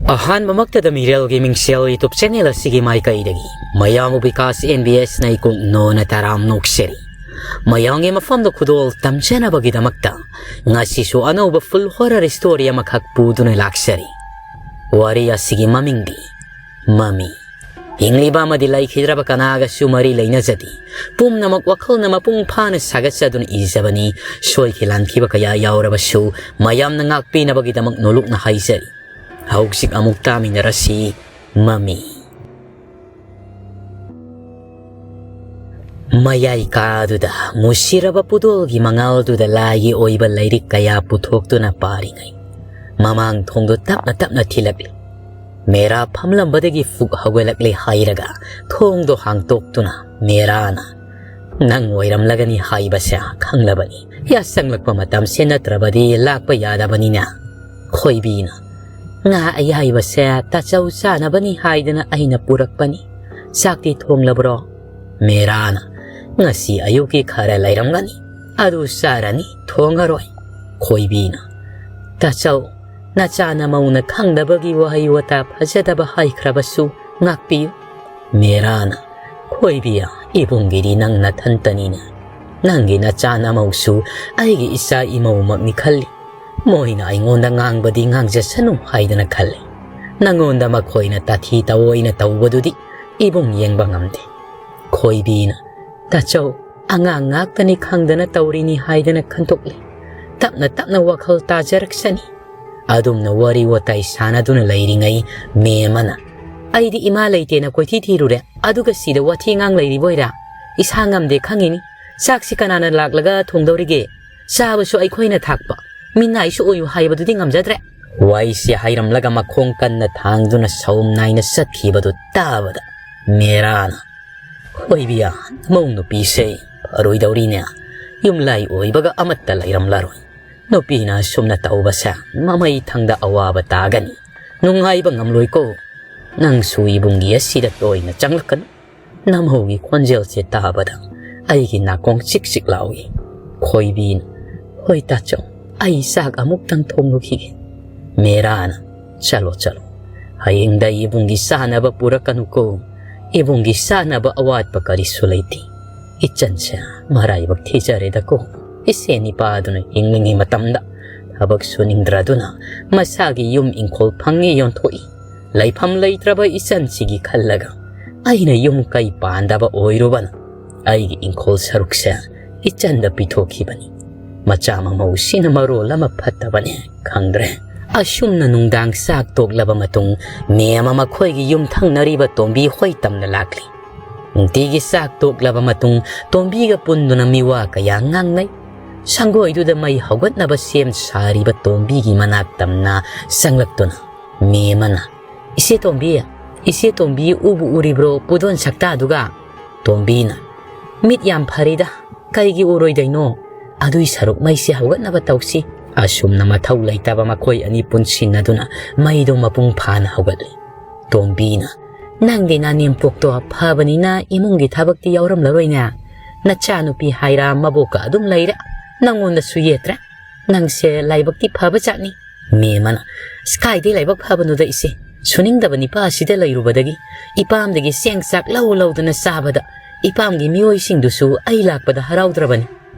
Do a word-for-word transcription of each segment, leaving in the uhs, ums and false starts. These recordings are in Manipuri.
ꯑꯍꯥꯟꯕꯃꯛꯇꯗ ꯃꯤꯔꯦꯜꯒꯤ ꯃꯤꯡꯁꯦꯜ YouTube channel ꯑꯁꯤꯒꯤ ꯃꯥꯏꯀꯩꯗꯒꯤ ꯃꯌꯥꯝꯕꯨ ꯕꯤꯀꯥꯁ NBS ꯅ ꯏꯀꯣꯛ ꯅꯣꯟꯅ ꯇꯔꯥꯝ ꯅꯣꯛꯆꯔꯤ꯫ ꯃꯌꯥꯝꯒꯤ ꯃꯐꯝꯗ ꯈꯨꯗꯣꯜ ꯇꯝꯖꯅꯕꯒꯤꯗꯃꯛꯇ ꯉꯁꯤꯁꯨ ꯑꯅꯧꯕ full horror story ꯑꯃꯈꯛ ꯄꯨꯗꯨꯅ ꯂꯥꯛꯆꯔꯤ꯫ ꯋꯥꯔꯤ ꯑꯁꯤꯒꯤ ꯃꯃꯤꯡꯗꯤ ꯃꯃꯤ꯫ ꯍꯤꯡꯂꯤꯕ ꯑꯃꯗꯤ ꯂꯩꯈꯤꯗ꯭ꯔꯕ ꯀꯅꯥꯒꯁꯨ ꯃꯔꯤ ꯂꯩꯅꯖꯗꯦ꯫ ꯄꯨꯝꯅꯃꯛ ꯋꯥꯈꯜꯅ ꯃꯄꯨꯡ ꯐꯥꯅ ꯁꯥꯒꯠꯆꯗꯨꯅ ꯏꯖꯕꯅꯤ꯫ ꯁꯣꯏꯈꯤ ꯂꯥꯟꯈꯤꯕ ꯀꯌꯥ ꯌꯥꯎꯔꯕꯁꯨ ꯃꯌꯥꯝꯅ ꯉꯥꯛꯄꯤꯅꯕꯒꯤꯗꯃꯛ ꯅꯣꯂꯨꯛꯅ ꯍꯥꯏꯖꯔꯤ꯫ ꯍꯧꯖꯤꯛ ꯑꯃꯨꯛ ꯇꯥꯃꯤꯟꯅꯔꯁꯤ꯫ ꯃꯃꯤ꯫ ꯃꯌꯥꯏ ꯀꯥꯗꯨꯗ ꯃꯨꯁꯤꯔꯕ ꯄꯨꯗꯣꯜꯒꯤ ꯃꯉꯥꯜꯗꯨꯗ ꯂꯥꯏꯒꯤ ꯑꯣꯏꯕ ꯂꯥꯏꯔꯤꯛ ꯀꯌꯥ ꯄꯨꯊꯣꯛꯇꯨꯅ ꯄꯥꯔꯤꯉꯩ, ꯃꯃꯥꯡ ꯊꯣꯡꯗꯣ ꯇꯞꯅ ꯇꯞꯅ ꯊꯤꯜꯂꯛꯂꯤ꯫ ꯃꯦꯔꯥ ꯐꯝꯂꯝꯕꯗꯒꯤ ꯐꯨꯛ ꯍꯧꯒꯠꯂꯛꯂꯦ ꯍꯥꯏꯔꯒ ꯊꯣꯡꯗꯣ ꯍꯥꯡꯇꯣꯛꯇꯨꯅ ꯃꯦꯔꯥꯅ, "ꯅꯪ ꯑꯣꯏꯔꯝꯂꯒꯅꯤ ꯍꯥꯏꯕꯁꯦ ꯈꯪꯂꯕꯅꯤ꯫ ꯌꯥꯁꯪꯂꯛꯄ ꯃꯇꯝꯁꯦ ꯅꯠꯇ꯭ꯔꯕꯗꯤ ꯂꯥꯛꯄ ꯌꯥꯗꯕꯅꯤꯅ꯫" ꯈꯣꯏꯕꯤꯅ, "ꯉꯥ ꯑꯌꯥꯏꯕꯁꯦ ꯇꯥꯆꯧ ꯆꯥꯅꯕꯅꯤ ꯍꯥꯏꯗꯅ ꯑꯩꯅ ꯄꯨꯔꯛꯄꯅꯤ꯫ ꯆꯥꯛꯇꯤ ꯊꯣꯡꯂꯕ꯭ꯔꯣ?" ꯃꯦꯔꯥꯅ, "ꯉꯁꯤ ꯑꯌꯨꯛꯀꯤ ꯈꯔ ꯂꯩꯔꯝꯒꯅꯤ, ꯑꯗꯨ ꯆꯥꯔꯅꯤ, ꯊꯣꯡꯉꯔꯣꯏ꯫" ꯈꯣꯏꯕꯤꯅ, "ꯇꯥꯆꯧ, ꯅꯆꯥ ꯅꯃꯧꯅ ꯈꯪꯗꯕꯒꯤ ꯋꯥꯍꯩ ꯋꯥꯇꯥ ꯐꯖꯗꯕ ꯍꯥꯏꯈ꯭ꯔꯕꯁꯨ ꯉꯥꯛꯄꯤꯌꯨ꯫" ꯃꯦꯔꯥꯅ, "ꯈꯣꯏꯕꯤ, ꯏꯕꯨꯡꯒꯤꯗꯤ ꯅꯪ ꯅꯊꯟꯇꯅꯤꯅ꯫ ꯅꯪꯒꯤ ꯅꯆꯥ ꯅꯃꯧꯁꯨ ꯑꯩꯒꯤ ꯏꯆꯥ ꯏꯃꯧꯃꯛꯅꯤ ꯈꯜꯂꯤ꯫ ꯃꯣꯏꯅ ꯑꯩꯉꯣꯟꯗ ꯉꯥꯡꯕꯗꯤ ꯉꯥꯡꯖꯁꯅꯨ ꯍꯥꯏꯗꯅ ꯈꯜꯂꯤ꯫ ꯅꯉꯣꯟꯗ ꯃꯈꯣꯏꯅ ꯇꯥꯊꯤ ꯇꯑꯣꯏꯅ ꯇꯧꯕꯗꯨꯗꯤ ꯏꯕꯨꯡ ꯌꯦꯡꯕ ꯉꯝꯗꯦ꯫" ꯈꯣꯏꯕꯤꯅ, "ꯇꯥꯆꯧ, ꯑꯉꯥꯡ ꯉꯥꯛꯇꯅꯤ ꯈꯪꯗꯅ ꯇꯧꯔꯤꯅꯤ ꯍꯥꯏꯗꯅ ꯈꯟꯗꯣꯛꯂꯤ꯫ ꯇꯞꯅ ꯇꯞꯅ ꯋꯥꯈꯜ ꯇꯥꯖꯔꯛꯁꯅꯤ꯫" ꯑꯗꯨꯝꯅ ꯋꯥꯔꯤ ꯋꯥꯇꯥꯏ ꯁꯥꯟꯅꯗꯨꯅ ꯂꯩꯔꯤꯉꯩ ꯃꯦꯝꯃꯅ, "ꯑꯩꯗꯤ ꯏꯃꯥ ꯂꯩꯇꯦꯅ ꯀꯣꯏꯊꯤ ꯊꯤꯔꯨꯔꯦ, ꯑꯗꯨꯒ ꯁꯤꯗ ꯋꯥꯊꯤ ꯉꯥꯡ ꯂꯩꯔꯤꯕꯣꯏꯔꯥ? ꯏꯁꯥ ꯉꯝꯗꯦ ꯈꯪꯉꯤꯅꯤ꯫ ꯆꯥꯛꯁꯤ ꯀꯅꯥꯅ ꯂꯥꯛꯂꯒ ꯊꯣꯡꯗꯧꯔꯤꯒꯦ? ꯆꯥꯕꯁꯨ ꯑꯩꯈꯣꯏꯅ ꯊꯥꯛꯄ, ꯃꯤꯅꯥꯏꯁꯨ ꯑꯣꯏꯌꯨ ꯍꯥꯏꯕꯗꯨꯗꯤ ꯉꯝꯖꯗ꯭ꯔꯦ꯫" ꯋꯥꯏꯁꯤ ꯍꯥꯏꯔꯝꯂꯒ ꯃꯈꯣꯡ ꯀꯟꯅ ꯊꯥꯡꯗꯨꯅ ꯁꯧꯝ ꯅꯥꯏꯅ ꯆꯠꯈꯤꯕꯗꯨ ꯇꯥꯕꯗ ꯃꯦꯔꯥꯅ, "ꯈꯣꯏꯕꯤꯌꯥ, ꯅꯃꯧ ꯅꯨꯄꯤꯁꯦ ꯐꯔꯣꯏꯗꯧꯔꯤꯅꯦ꯫ ꯌꯨꯝꯂꯥꯏ ꯑꯣꯏꯕꯒ ꯑꯃꯠꯇ ꯂꯩꯔꯝꯂꯔꯣꯏ꯫ ꯅꯨꯄꯤꯅ ꯑꯁꯨꯝꯅ ꯇꯧꯕꯁꯦ ꯃꯃꯩ ꯊꯪꯗ ꯑꯋꯥꯕ ꯇꯥꯒꯅꯤ꯫ ꯅꯨꯡꯉꯥꯏꯕ ꯉꯝꯂꯣꯏꯀꯣ꯫ ꯅꯪꯁꯨ ꯏꯕꯨꯡꯒꯤ ꯑꯁꯤꯗ ꯇꯣꯏꯅ ꯆꯪꯂꯛꯀꯅꯨ꯫" ꯅꯃꯧꯒꯤ ꯈꯣꯟꯖꯦꯜꯁꯦ ꯇꯥꯕꯗ ꯑꯩꯒꯤ ꯅꯥꯀꯣꯡ ꯆꯤꯛ ꯆꯤꯛ ꯂꯥꯎꯏ꯫ ꯈꯣꯏꯕꯤꯅ, "ꯍꯣꯏ ꯇꯥꯆꯧ, ꯑꯩ ꯆꯥꯛ ꯑꯃꯨꯛꯇꯪ ꯊꯣꯡꯂꯨꯈꯤꯒꯦ꯫" ꯃꯦꯔꯥꯅ, "ꯆꯠꯂꯣ, ꯆꯠꯂꯣ, "ꯍꯌꯦꯡꯗ ꯏꯕꯨꯡꯒꯤ ꯆꯥꯅꯕ ꯄꯨꯔꯛꯀꯅꯨꯀꯣ꯫ ꯏꯕꯨꯡꯒꯤ ꯆꯥꯅꯕ ꯑꯋꯥꯠꯄ ꯀꯔꯤꯁꯨ ꯂꯩꯇꯦ꯫ ꯏꯆꯟꯁꯦ ꯃꯔꯥꯏꯕꯛ ꯊꯤꯖꯔꯦꯗꯀꯣ꯫ ꯏꯆꯦ ꯅꯤꯄꯥꯗꯨꯅ ꯍꯤꯡꯂꯤꯉꯩ ꯃꯇꯝꯗ ꯊꯕꯛ ꯁꯨꯅꯤꯡꯗ꯭ꯔꯗꯨꯅ ꯃꯁꯥꯒꯤ ꯌꯨꯝ ꯏꯪꯈꯣꯜ ꯐꯪꯉꯤ ꯌꯣꯟꯊꯣꯛꯏ꯫ ꯂꯩꯐꯝ ꯂꯩꯇ꯭ꯔꯕ ꯏꯆꯟꯁꯤꯒꯤ ꯈꯜꯂꯒ ꯑꯩꯅ ꯌꯨꯝ ꯀꯩ ꯄꯥꯟꯗꯕ ꯑꯣꯏꯔꯨꯕꯅ ꯑꯩꯒꯤ ꯏꯪꯈꯣꯜ ꯁꯔꯨꯛꯁꯦ ꯏꯆꯟꯗ ꯄꯤꯊꯣꯛꯈꯤꯕꯅꯤ꯫ ꯃꯆꯥ ꯃꯃꯧꯁꯤꯅ ꯃꯔꯣꯜ ꯑꯃ ꯐꯠꯇꯕꯅꯦ ꯈꯪꯗ꯭ꯔꯦ꯫" ꯑꯁꯨꯝꯅ ꯅꯨꯡꯗꯥꯡ ꯆꯥꯛ ꯇꯣꯛꯂꯕ ꯃꯇꯨꯡ ꯃꯦꯝ ꯑꯃ ꯃꯈꯣꯏꯒꯤ ꯌꯨꯝ ꯊꯪꯅꯔꯤꯕ ꯇꯣꯝꯕꯤ ꯍꯣꯏ ꯇꯝꯅ ꯂꯥꯛꯂꯤ꯫ ꯅꯨꯡꯇꯤꯒꯤ ꯆꯥꯛ ꯇꯣꯛꯂꯕ ꯃꯇꯨꯡ ꯇꯣꯝꯕꯤꯒ ꯄꯨꯟꯗꯨꯅ ꯃꯤꯋꯥ ꯀꯌꯥ ꯉꯥꯡꯅꯩ꯫ ꯁꯪꯒꯣꯏꯗꯨꯗ ꯃꯩ ꯍꯧꯒꯠꯅꯕ ꯁꯦꯝ ꯁꯥꯔꯤꯕ ꯇꯣꯝꯕꯤꯒꯤ ꯃꯅꯥꯛ ꯇꯝꯅ ꯆꯪꯂꯛꯇꯨꯅ ꯃꯦꯝ ꯑꯃꯅ, "ꯏꯆꯦ ꯇꯣꯝꯕꯤ, ꯏꯆꯦ ꯇꯣꯝꯕꯤ ꯎꯕꯨ ꯎꯔꯤꯕ꯭ꯔꯣ ꯄꯨꯗꯣꯟ ꯁꯛꯇꯥꯗꯨꯒ?" ꯇꯣꯝꯕꯤꯅ, "ꯃꯤꯠ ꯌꯥꯝ ꯐꯔꯤꯗ, ꯀꯩꯒꯤ ꯎꯔꯣꯏꯗꯣꯏꯅꯣ? ꯑꯗꯨꯏ ꯁꯔꯨꯛ ꯃꯩꯁꯦ ꯍꯧꯒꯠꯅꯕ ꯇꯧꯁꯤ꯫" ꯑꯁꯨꯝꯅ ꯃꯊꯧ ꯂꯩꯇꯕ ꯃꯈꯣꯏ ꯑꯅꯤ ꯄꯨꯟꯁꯤꯟꯅꯗꯨꯅ ꯃꯩꯗꯣ ꯃꯄꯨꯡ ꯐꯥꯅ ꯍꯧꯒꯠꯂꯤ꯫ ꯇꯣꯝꯕꯤꯅ, "ꯅꯪꯗꯤ ꯅꯅꯦꯝꯄꯣꯛꯇꯣ ꯐꯕꯅꯤꯅ ꯏꯃꯨꯡꯒꯤ ꯊꯕꯛꯇꯤ ꯌꯥꯎꯔꯝꯂꯔꯣꯏꯅꯦ꯫ ꯅꯆꯥꯅꯨꯄꯤ ꯍꯥꯏꯔ ꯃꯕꯣꯛꯀ ꯑꯗꯨꯝ ꯂꯩꯔꯦ꯫ ꯅꯪꯉꯣꯟꯗꯁꯨ ꯌꯦꯠꯇ꯭ꯔꯦ꯫ ꯅꯪꯁꯦ ꯂꯥꯏꯕꯛꯇꯤ ꯐꯕ ꯖꯥꯠꯅꯤ꯫" ꯃꯦꯝ ꯑꯃꯅ, "ꯑꯁ, ꯀꯥꯏꯗꯩ ꯂꯥꯏꯕꯛ ꯐꯕꯅꯣꯗ ꯏꯆꯦ? ꯁꯨꯅꯤꯡꯗꯕ ꯅꯤꯄꯥ ꯑꯁꯤꯗ ꯂꯩꯔꯨꯕꯗꯒꯤ ꯏꯄꯥꯝꯗꯒꯤ ꯆꯦꯡ ꯆꯥꯛ ꯂꯧ ꯂꯧꯗꯅ ꯆꯥꯕꯗ ꯏꯄꯥꯝꯒꯤ ꯃꯤꯑꯣꯏꯁꯤꯡꯗꯨꯁꯨ ꯑꯩ ꯂꯥꯛꯄꯗ ꯍꯔꯥꯎꯗ꯭ꯔꯕꯅꯤ꯫"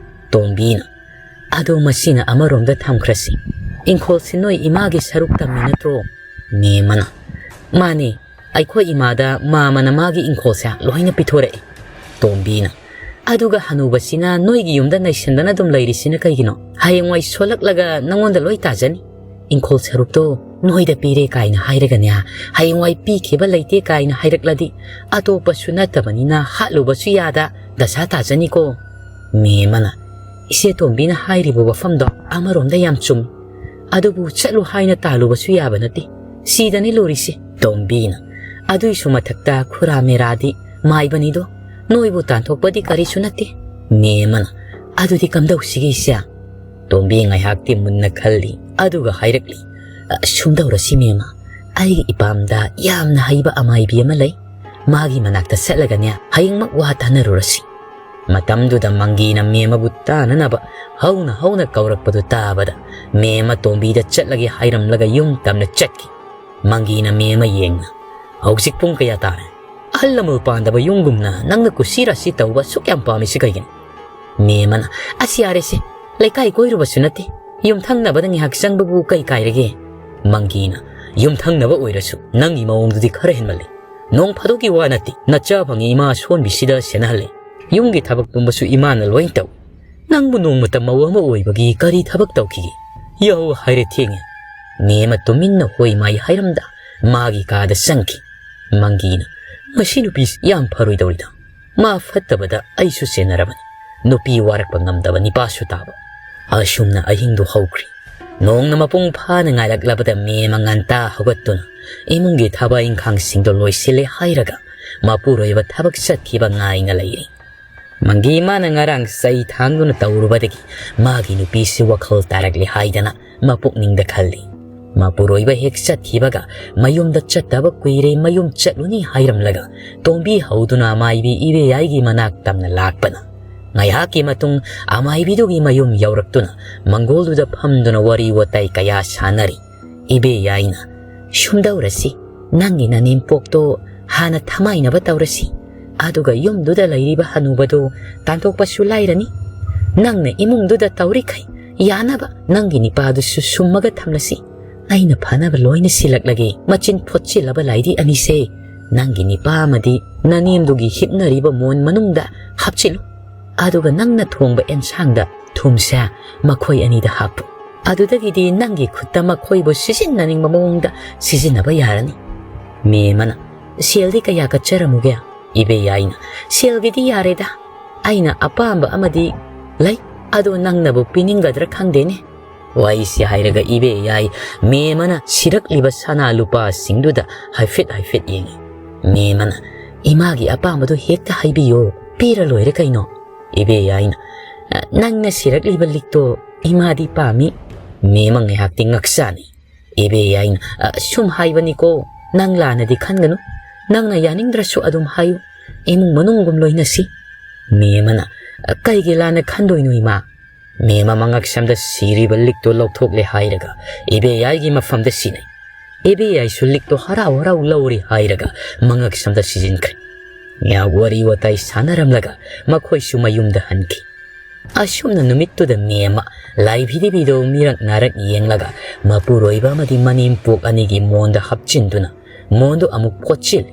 ꯇꯣꯝꯕꯤꯅ, "ꯑꯗꯣ ꯃꯁꯤꯅ ꯑꯃꯔꯣꯝꯗ ꯊꯝꯈ꯭ꯔꯁꯤ꯫ ꯏꯪꯈꯣꯜꯁꯤ ꯅꯣꯏ ꯏꯃꯥꯒꯤ ꯁꯔꯨꯛ ꯇꯝꯃꯤ ꯅꯠꯇ꯭ꯔꯣ?" ꯃꯦꯝ ꯑꯃꯅ, "ꯃꯥꯅꯦ, ꯑꯩꯈꯣꯏ ꯏꯃꯥꯗ ꯃꯥꯃꯅ ꯃꯥꯒꯤ ꯏꯪꯈꯣꯜꯁꯦ ꯂꯣꯏꯅ ꯄꯤꯊꯣꯔꯛꯑꯦ꯫" ꯇꯣꯝꯕꯤꯅ, "ꯑꯗꯨꯒ ꯍꯅꯨꯕꯁꯤꯅ ꯅꯣꯏꯒꯤ ꯌꯨꯝꯗ ꯅꯩꯁꯟꯗꯅ ꯑꯗꯨꯝ ꯂꯩꯔꯤꯁꯤꯅ ꯀꯩꯒꯤꯅꯣ? ꯍꯌꯦꯡꯋꯥꯏ ꯁꯣꯜꯂꯛꯂꯒ ꯅꯪꯉꯣꯟꯗ ꯂꯣꯏ ꯇꯥꯖꯅꯤ꯫ ꯏꯪꯈꯣꯜ ꯁꯔꯨꯛꯇꯣ ꯅꯣꯏꯗ ꯄꯤꯔꯦ ꯀꯥꯏꯅ ꯍꯥꯏꯔꯒꯅꯦ, ꯍꯌꯦꯡꯋꯥꯏ ꯄꯤꯈꯤꯕ ꯂꯩꯇꯦ ꯀꯥꯏꯅ ꯍꯥꯏꯔꯛꯂꯗꯤ ꯑꯇꯣꯞꯄꯁꯨ ꯅꯠꯇꯕꯅꯤꯅ ꯍꯥꯠꯂꯨꯕꯁꯨ ꯌꯥꯗ ꯗꯁꯥ ꯇꯥꯖꯅꯤꯀꯣ꯫" ꯃꯦꯝ ꯑꯃꯅ, "ꯏꯆꯦ ꯇꯣꯝꯕꯤꯅ ꯍꯥꯏꯔꯤꯕ ꯋꯥꯐꯝꯗꯣ ꯑꯃꯔꯣꯝꯗ ꯌꯥꯝ ꯆꯨꯝꯃꯤ꯫ ꯑꯗꯨꯕꯨ ꯆꯠꯂꯨ ꯍꯥꯏꯅ ꯇꯥꯜꯂꯨꯕꯁꯨ ꯌꯥꯕ ꯅꯠꯇꯦ꯫ ꯁꯤꯗꯅꯤ ꯂꯨꯔꯤꯁꯦ꯫" ꯇꯣꯝꯕꯤꯅ, "ꯑꯗꯨꯏꯁꯨ ꯃꯊꯛꯇ ꯈꯨꯔꯥ ꯃꯦꯔꯥꯗꯤ ꯃꯥꯏꯕꯅꯤꯗꯣ, ꯅꯣꯏꯕꯨ ꯇꯥꯟꯊꯣꯛꯄꯗꯤ ꯀꯔꯤꯁꯨ ꯅꯠꯇꯦ꯫" ꯃꯦꯝ ꯑꯃꯅ, "ꯑꯗꯨꯗꯤ ꯀꯝꯗꯧꯁꯤꯒꯦ ꯏꯆꯦ?" ꯇꯣꯝꯕꯤ ꯉꯥꯏꯍꯥꯛꯇꯤ ꯃꯨꯟꯅ ꯈꯜꯂꯤ, ꯑꯗꯨꯒ ꯍꯥꯏꯔꯛꯂꯤ, "ꯑ, ꯁꯨꯝꯗꯧꯔꯁꯤ ꯃꯦꯝ, ꯑꯩꯒꯤ ꯏꯄꯥꯝꯗ ꯌꯥꯝꯅ ꯍꯩꯕ ꯑꯃꯥꯏꯕꯤ ꯑꯃ ꯂꯩ꯫ ꯃꯥꯒꯤ ꯃꯅꯥꯛꯇ ꯆꯠꯂꯒꯅꯦ ꯍꯌꯦꯡꯃꯛ ꯋꯥ ꯇꯥꯅꯔꯨꯔꯁꯤ꯫" ꯃꯇꯝꯗꯨꯗ ꯃꯪꯒꯤꯅ ꯃꯦꯝ ꯑꯃꯕꯨ ꯇꯥꯅꯅꯕ ꯍꯧꯅ ꯍꯧꯅ ꯀꯧꯔꯛꯄꯗꯨ ꯇꯥꯕꯗ ꯃꯦꯝ ꯑꯃ ꯇꯣꯝꯕꯤꯗ ꯆꯠꯂꯒꯦ ꯍꯥꯏꯔꯝꯂꯒ ꯌꯨꯝ ꯇꯝꯅ ꯆꯠꯈꯤ꯫ ꯃꯪꯒꯤꯅ ꯃꯦꯝ ꯑꯃ ꯌꯦꯡꯅ, "ꯍꯧꯖꯤꯛ ꯄꯨꯡ ꯀꯌꯥ ꯇꯥꯔꯦ? ꯑꯍꯜ ꯂꯃꯟ ꯄꯥꯟꯗꯕ ꯌꯨꯝꯒꯨꯝꯅ ꯅꯪꯅ ꯀꯨꯁꯤ ꯔꯥꯁꯤ ꯇꯧꯕ ꯑꯁꯨꯛ ꯌꯥꯝ ꯄꯥꯝꯃꯤꯁꯤ ꯀꯩꯒꯤꯅꯣ?" ꯃꯦꯝ ꯑꯃꯅ, "ꯑꯁ, ꯌꯥꯔꯦꯁꯦ, ꯂꯩꯀꯥꯏ ꯀꯣꯏꯔꯨꯕꯁꯨ ꯅꯠꯇꯦ, ꯌꯨꯝꯊꯪꯅꯕꯗ ꯉꯥꯏꯍꯥꯛ ꯆꯪꯕꯕꯨ ꯀꯩ ꯀꯥꯏꯔꯒꯦ?" ꯃꯪꯒꯤꯅ, "ꯌꯨꯝꯊꯪꯅꯕ ꯑꯣꯏꯔꯁꯨ ꯅꯪꯒꯤ ꯃꯑꯣꯡꯗꯨꯗꯤ ꯈꯔ ꯍꯦꯟꯃꯜꯂꯤ꯫ ꯅꯣꯡ ꯐꯥꯗꯣꯛꯀꯤ ꯋꯥ ꯅꯠꯇꯦ, ꯅꯆꯥ ꯐꯪꯉꯤ ꯏꯃꯥ ꯑꯁꯣꯟꯕꯤꯁꯤꯗ ꯁꯦꯟꯅꯍꯜꯂꯦ꯫ ꯌꯨꯝꯒꯤ ꯊꯕꯛ ꯄꯨꯝꯕꯁꯨ ꯏꯃꯥꯅ ꯂꯣꯏ ꯇꯧꯏ꯫ ꯅꯪꯕꯨ ꯅꯣꯡꯃꯇ ꯃꯧ ꯑꯃ ꯑꯣꯏꯕꯒꯤ ꯀꯔꯤ ꯊꯕꯛ ꯇꯧꯈꯤꯒꯦ? ꯌꯥꯍꯧ ꯍꯥꯏꯔꯦ ꯊꯦꯡꯉꯦ꯫" ꯃꯦꯝ ꯑꯃ ꯇꯨꯃꯤꯟꯅ ꯍꯣꯏ ꯃꯥꯏ ꯍꯥꯏꯔꯝꯗ ꯃꯥꯒꯤ ꯀꯥꯗ ꯆꯪꯈꯤ꯫ ꯃꯪꯒꯤꯅ, "ꯃꯁꯤ ꯅꯨꯄꯤꯁꯤ ꯌꯥꯝ ꯐꯔꯣꯏꯗꯧꯔꯤꯗ꯫ ꯃꯥ ꯐꯠꯇꯕꯗ ꯑꯩꯁꯨ ꯆꯦꯟꯅꯔꯕꯅꯤ꯫ ꯅꯨꯄꯤ ꯋꯥꯔꯛꯄ ꯉꯝꯗꯕ ꯅꯤꯄꯥꯁꯨ ꯇꯥꯕ꯫" ꯑꯁꯨꯝꯅ ꯑꯍꯤꯡꯗꯨ ꯍꯧꯈ꯭ꯔꯤ꯫ ꯅꯣꯡꯅ ꯃꯄꯨꯡ ꯐꯥꯅ ꯉꯥꯏꯔꯛꯂꯕꯗ ꯃꯦꯝ ꯑꯃ ꯉꯟꯇꯥ ꯍꯧꯒꯠꯇꯨꯅ ꯏꯃꯨꯡꯒꯤ ꯊꯕꯛ ꯏꯪꯈꯥꯡꯁꯤꯡꯗꯣ ꯂꯣꯏꯁꯤꯜꯂꯦ ꯍꯥꯏꯔꯒ ꯃꯄꯨꯔꯣꯏꯕ ꯊꯕꯛ ꯆꯠꯈꯤꯕ ꯉꯥꯏꯅ ꯂꯩꯔꯤ꯫ ꯃꯪꯒꯤ ꯃꯥꯅ ꯉꯔꯥꯡ ꯆꯩ ꯊꯥꯡꯗꯨꯅ ꯇꯧꯔꯨꯕꯗꯒꯤ ꯃꯥꯒꯤ ꯅꯨꯄꯤꯁꯤ ꯋꯥꯈꯜ ꯇꯥꯔꯛꯂꯦ ꯍꯥꯏꯗꯅ ꯃꯄꯨꯛꯅꯤꯡꯗ ꯈꯜꯂꯤ꯫ ꯃꯄꯨꯔꯣꯏꯕ ꯍꯦꯛ ꯆꯠꯈꯤꯕꯒ ꯃꯌꯨꯝꯗ ꯆꯠꯇꯕ ꯀꯨꯏꯔꯦ, ꯃꯌꯨꯝ ꯆꯠꯂꯨꯅꯤ ꯍꯥꯏꯔꯝꯂꯒ ꯇꯣꯝꯕꯤ ꯍꯧꯗꯨꯅ ꯑꯃꯥꯏꯕꯤ ꯏꯕꯦꯌꯥꯏꯒꯤ ꯃꯅꯥꯛ ꯇꯝꯅ ꯂꯥꯛꯄꯅ꯫ ꯉꯥꯏꯍꯥꯛꯀꯤ ꯃꯇꯨꯡ ꯑꯃꯥꯏꯕꯤꯗꯨꯒꯤ ꯃꯌꯨꯝ ꯌꯧꯔꯛꯇꯨꯅ ꯃꯪꯒꯣꯜꯗꯨꯗ ꯐꯝꯗꯨꯅ ꯋꯥꯔꯤ ꯋꯥꯇꯥꯏ ꯀꯌꯥ ꯁꯥꯟꯅꯔꯤ꯫ ꯏꯕꯦꯌꯥꯏꯅ, "ꯁꯨꯝꯗꯧꯔꯁꯤ, ꯅꯪꯒꯤ ꯅꯅꯦꯝꯄꯣꯛꯇꯣ ꯍꯥꯟꯅ ꯊꯃꯥꯏꯅꯕ ꯇꯧꯔꯁꯤ, ꯑꯗꯨꯒ ꯌꯨꯝꯗꯨꯗ ꯂꯩꯔꯤꯕ ꯍꯅꯨꯕꯗꯨ ꯇꯥꯟꯊꯣꯛꯄꯁꯨ ꯂꯥꯏꯔꯅꯤ꯫ ꯅꯪꯅ ꯏꯃꯨꯡꯗꯨꯗ ꯇꯧꯔꯤꯈꯩ ꯌꯥꯅꯕ ꯅꯪꯒꯤ ꯅꯤꯄꯥꯗꯨꯁꯨ ꯁꯨꯝꯃꯒ ꯊꯝꯂꯁꯤ꯫ ꯑꯩꯅ ꯐꯅꯕ ꯂꯣꯏꯅ ꯁꯤꯜꯂꯛꯂꯒꯦ꯫ ꯃꯆꯤꯟ ꯐꯣꯠꯆꯤꯜꯂꯕ ꯂꯥꯏꯔꯤ ꯑꯅꯤꯁꯦ ꯅꯪꯒꯤ ꯅꯤꯄꯥ ꯑꯃꯗꯤ ꯅꯅꯦꯝꯗꯨꯒꯤ ꯍꯤꯞꯅꯔꯤꯕ ꯃꯣꯟ ꯃꯅꯨꯡꯗ ꯍꯥꯞꯆꯤꯜꯂꯨ꯫ ꯑꯗꯨꯒ ꯅꯪꯅ ꯊꯣꯡꯕ ꯑꯦꯟꯁꯥꯡꯗ ꯊꯨꯝꯁꯦ ꯃꯈꯣꯏ ꯑꯅꯤꯗ ꯍꯥꯞꯄꯨ꯫ ꯑꯗꯨꯗꯒꯤꯗꯤ ꯅꯪꯒꯤ ꯈꯨꯠꯇ ꯃꯈꯣꯏꯕꯨ ꯁꯤꯖꯤꯟꯅꯅꯤꯡꯕ ꯃꯑꯣꯡꯗ ꯁꯤꯖꯤꯟꯅꯕ ꯌꯥꯔꯅꯤ꯫" ꯃꯦꯝ ꯑꯃꯅ, "ꯁꯦꯜꯗꯤ ꯀꯌꯥ ꯀꯠꯆꯔꯝꯃꯨꯒꯦ?" ꯏꯕꯦꯌꯥꯏꯅ, "ꯁꯦꯜꯒꯤꯗꯤ ꯌꯥꯔꯦꯗ, ꯑꯩꯅ ꯑꯄꯥꯝꯕ ꯑꯃꯗꯤ ꯂꯩ, ꯑꯗꯣ ꯅꯪꯅꯕꯨ ꯄꯤꯅꯤꯡꯒꯗ꯭ꯔꯥ ꯈꯪꯗꯦꯅꯦ꯫" ꯋꯥꯔꯤꯁꯤ ꯍꯥꯏꯔꯒ ꯏꯕꯦꯌꯥꯏ ꯃꯦꯝ ꯑꯃꯅ ꯁꯤꯔꯛꯂꯤꯕ ꯁꯅꯥ ꯂꯨꯄꯥꯁꯤꯡꯗꯨꯗ ꯍꯥꯏꯐꯦꯠ ꯍꯥꯏꯐꯦꯠ ꯌꯦꯡꯉꯤ꯫ ꯃꯦꯝ ꯑꯃꯅ, "ꯏꯃꯥꯒꯤ ꯑꯄꯥꯝꯕꯗꯨ ꯍꯦꯛꯇ ꯍꯥꯏꯕꯤꯌꯣ, ꯄꯤꯔ ꯂꯣꯏꯔꯦ ꯀꯩꯅꯣ꯫" ꯏꯕꯦꯌꯥꯏꯅ, "ꯅꯪꯅ ꯁꯤꯔꯛꯂꯤꯕ ꯂꯤꯛꯇꯣ ꯏꯃꯥꯗꯤ ꯄꯥꯝꯃꯤ꯫" ꯃꯦꯝ ꯑꯃ ꯉꯥꯏꯍꯥꯛꯇꯤ ꯉꯛꯆꯥꯅꯤ꯫ ꯏꯕꯦꯌꯥꯏꯅ, "ꯑ, ꯁꯨꯝ ꯍꯥꯏꯕꯅꯤꯀꯣ, ꯅꯪ ꯂꯥꯟꯅꯗꯤ ꯈꯟꯒꯅꯨ꯫ ꯅꯪꯅ ꯌꯥꯅꯤꯡꯗ꯭ꯔꯁꯨ ꯑꯗꯨꯝ ꯍꯥꯏꯌꯨ꯫ ꯏꯃꯨꯡ ꯃꯅꯨꯡꯒꯨꯝ ꯂꯣꯏꯅꯁꯤ꯫" ꯃꯦꯝ ꯑꯃꯅ, "ꯑ, ꯀꯩꯒꯤ ꯂꯥꯟꯅ ꯈꯟꯗꯣꯏꯅꯣ ꯏꯃꯥ?" ꯃꯦꯝ ꯑꯃ ꯉꯛꯁꯝꯗ ꯁꯤꯔꯤꯕ ꯂꯤꯛꯇꯨ ꯂꯧꯊꯣꯛꯂꯦ ꯍꯥꯏꯔꯒ ꯏꯕꯦꯌꯥꯏꯒꯤ ꯃꯐꯝꯗ ꯁꯤꯟꯅꯩ꯫ ꯏꯕꯦꯌꯥꯏꯁꯨ ꯂꯤꯛꯇꯣ ꯍꯔꯥꯎ ꯍꯔꯥꯎ ꯂꯧꯔꯤ ꯍꯥꯏꯔꯒ ꯃꯉꯛꯁꯝꯗ ꯁꯤꯖꯤꯟꯈ꯭ꯔꯦ꯫ ꯉꯥꯏꯍꯥꯛ ꯋꯥꯔꯤ ꯋꯥꯇꯥꯏ ꯁꯥꯟꯅꯔꯝꯂꯒ ꯃꯈꯣꯏꯁꯨ ꯃꯌꯨꯝꯗ ꯍꯟꯈꯤ꯫ ꯑꯁꯨꯝꯅ ꯅꯨꯃꯤꯠꯇꯨꯗ ꯃꯦꯝꯃ ꯂꯥꯏ ꯐꯤꯗꯤꯕꯤꯗꯣ ꯃꯤꯔꯛ ꯅꯥꯔꯛ ꯌꯦꯡꯂꯒ ꯃꯄꯨꯔꯣꯏꯕ ꯑꯃꯗꯤ ꯃꯅꯦꯝꯄꯣꯛ ꯑꯅꯤꯒꯤ ꯃꯣꯟꯗ ꯍꯥꯞꯆꯤꯟꯗꯨꯅ ꯃꯣꯟꯗꯨ ꯑꯃꯨꯛ ꯀꯣꯠꯁꯤꯜꯂꯤ꯫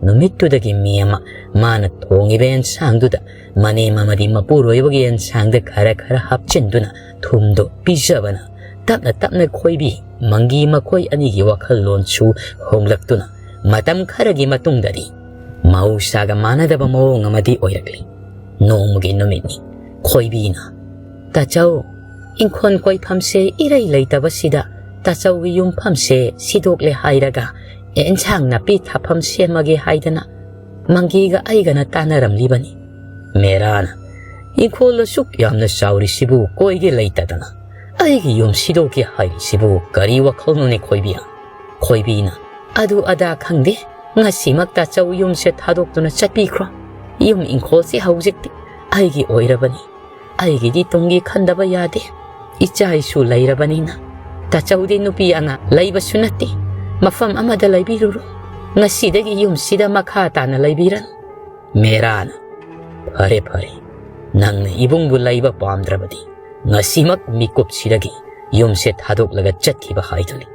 ꯅꯨꯃꯤꯠꯇꯨꯗꯒꯤ ꯃꯦꯝꯃ ꯃꯥꯅ ꯊꯣꯡꯉꯤꯕ ꯑꯦꯟꯁꯥꯡꯗꯨꯗ ꯃꯅꯦꯝ ꯑꯃꯗꯤ ꯃꯄꯨꯔꯣꯏꯕꯒꯤ ꯑꯦꯟꯁꯥꯡꯗ ꯈꯔ ꯈꯔ ꯍꯥꯞꯆꯤꯟꯗꯨꯅ ꯊꯨꯝꯗꯣ ꯄꯤꯖꯕꯅ ꯇꯞꯅ ꯇꯞꯅ ꯈꯣꯏꯕꯤ ꯃꯪꯒꯤ ꯃꯈꯣꯏ ꯑꯅꯤꯒꯤ ꯋꯥꯈꯜꯂꯣꯟꯁꯨ ꯍꯣꯡꯂꯛꯇꯨꯅ ꯃꯇꯝ ꯈꯔꯒꯤ ꯃꯇꯨꯡꯗꯗꯤ ꯃꯍꯧꯁꯥꯒ ꯃꯥꯟꯅꯗꯕ ꯃꯑꯣꯡ ꯑꯃꯗꯤ ꯑꯣꯏꯔꯛꯂꯤ꯫ ꯅꯣꯡꯃꯒꯤ ꯅꯨꯃꯤꯠꯅꯤ꯫ ꯈꯣꯏꯕꯤꯅ, "ꯇꯥꯆꯧ, ꯏꯪꯈꯣꯜ ꯀꯣꯏꯐꯝꯁꯦ ꯏꯔꯩ ꯂꯩꯇꯕꯁꯤꯗ ꯇꯥꯆꯧꯒꯤ ꯌꯨꯝꯐꯝꯁꯦ ꯁꯤꯗꯣꯛꯂꯦ ꯍꯥꯏꯔꯒ ꯑꯦꯟꯁꯥꯡ ꯅꯥꯄꯤ ꯊꯥꯐꯝ ꯁꯦꯝꯃꯒꯦ ꯍꯥꯏꯗꯅ ꯃꯪꯒꯤꯒ ꯑꯩꯒꯅ ꯇꯥꯟꯅꯔꯝꯂꯤꯕꯅꯤ꯫" ꯃꯦꯔꯥꯅ, "ꯏꯪꯈꯣꯜ ꯑꯁꯨꯛ ꯌꯥꯝꯅ ꯆꯥꯎꯔꯤꯁꯤꯕꯨ ꯀꯣꯏꯒꯦ ꯂꯩꯇꯗꯅ ꯑꯩꯒꯤ ꯌꯨꯝ ꯁꯤꯗꯣꯛꯀꯦ ꯍꯥꯏꯔꯤꯁꯤꯕꯨ ꯀꯔꯤ ꯋꯥꯈꯜꯅꯣꯅꯦ ꯈꯣꯏꯕꯤ?" ꯈꯣꯏꯕꯤꯅ, "ꯑꯗꯨ ꯑꯗꯥ ꯈꯪꯗꯦ, ꯉꯁꯤꯃꯛ ꯇꯥꯆꯧ ꯌꯨꯝꯁꯦ ꯊꯥꯗꯣꯛꯇꯨꯅ ꯆꯠꯄꯤꯈ꯭ꯔꯣ꯫ ꯌꯨꯝ ꯏꯪꯈꯣꯜꯁꯤ ꯍꯧꯖꯤꯛꯇꯤ ꯑꯩꯒꯤ ꯑꯣꯏꯔꯕꯅꯤ꯫ ꯑꯩꯒꯤꯗꯤ ꯇꯨꯡꯒꯤ ꯈꯟꯗꯕ ꯌꯥꯗꯦ꯫ ꯏꯆꯥ ꯏꯁꯨ ꯂꯩꯔꯕꯅꯤꯅ꯫ ꯇꯥꯆꯧꯗꯤ ꯅꯨꯄꯤ ꯑꯉꯥꯡ ꯂꯩꯕꯁꯨ ꯅꯠꯇꯦ꯫ ꯃꯐꯝ ꯑꯃꯗ ꯂꯩꯕꯤꯔꯨꯔꯣ꯫ ꯉꯁꯤꯗꯒꯤ ꯌꯨꯝꯁꯤꯗ ꯃꯈꯥ ꯇꯥꯅ ꯂꯩꯕꯤꯔꯅꯨ꯫" ꯃꯦꯔꯥꯅ, "ꯐꯔꯦ, ꯐꯔꯦ, ꯅꯪꯅ ꯏꯕꯨꯡꯕꯨ ꯂꯩꯕ ꯄꯥꯝꯗ꯭ꯔꯕꯗꯤ ꯉꯁꯤꯃꯛ ꯃꯤꯀꯨꯞꯁꯤꯗꯒꯤ ꯌꯨꯝꯁꯦ ꯊꯥꯗꯣꯛꯂꯒ ꯆꯠꯈꯤꯕ ꯍꯥꯏꯗꯨꯅꯤ꯫"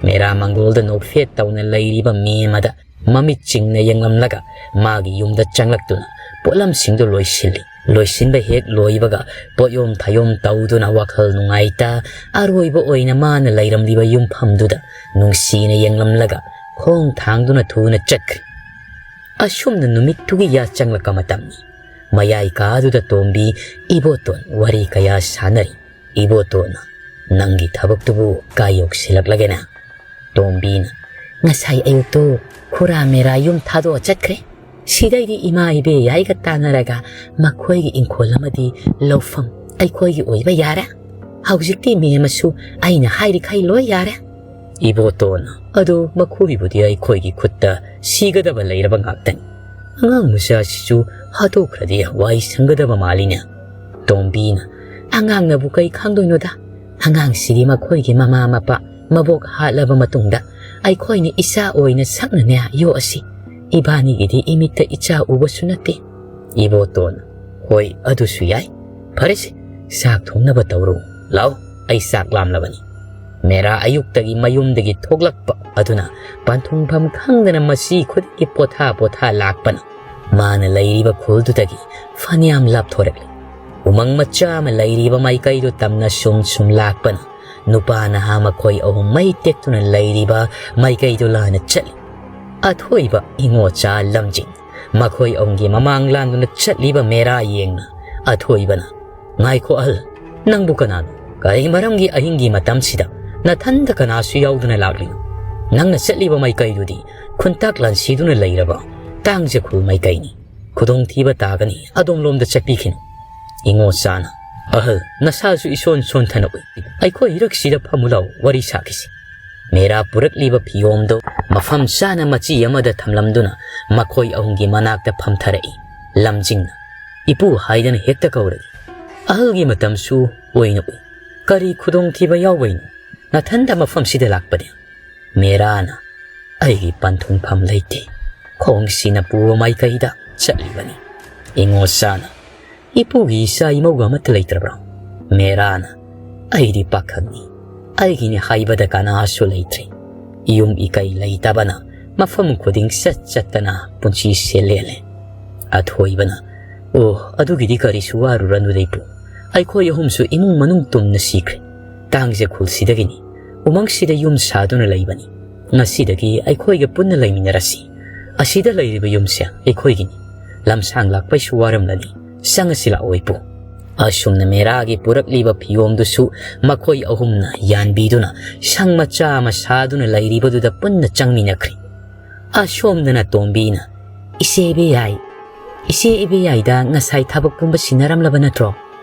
ꯃꯦꯔꯥ ꯃꯪꯒꯣꯜꯗ ꯅꯣꯛꯐꯦꯠ ꯇꯧꯅ ꯂꯩꯔꯤꯕ ꯃꯦꯝꯃꯗ ꯃꯃꯤꯠ ꯆꯤꯡꯅ ꯌꯦꯡꯂꯝꯂꯒ ꯃꯥꯒꯤ ꯌꯨꯝꯗ ꯆꯪꯂꯛꯇꯨꯅ ꯄꯣꯠꯂꯝꯁꯤꯡꯗꯨ ꯂꯣꯏꯁꯤꯜꯂꯤ꯫ ꯂꯣꯏꯁꯤꯟꯕ ꯍꯦꯛ ꯂꯣꯏꯕꯒ ꯄꯣꯠꯌꯣꯝ ꯊꯥꯌꯣꯝ ꯇꯧꯗꯨꯅ ꯋꯥꯈꯜ ꯅꯨꯡꯉꯥꯏꯇ ꯑꯔꯣꯏꯕ ꯑꯣꯏꯅ ꯃꯥꯅ ꯂꯩꯔꯝꯂꯤꯕ ꯌꯨꯝꯐꯝꯗꯨꯗ ꯅꯨꯡꯁꯤꯅ ꯌꯦꯡꯂꯝꯂꯒ ꯈꯣꯡ ꯊꯥꯡꯗꯨꯅ ꯊꯨꯅ ꯆꯠꯈ꯭ꯔꯦ꯫ ꯑꯁꯨꯝꯅ ꯅꯨꯃꯤꯠꯇꯨꯒꯤ ꯌꯥꯆꯪꯂꯛꯄ ꯃꯇꯝꯅꯤ꯫ ꯃꯌꯥꯏ ꯀꯥꯗꯨꯗ ꯇꯣꯝꯕꯤ ꯏꯕꯣꯇꯣꯟ ꯋꯥꯔꯤ ꯀꯌꯥ ꯁꯥꯟꯅꯔꯤ꯫ ꯏꯕꯣꯇꯣꯟꯅ, "ꯅꯪꯒꯤ ꯊꯕꯛꯇꯨꯕꯨ ꯀꯥꯏ ꯌꯧꯁꯤꯜꯂꯛꯂꯒꯦꯅꯦ?" ꯇꯣꯝꯕꯤꯅ, "ꯉꯁꯥꯏ ꯑꯌꯨꯛꯇꯣ ꯈꯨꯔꯥ ꯃꯦꯔꯥ ꯌꯨꯝ ꯊꯥꯗꯣꯛꯑ ꯆꯠꯈ꯭ꯔꯦ꯫ ꯁꯤꯗꯩꯗꯤ ꯏꯃꯥ ꯏꯕꯦ ꯌꯥꯏꯒ ꯇꯥꯟꯅꯔꯒ ꯃꯈꯣꯏꯒꯤ ꯏꯪꯈꯣꯜ ꯑꯃꯗꯤ ꯂꯧꯐꯝ ꯑꯩꯈꯣꯏꯒꯤ ꯑꯣꯏꯕ ꯌꯥꯔꯦ꯫ ꯍꯧꯖꯤꯛꯇꯤ ꯃꯦꯝꯃꯁꯨ ꯑꯩꯅ ꯍꯥꯏꯔꯤꯈꯩ ꯂꯣꯏ ꯌꯥꯔꯦ꯫" ꯏꯕꯣꯇꯣꯟꯅ, "ꯑꯗꯣ ꯃꯈꯣꯏꯕꯨꯗꯤ ꯑꯩꯈꯣꯏꯒꯤ ꯈꯨꯠꯇ ꯁꯤꯒꯗꯕ ꯂꯩꯔꯕ ꯉꯥꯛꯇꯅꯤ꯫ ꯑꯉꯥꯡ ꯃꯆꯥꯁꯤꯁꯨ ꯍꯥꯠꯇꯣꯛꯈ꯭ꯔꯗꯤ ꯋꯥꯏ ꯁꯪꯒꯗꯕ ꯃꯥꯜꯂꯤꯅꯦ꯫" ꯇꯣꯝꯕꯤꯅ, "ꯑꯉꯥꯡꯅꯕꯨ ꯀꯩ ꯈꯪꯗꯣꯏꯅꯣꯗ? ꯑꯉꯥꯡꯁꯤꯗꯤ ꯃꯈꯣꯏꯒꯤ ꯃꯃꯥ ꯃꯄꯥ ꯃꯕꯣꯛ ꯍꯥꯠꯂꯕ ꯃꯇꯨꯡꯗ ꯑꯩꯈꯣꯏꯅ ꯏꯆꯥ ꯑꯣꯏꯅ ꯁꯛꯅꯅꯦ ꯌꯣꯛꯑꯁꯤ꯫ ꯏꯕꯥꯅꯤꯒꯤꯗꯤ ꯏꯃꯤꯠꯇ ꯏꯆꯥ ꯎꯕꯁꯨ ꯅꯠꯇꯦ꯫ ꯏꯕꯣꯇꯣꯟ, ꯍꯣꯏ, ꯑꯗꯨꯁꯨ ꯌꯥꯏ꯫ ꯐꯔꯦꯁꯦ, ꯆꯥꯛ ꯊꯣꯡꯅꯕ ꯇꯧꯔꯨ꯫ ꯂꯥꯎ, ꯑꯩ ꯆꯥꯛ ꯂꯥꯝꯂꯕꯅꯤ꯫ ꯃꯦꯔꯥ ꯑꯌꯨꯛꯇꯒꯤ ꯃꯌꯨꯝꯗꯒꯤ ꯊꯣꯛꯂꯛꯄ ꯑꯗꯨꯅ ꯄꯟꯊꯨꯡꯐꯝ ꯈꯪꯗꯅ ꯃꯁꯤ ꯈꯨꯗꯤꯡꯒꯤ ꯄꯣꯊꯥ ꯄꯣꯊꯥ ꯂꯥꯛꯄꯅ ꯃꯥꯅ ꯂꯩꯔꯤꯕ ꯈꯨꯜꯗꯨꯗꯒꯤ ꯐꯅꯌꯥꯝ ꯂꯥꯞꯊꯣꯔꯛꯂꯤ꯫ ꯎꯃꯪ ꯃꯆꯥ ꯑꯃ ꯂꯩꯔꯤꯕ ꯃꯥꯏꯀꯩꯗꯨ ꯇꯝꯅ ꯁꯨꯝ ꯁꯨꯝ ꯂꯥꯛꯄꯅ ꯅꯨꯄꯥ ꯅꯍꯥ ꯃꯈꯣꯏ ꯑꯍꯨꯝ ꯃꯩ ꯇꯦꯛꯇꯨꯅ ꯂꯩꯔꯤꯕ ꯃꯥꯏꯀꯩꯗꯨ ꯂꯥꯟꯅ ꯆꯠꯂꯤ꯫ ꯑꯊꯣꯏꯕ, ꯏꯉꯣꯆꯥ, ꯂꯝꯖꯤꯡ ꯃꯈꯣꯏ ꯑꯍꯨꯝꯒꯤ ꯃꯃꯥꯡ ꯂꯥꯟꯗꯨꯅ ꯆꯠꯂꯤꯕ ꯃꯦꯔꯥ ꯌꯦꯡꯅ ꯑꯊꯣꯏꯕꯅ, "ꯉꯥꯏꯈꯣ ꯑꯍꯜ, ꯅꯪꯕꯨ ꯀꯅꯥꯅꯣ? ꯀꯔꯤ ꯃꯔꯝꯒꯤ ꯑꯍꯤꯡꯒꯤ ꯃꯇꯝꯁꯤꯗ ꯅꯊꯟꯗ ꯀꯅꯥꯁꯨ ꯌꯥꯎꯗꯅ ꯂꯥꯛꯂꯤꯅꯣ? ꯅꯪꯅ ꯆꯠꯂꯤꯕ ꯃꯥꯏꯀꯩꯗꯨꯗꯤ ꯈꯨꯟꯇꯥꯛ ꯂꯥꯟꯁꯤꯗꯨꯅ ꯂꯩꯔꯕ ꯇꯥꯡꯖꯈꯨꯜ ꯃꯥꯏꯀꯩꯅꯤ꯫ ꯈꯨꯗꯣꯡꯊꯤꯕ ꯇꯥꯒꯅꯤ, ꯑꯗꯣꯝꯂꯣꯝꯗ ꯆꯠꯄꯤꯈꯤꯅꯨ꯫" ꯏꯉꯣꯆꯥꯅ, "ꯑꯍꯜ, ꯅꯁꯥꯁꯨ ꯏꯁꯣꯟ ꯁꯣꯟꯊꯅ ꯎꯏ꯫ ꯑꯩꯈꯣꯏ ꯏꯔꯛꯁꯤꯗ ꯐꯝꯃꯨ ꯂꯥꯎ, ꯋꯥꯔꯤ ꯁꯥꯈꯤꯁꯤ꯫" ꯃꯦꯔꯥ ꯄꯨꯔꯛꯂꯤꯕ ꯐꯤꯌꯣꯝꯗꯨ ꯃꯐꯝ ꯆꯥꯅ ꯃꯆꯤ ꯑꯃꯗ ꯊꯝꯂꯝꯗꯨꯅ ꯃꯈꯣꯏ ꯑꯍꯨꯝꯒꯤ ꯃꯅꯥꯛꯇ ꯐꯝꯊꯔꯛꯏ꯫ ꯂꯝꯖꯤꯡꯅ, "ꯏꯄꯨ ꯍꯥꯏꯗꯅ ꯍꯦꯛꯇ ꯀꯧꯔꯛꯏ꯫ ꯑꯍꯜꯒꯤ ꯃꯇꯝꯁꯨ ꯑꯣꯏꯅ ꯎꯏ꯫ ꯀꯔꯤ ꯈꯨꯗꯣꯡꯊꯤꯕ ꯌꯥꯎꯕꯩꯅꯣ? ꯅꯊꯟꯗ ꯃꯐꯝꯁꯤꯗ ꯂꯥꯛꯄꯅꯦ?" ꯃꯦꯔꯥꯅ, "ꯑꯩꯒꯤ ꯄꯟꯊꯨꯡꯐꯝ ꯂꯩꯇꯦ꯫ ꯈꯣꯡꯁꯤꯅ ꯄꯨꯕ ꯃꯥꯏꯀꯩꯗ ꯆꯠꯂꯤꯕꯅꯤ꯫" ꯏꯉꯣꯆꯥꯅ, "ꯏꯄꯨꯒꯤ ꯏꯆꯥ ꯏꯃꯧꯒ ꯑꯃꯠꯇ ꯂꯩꯇ꯭ꯔꯕ꯭ꯔꯣ?" ꯃꯦꯔꯥꯅ, "ꯑꯩꯗꯤ ꯄꯥꯈꯪꯅꯤ꯫ ꯑꯩꯒꯤꯅꯤ ꯍꯥꯏꯕꯗ ꯀꯅꯥꯁꯨ ꯂꯩꯇ꯭ꯔꯤ꯫ ꯌꯨꯝ ꯏꯀꯩ ꯂꯩꯇꯕꯅ ꯃꯐꯝ ꯈꯨꯗꯤꯡ ꯆꯠ ꯆꯠꯇꯅ ꯄꯨꯟꯁꯤꯁꯦ ꯂꯦꯜꯂꯦ꯫" ꯑꯊꯣꯏꯕꯅ, "ꯑꯣ, ꯑꯗꯨꯒꯤꯗꯤ ꯀꯔꯤꯁꯨ ꯋꯥꯔꯨꯔꯅꯨꯗ ꯏꯄꯨ꯫ ꯑꯩꯈꯣꯏ ꯑꯍꯨꯝꯁꯨ ꯏꯃꯨꯡ ꯃꯅꯨꯡ ꯇꯨꯝꯅ ꯁꯤꯈ꯭ꯔꯦ꯫ ꯇꯥꯡꯖꯈꯨꯜꯁꯤꯗꯒꯤꯅꯤ꯫ ꯎꯃꯪꯁꯤꯗ ꯌꯨꯝ ꯁꯥꯗꯨꯅ ꯂꯩꯕꯅꯤ꯫ ꯉꯁꯤꯗꯒꯤ ꯑꯩꯈꯣꯏꯒ ꯄꯨꯟꯅ ꯂꯩꯃꯤꯟꯅꯔꯁꯤ꯫ ꯑꯁꯤꯗ ꯂꯩꯔꯤꯕ ꯌꯨꯝꯁꯦ ꯑꯩꯈꯣꯏꯒꯤꯅꯤ꯫ ꯂꯝꯁꯥꯡ ꯂꯥꯛꯄꯩꯁꯨ ꯋꯥꯔꯝꯂꯅꯤ꯫ ꯆꯪꯉꯁꯤ ꯂꯥꯛꯑꯣ ꯏꯄꯨ꯫" ꯑꯁꯨꯝꯅ ꯃꯦꯔꯥꯒꯤ ꯄꯨꯔꯛꯂꯤꯕ ꯐꯤꯌꯣꯝꯗꯨꯁꯨ ꯃꯈꯣꯏ ꯑꯍꯨꯝꯅ ꯌꯥꯟꯕꯤꯗꯨꯅ ꯁꯪ ꯃꯆꯥ ꯑꯃ ꯁꯥꯗꯨꯅ ꯂꯩꯔꯤꯕꯗꯨꯗ ꯄꯨꯟꯅ ꯆꯪꯃꯤꯟꯅꯈ꯭ꯔꯦ꯫ ꯑꯁꯣꯝꯗꯅ ꯇꯣꯝꯕꯤꯅ, "ꯏꯆꯦ ꯏꯕꯦꯌꯥꯏ, ꯏꯆꯦ ꯏꯕꯦꯌꯥꯏꯗ ꯉꯁꯥꯏ ꯊꯕꯛ ꯄꯨꯝꯕ ꯁꯤꯟꯅꯔꯝꯂꯕ ꯅꯠꯇ꯭ꯔꯣ?"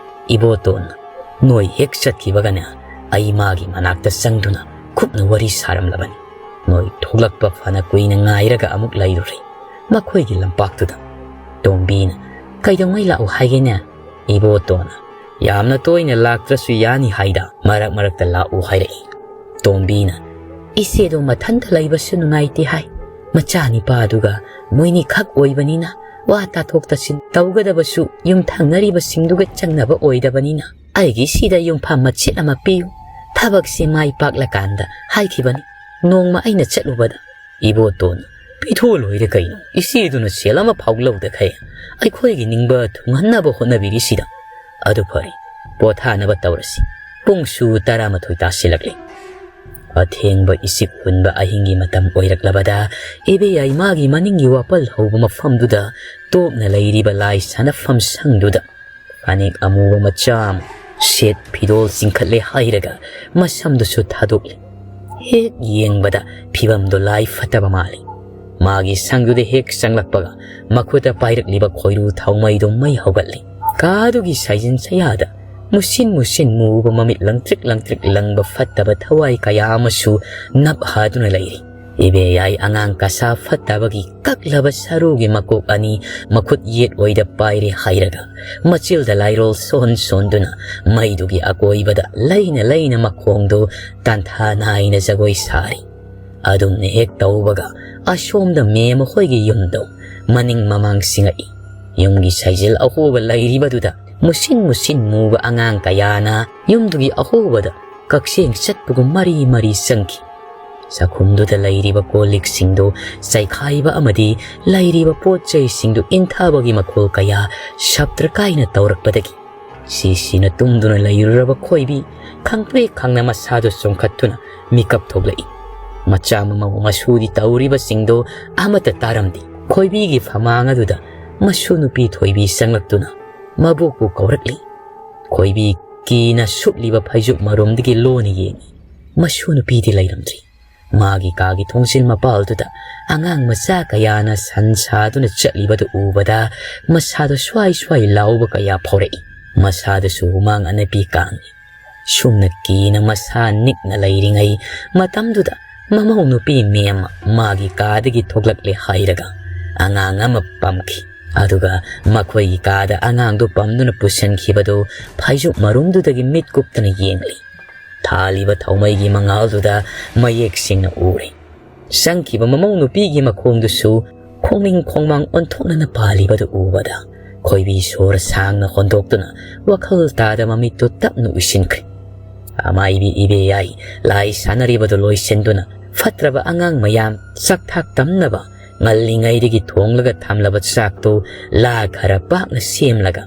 ꯏꯕꯣꯇꯣꯟꯅ, "ꯅꯣꯏ ꯍꯦꯛ ꯆꯠꯈꯤꯕꯒꯅꯦ ꯑꯩ ꯃꯥꯒꯤ ꯃꯅꯥꯛꯇ ꯆꯪꯗꯨꯅ ꯀꯨꯞꯅ ꯋꯥꯔꯤ ꯁꯥꯔꯝꯂꯕꯅꯤ꯫ ꯅꯣꯏ ꯊꯣꯛꯂꯛꯄ ꯐꯅ ꯀꯨꯏꯅ ꯉꯥꯏꯔꯒ ꯑꯃꯨꯛ ꯂꯩꯔꯨꯔꯦ ꯃꯈꯣꯏꯒꯤ ꯂꯝꯄꯥꯛꯇꯨꯗ꯫" ꯇꯣꯝꯕꯤꯅ, "ꯀꯩꯗꯧꯉꯩ ꯂꯥꯛꯎ ꯍꯥꯏꯒꯦꯅꯦ?" ꯏꯕꯣꯇꯣꯟꯅ, "ꯌꯥꯝꯅ ꯇꯣꯏꯅ ꯂꯥꯛꯇ꯭ꯔꯁꯨ ꯌꯥꯅꯤ ꯍꯥꯏꯗ, ꯃꯔꯛ ꯃꯔꯛꯇ ꯂꯥꯛꯎ ꯍꯥꯏꯔꯛꯏ꯫" ꯇꯣꯝꯕꯤꯅ, ꯏꯆꯦꯗꯣ ꯃꯊꯟꯇ ꯂꯩꯕꯁꯨ ꯅꯨꯡꯉꯥꯏꯇꯦ ꯍꯥꯏ꯫ ꯃꯆꯥꯅꯤꯄꯥꯗꯨꯒ ꯃꯣꯏꯅꯤꯈꯛ ꯑꯣꯏꯕꯅꯤꯅ ꯋꯥ ꯇꯥꯊꯣꯛ ꯇꯥꯁꯤꯟ ꯇꯧꯒꯗꯕꯁꯨ ꯌꯨꯝꯊꯪꯅꯔꯤꯕꯁꯤꯡꯗꯨꯒ ꯆꯪꯅꯕ ꯑꯣꯏꯗꯕꯅꯤꯅ ꯑꯩꯒꯤ ꯁꯤꯗ ꯌꯨꯝꯐꯝ ꯃꯆꯦꯠ ꯑꯃ ꯄꯤꯌꯨ, ꯊꯕꯛꯁꯦ ꯃꯥꯏ ꯄꯥꯛꯂꯀꯥꯟꯗ ꯍꯥꯏꯈꯤꯕꯅꯤ꯫ ꯅꯣꯡꯃ ꯑꯩꯅ ꯆꯠꯂꯨꯕꯗ ꯏꯕꯣꯇꯣꯟ, "ꯄꯤꯊꯣꯛꯑ ꯂꯣꯏꯔꯦ ꯀꯩꯅꯣ, ꯏꯆꯦꯗꯨꯅ ꯁꯦꯜ ꯑꯃ ꯐꯥꯎ ꯂꯧꯗꯈꯩ ꯑꯩꯈꯣꯏꯒꯤ ꯅꯤꯡꯕ ꯊꯨꯡꯍꯟꯅꯕ ꯍꯣꯠꯅꯕꯤꯔꯤꯁꯤꯗ꯫ ꯑꯗꯨ ꯐꯔꯦ, ꯄꯣꯊꯥꯅꯕ ꯇꯧꯔꯁꯤ, ꯄꯨꯡꯁꯨ ꯇꯔꯥꯃꯥꯊꯣꯏ ꯇꯥꯁꯤꯜꯂꯛꯂꯦ"꯫ ꯑꯊꯦꯡꯕ ꯏꯁꯤꯛ ꯍꯨꯟꯕ ꯑꯍꯤꯡꯒꯤ ꯃꯇꯝ ꯑꯣꯏꯔꯛꯂꯕꯗ ꯏꯕꯦꯌꯥꯏ ꯃꯥꯒꯤ ꯃꯅꯤꯡꯒꯤ ꯋꯥꯄꯜ ꯍꯧꯕ ꯃꯐꯝꯗꯨꯗ ꯇꯣꯛꯅ ꯂꯩꯔꯤꯕ ꯂꯥꯏ ꯁꯥꯟꯅꯐꯝ ꯁꯪꯗꯨꯗ ꯐꯅꯦꯛ ꯑꯃꯨꯕ ꯃꯆꯥ ꯑꯃ ꯁꯦꯠ ꯐꯤꯗꯣꯜ ꯆꯤꯡꯈꯠꯂꯦ ꯍꯥꯏꯔꯒ ꯃꯁꯝꯗꯨꯁꯨ ꯊꯥꯗꯣꯛꯂꯦ꯫ ꯍꯦꯛ ꯌꯦꯡꯕꯗ ꯐꯤꯕꯝꯗꯣ ꯂꯥꯏ ꯐꯠꯇꯕ ꯃꯥꯜꯂꯤ꯫ ꯃꯥꯒꯤ ꯁꯪꯗꯨꯗ ꯍꯦꯛ ꯆꯪꯂꯛꯄꯒ ꯃꯈꯨꯠꯇ ꯄꯥꯏꯔꯛꯂꯤꯕ ꯈꯣꯏꯔꯨ ꯊꯥꯎꯃꯩꯗꯣ ꯃꯩ ꯍꯧꯒꯠꯂꯤ꯫ ꯀꯥꯗꯨꯒꯤ ꯁꯥꯏꯖꯤꯟ ꯁꯌꯥꯗ ꯃꯨꯁꯤꯟ ꯃꯨꯁꯤꯟ ꯃꯨꯕ ꯃꯃꯤꯠ ꯂꯪꯇ꯭ꯔꯤꯛ ꯂꯪꯇ꯭ꯔꯤꯛ ꯂꯪꯕ ꯐꯠꯇꯕ ꯊꯋꯥꯏ ꯀꯌꯥ ꯑꯃꯁꯨ ꯅꯞ ꯍꯥꯗꯨꯅ ꯂꯩꯔꯤ꯫ ꯏꯕꯦꯌꯥꯏ ꯑꯉꯥꯡ ꯀꯁꯥ ꯐꯠꯇꯕꯒꯤ ꯀꯛꯂꯕ ꯁꯔꯨꯒꯤ ꯃꯀꯣꯛ ꯑꯅꯤ ꯃꯈꯨꯠ ꯌꯦꯠ ꯑꯣꯏꯗ ꯄꯥꯏꯔꯦ ꯍꯥꯏꯔꯒ ꯃꯆꯤꯜꯗ ꯂꯥꯏꯔꯣꯜ ꯁꯣꯟ ꯁꯣꯟꯗꯨꯅ ꯃꯩꯗꯨꯒꯤ ꯑꯀꯣꯏꯕꯗ ꯂꯩꯅ ꯂꯩꯅ ꯃꯈꯣꯡꯗꯨ ꯇꯥꯟꯊꯥ ꯅꯥꯏꯅ ꯖꯒꯣꯏ ꯁꯥꯔꯤ꯫ ꯑꯗꯨꯝꯅ ꯍꯦꯛ ꯇꯧꯕꯒ ꯑꯁꯣꯝꯗ ꯃꯦꯝ ꯃꯈꯣꯏꯒꯤ ꯌꯨꯝꯗꯣ ꯃꯅꯤꯡ ꯃꯃꯥꯡ ꯁꯤꯡꯉꯛꯏ꯫ ꯌꯨꯝꯒꯤ ꯁꯥꯏꯖꯤꯜ ꯑꯍꯣꯕ ꯂꯩꯔꯤꯕꯗꯨꯗ ꯃꯨꯁꯤꯟ ꯃꯨꯁꯤꯟ ꯃꯨꯕ ꯑꯉꯥꯡ ꯀꯌꯥꯅ ꯌꯨꯝꯗꯨꯒꯤ ꯑꯍꯣꯕꯗ ꯀꯛꯆꯦꯡ ꯆꯠꯄꯒꯨꯝ ꯃꯔꯤ ꯃꯔꯤ ꯆꯪꯈꯤ꯫ ꯆꯥꯛꯈꯨꯝꯗꯨꯗ ꯂꯩꯔꯤꯕ ꯀꯣꯜ ꯂꯤꯛꯁꯤꯡꯗꯨ ꯆꯥꯏꯈꯥꯏꯕ ꯑꯃꯗꯤ ꯂꯩꯔꯤꯕ ꯄꯣꯠ ꯆꯩꯁꯤꯡꯗꯨ ꯏꯟꯊꯕꯒꯤ ꯃꯈꯣꯜ ꯀꯌꯥ ꯁꯞꯇ꯭ꯔ ꯀꯥꯏꯅ ꯇꯧꯔꯛꯄꯗꯒꯤ ꯁꯤꯁꯤꯅ ꯇꯨꯝꯗꯨꯅ ꯂꯩꯔꯨꯔꯕ ꯈꯣꯏꯕꯤ ꯈꯪꯄ꯭ꯔꯦꯛ ꯈꯪꯅ ꯃꯁꯥꯗꯨ ꯆꯣꯡꯈꯠꯇꯨꯅ ꯃꯤꯀꯞ ꯊꯣꯛꯂꯛꯏ꯫ ꯃꯆꯥ ꯃꯃꯧ ꯃꯁꯨꯗꯤ ꯇꯧꯔꯤꯕꯁꯤꯡꯗꯣ ꯑꯃꯠꯇ ꯇꯥꯔꯝꯗꯦ꯫ ꯈꯣꯏꯕꯤꯒꯤ ꯐꯃꯥꯡ ꯑꯗꯨꯗ ꯃꯁꯨ ꯅꯨꯄꯤ ꯊꯣꯏꯕꯤ ꯆꯪꯂꯛꯇꯨꯅ ꯃꯕꯣꯛꯄꯨ ꯀꯧꯔꯛꯂꯤ꯫ ꯈꯣꯏꯕꯤ ꯀꯤꯅ ꯁꯨꯞꯂꯤꯕ ꯐꯩꯖꯨꯞ ꯃꯔꯨꯝꯗꯒꯤ ꯂꯣꯟꯅ ꯌꯦꯡꯉꯤ꯫ ꯃꯁꯨ ꯅꯨꯄꯤꯗꯤ ꯂꯩꯔꯝꯗ꯭ꯔꯤ꯫ ꯃꯥꯒꯤ ꯀꯥꯒꯤ ꯊꯣꯡꯖꯤꯜ ꯃꯄꯥꯜꯗꯨꯗ ꯑꯉꯥꯡ ꯃꯆꯥ ꯀꯌꯥꯅ ꯁꯟ ꯁꯥꯗꯨꯅ ꯆꯠꯂꯤꯕꯗꯨ ꯎꯕꯗ ꯃꯁꯥꯗ ꯁ꯭ꯋꯥꯏ ꯁ꯭ꯋꯥꯏ ꯂꯥꯎꯕ ꯀꯌꯥ ꯐꯥꯎꯔꯛꯏ꯫ ꯃꯁꯥꯗꯁꯨ ꯍꯨꯃꯥꯡ ꯑꯅꯞꯄꯤ ꯀꯥꯡꯏ꯫ ꯁꯨꯝꯅ ꯀꯤꯅ ꯃꯁꯥ ꯅꯤꯛꯅ ꯂꯩꯔꯤꯉꯩ ꯃꯇꯝꯗꯨꯗ ꯃꯃꯧ ꯅꯨꯄꯤ ꯃꯦꯝ ꯃꯥꯒꯤ ꯀꯥꯗꯒꯤ ꯊꯣꯛꯂꯛꯂꯦ ꯍꯥꯏꯔꯒ ꯑꯉꯥꯡ ꯑꯃ ꯄꯝꯈꯤ꯫ ꯑꯗꯨꯒ ꯃꯈꯣꯏꯒꯤ ꯀꯥꯗ ꯑꯉꯥꯡꯗꯨ ꯄꯝꯗꯨꯅ ꯄꯨꯁꯤꯟꯈꯤꯕꯗꯨ ꯐꯩꯖꯨꯞ ꯃꯔꯨꯝꯗꯨꯗꯒꯤ ꯃꯤꯠ ꯀꯨꯞꯇꯅ ꯌꯦꯡꯂꯤ꯫ ꯊꯥꯜꯂꯤꯕ ꯊꯥꯎꯃꯩꯒꯤ ꯃꯉꯥꯜꯗꯨꯗ ꯃꯌꯦꯛ ꯁꯦꯡꯅ ꯎꯔꯦ꯫ ꯆꯪꯈꯤꯕ ꯃꯃꯧ ꯅꯨꯄꯤꯒꯤ ꯃꯈꯣꯡꯗꯨꯁꯨ ꯈꯣꯡꯅꯤꯡ ꯈꯣꯡꯃꯥꯡ ꯑꯣꯟꯊꯣꯛꯅꯅ ꯄꯥꯜꯂꯤꯕꯗꯨ ꯎꯕꯗ ꯈꯣꯏꯕꯤ ꯁꯣꯔ ꯁꯥꯡꯅ ꯍꯣꯟꯗꯣꯛꯇꯨꯅ ꯋꯥꯈꯜ ꯇꯥꯗ ꯃꯃꯤꯠꯇꯨ ꯇꯞꯅ ꯎꯏꯁꯤꯟꯈ꯭ꯔꯦ꯫ ꯑꯃꯥꯏꯕꯤ ꯏꯕꯦꯌꯥꯏ ꯂꯥꯏ ꯁꯥꯟꯅꯔꯤꯕꯗꯨ ꯂꯣꯏꯁꯤꯟꯗꯨꯅ ꯐꯠꯇ꯭ꯔꯕ ꯑꯉꯥꯡ ꯃꯌꯥꯝ ꯆꯥꯛꯊꯥꯛ ꯇꯝꯅꯕ ꯉꯜꯂꯤꯉꯩꯗꯒꯤ ꯊꯣꯡꯂꯒ ꯊꯝꯂꯕ ꯆꯥꯛꯇꯨ ꯂꯥ ꯈꯔ ꯄꯥꯛꯅ ꯁꯦꯝꯂꯒ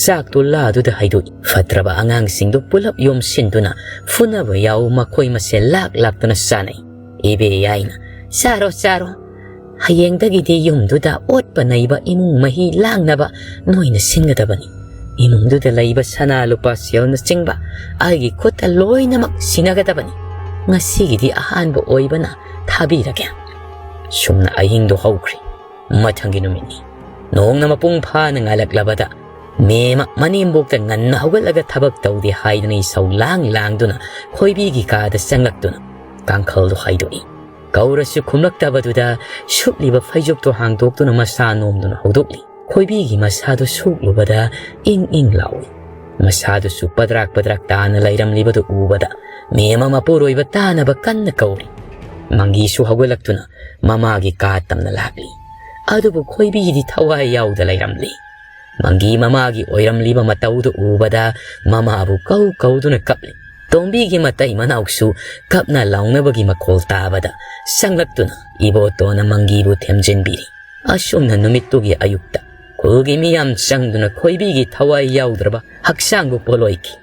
ꯆꯥꯛꯇꯨ ꯂꯥꯗꯨꯗ ꯍꯩꯗꯣꯛꯏ꯫ ꯐꯠꯇ꯭ꯔꯕ ꯑꯉꯥꯡꯁꯤꯡꯗꯨ ꯄꯨꯂꯞ ꯌꯣꯝꯁꯤꯟꯗꯨꯅ ꯐꯨꯅꯕ ꯌꯥꯎ ꯃꯈꯣꯏ ꯃꯁꯦꯜ ꯂꯥꯛ ꯂꯥꯛꯇꯨꯅ ꯆꯥꯅꯩ꯫ ꯏꯕꯦꯌꯥꯏꯅ, "ꯆꯥꯔꯣ, ꯆꯥꯔꯣ꯫ ꯍꯌꯦꯡꯗꯒꯤꯗꯤ ꯌꯨꯝꯗꯨꯗ ꯑꯣꯠꯄ ꯅꯩꯕ ꯏꯃꯨꯡ ꯃꯍꯤ ꯂꯥꯡꯅꯕ ꯅꯣꯏꯅ ꯁꯤꯟꯒꯗꯕꯅꯤ꯫ ꯏꯃꯨꯡꯗꯨꯗ ꯂꯩꯕ ꯁꯅꯥ ꯂꯨꯄꯥ ꯁꯦꯜꯅꯆꯤꯡꯕ ꯑꯩꯒꯤ ꯈꯨꯠꯇ ꯂꯣꯏꯅꯃꯛ ꯁꯤꯟꯅꯒꯗꯕꯅꯤ꯫ ꯉꯁꯤꯒꯤꯗꯤ ꯑꯍꯥꯟꯕ ꯑꯣꯏꯕꯅ ꯊꯥꯕꯤꯔꯒꯦ꯫" ꯁꯨꯝꯅ ꯑꯍꯤꯡꯗꯨ ꯍꯧꯈ꯭ꯔꯦ꯫ ꯃꯊꯪꯒꯤ ꯅꯨꯃꯤꯠꯅꯤ꯫ ꯅꯣꯡꯅ ꯃꯄꯨꯡ ꯐꯥꯅ ꯉꯥꯜꯂꯛꯂꯕꯗ ꯃꯦꯃ ꯃꯅꯦꯝꯕꯣꯛꯇ ꯉꯟꯅ ꯍꯧꯒꯠꯂꯒ ꯊꯕꯛ ꯇꯧꯗꯦ ꯍꯥꯏꯗꯨꯅ ꯏꯁꯧ ꯂꯥꯡ ꯂꯥꯡꯗꯨꯅ ꯈꯣꯏꯕꯤꯒꯤ ꯀꯥꯗ ꯆꯪꯂꯛꯇꯨꯅ ꯀꯥꯡꯈꯜꯗꯨ ꯍꯥꯏꯗꯣꯛꯏ꯫ ꯀꯧꯔꯁꯨ ꯈꯨꯝꯂꯛꯇꯕꯗꯨꯗ ꯁꯨꯞꯂꯤꯕ ꯐꯩꯖꯨꯞꯇꯨ ꯍꯥꯡꯗꯣꯛꯇꯨꯅ ꯃꯁꯥ ꯅꯣꯝꯗꯨꯅ ꯍꯧꯗꯣꯛꯂꯤ꯫ ꯈꯣꯏꯕꯤꯒꯤ ꯃꯁꯥꯗꯨ ꯁꯣꯛꯂꯨꯕꯗ ꯏꯪ ꯏꯪ ꯂꯥꯎꯏ꯫ ꯃꯁꯥꯗꯨꯁꯨ ꯄꯗ꯭ꯔꯥꯛ ꯄꯗ꯭ꯔꯥꯛ ꯇꯥꯅ ꯂꯩꯔꯝꯂꯤꯕꯗꯨ ꯎꯕꯗ ꯃꯦꯃ ꯃꯄꯨꯔꯣꯏꯕ ꯇꯥꯅꯕ ꯀꯟꯅ ꯀꯧꯔꯤ꯫ ꯃꯪꯒꯤꯁꯨ ꯍꯧꯒꯠꯂꯛꯇꯨꯅ ꯃꯃꯥꯒꯤ ꯀꯥ ꯇꯝꯅ ꯂꯥꯛꯂꯤ꯫ ꯑꯗꯨꯕꯨ ꯈꯣꯏꯕꯤꯗꯤ ꯊꯋꯥꯏ ꯌꯥꯎꯗ ꯂꯩꯔꯝꯂꯤ꯫ ꯃꯪꯒꯤ ꯃꯃꯥꯒꯤ ꯑꯣꯏꯔꯝꯂꯤꯕ ꯃꯇꯧꯗꯨ ꯎꯕꯗ ꯃꯃꯥꯕꯨ ꯀꯧ ꯀꯧꯗꯨꯅ ꯀꯞꯂꯤ꯫ ꯇꯣꯝꯕꯤꯒꯤ ꯃꯇꯩ ꯃꯅꯥꯎꯁꯨ ꯀꯞꯅ ꯂꯥꯎꯅꯕꯒꯤ ꯃꯈꯣꯜ ꯇꯥꯕꯗ ꯆꯪꯂꯛꯇꯨꯅ ꯏꯕꯣꯇꯣꯟꯅ ꯃꯪꯒꯤꯕꯨ ꯊꯦꯝꯖꯤꯟꯕꯤꯔꯤ꯫ ꯑꯁꯨꯝꯅ ꯅꯨꯃꯤꯠꯇꯨꯒꯤ ꯑꯌꯨꯛꯇ ꯈꯨꯜꯒꯤ ꯃꯤꯌꯥꯝ ꯆꯪꯗꯨꯅ ꯈꯣꯏꯕꯤꯒꯤ ꯊꯋꯥꯏ ꯌꯥꯎꯗ꯭ꯔꯕ ꯍꯛꯆꯥꯡꯕꯨ ꯄꯣꯂꯣꯏꯈꯤ꯫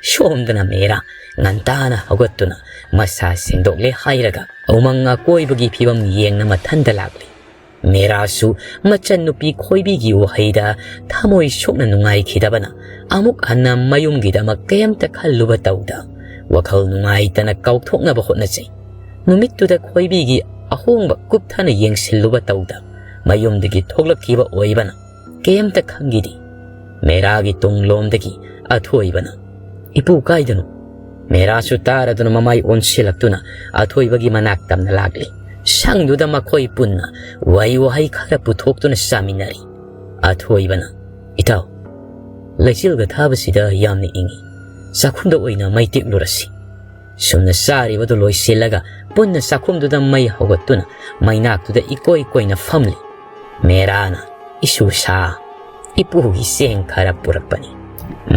ꯁꯣꯝꯗꯅ ꯃꯦꯔꯥ ꯉꯟꯇꯥꯅ ꯍꯧꯒꯠꯇꯨꯅ ꯃꯁꯥ ꯁꯦꯡꯗꯣꯛꯂꯦ ꯍꯥꯏꯔꯒ ꯎꯃꯪ ꯑꯀꯣꯏꯕꯒꯤ ꯐꯤꯕꯝ ꯌꯦꯡꯅ ꯃꯊꯟꯗ ꯂꯥꯛꯂꯤ꯫ ꯃꯦꯔꯥꯁꯨ ꯃꯆꯟꯅꯨꯄꯤ ꯈꯣꯏꯕꯤꯒꯤ ꯋꯥꯍꯩꯗ ꯊꯃꯣꯏ ꯁꯣꯛꯅ ꯅꯨꯡꯉꯥꯏꯈꯤꯗꯕꯅ ꯑꯃꯨꯛ ꯍꯟꯅ ꯃꯌꯨꯝꯒꯤꯗꯃꯛ ꯀꯩꯝꯇ ꯈꯜꯂꯨꯕ ꯇꯧꯗ ꯋꯥꯈꯜ ꯅꯨꯡꯉꯥꯏꯇꯅ ꯀꯥꯎꯊꯣꯛꯅꯕ ꯍꯣꯠꯅꯖꯩ꯫ ꯅꯨꯃꯤꯠꯇꯨꯗ ꯈꯣꯏꯕꯤꯒꯤ ꯑꯍꯣꯡꯕ ꯀꯨꯞꯊꯅ ꯌꯦꯡꯁꯤꯜꯂꯨꯕ ꯇꯧꯗ ꯃꯌꯨꯝꯗꯒꯤ ꯊꯣꯛꯂꯛꯈꯤꯕ ꯑꯣꯏꯕꯅ ꯀꯩꯝꯇ ꯈꯪꯈꯤꯗꯦ꯫ ꯃꯦꯔꯥꯒꯤ ꯇꯨꯡꯂꯣꯝꯗꯒꯤ ꯑꯊꯣꯏꯕꯅ, "ꯏꯄꯨ ꯀꯥꯏꯗꯅꯣ?" ꯃꯦꯔꯥꯁꯨ ꯇꯥꯔꯗꯨꯅ ꯃꯃꯥꯏ ꯑꯣꯟꯁꯤꯜꯂꯛꯇꯨꯅ ꯑꯊꯣꯏꯕꯒꯤ ꯃꯅꯥꯛ ꯇꯝꯅ ꯂꯥꯛꯂꯤ꯫ ꯁꯪꯗꯨꯗ ꯃꯈꯣꯏ ꯄꯨꯟꯅ ꯋꯥꯍꯩ ꯋꯥꯍꯩ ꯈꯔ ꯄꯨꯊꯣꯛꯇꯨꯅ ꯆꯥꯃꯤꯟꯅꯔꯤ꯫ ꯑꯊꯣꯏꯕꯅ, "ꯏꯇꯥꯎ, ꯂꯩꯆꯤꯜꯒ ꯊꯥꯕꯁꯤꯗ ꯌꯥꯝꯅ ꯏꯪꯏ꯫ ꯆꯥꯛꯈꯨꯝꯗ ꯑꯣꯏꯅ ꯃꯩ ꯇꯦꯛꯂꯨꯔꯁꯤ꯫ ꯁꯨꯝꯅ ꯆꯥꯔꯤꯕꯗꯨ ꯂꯣꯏꯁꯤꯜꯂꯒ ꯄꯨꯟꯅ ꯆꯥꯛꯈꯨꯝꯗꯨꯗ ꯃꯩ ꯍꯧꯒꯠꯇꯨꯅ ꯃꯩꯅꯥꯛꯇꯨꯗ ꯏꯀꯣꯏ ꯀꯣꯏꯅ ꯐꯝꯂꯤ꯫ ꯃꯦꯔꯥꯅ, "ꯏꯁꯨ ꯁꯥ, ꯏꯄꯨꯒꯤ ꯆꯦꯡ ꯈꯔ ꯄꯨꯔꯛꯄꯅꯤ꯫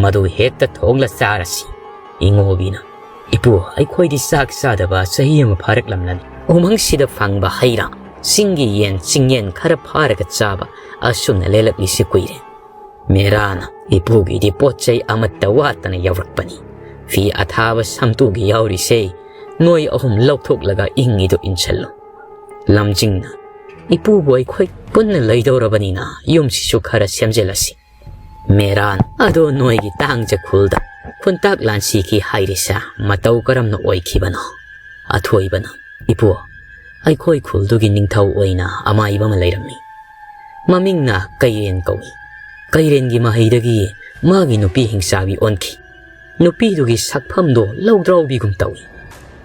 ꯃꯗꯨ ꯍꯦꯛꯇ ꯊꯣꯡꯂ ꯆꯥꯔꯁꯤ꯫" ꯏꯉꯣꯕꯤꯅ, "ꯏꯄꯨ, ꯑꯩꯈꯣꯏꯗꯤ ꯆꯥꯛ ꯆꯥꯗꯕ ꯆꯍꯤ ꯑꯃ ꯐꯥꯔꯛꯂꯝꯂꯅꯤ꯫ ꯎꯃꯪꯁꯤꯗ ꯐꯪꯕ ꯍꯩ ꯔꯥ, ꯆꯤꯡꯒꯤ ꯌꯦꯟ, ꯆꯤꯡꯌꯦꯟ ꯈꯔ ꯐꯥꯔꯒ ꯆꯥꯕ, ꯑꯁꯨꯝꯅ ꯂꯦꯜꯂꯛꯂꯤꯁꯤ ꯀꯨꯏꯔꯦ꯫ ꯃꯦꯔꯥꯅ, ꯏꯄꯨꯒꯤꯗꯤ ꯄꯣꯠ ꯆꯩ ꯑꯃꯠꯇ ꯋꯥꯠꯇꯅ ꯌꯥꯎꯔꯛꯄꯅꯤ꯫ ꯐꯤ ꯑꯊꯥꯕ ꯁꯝꯇꯨꯒꯤ ꯌꯥꯎꯔꯤꯁꯦ, ꯅꯣꯏ ꯑꯍꯨꯝ ꯂꯧꯊꯣꯛꯂꯒ ꯏꯪꯉꯤꯗꯨ ꯏꯟꯁꯜꯂꯨ꯫" ꯂꯝꯖꯤꯡꯅ, "ꯏꯄꯨꯕꯨ ꯑꯩꯈꯣꯏ ꯄꯨꯟꯅ ꯂꯩꯗꯧꯔꯕꯅꯤꯅ ꯌꯨꯝꯁꯤꯁꯨ ꯈꯔ ꯁꯦꯝꯖꯤꯜꯂꯁꯤ꯫" ꯃꯦꯔꯥꯟ, "ꯑꯗꯣ ꯅꯣꯏꯒꯤ ꯇꯥꯡꯖ ꯈꯨꯜꯗ ꯈꯨꯟꯇꯥꯛ ꯂꯥꯟꯁꯤꯈꯤ ꯍꯥꯏꯔꯤꯁꯦ ꯃꯇꯧ ꯀꯔꯝꯅ ꯑꯣꯏꯈꯤꯕꯅꯣ?" ꯑꯊꯣꯏꯕꯅ, "ꯏꯄꯨ, ꯑꯩꯈꯣꯏ ꯈꯨꯜꯗꯨꯒꯤ ꯅꯤꯡꯊꯧ ꯑꯣꯏꯅ ꯑꯃꯥꯏꯕ ꯑꯃ ꯂꯩꯔꯝꯃꯤ꯫ ꯃꯃꯤꯡꯅ ꯀꯩꯔꯦꯟ ꯀꯧꯏ꯫ ꯀꯩꯔꯦꯟꯒꯤ ꯃꯍꯩꯗꯒꯤ ꯃꯥꯒꯤ ꯅꯨꯄꯤ ꯍꯤꯡꯆꯥꯕꯤ ꯑꯣꯟꯈꯤ꯫ ꯅꯨꯄꯤꯗꯨꯒꯤ ꯁꯛꯐꯝꯗꯣ ꯂꯧꯗ꯭ꯔꯥꯎꯕꯤꯒꯨꯝ ꯇꯧꯏ꯫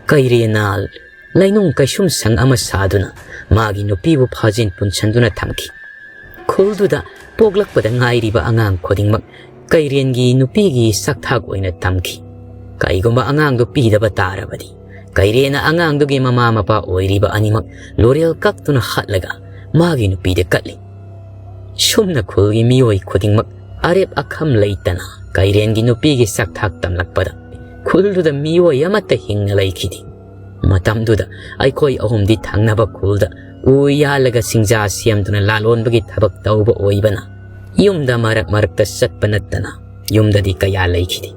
ꯀꯩꯔꯦꯟꯅ ꯂꯩꯅꯨꯡ ꯀꯩꯁꯨꯝꯁꯪ ꯑꯃ ꯁꯥꯗꯨꯅ ꯃꯥꯒꯤ ꯅꯨꯄꯤꯕꯨ ꯐꯥꯖꯤꯟ ꯄꯨꯟꯁꯟꯗꯨꯅ ꯊꯝꯈꯤ꯫ ꯈꯨꯜꯗꯨꯗ ꯄꯣꯛꯂꯛꯄꯗ ꯉꯥꯏꯔꯤꯕ ꯑꯉꯥꯡ ꯈꯨꯗꯤꯡꯃꯛ ꯀꯩꯔꯦꯟꯒꯤ ꯅꯨꯄꯤꯒꯤ ꯁꯛꯊꯥꯛ ꯑꯣꯏꯅ ꯇꯝꯈꯤ꯫ ꯀꯩꯒꯨꯝꯕ ꯑꯉꯥꯡꯗꯨ ꯄꯤꯗꯕ ꯇꯥꯔꯕꯗꯤ, ꯀꯩꯔꯦꯟꯅ ꯑꯉꯥꯡꯗꯨꯒꯤ ꯃꯃꯥ ꯃꯄꯥ ꯑꯣꯏꯔꯤꯕ ꯑꯅꯤꯃꯛ ꯂꯣꯔꯦꯜ ꯀꯛꯇꯨꯅ ꯍꯥꯠꯂꯒ ꯃꯥꯒꯤ ꯅꯨꯄꯤꯗ ꯀꯠꯂꯤ꯫ ꯁꯨꯝꯅ ꯈꯨꯜꯒꯤ ꯃꯤꯑꯣꯏ ꯈꯨꯗꯤꯡꯃꯛ ꯑꯔꯦꯞ ꯑꯈꯝ ꯂꯩꯇꯅ ꯀꯩꯔꯦꯟꯒꯤ ꯅꯨꯄꯤꯒꯤ ꯁꯛꯊꯥꯛ ꯇꯝꯂꯛꯄꯗ ꯈꯨꯜꯗꯨꯗ ꯃꯤꯑꯣꯏ ꯑꯃꯠꯇ ꯍꯤꯡꯅ ꯂꯩꯈꯤꯗꯦ꯫ ꯃꯇꯝꯗꯨꯗ ꯑꯩꯈꯣꯏ ꯑꯍꯨꯝꯗꯤ ꯊꯪꯅꯕ ꯈꯨꯜꯗ ꯎ ꯌꯥꯜꯂꯒ ꯁꯤꯡꯖꯥ ꯁꯦꯝꯗꯨꯅ ꯂꯥꯂꯣꯟꯕꯒꯤ ꯊꯕꯛ ꯇꯧꯕ ꯑꯣꯏꯕꯅ ꯌꯨꯝꯗ ꯃꯔꯛ ꯃꯔꯛꯇ ꯆꯠꯄ ꯅꯠꯇꯅ ꯌꯨꯝꯗꯗꯤ ꯀꯌꯥ ꯂꯩꯈꯤꯗꯦ꯫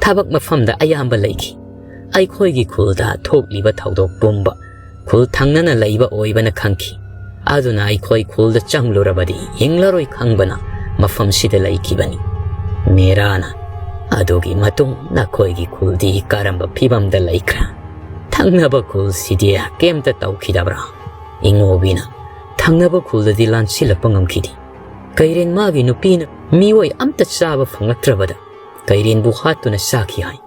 ꯊꯕꯛ ꯃꯐꯝꯗ ꯑꯌꯥꯝꯕ ꯂꯩꯈꯤ꯫ ꯑꯩꯈꯣꯏꯒꯤ ꯈꯨꯜꯗ ꯊꯣꯛꯂꯤꯕ ꯊꯧꯗꯣꯛ ꯄꯨꯝꯕ ꯈꯨꯜ ꯊꯪꯅꯅ ꯂꯩꯕ ꯑꯣꯏꯕꯅ ꯈꯪꯈꯤ꯫ ꯑꯗꯨꯅ ꯑꯩꯈꯣꯏ ꯈꯨꯜꯗ ꯆꯪꯂꯨꯔꯕꯗꯤ ꯍꯤꯡꯂꯔꯣꯏ ꯈꯪꯕꯅ ꯃꯐꯝꯁꯤꯗ ꯂꯩꯈꯤꯕꯅꯤ꯫" ꯃꯦꯔꯥꯅ, "ꯑꯗꯨꯒꯤ ꯃꯇꯨꯡ ꯅꯈꯣꯏꯒꯤ ꯈꯨꯜꯗꯤ ꯀꯔꯝꯕ ꯐꯤꯕꯝꯗ ꯂꯩꯈ꯭ꯔꯦ? ꯊꯪꯅꯕ ꯈꯨꯜꯁꯤꯗꯤ ꯀꯩꯝꯇ ꯇꯧꯈꯤꯗꯕ꯭ꯔꯥ?" ꯏꯉꯣꯕꯤꯅ, "ꯊꯪꯅꯕ ꯈꯨꯜꯗꯗꯤ ꯂꯥꯟꯁꯤꯜꯂꯛꯄ ꯉꯝꯈꯤꯗꯦ꯫ ꯀꯩꯔꯦꯟ ꯃꯥꯒꯤ ꯅꯨꯄꯤꯅ ꯃꯤꯑꯣꯏ ꯑꯝꯇ ꯆꯥꯕ ꯐꯪꯂꯛꯇ꯭ꯔꯕꯗ ꯀꯩꯔꯦꯟꯕꯨ ꯍꯥꯠꯇꯨꯅ ꯆꯥꯈꯤ ꯍꯥꯏ꯫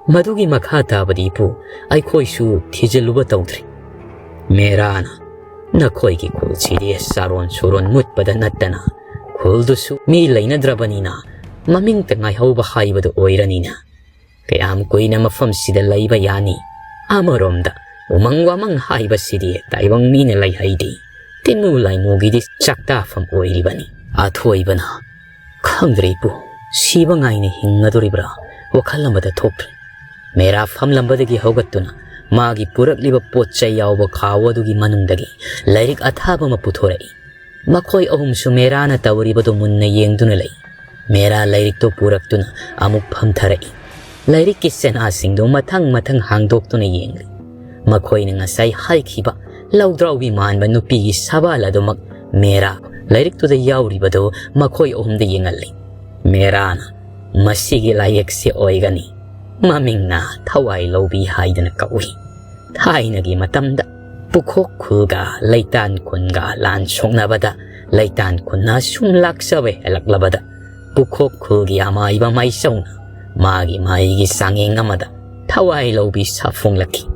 ꯃꯗꯨꯒꯤ ꯃꯈꯥ ꯇꯥꯕꯗꯤ ꯏꯄꯨ, ꯑꯩꯈꯣꯏꯁꯨ ꯊꯤꯖꯤꯜꯂꯨꯕ ꯇꯧꯗ꯭ꯔꯤ꯫" ꯃꯦꯔꯥꯅ, "ꯅꯈꯣꯏꯒꯤ ꯈꯨꯜꯁꯤꯗꯤ ꯆꯥꯔꯣꯟ ꯁꯨꯔꯣꯟ ꯃꯨꯠꯄꯗ ꯅꯠꯇꯅ ꯈꯨꯜꯗꯨꯁꯨ ꯃꯤ ꯂꯩꯅꯗ꯭ꯔꯕꯅꯤꯅ ꯃꯃꯤꯡꯇ ꯉꯥꯏꯍꯧꯕ ꯍꯥꯏꯕꯗꯨ ꯑꯣꯏꯔꯅꯤꯅ꯫ ꯀꯌꯥꯝ ꯀꯨꯏꯅ ꯃꯐꯝꯁꯤꯗ ꯂꯩꯕ ꯌꯥꯅꯤ? ꯑꯃꯔꯣꯝꯗ ꯎꯃꯪ ꯋꯥꯃꯪ ꯍꯥꯏꯕꯁꯤꯗꯤ ꯇꯥꯏꯕꯪ ꯃꯤꯅ ꯂꯩꯍꯩꯗꯦ꯫ ꯇꯤꯟꯃꯨ ꯂꯥꯏꯃꯨꯒꯤꯗꯤ ꯆꯥꯛꯇꯥꯐꯝ ꯑꯣꯏꯔꯤꯕꯅꯤ꯫ ꯑꯊꯣꯏꯕꯅ, "ꯈꯪꯗ꯭ꯔꯦ ꯏꯄꯨ, ꯁꯤꯕ ꯉꯥꯏꯅ ꯍꯤꯡꯒꯗꯧꯔꯤꯕ꯭ꯔꯥ?" ꯋꯥꯈꯜ ꯑꯃꯗ ꯊꯣꯛꯇ꯭ꯔꯦ꯫ ꯃꯦꯔꯥ ꯐꯝꯂꯝꯕꯗꯒꯤ ꯍꯧꯒꯠꯇꯨꯅ ꯃꯥꯒꯤ ꯄꯨꯔꯛꯂꯤꯕ ꯄꯣꯠ ꯆꯩ ꯌꯥꯎꯕ ꯈꯥꯎ ꯑꯗꯨꯒꯤ ꯃꯅꯨꯡꯗꯒꯤ ꯂꯥꯏꯔꯤꯛ ꯑꯊꯥꯕ ꯑꯃ ꯄꯨꯊꯣꯔꯛꯏ꯫ ꯃꯈꯣꯏ ꯑꯍꯨꯝꯁꯨ ꯃꯦꯔꯥꯅ ꯇꯧꯔꯤꯕꯗꯨ ꯃꯨꯟꯅ ꯌꯦꯡꯗꯨꯅ ꯂꯩ꯫ ꯃꯦꯔꯥ ꯂꯥꯏꯔꯤꯛꯇꯨ ꯄꯨꯔꯛꯇꯨꯅ ꯑꯃꯨꯛ ꯐꯝꯊꯔꯛꯏ꯫ ꯂꯥꯏꯔꯤꯛꯀꯤ ꯆꯦꯅꯥꯁꯤꯡꯗꯨ ꯃꯊꯪ ꯃꯊꯪ ꯍꯥꯡꯗꯣꯛꯇꯨꯅ ꯌꯦꯡꯂꯤ꯫ ꯃꯈꯣꯏꯅ ꯉꯁꯥꯏ ꯍꯥꯏꯈꯤꯕ ꯂꯧꯗ꯭ꯔꯥꯎꯕꯤ ꯃꯥꯟꯕ ꯅꯨꯄꯤꯒꯤ ꯁꯕꯥꯜ ꯑꯗꯨꯃꯛ ꯃꯦꯔꯥ ꯂꯥꯏꯔꯤꯛꯇꯨꯗ ꯌꯥꯎꯔꯤꯕꯗꯨ ꯃꯈꯣꯏ ꯑꯍꯨꯝꯗ ꯌꯦꯡꯍꯜꯂꯤ꯫ ꯃꯦꯔꯥꯅ, "ꯃꯁꯤꯒꯤ ꯂꯥꯏꯌꯦꯛꯁꯤ ꯑꯣꯏꯒꯅꯤ꯫ ꯃꯃꯤꯡꯅ ꯊꯋꯥꯏ ꯂꯧꯕꯤ ꯍꯥꯏꯗꯅ ꯀꯧꯏ꯫ ꯊꯥꯏꯅꯒꯤ ꯃꯇꯝꯗ ꯄꯨꯈꯣꯛ ꯈꯨꯜꯒ ꯂꯩꯇꯥꯟ ꯈꯨꯟꯒ ꯂꯥꯟ ꯁꯣꯛꯅꯕꯗ ꯂꯩꯇꯥꯟ ꯈꯨꯟꯅ ꯁꯨꯝ ꯂꯥꯛꯆꯕ ꯍꯦꯜꯂꯛꯂꯕꯗ ꯄꯨꯈꯣꯛ ꯈꯨꯜꯒꯤ ꯑꯃꯥꯏꯕ ꯃꯥꯏꯆꯧꯅ ꯃꯥꯒꯤ ꯃꯥꯏꯒꯤ ꯆꯥꯡꯌꯦꯡ ꯑꯃꯗ ꯊꯋꯥꯏ ꯂꯧꯕꯤ ꯁꯥꯐꯣꯡꯂꯛꯈꯤ꯫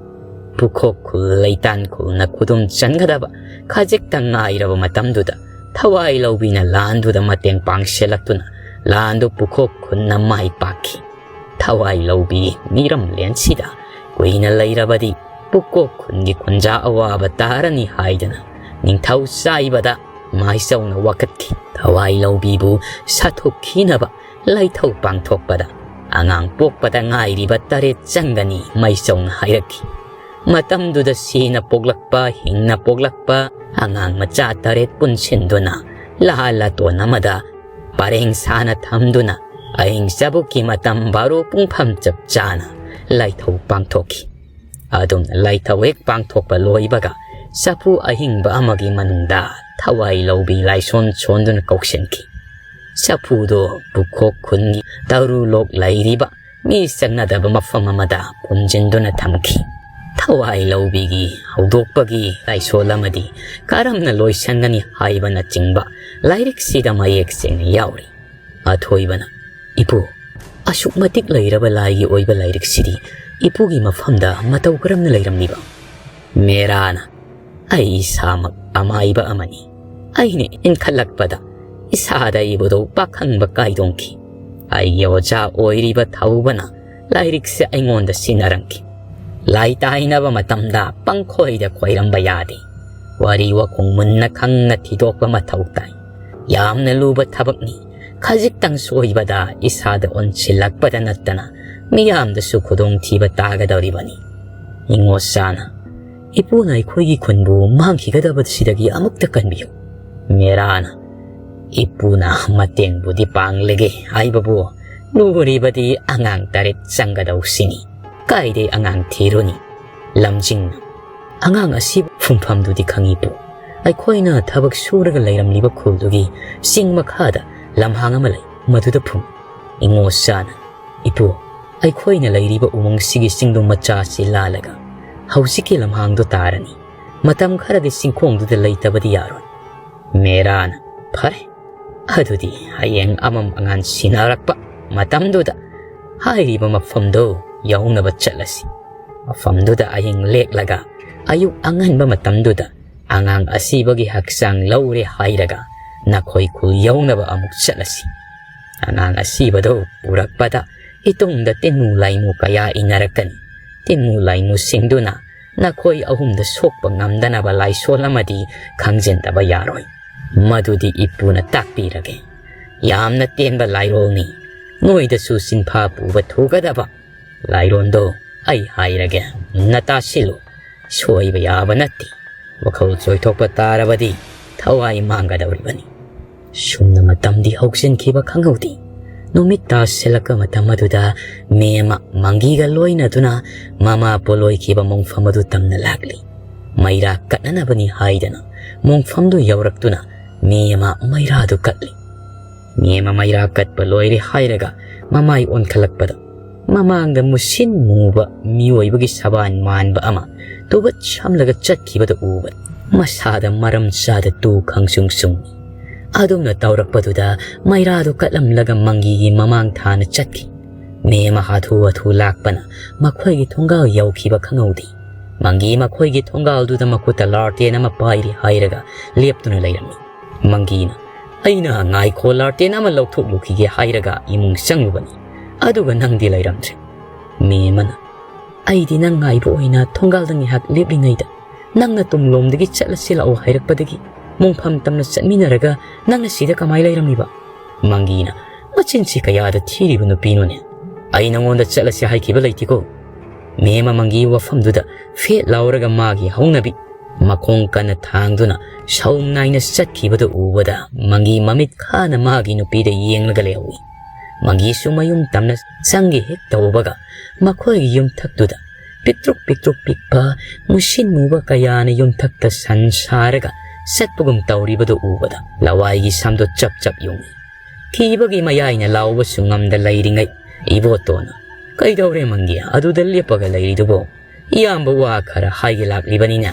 ꯄꯨꯈꯣꯛ ꯈꯨꯜ ꯂꯩꯇꯥꯟ ꯈꯨꯜꯅ ꯈꯨꯗꯨꯝ ꯆꯟꯒꯗꯕ ꯈꯖꯤꯛꯇ ꯉꯥꯏꯔꯕ ꯃꯇꯝꯗꯨꯗ ꯊꯋꯥꯏ ꯂꯧꯕꯤꯅ ꯂꯥꯟꯗꯨꯗ ꯃꯇꯦꯡ ꯄꯥꯡꯁꯤꯜꯂꯛꯇꯨꯅ ꯂꯥꯟꯗꯨ ꯄꯨꯈꯣꯛ ꯈꯨꯟꯅ ꯃꯥꯏ ꯄꯥꯛꯈꯤ꯫ ꯊꯋꯥꯏ ꯂꯧꯕꯤ ꯃꯤꯔꯝꯂꯦꯟꯁꯤꯗ ꯀꯨꯏꯅ ꯂꯩꯔꯕꯗꯤ ꯄꯨꯀꯣꯛ ꯈꯨꯟꯒꯤ ꯈꯨꯟꯖꯥ ꯑꯋꯥꯕ ꯇꯥꯔꯅꯤ ꯍꯥꯏꯗꯨꯅ ꯅꯤꯡꯊꯧ ꯆꯥꯏꯕꯗ ꯃꯥꯏꯆꯧꯅ ꯋꯥꯀꯠꯈꯤ꯫ ꯊꯋꯥꯏ ꯂꯧꯕꯤꯕꯨ ꯁꯥꯊꯣꯛꯈꯤꯅꯕ ꯂꯥꯏꯊꯧ ꯄꯥꯡꯊꯣꯛꯄꯗ ꯑꯉꯥꯡ ꯄꯣꯛꯄꯗ ꯉꯥꯏꯔꯤꯕ ꯇꯔꯦꯠ ꯆꯪꯒꯅꯤ ꯃꯥꯏꯆꯧꯅ ꯍꯥꯏꯔꯛꯈꯤ꯫ ꯃꯇꯝꯗꯨꯗ ꯁꯤꯅ ꯄꯣꯛꯂꯛꯄ, ꯍꯤꯡꯅ ꯄꯣꯛꯂꯛꯄ ꯑꯉꯥꯡ ꯃꯆꯥ ꯇꯔꯦꯠ ꯄꯨꯟꯁꯤꯟꯗꯨꯅ ꯂꯥ ꯂꯥꯇꯣꯟ ꯑꯃꯗ ꯄꯔꯦꯡ ꯁꯥꯅ ꯊꯝꯗꯨꯅ ꯑꯍꯤꯡ ꯆꯕꯨꯛꯀꯤ ꯃꯇꯝ ꯕꯥꯔꯣ ꯄꯨꯡꯐꯝ ꯆꯞ ꯆꯥꯅ ꯂꯥꯏꯊꯧ ꯄꯥꯡꯊꯣꯛꯈꯤ꯫ ꯑꯗꯨꯝꯅ ꯂꯥꯏꯊꯧ ꯍꯦꯛ ꯄꯥꯡꯊꯣꯛꯄ ꯂꯣꯏꯕꯒ ꯆꯐꯨ ꯑꯍꯤꯡꯕ ꯑꯃꯒꯤ ꯃꯅꯨꯡꯗ ꯊꯋꯥꯏ ꯂꯧꯕꯤ ꯂꯥꯏꯁꯣꯟ ꯁꯣꯟꯗꯨꯅ ꯀꯧꯁꯤꯟꯈꯤ꯫ ꯆꯐꯨꯗꯣ ꯄꯨꯈꯣꯛ ꯈꯨꯟꯒꯤ ꯇꯔꯨ ꯂꯣꯛ ꯂꯩꯔꯤꯕ ꯃꯤ ꯆꯪꯅꯗꯕ ꯃꯐꯝ ꯑꯃꯗ ꯐꯨꯝꯖꯤꯟꯗꯨꯅ ꯊꯝꯈꯤ꯫ ꯊꯋꯥꯏ ꯂꯧꯕꯤꯒꯤ ꯍꯧꯗꯣꯛꯄꯒꯤ ꯂꯥꯏꯁꯣꯜ ꯑꯃꯗꯤ ꯀꯔꯝꯅ ꯂꯣꯏꯁꯟꯒꯅꯤ ꯍꯥꯏꯕꯅꯆꯤꯡꯕ ꯂꯥꯏꯔꯤꯛꯁꯤꯗ ꯃꯌꯦꯛ ꯁꯦꯡꯅ ꯌꯥꯎꯔꯤ꯫ ꯑꯊꯣꯏꯕꯅ, "ꯏꯄꯨ, ꯑꯁꯨꯛ ꯃꯇꯤꯛ ꯂꯩꯔꯕ ꯂꯥꯏꯒꯤ ꯑꯣꯏꯕ ꯂꯥꯏꯔꯤꯛꯁꯤꯗꯤ ꯏꯄꯨꯒꯤ ꯃꯐꯝꯗ ꯃꯇꯧ ꯀꯔꯝꯅ ꯂꯩꯔꯝꯂꯤꯕ?" ꯃꯦꯔꯥꯅ, "ꯑꯩ ꯏꯁꯥꯃꯛ ꯑꯃꯥꯏꯕ ꯑꯃꯅꯤ꯫ ꯑꯩꯅ ꯏꯟꯈꯠꯂꯛꯄꯗ ꯏꯁꯥꯗ ꯏꯕꯨꯙꯧ ꯄꯥꯈꯪꯕ ꯀꯥꯏꯗꯣꯡꯈꯤ꯫ ꯑꯩꯒꯤ ꯑꯣꯖꯥ ꯑꯣꯏꯔꯤꯕ ꯊꯧꯕꯅ ꯂꯥꯏꯔꯤꯛꯁꯦ ꯑꯩꯉꯣꯟꯗ ꯁꯤꯟꯅꯔꯝꯈꯤ꯫ ꯂꯥꯏ ꯇꯥꯏꯅꯕ ꯃꯇꯝꯗ ꯄꯪꯈꯣꯏꯗ ꯈꯣꯏꯔꯝꯕ ꯌꯥꯗꯦ꯫ ꯋꯥꯔꯤ ꯋꯥꯈꯣꯡ ꯃꯨꯟꯅ ꯈꯪꯅ ꯊꯤꯗꯣꯛꯄ ꯃꯊꯧ ꯇꯥꯏ꯫ ꯌꯥꯝꯅ ꯂꯨꯕ ꯊꯕꯛꯅꯤ꯫ ꯈꯖꯤꯛꯇꯪ ꯁꯣꯏꯕꯗ ꯏꯁꯥꯗ ꯑꯣꯟꯁꯤꯜꯂꯛꯄꯗ ꯅꯠꯇꯅ ꯃꯤꯌꯥꯝꯗꯁꯨ ꯈꯨꯗꯣꯡꯊꯤꯕ ꯇꯥꯒꯗꯧꯔꯤꯕꯅꯤ꯫ ꯏꯉꯣꯆꯥꯅ, "ꯏꯄꯨꯅ ꯑꯩꯈꯣꯏꯒꯤ ꯈꯨꯟꯕꯨ ꯃꯥꯡꯈꯤꯒꯗꯕꯁꯤꯗꯒꯤ ꯑꯃꯨꯛꯇ ꯀꯟꯕꯤꯌꯨ꯫" ꯃꯦꯔꯥꯅ, "ꯏꯄꯨꯅ ꯃꯇꯦꯡꯕꯨꯗꯤ ꯄꯥꯡꯂꯒꯦ ꯍꯥꯏꯕꯕꯨ, ꯂꯨꯔꯤꯕꯗꯤ ꯑꯉꯥꯡ ꯇꯔꯦꯠ ꯆꯪꯒꯗꯧꯁꯤꯅꯤ꯫ ꯀꯥꯏꯗꯩ ꯑꯉꯥꯡ ꯊꯤꯔꯨꯅꯤ?" ꯂꯝꯖꯤꯡꯅ, "ꯑꯉꯥꯡ ꯑꯁꯤ ꯐꯨꯝꯐꯝꯗꯨꯗꯤ ꯈꯪꯉꯤꯕꯨ? ꯑꯩꯈꯣꯏꯅ ꯊꯕꯛ ꯁꯨꯔꯒ ꯂꯩꯔꯝꯂꯤꯕ ꯈꯨꯜꯗꯨꯒꯤ ꯆꯤꯡ ꯃꯈꯥꯗ ꯂꯝꯍꯥꯡ ꯑꯃ ꯂꯩ, ꯃꯗꯨꯗ ꯐꯨꯝ꯫" ꯏꯉꯣꯆꯥꯅ, "ꯏꯄꯨ, ꯑꯩꯈꯣꯏꯅ ꯂꯩꯔꯤꯕ ꯎꯃꯪꯁꯤꯒꯤ ꯆꯤꯡꯗꯣ ꯃꯆꯥꯁꯤ ꯂꯥꯜꯂꯒ ꯍꯧꯖꯤꯛꯀꯤ ꯂꯝꯍꯥꯡꯗꯣ ꯇꯥꯔꯅꯤ꯫ ꯃꯇꯝ ꯈꯔꯗꯤ ꯆꯤꯡꯈꯣꯡꯗꯨꯗ ꯂꯩꯇꯕꯗꯤ ꯌꯥꯔꯣꯏ꯫" ꯃꯦꯔꯥꯅ, "ꯐꯔꯦ, ꯑꯗꯨꯗꯤ ꯍꯌꯦꯡ ꯑꯃꯝ ꯑꯉꯥꯟ ꯁꯤꯟꯅꯔꯛꯄ ꯃꯇꯝꯗꯨꯗ ꯍꯥꯏꯔꯤꯕ ꯃꯐꯝꯗꯨ ꯌꯧꯅꯕ ꯆꯠꯂꯁꯤ꯫ ꯃꯐꯝꯗꯨꯗ ꯑꯍꯤꯡ ꯂꯦꯛꯂꯒ ꯑꯌꯨꯛ ꯑꯉꯟꯕ ꯃꯇꯝꯗꯨꯗ ꯑꯉꯥꯡ ꯑꯁꯤꯕꯒꯤ ꯍꯛꯆꯥꯡ ꯂꯧꯔꯦ ꯍꯥꯏꯔꯒ ꯅꯈꯣꯏ ꯈꯨꯜ ꯌꯧꯅꯕ ꯑꯃꯨꯛ ꯆꯠꯂꯁꯤ꯫ ꯑꯉꯥꯡ ꯑꯁꯤꯕꯗꯨ ꯄꯨꯔꯛꯄꯗ ꯏꯇꯨꯡꯗ ꯇꯤꯟꯃꯨ ꯂꯥꯏꯃꯨ ꯀꯌꯥ ꯏꯟꯅꯔꯛꯀꯅꯤ꯫ ꯇꯤꯟꯃꯨ ꯂꯥꯏꯃꯨꯁꯤꯡꯗꯨꯅ ꯅꯈꯣꯏ ꯑꯍꯨꯝꯗ ꯁꯣꯛꯄ ꯉꯝꯗꯅꯕ ꯂꯥꯏꯁꯣꯟ ꯑꯃꯗꯤ ꯈꯪꯖꯤꯟꯗꯕ ꯌꯥꯔꯣꯏ꯫ ꯃꯗꯨꯗꯤ ꯏꯄꯨꯅ ꯇꯥꯛꯄꯤꯔꯒꯦ꯫ ꯌꯥꯝꯅ ꯇꯦꯟꯕ ꯂꯥꯏꯔꯣꯜꯅꯤ꯫ ꯅꯣꯏꯗꯁꯨ ꯁꯤꯟꯐꯥ ꯄꯨꯕ ꯊꯨꯒꯗꯕ ꯂꯥꯏꯔꯣꯟꯗꯣ ꯑꯩ ꯍꯥꯏꯔꯒꯦ, ꯃꯨꯟꯅ ꯇꯥꯁꯤꯜꯂꯨ꯫ ꯁꯣꯏꯕ ꯌꯥꯕ ꯅꯠꯇꯦ꯫ ꯋꯥꯈꯜ ꯆꯣꯏꯊꯣꯛꯄ ꯇꯥꯔꯕꯗꯤ ꯊꯋꯥꯏ ꯃꯥꯡꯒꯗꯧꯔꯤꯕꯅꯤ꯫" ꯁꯨꯝꯅ ꯃꯇꯝꯗꯤ ꯍꯧꯖꯤꯟꯈꯤꯕ ꯈꯪꯍꯧꯗꯦ꯫ ꯅꯨꯃꯤꯠ ꯇꯥꯁꯤꯜꯂꯛꯄ ꯃꯇꯝ ꯑꯗꯨꯗ ꯃꯦꯝꯃ ꯃꯪꯒꯤꯒ ꯂꯣꯏꯅꯗꯨꯅ ꯃꯃꯥ ꯄꯣꯂꯣꯏꯈꯤꯕ ꯃꯣꯡꯐꯝ ꯑꯗꯨ ꯇꯝꯅ ꯂꯥꯛꯂꯤ꯫ ꯃꯩꯔꯥ ꯀꯠꯅꯅꯕꯅꯤ ꯍꯥꯏꯗꯅ ꯃꯣꯡꯐꯝꯗꯨ ꯌꯧꯔꯛꯇꯨꯅ ꯃꯦꯝꯃ ꯃꯩꯔꯥꯗꯨ ꯀꯠꯂꯤ꯫ ꯃꯦꯝꯃ ꯃꯩꯔꯥ ꯀꯠꯄ ꯂꯣꯏꯔꯦ ꯍꯥꯏꯔꯒ ꯃꯃꯥꯏ ꯑꯣꯟꯈꯠꯂꯛꯄꯗ ꯃꯃꯥꯡꯗ ꯃꯨꯁꯤꯟ ꯃꯨꯕ ꯃꯤꯑꯣꯏꯕꯒꯤ ꯁꯕꯥꯟ ꯃꯥꯟꯕ ꯑꯃ ꯇꯨꯕꯠ ꯁꯝꯂꯒ ꯆꯠꯈꯤꯕꯗ ꯎꯕ꯫ ꯃꯁꯥꯗ ꯃꯔꯝ ꯆꯥꯗ ꯇꯨ ꯈꯪꯁꯨꯡ ꯁꯨꯡꯏ꯫ ꯑꯗꯨꯝꯅ ꯇꯧꯔꯛꯄꯗꯨꯗ ꯃꯩꯔꯥꯗꯨ ꯀꯠꯂꯝꯂꯒ ꯃꯪꯒꯤꯒꯤ ꯃꯃꯥꯡ ꯊꯥꯅ ꯆꯠꯈꯤ꯫ ꯃꯦꯝꯃ ꯍꯥꯊꯨ ꯍꯥꯊꯨ ꯂꯥꯛꯄꯅ ꯃꯈꯣꯏꯒꯤ ꯊꯣꯡꯒꯥꯜ ꯌꯧꯈꯤꯕ ꯈꯪꯍꯧꯗꯦ꯫ ꯃꯪꯒꯤ ꯃꯈꯣꯏꯒꯤ ꯊꯣꯡꯒꯥꯜꯗꯨꯗ ꯃꯈꯨꯠꯇ ꯂꯥꯔꯇꯦꯟ ꯑꯃ ꯄꯥꯏꯔꯤ ꯍꯥꯏꯔꯒ ꯂꯦꯞꯇꯨꯅ ꯂꯩꯔꯝꯃꯤ꯫ ꯃꯪꯒꯤꯅ, "ꯑꯩꯅ ꯉꯥꯏꯈꯣ, ꯂꯥꯔꯇꯦꯟ ꯑꯃ ꯂꯧꯊꯣꯛꯂꯨꯈꯤꯒꯦ" ꯍꯥꯏꯔꯒ ꯏꯃꯨꯡ ꯆꯪꯂꯨꯕꯅꯤ꯫ ꯑꯗꯨꯒ ꯅꯪꯗꯤ ꯂꯩꯔꯝꯗ꯭ꯔꯦ꯫ ꯃꯦꯝꯃꯅ, "ꯑꯩꯗꯤ ꯅꯪ ꯉꯥꯏꯕ ꯑꯣꯏꯅ ꯊꯣꯡꯒꯥꯜꯗ ꯉꯥꯏꯍꯥꯛ ꯂꯦꯞꯂꯤꯉꯩꯗ ꯅꯪꯅ ꯇꯨꯡꯂꯣꯝꯗꯒꯤ ꯆꯠꯂꯁꯤ ꯂꯥꯛꯑꯣ ꯍꯥꯏꯔꯛꯄꯗꯒꯤ ꯃꯣꯡꯐꯝ ꯇꯝꯅ ꯆꯠꯃꯤꯟꯅꯔꯒ ꯅꯪꯅ ꯁꯤꯗ ꯀꯃꯥꯏ ꯂꯩꯔꯝꯃꯤꯕ?" ꯃꯪꯒꯤꯅ, "ꯃꯆꯤꯟꯁꯤ ꯀꯌꯥꯗ ꯊꯤꯔꯤꯕ ꯅꯨꯄꯤꯅꯣꯅꯦ? ꯑꯩ ꯅꯉꯣꯟꯗ ꯆꯠꯂꯁꯤ ꯍꯥꯏꯈꯤꯕ ꯂꯩꯇꯦꯀꯣ?" ꯃꯦꯝꯃ ꯃꯪꯒꯤ ꯋꯥꯐꯝꯗꯨꯗ ꯐꯦꯠ ꯂꯥꯎꯔꯒ ꯃꯥꯒꯤ ꯍꯧꯅꯕꯤ ꯃꯈꯣꯡ ꯀꯟꯅ ꯊꯥꯡꯗꯨꯅ ꯁꯧꯝ ꯅꯥꯏꯅ ꯆꯠꯈꯤꯕꯗꯨ ꯎꯕꯗ ꯃꯪꯒꯤ ꯃꯃꯤꯠ ꯈꯥꯅ ꯃꯥꯒꯤ ꯅꯨꯄꯤꯗ ꯌꯦꯡꯂꯒ ꯂꯩꯍꯧꯏ꯫ ꯃꯪꯒꯤꯁꯨ ꯃꯌꯨꯝ ꯇꯝꯅ ꯆꯪꯒꯦ ꯍꯦꯛ ꯇꯧꯕꯒ ꯃꯈꯣꯏꯒꯤ ꯌꯨꯝꯊꯛꯇꯨꯗ ꯄꯤꯛꯇ꯭ꯔꯨꯛ ꯄꯤꯛꯇ꯭ꯔꯨꯛ ꯄꯤꯛꯄ ꯃꯨꯁꯤꯟ ꯃꯨꯕ ꯀꯌꯥꯅ ꯌꯨꯝꯊꯛꯇ ꯁꯟ ꯁꯥꯔꯒ ꯆꯠꯄꯒꯨꯝ ꯇꯧꯔꯤꯕꯗꯨ ꯎꯕꯗ ꯂꯋꯥꯏꯒꯤ ꯁꯝꯗꯣ ꯆꯞ ꯆꯞ ꯌꯨꯡꯏ꯫ ꯀꯤꯕꯒꯤ ꯃꯌꯥꯏꯅ ꯂꯥꯎꯕꯁꯨ ꯉꯝꯗ ꯂꯩꯔꯤꯉꯩ ꯏꯕꯣꯇꯣꯟꯅ, "ꯀꯩꯗꯧꯔꯦ ꯃꯪꯒꯤ, ꯑꯗꯨꯗ ꯂꯦꯞꯄꯒ ꯂꯩꯔꯤꯗꯨꯕꯣ? ꯏꯌꯥꯝꯕ ꯋꯥ ꯈꯔ ꯍꯥꯏꯒꯦ ꯂꯥꯛꯂꯤꯕꯅꯤꯅ꯫"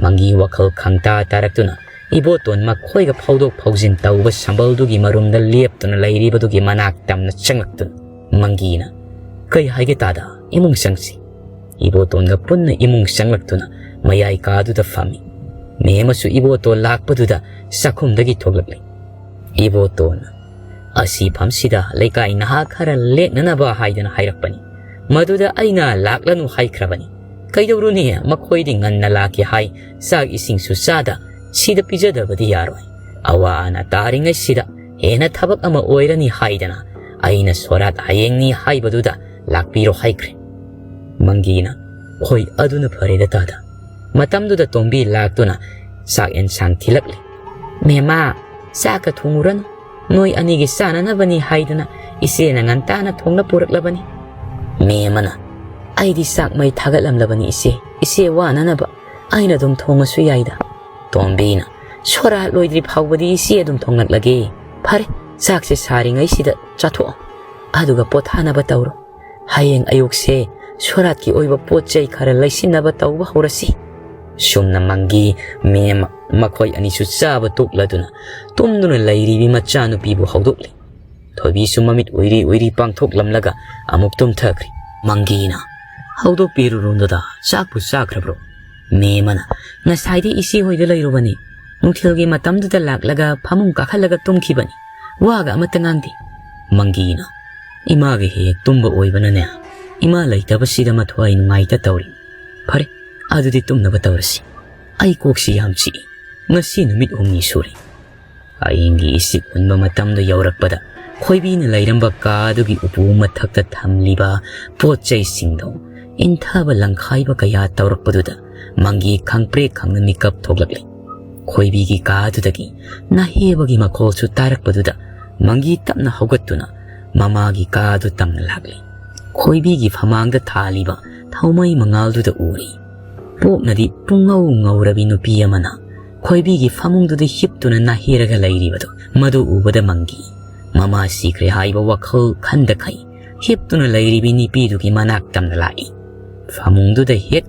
ꯃꯪꯒꯤ ꯋꯥꯈꯜ ꯈꯪꯇꯥ ꯇꯥꯔꯛꯇꯨꯅ ꯏꯕꯣꯇꯣꯟ ꯃꯈꯣꯏꯒ ꯐꯥꯎꯗꯣꯛ ꯐꯥꯎꯖꯤꯟ ꯇꯧꯕ ꯁꯝꯕꯜꯗꯨꯒꯤ ꯃꯔꯨꯝꯗ ꯂꯦꯞꯇꯨꯅ ꯂꯩꯔꯤꯕꯗꯨꯒꯤ ꯃꯅꯥꯛ ꯇꯝꯅ ꯆꯪꯂꯛꯇꯨꯅ ꯃꯪꯒꯤꯅ, "ꯀꯩ ꯍꯥꯏꯒꯦ ꯇꯥꯗ, ꯏꯃꯨꯡ ꯆꯪꯁꯤ꯫" ꯏꯕꯣꯇꯣꯟꯒ ꯄꯨꯟꯅ ꯏꯃꯨꯡ ꯆꯪꯂꯛꯇꯨꯅ ꯃꯌꯥꯏ ꯀꯥꯗꯨꯗ ꯐꯝꯃꯤ꯫ ꯃꯦꯝꯃꯁꯨ ꯏꯕꯣꯇꯣꯟ ꯂꯥꯛꯄꯗꯨꯗ ꯆꯥꯛꯈꯨꯝꯗꯒꯤ ꯊꯣꯛꯂꯛꯂꯤ꯫ ꯏꯕꯣꯇꯣꯟꯅ, "ꯑꯁꯤ ꯐꯝꯁꯤꯗ ꯂꯩꯀꯥꯏ ꯅꯍꯥ ꯈꯔ ꯂꯦꯛꯅꯅꯕ ꯍꯥꯏꯗꯅ ꯍꯥꯏꯔꯛꯄꯅꯤ꯫ ꯃꯗꯨꯗ ꯑꯩꯅ ꯂꯥꯛꯂꯅꯨ ꯍꯥꯏꯈ꯭ꯔꯕꯅꯤ꯫ ꯀꯩꯗꯧꯔꯨꯅꯤ, ꯃꯈꯣꯏꯗꯤ ꯉꯟꯅ ꯂꯥꯛꯀꯦ ꯍꯥꯏ, ꯆꯥꯛ ꯏꯁꯤꯡꯁꯨ ꯆꯥꯗ ꯁꯤꯗ ꯄꯤꯖꯗꯕꯗꯤ ꯌꯥꯔꯣꯏ꯫ ꯑꯋꯥ ꯑꯅꯥ ꯇꯥꯔꯤꯉꯩꯁꯤꯗ ꯍꯦꯟꯅ ꯊꯕꯛ ꯑꯃ ꯑꯣꯏꯔꯅꯤ ꯍꯥꯏꯗꯅ ꯑꯩꯅ ꯁꯣꯔꯥꯠ ꯍꯌꯦꯡꯅꯤ ꯍꯥꯏꯕꯗꯨꯗ ꯂꯥꯛꯄꯤꯔꯣ ꯍꯥꯏꯈ꯭ꯔꯦ꯫" ꯃꯪꯒꯤꯅ, "ꯍꯣꯏ, ꯑꯗꯨꯅ ꯐꯔꯦꯗ ꯇꯥꯗ꯫" ꯃꯇꯝꯗꯨꯗ ꯇꯣꯝꯕꯤ ꯂꯥꯛꯇꯨꯅ ꯆꯥꯛ ꯑꯦꯟꯁꯥꯡ ꯊꯤꯜꯂꯛꯂꯤ꯫ "ꯃꯦꯝꯃ, ꯆꯥꯛꯀ ꯊꯣꯡꯉꯨꯔꯅꯨ꯫ ꯅꯣꯏ ꯑꯅꯤꯒꯤ ꯆꯥꯅꯅꯕꯅꯤ ꯍꯥꯏꯗꯨꯅ ꯏꯆꯦꯅ ꯉꯟꯇꯥꯅ ꯊꯣꯡꯂ ꯄꯨꯔꯛꯂꯕꯅꯤ꯫" ꯃꯦꯝꯃꯅ, "ꯑꯩꯗꯤ ꯆꯥꯛ ꯃꯩ ꯊꯥꯒꯠꯂꯝꯂꯕꯅꯤ ꯏꯆꯦ꯫ ꯏꯆꯦ ꯋꯥꯅꯅꯕ ꯑꯩꯅ ꯑꯗꯨꯝ ꯊꯣꯡꯉꯁꯨ ꯌꯥꯏꯗ꯫" ꯇꯣꯝꯕꯤꯅ, "ꯁꯣꯔꯥꯠ ꯂꯣꯏꯗ꯭ꯔꯤ ꯐꯥꯎꯕꯗꯤ ꯏꯆꯦ ꯑꯗꯨꯝ ꯊꯣꯡꯂꯛꯂꯒꯦ꯫ ꯐꯔꯦ, ꯆꯥꯛꯁꯦ ꯁꯥꯔꯤꯉꯩꯁꯤꯗ ꯆꯥꯊꯣꯛꯑꯣ꯫ ꯑꯗꯨꯒ ꯄꯣꯊꯥꯅꯕ ꯇꯧꯔꯣ꯫ ꯍꯌꯦꯡ ꯑꯌꯨꯛꯁꯦ ꯁꯣꯔꯥꯠꯀꯤ ꯑꯣꯏꯕ ꯄꯣꯠ ꯆꯩ ꯈꯔ ꯂꯩꯁꯤꯟꯅꯕ ꯇꯧꯕ ꯍꯧꯔꯁꯤ꯫" ꯁꯨꯝꯅ ꯃꯪꯒꯤ, ꯃꯦꯝ ꯃꯈꯣꯏ ꯑꯅꯤꯁꯨ ꯆꯥꯕ ꯇꯣꯛꯂꯗꯨꯅ ꯇꯨꯝꯗꯨꯅ ꯂꯩꯔꯤꯕꯤ ꯃꯆꯥꯅꯨꯄꯤꯕꯨ ꯍꯧꯗꯣꯛꯂꯤ꯫ ꯊꯣꯏꯕꯤꯁꯨ ꯃꯃꯤꯠ ꯎꯏꯔꯤ ꯎꯏꯔꯤ ꯄꯥꯡꯊꯣꯛꯂꯝꯂꯒ ꯑꯃꯨꯛ ꯇꯨꯝꯊꯈ꯭ꯔꯤ꯫ ꯃꯪꯒꯤꯅ, "ꯍꯧꯗꯣꯛꯄꯤꯔꯨꯔꯣꯗ, ꯆꯥꯛꯄꯨ ꯆꯥꯈ꯭ꯔꯕ꯭ꯔꯣ?" ꯃꯦꯝꯃꯅ, "ꯉꯁꯥꯏꯗꯤ ꯏꯆꯦ ꯍꯣꯏꯗ ꯂꯩꯔꯨꯕꯅꯤ꯫ ꯅꯨꯡꯊꯤꯜꯒꯤ ꯃꯇꯝꯗꯨꯗ ꯂꯥꯛꯂꯒ ꯐꯃꯨꯡ ꯀꯥꯈꯠꯂꯒ ꯇꯨꯝꯈꯤꯕꯅꯤ꯫ ꯋꯥꯒ ꯑꯃꯠꯇ ꯉꯥꯡꯗꯦ꯫" ꯃꯪꯒꯤꯅ, "ꯏꯃꯥꯒ ꯍꯦꯛ ꯍꯦꯛ ꯇꯨꯝꯕ ꯑꯣꯏꯕꯅꯅꯦ, ꯏꯃꯥ ꯂꯩꯇꯕꯁꯤꯗ ꯃꯊ꯭ꯋꯥꯏ ꯅꯨꯡꯉꯥꯏꯇ ꯇꯧꯔꯤ꯫ ꯐꯔꯦ, ꯑꯗꯨꯗꯤ ꯇꯨꯝꯅꯕ ꯇꯧꯔꯁꯤ꯫ ꯑꯩ ꯀꯣꯛꯁꯤ ꯌꯥꯝ ꯆꯤꯛꯏ꯫ ꯉꯁꯤ ꯅꯨꯃꯤꯠ ꯍꯨꯝꯅꯤ ꯁꯨꯔꯦ꯫ ꯑꯍꯤꯡꯒꯤ ꯏꯁꯤꯠ ꯍꯨꯟꯕ ꯃꯇꯝꯗꯨ ꯌꯧꯔꯛꯄꯗ, ꯈꯣꯏꯕꯤꯅ ꯂꯩꯔꯝꯕ ꯀꯥ ꯑꯗꯨꯒꯤ ꯎꯄꯨ ꯃꯊꯛꯇ ꯊꯝꯂꯤꯕ ꯄꯣꯠ ꯆꯩꯁꯤꯡꯗꯣ ꯏꯟꯊꯕ ꯂꯪꯈꯥꯏꯕ ꯀꯌꯥ ꯇꯧꯔꯛꯄꯗꯨꯗ, ꯃꯪꯒꯤ ꯈꯪꯄ꯭ꯔꯦꯛ ꯈꯪꯅ ꯃꯤꯀꯞ ꯊꯣꯛꯂꯛꯂꯤ꯫ ꯈꯣꯏꯕꯤꯒꯤ ꯀꯥ ꯑꯗꯨꯗꯒꯤ ꯅꯥꯍꯦꯕꯒꯤ ꯃꯈꯣꯜꯁꯨ ꯇꯥꯔꯛꯄꯗꯨꯗ, ꯃꯪꯒꯤ ꯇꯞꯅ ꯍꯧꯒꯠꯇꯨꯅ ꯃꯃꯥꯒꯤ ꯀꯥ ꯑꯗꯨ ꯇꯝꯅ ꯂꯥꯛꯂꯤ꯫ ꯈꯣꯏꯕꯤꯒꯤ ꯐꯃꯥꯡꯗ ꯊꯥꯜꯂꯤꯕ ꯊꯥꯎꯃꯩ ꯃꯉꯥꯜꯗꯨꯗ ꯎꯔꯤ꯫ ꯄꯣꯛꯅꯗꯤ ꯄꯨꯡꯉꯧ ꯉꯧꯔꯕꯤ ꯅꯨꯄꯤ ꯑꯃꯅ ꯈꯣꯏꯕꯤꯒꯤ ꯐꯃꯨꯡꯗꯨꯗ ꯍꯤꯞꯇꯨꯅ ꯅꯥꯍꯦꯔꯒ ꯂꯩꯔꯤꯕꯗꯣ, ꯃꯗꯨ ꯎꯕꯗ ꯃꯪꯒꯤ ꯃꯃꯥ ꯁꯤꯈ꯭ꯔꯦ ꯍꯥꯏꯕ ꯋꯥꯈꯜ ꯈꯟꯗꯈꯩ, ꯍꯤꯞꯇꯨꯅ ꯂꯩꯔꯤꯕꯤ ꯅꯨꯄꯤꯗꯨꯒꯤ ꯃꯅꯥꯛ ꯇꯝꯅ ꯂꯥꯛꯏ꯫ ꯐꯃꯨꯡꯗꯨꯗ ꯍꯦꯛ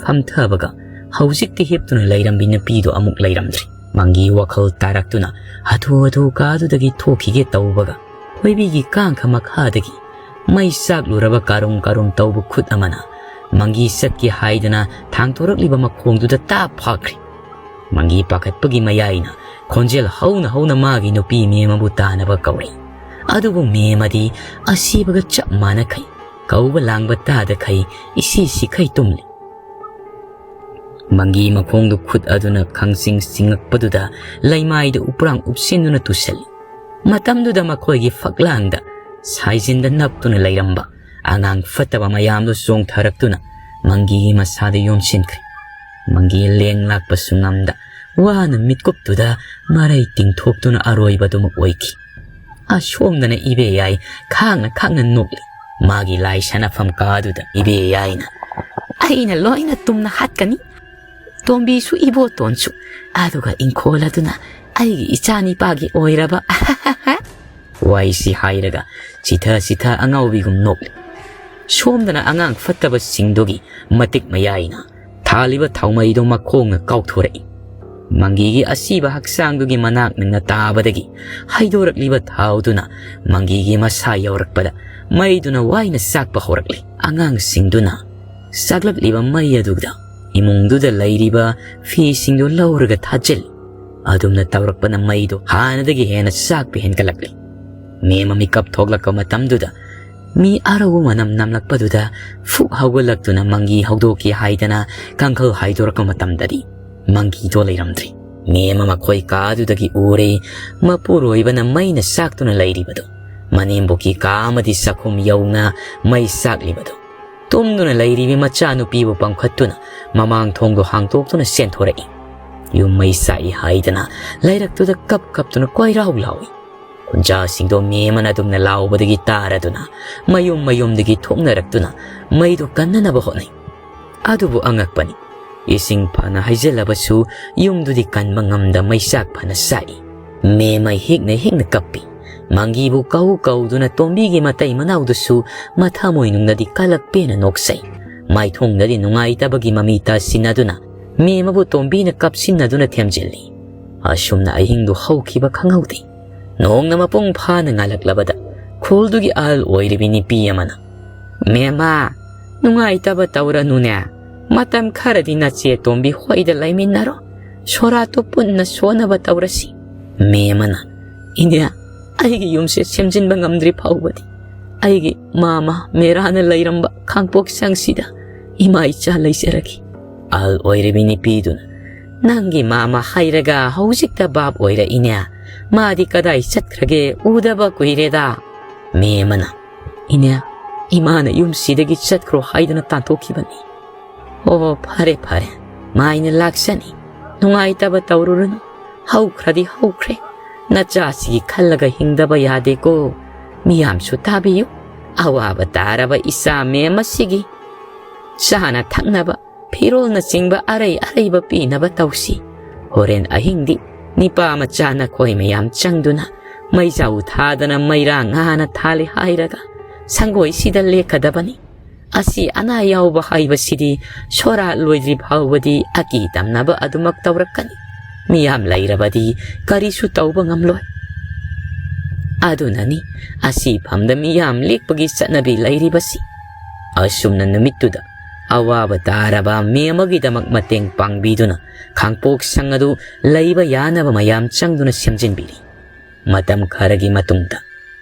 ꯐꯝꯊꯕꯒ, ꯍꯧꯖꯤꯛꯇꯤ ꯍꯤꯞꯇꯨꯅ ꯂꯩꯔꯝꯕꯤ ꯅꯨꯄꯤꯗꯨ ꯑꯃꯨꯛ ꯂꯩꯔꯝꯗ꯭ꯔꯤ꯫ ꯃꯪꯒꯤ ꯋꯥꯈꯜ ꯇꯥꯔꯛꯇꯨꯅ ꯍꯥꯊꯨ ꯍꯥꯊꯨ ꯀꯥꯗꯨꯗꯒꯤ ꯊꯣꯛꯈꯤꯒꯦ ꯇꯧꯕꯒ, ꯈꯣꯏꯕꯤꯒꯤ ꯀꯥꯡꯈ ꯃꯈꯥꯗꯒꯤ ꯃꯩ ꯆꯥꯛꯂꯨꯔꯕ ꯀꯥꯔꯨꯝ ꯀꯥꯔꯨꯝ ꯇꯧꯕ ꯈꯨꯠ ꯑꯃꯅ ꯃꯪꯒꯤ ꯆꯠꯀꯦ ꯍꯥꯏꯗꯅ ꯊꯥꯡꯗꯣꯔꯛꯂꯤꯕ ꯃꯈꯣꯡꯗꯨꯗ ꯇꯥꯞ ꯐꯥꯈ꯭ꯔꯦ꯫ ꯃꯪꯒꯤ ꯄꯥꯈꯠꯄꯒꯤ ꯃꯌꯥꯏꯅ ꯈꯣꯟꯖꯦꯜ ꯍꯧꯅ ꯍꯧꯅ ꯃꯥꯒꯤ ꯅꯨꯄꯤ ꯃꯦꯝ ꯑꯃꯕꯨ ꯇꯥꯅꯕ ꯀꯧꯔꯤ꯫ ꯑꯗꯨꯕꯨ ꯃꯦꯝ ꯑꯗꯤ ꯑꯁꯤꯕꯒ ꯆꯞ ꯃꯥꯟꯅꯈꯩ, ꯀꯧꯕ ꯂꯥꯡꯕ ꯇꯥꯗꯈꯩ, ꯏꯁꯤ ꯁꯤꯈꯩ ꯇꯨꯝꯂꯤ꯫ ꯃꯪꯒꯤ ꯃꯈꯣꯡꯗꯨ ꯈꯨꯠ ꯑꯗꯨꯅ ꯈꯪꯆꯤꯡ ꯆꯤꯡꯉꯛꯄꯗꯨꯗ ꯂꯩꯃꯥꯏꯗ ꯎꯄ꯭ꯔꯥꯡ ꯎꯞꯁꯤꯟꯗꯨꯅ ꯇꯨꯁꯜꯂꯤ꯫ ꯃꯇꯝꯗꯨꯗ ꯃꯈꯣꯏꯒꯤ ꯐꯛꯂꯥꯡꯗ ꯁꯥꯏꯖꯤꯟꯗ ꯅꯞꯇꯨꯅ ꯂꯩꯔꯝꯕ ꯑꯉꯥꯡ ꯐꯠꯇꯕ ꯃꯌꯥꯝꯗꯨ ꯆꯣꯡꯊꯔꯛꯇꯨꯅ ꯃꯪꯒꯤꯒꯤ ꯃꯁꯥꯗ ꯌꯣꯝꯁꯤꯟꯈ꯭ꯔꯦ꯫ ꯃꯪꯒꯤ ꯂꯦꯡ ꯂꯥꯛꯄꯁꯨ ꯉꯝꯗ ꯋꯥꯅ ꯃꯤꯠꯀꯨꯞꯇꯨꯗ ꯃꯔꯩ ꯇꯤꯡꯊꯣꯛꯇꯨꯅ ꯑꯔꯣꯏꯕꯗꯨꯃꯛ ꯑꯣꯏꯈꯤ꯫ ꯑꯁꯣꯝꯗꯅ ꯏꯕꯦꯌꯥꯏ ꯈꯥꯡꯅ ꯈꯥꯡꯅ ꯅꯣꯛꯂꯤ꯫ ꯃꯥꯒꯤ ꯂꯥꯏ ꯁꯥꯟꯅꯐꯝ ꯀꯥꯗꯨꯗ ꯏꯕꯦꯌꯥꯏꯅ, "ꯑꯩꯅ ꯂꯣꯏꯅ ꯇꯨꯝꯅ ꯍꯥꯠꯀꯅꯤ꯫ ꯇꯣꯝꯕꯤꯁꯨ ꯏꯕꯣꯇꯣꯟꯁꯨ꯫ ꯑꯗꯨꯒ ꯏꯪꯈꯣꯜ ꯑꯗꯨꯅ ꯑꯩꯒꯤ ꯏꯆꯥ ꯅꯤꯄꯥꯒꯤ ꯑꯣꯏꯔꯕ꯫" ꯋꯥꯏꯁꯤ ꯍꯥꯏꯔꯒ ꯆꯤꯊ ꯆꯤꯊ ꯑꯉꯥꯎꯕꯤꯒꯨꯝ ꯅꯣꯛꯂꯤ꯫ ꯁꯣꯝꯗꯅ ꯑꯉꯥꯡ ꯐꯠꯇꯕꯁꯤꯡꯗꯨꯒꯤ ꯃꯇꯤꯛ ꯃꯌꯥꯏꯅ ꯊꯥꯜꯂꯤꯕ ꯊꯥꯎꯃꯩꯗꯨ ꯃꯈꯣꯡꯅ ꯀꯥꯎꯊꯣꯔꯛꯏ꯫ ꯃꯪꯒꯤꯒꯤ ꯑꯁꯤꯕ ꯍꯛꯆꯥꯡꯗꯨꯒꯤ ꯃꯅꯥꯛ ꯅꯛꯅ ꯇꯥꯕꯗꯒꯤ ꯍꯩꯗꯣꯔꯛꯂꯤꯕ ꯊꯥꯎꯗꯨꯅ ꯃꯪꯒꯤꯒꯤ ꯃꯁꯥ ꯌꯧꯔꯛꯄꯗ ꯃꯩꯗꯨꯅ ꯋꯥꯏꯅ ꯆꯥꯛꯄ ꯍꯧꯔꯛꯂꯤ꯫ ꯑꯉꯥꯡꯁꯤꯡꯗꯨꯅ ꯆꯥꯛꯂꯛꯂꯤꯕ ꯃꯩ ꯑꯗꯨꯗ ꯏꯃꯨꯡꯗꯨꯗ ꯂꯩꯔꯤꯕ ꯐꯤꯁꯤꯡꯗꯨ ꯂꯧꯔꯒ ꯊꯥꯖꯤꯜꯂꯤ꯫ ꯑꯗꯨꯝꯅ ꯇꯧꯔꯛꯄꯅ ꯃꯩꯗꯨ ꯍꯥꯟꯅꯗꯒꯤ ꯍꯦꯟꯅ ꯆꯥꯛꯄ ꯍꯦꯟꯒꯠꯂꯛꯂꯤ꯫ ꯃꯦꯝ ꯑꯃ ꯃꯤꯀꯞ ꯊꯣꯛꯂꯛꯄ ꯃꯇꯝꯗꯨꯗ ꯃꯤ ꯑꯔꯧꯕ ꯃꯅꯝ ꯅꯝꯂꯛꯄꯗꯨꯗ ꯐꯨꯛ ꯍꯧꯒꯠꯂꯛꯇꯨꯅ ꯃꯪꯒꯤ ꯍꯧꯗꯣꯛꯀꯦ ꯍꯥꯏꯗꯅ ꯀꯥꯡꯈꯜ ꯍꯥꯏꯗꯣꯔꯛꯄ ꯃꯇꯝꯗꯗꯤ ꯃꯪꯒꯤꯗꯣ ꯂꯩꯔꯝꯗ꯭ꯔꯤ꯫ ꯃꯦꯝ ꯑꯃ ꯃꯈꯣꯏ ꯀꯥꯗꯨꯗꯒꯤ ꯎꯔꯦ, ꯃꯄꯨꯔꯣꯏꯕꯅ ꯃꯩꯅ ꯆꯥꯛꯇꯨꯅ ꯂꯩꯔꯤꯕꯗꯨ꯫ ꯃꯅꯦꯝꯕꯣꯛꯀꯤ ꯀꯥ ꯑꯃꯗꯤ ꯆꯥꯛꯈꯨꯝ ꯌꯧꯅ ꯃꯩ ꯆꯥꯛꯂꯤꯕꯗꯨ꯫ ꯇꯨꯝꯗꯨꯅ ꯂꯩꯔꯤꯕꯤ ꯃꯆꯥꯅꯨꯄꯤꯕꯨ ꯄꯥꯡꯈꯠꯇꯨꯅ ꯃꯃꯥꯡ ꯊꯣꯡꯗꯣ ꯍꯥꯡꯇꯣꯛꯇꯨꯅ ꯆꯦꯟꯊꯣꯔꯛꯏ꯫ ꯌꯨꯝ ꯃꯩ ꯆꯥꯛꯏ ꯍꯥꯏꯗꯅ ꯂꯩꯔꯛꯇꯨꯗ ꯀꯞ ꯀꯞꯇꯨꯅ ꯀꯣꯏꯔꯥꯎ ꯂꯥꯎꯏ꯫ ꯈꯨꯟꯖꯥꯁꯤꯡꯗꯣ ꯃꯦꯝ ꯑꯃꯅ ꯑꯗꯨꯝꯅ ꯂꯥꯎꯕꯗꯒꯤ ꯇꯥꯔꯗꯨꯅ ꯃꯌꯨꯝ ꯃꯌꯨꯝꯗꯒꯤ ꯊꯣꯛꯅꯔꯛꯇꯨꯅ ꯃꯩꯗꯨ ꯀꯟꯅꯅꯕ ꯍꯣꯠꯅꯩ꯫ ꯑꯗꯨꯕꯨ ꯑꯉꯛꯄꯅꯤ, ꯏꯁꯤꯡ ꯐꯅ ꯍꯩꯖꯤꯜꯂꯕꯁꯨ ꯌꯨꯝꯗꯨꯗꯤ ꯀꯟꯕ ꯉꯝꯗ ꯃꯩꯆꯥꯛ ꯐꯅ ꯆꯥꯛꯏ꯫ ꯃꯦꯝ ꯑꯃ ꯍꯤꯛꯅ ꯍꯤꯛꯅ ꯀꯞꯄꯤ꯫ ꯃꯪꯒꯤꯕꯨ ꯀꯧ ꯀꯧꯗꯨꯅ ꯇꯣꯝꯕꯤꯒꯤ ꯃꯇꯩ ꯃꯅꯥꯎꯗꯨꯁꯨ ꯃꯊꯃꯣꯏꯅꯨꯡꯗꯗꯤ ꯀꯂꯛ ꯄꯦꯟꯅ ꯅꯣꯛꯆꯩ꯫ ꯃꯥꯏꯊꯣꯡꯗꯗꯤ ꯅꯨꯡꯉꯥꯏꯇꯕꯒꯤ ꯃꯃꯤ ꯇꯥꯁꯤꯟꯅꯗꯨꯅ ꯃꯦꯝ ꯑꯃꯕꯨ ꯇꯣꯝꯕꯤꯅ ꯀꯞꯁꯤꯟꯅꯗꯨꯅ ꯊꯦꯝꯖꯤꯜꯂꯤ꯫ ꯑꯁꯨꯝꯅ ꯑꯍꯤꯡꯗꯨ ꯍꯧꯈꯤꯕ ꯈꯪꯍꯧꯗꯦ꯫ ꯅꯣꯡꯅ ꯃꯄꯨꯡ ꯐꯥꯅ ꯉꯥꯜꯂꯛꯂꯕꯗ ꯈꯨꯜꯗꯨꯒꯤ ꯑꯍꯜ ꯑꯣꯏꯔꯤꯕꯤ ꯅꯨꯄꯤ ꯑꯃꯅ, "ꯃꯦꯝꯃ, ꯅꯨꯡꯉꯥꯏꯇꯕ ꯇꯧꯔꯅꯨꯅꯦ꯫ ꯃꯇꯝ ꯈꯔꯗꯤ ꯅꯆꯦ ꯇꯣꯝꯕꯤ ꯍꯣꯏꯗ ꯂꯩꯃꯤꯟꯅꯔꯣ꯫ ꯁꯣꯔꯥꯠꯇꯨ ꯄꯨꯟꯅ ꯁꯣꯟꯅꯕ ꯇꯧꯔꯁꯤ꯫" ꯃꯦꯝ ꯑꯃꯅ, "ꯏꯅꯦ, ꯑꯩꯒꯤ ꯌꯨꯝꯁꯦ ꯁꯦꯝꯖꯤꯟꯕ ꯉꯝꯗ꯭ꯔꯤ ꯐꯥꯎꯕꯗꯤ ꯑꯩꯒꯤ ꯃꯥꯃ ꯃꯦꯔꯥꯅ ꯂꯩꯔꯝꯕ ꯈꯥꯡꯄꯣꯛꯁꯪꯁꯤꯗ ꯏꯃꯥ ꯏꯆꯥ ꯂꯩꯖꯔꯒꯦ꯫" ꯑꯍꯜ ꯑꯣꯏꯔꯤꯕꯤ ꯅꯨꯄꯤꯗꯨꯅ, "ꯅꯪꯒꯤ ꯃꯥꯃ ꯍꯥꯏꯔꯒ ꯍꯧꯖꯤꯛꯇ ꯚꯥꯞ ꯑꯣꯏꯔꯛꯏꯅꯦ꯫ ꯃꯥꯗꯤ ꯀꯗꯥꯏ ꯆꯠꯈ꯭ꯔꯒꯦ? ꯎꯗꯕ ꯀꯨꯏꯔꯦꯗ꯫" ꯃꯦꯝ ꯑꯃꯅ, "ꯏꯅꯦ, ꯏꯃꯥꯅ ꯌꯨꯝꯁꯤꯗꯒꯤ ꯆꯠꯈ꯭ꯔꯣ ꯍꯥꯏꯗꯨꯅ ꯇꯥꯟꯊꯣꯛꯈꯤꯕꯅꯤ꯫" "ꯑꯣ, ꯐꯔꯦ ꯐꯔꯦ, ꯃꯥꯏꯅ ꯂꯥꯛꯆꯅꯤ꯫ ꯅꯨꯡꯉꯥꯏꯇꯕ ꯇꯧꯔꯨꯔꯅꯨ꯫ ꯍꯧꯈ꯭ꯔꯗꯤ ꯍꯧꯈ꯭ꯔꯦ꯫ ꯅꯆꯥꯁꯤꯒꯤ ꯈꯜꯂꯒ ꯍꯤꯡꯗꯕ ꯌꯥꯗꯦꯀꯣ꯫ ꯃꯤꯌꯥꯝꯁꯨ ꯇꯥꯕꯤꯌꯨ꯫ ꯑꯋꯥꯕ ꯇꯥꯔꯕ ꯏꯆꯥ ꯃꯦꯝ ꯑꯁꯤꯒꯤ ꯆꯥꯅ ꯊꯛꯅꯕ, ꯐꯤꯔꯣꯜꯅꯆꯤꯡꯕ ꯑꯔꯩ ꯑꯔꯩꯕ ꯄꯤꯅꯕ ꯇꯧꯁꯤ꯫ ꯍꯣꯔꯦꯟ ꯑꯍꯤꯡꯗꯤ ꯅꯤꯄꯥ ꯃꯆꯥ ꯅꯈꯣꯏ ꯃꯌꯥꯝ ꯆꯪꯗꯨꯅ ꯃꯩꯖꯥꯎ ꯊꯥꯗꯅ ꯃꯩꯔꯥ ꯉꯥꯅ ꯊꯥꯜꯂꯤ ꯍꯥꯏꯔꯒ ꯁꯪꯒꯣꯏꯁꯤꯗ ꯂꯦꯛꯀꯗꯕꯅꯤ꯫ ꯑꯁꯤ ꯑꯅꯥ ꯌꯥꯎꯕ ꯍꯥꯏꯕꯁꯤꯗꯤ ꯁꯣꯔꯥꯠ ꯂꯣꯏꯗ꯭ꯔꯤ ꯐꯥꯎꯕꯗꯤ ꯑꯀꯤ ꯇꯝꯅꯕ ꯑꯗꯨꯃꯛ ꯇꯧꯔꯛꯀꯅꯤ꯫ ꯃꯤꯌꯥꯝ ꯂꯩꯔꯕꯗꯤ ꯀꯔꯤꯁꯨ ꯇꯧꯕ ꯉꯝꯂꯣꯏ꯫ ꯑꯗꯨꯅꯅꯤ ꯑꯁꯤ ꯐꯝꯗ ꯃꯤꯌꯥꯝ ꯂꯦꯛꯄꯒꯤ ꯆꯠꯅꯕꯤ ꯂꯩꯔꯤꯕꯁꯤ꯫" ꯑꯁꯨꯝꯅ ꯅꯨꯃꯤꯠꯇꯨꯗ ꯑꯋꯥꯕ ꯇꯥꯔꯕ ꯃꯦꯝ ꯑꯃꯒꯤꯗꯃꯛ ꯃꯇꯦꯡ ꯄꯥꯡꯕꯤꯗꯨꯅ ꯈꯥꯡꯄꯣꯛ ꯁꯪ ꯑꯗꯨ ꯂꯩꯕ ꯌꯥꯅꯕ ꯃꯌꯥꯝ ꯆꯪꯗꯨꯅ ꯁꯦꯝꯖꯤꯟꯕꯤꯔꯤ꯫ ꯃꯇꯝ ꯈꯔꯒꯤ ꯃꯇꯨꯡꯗ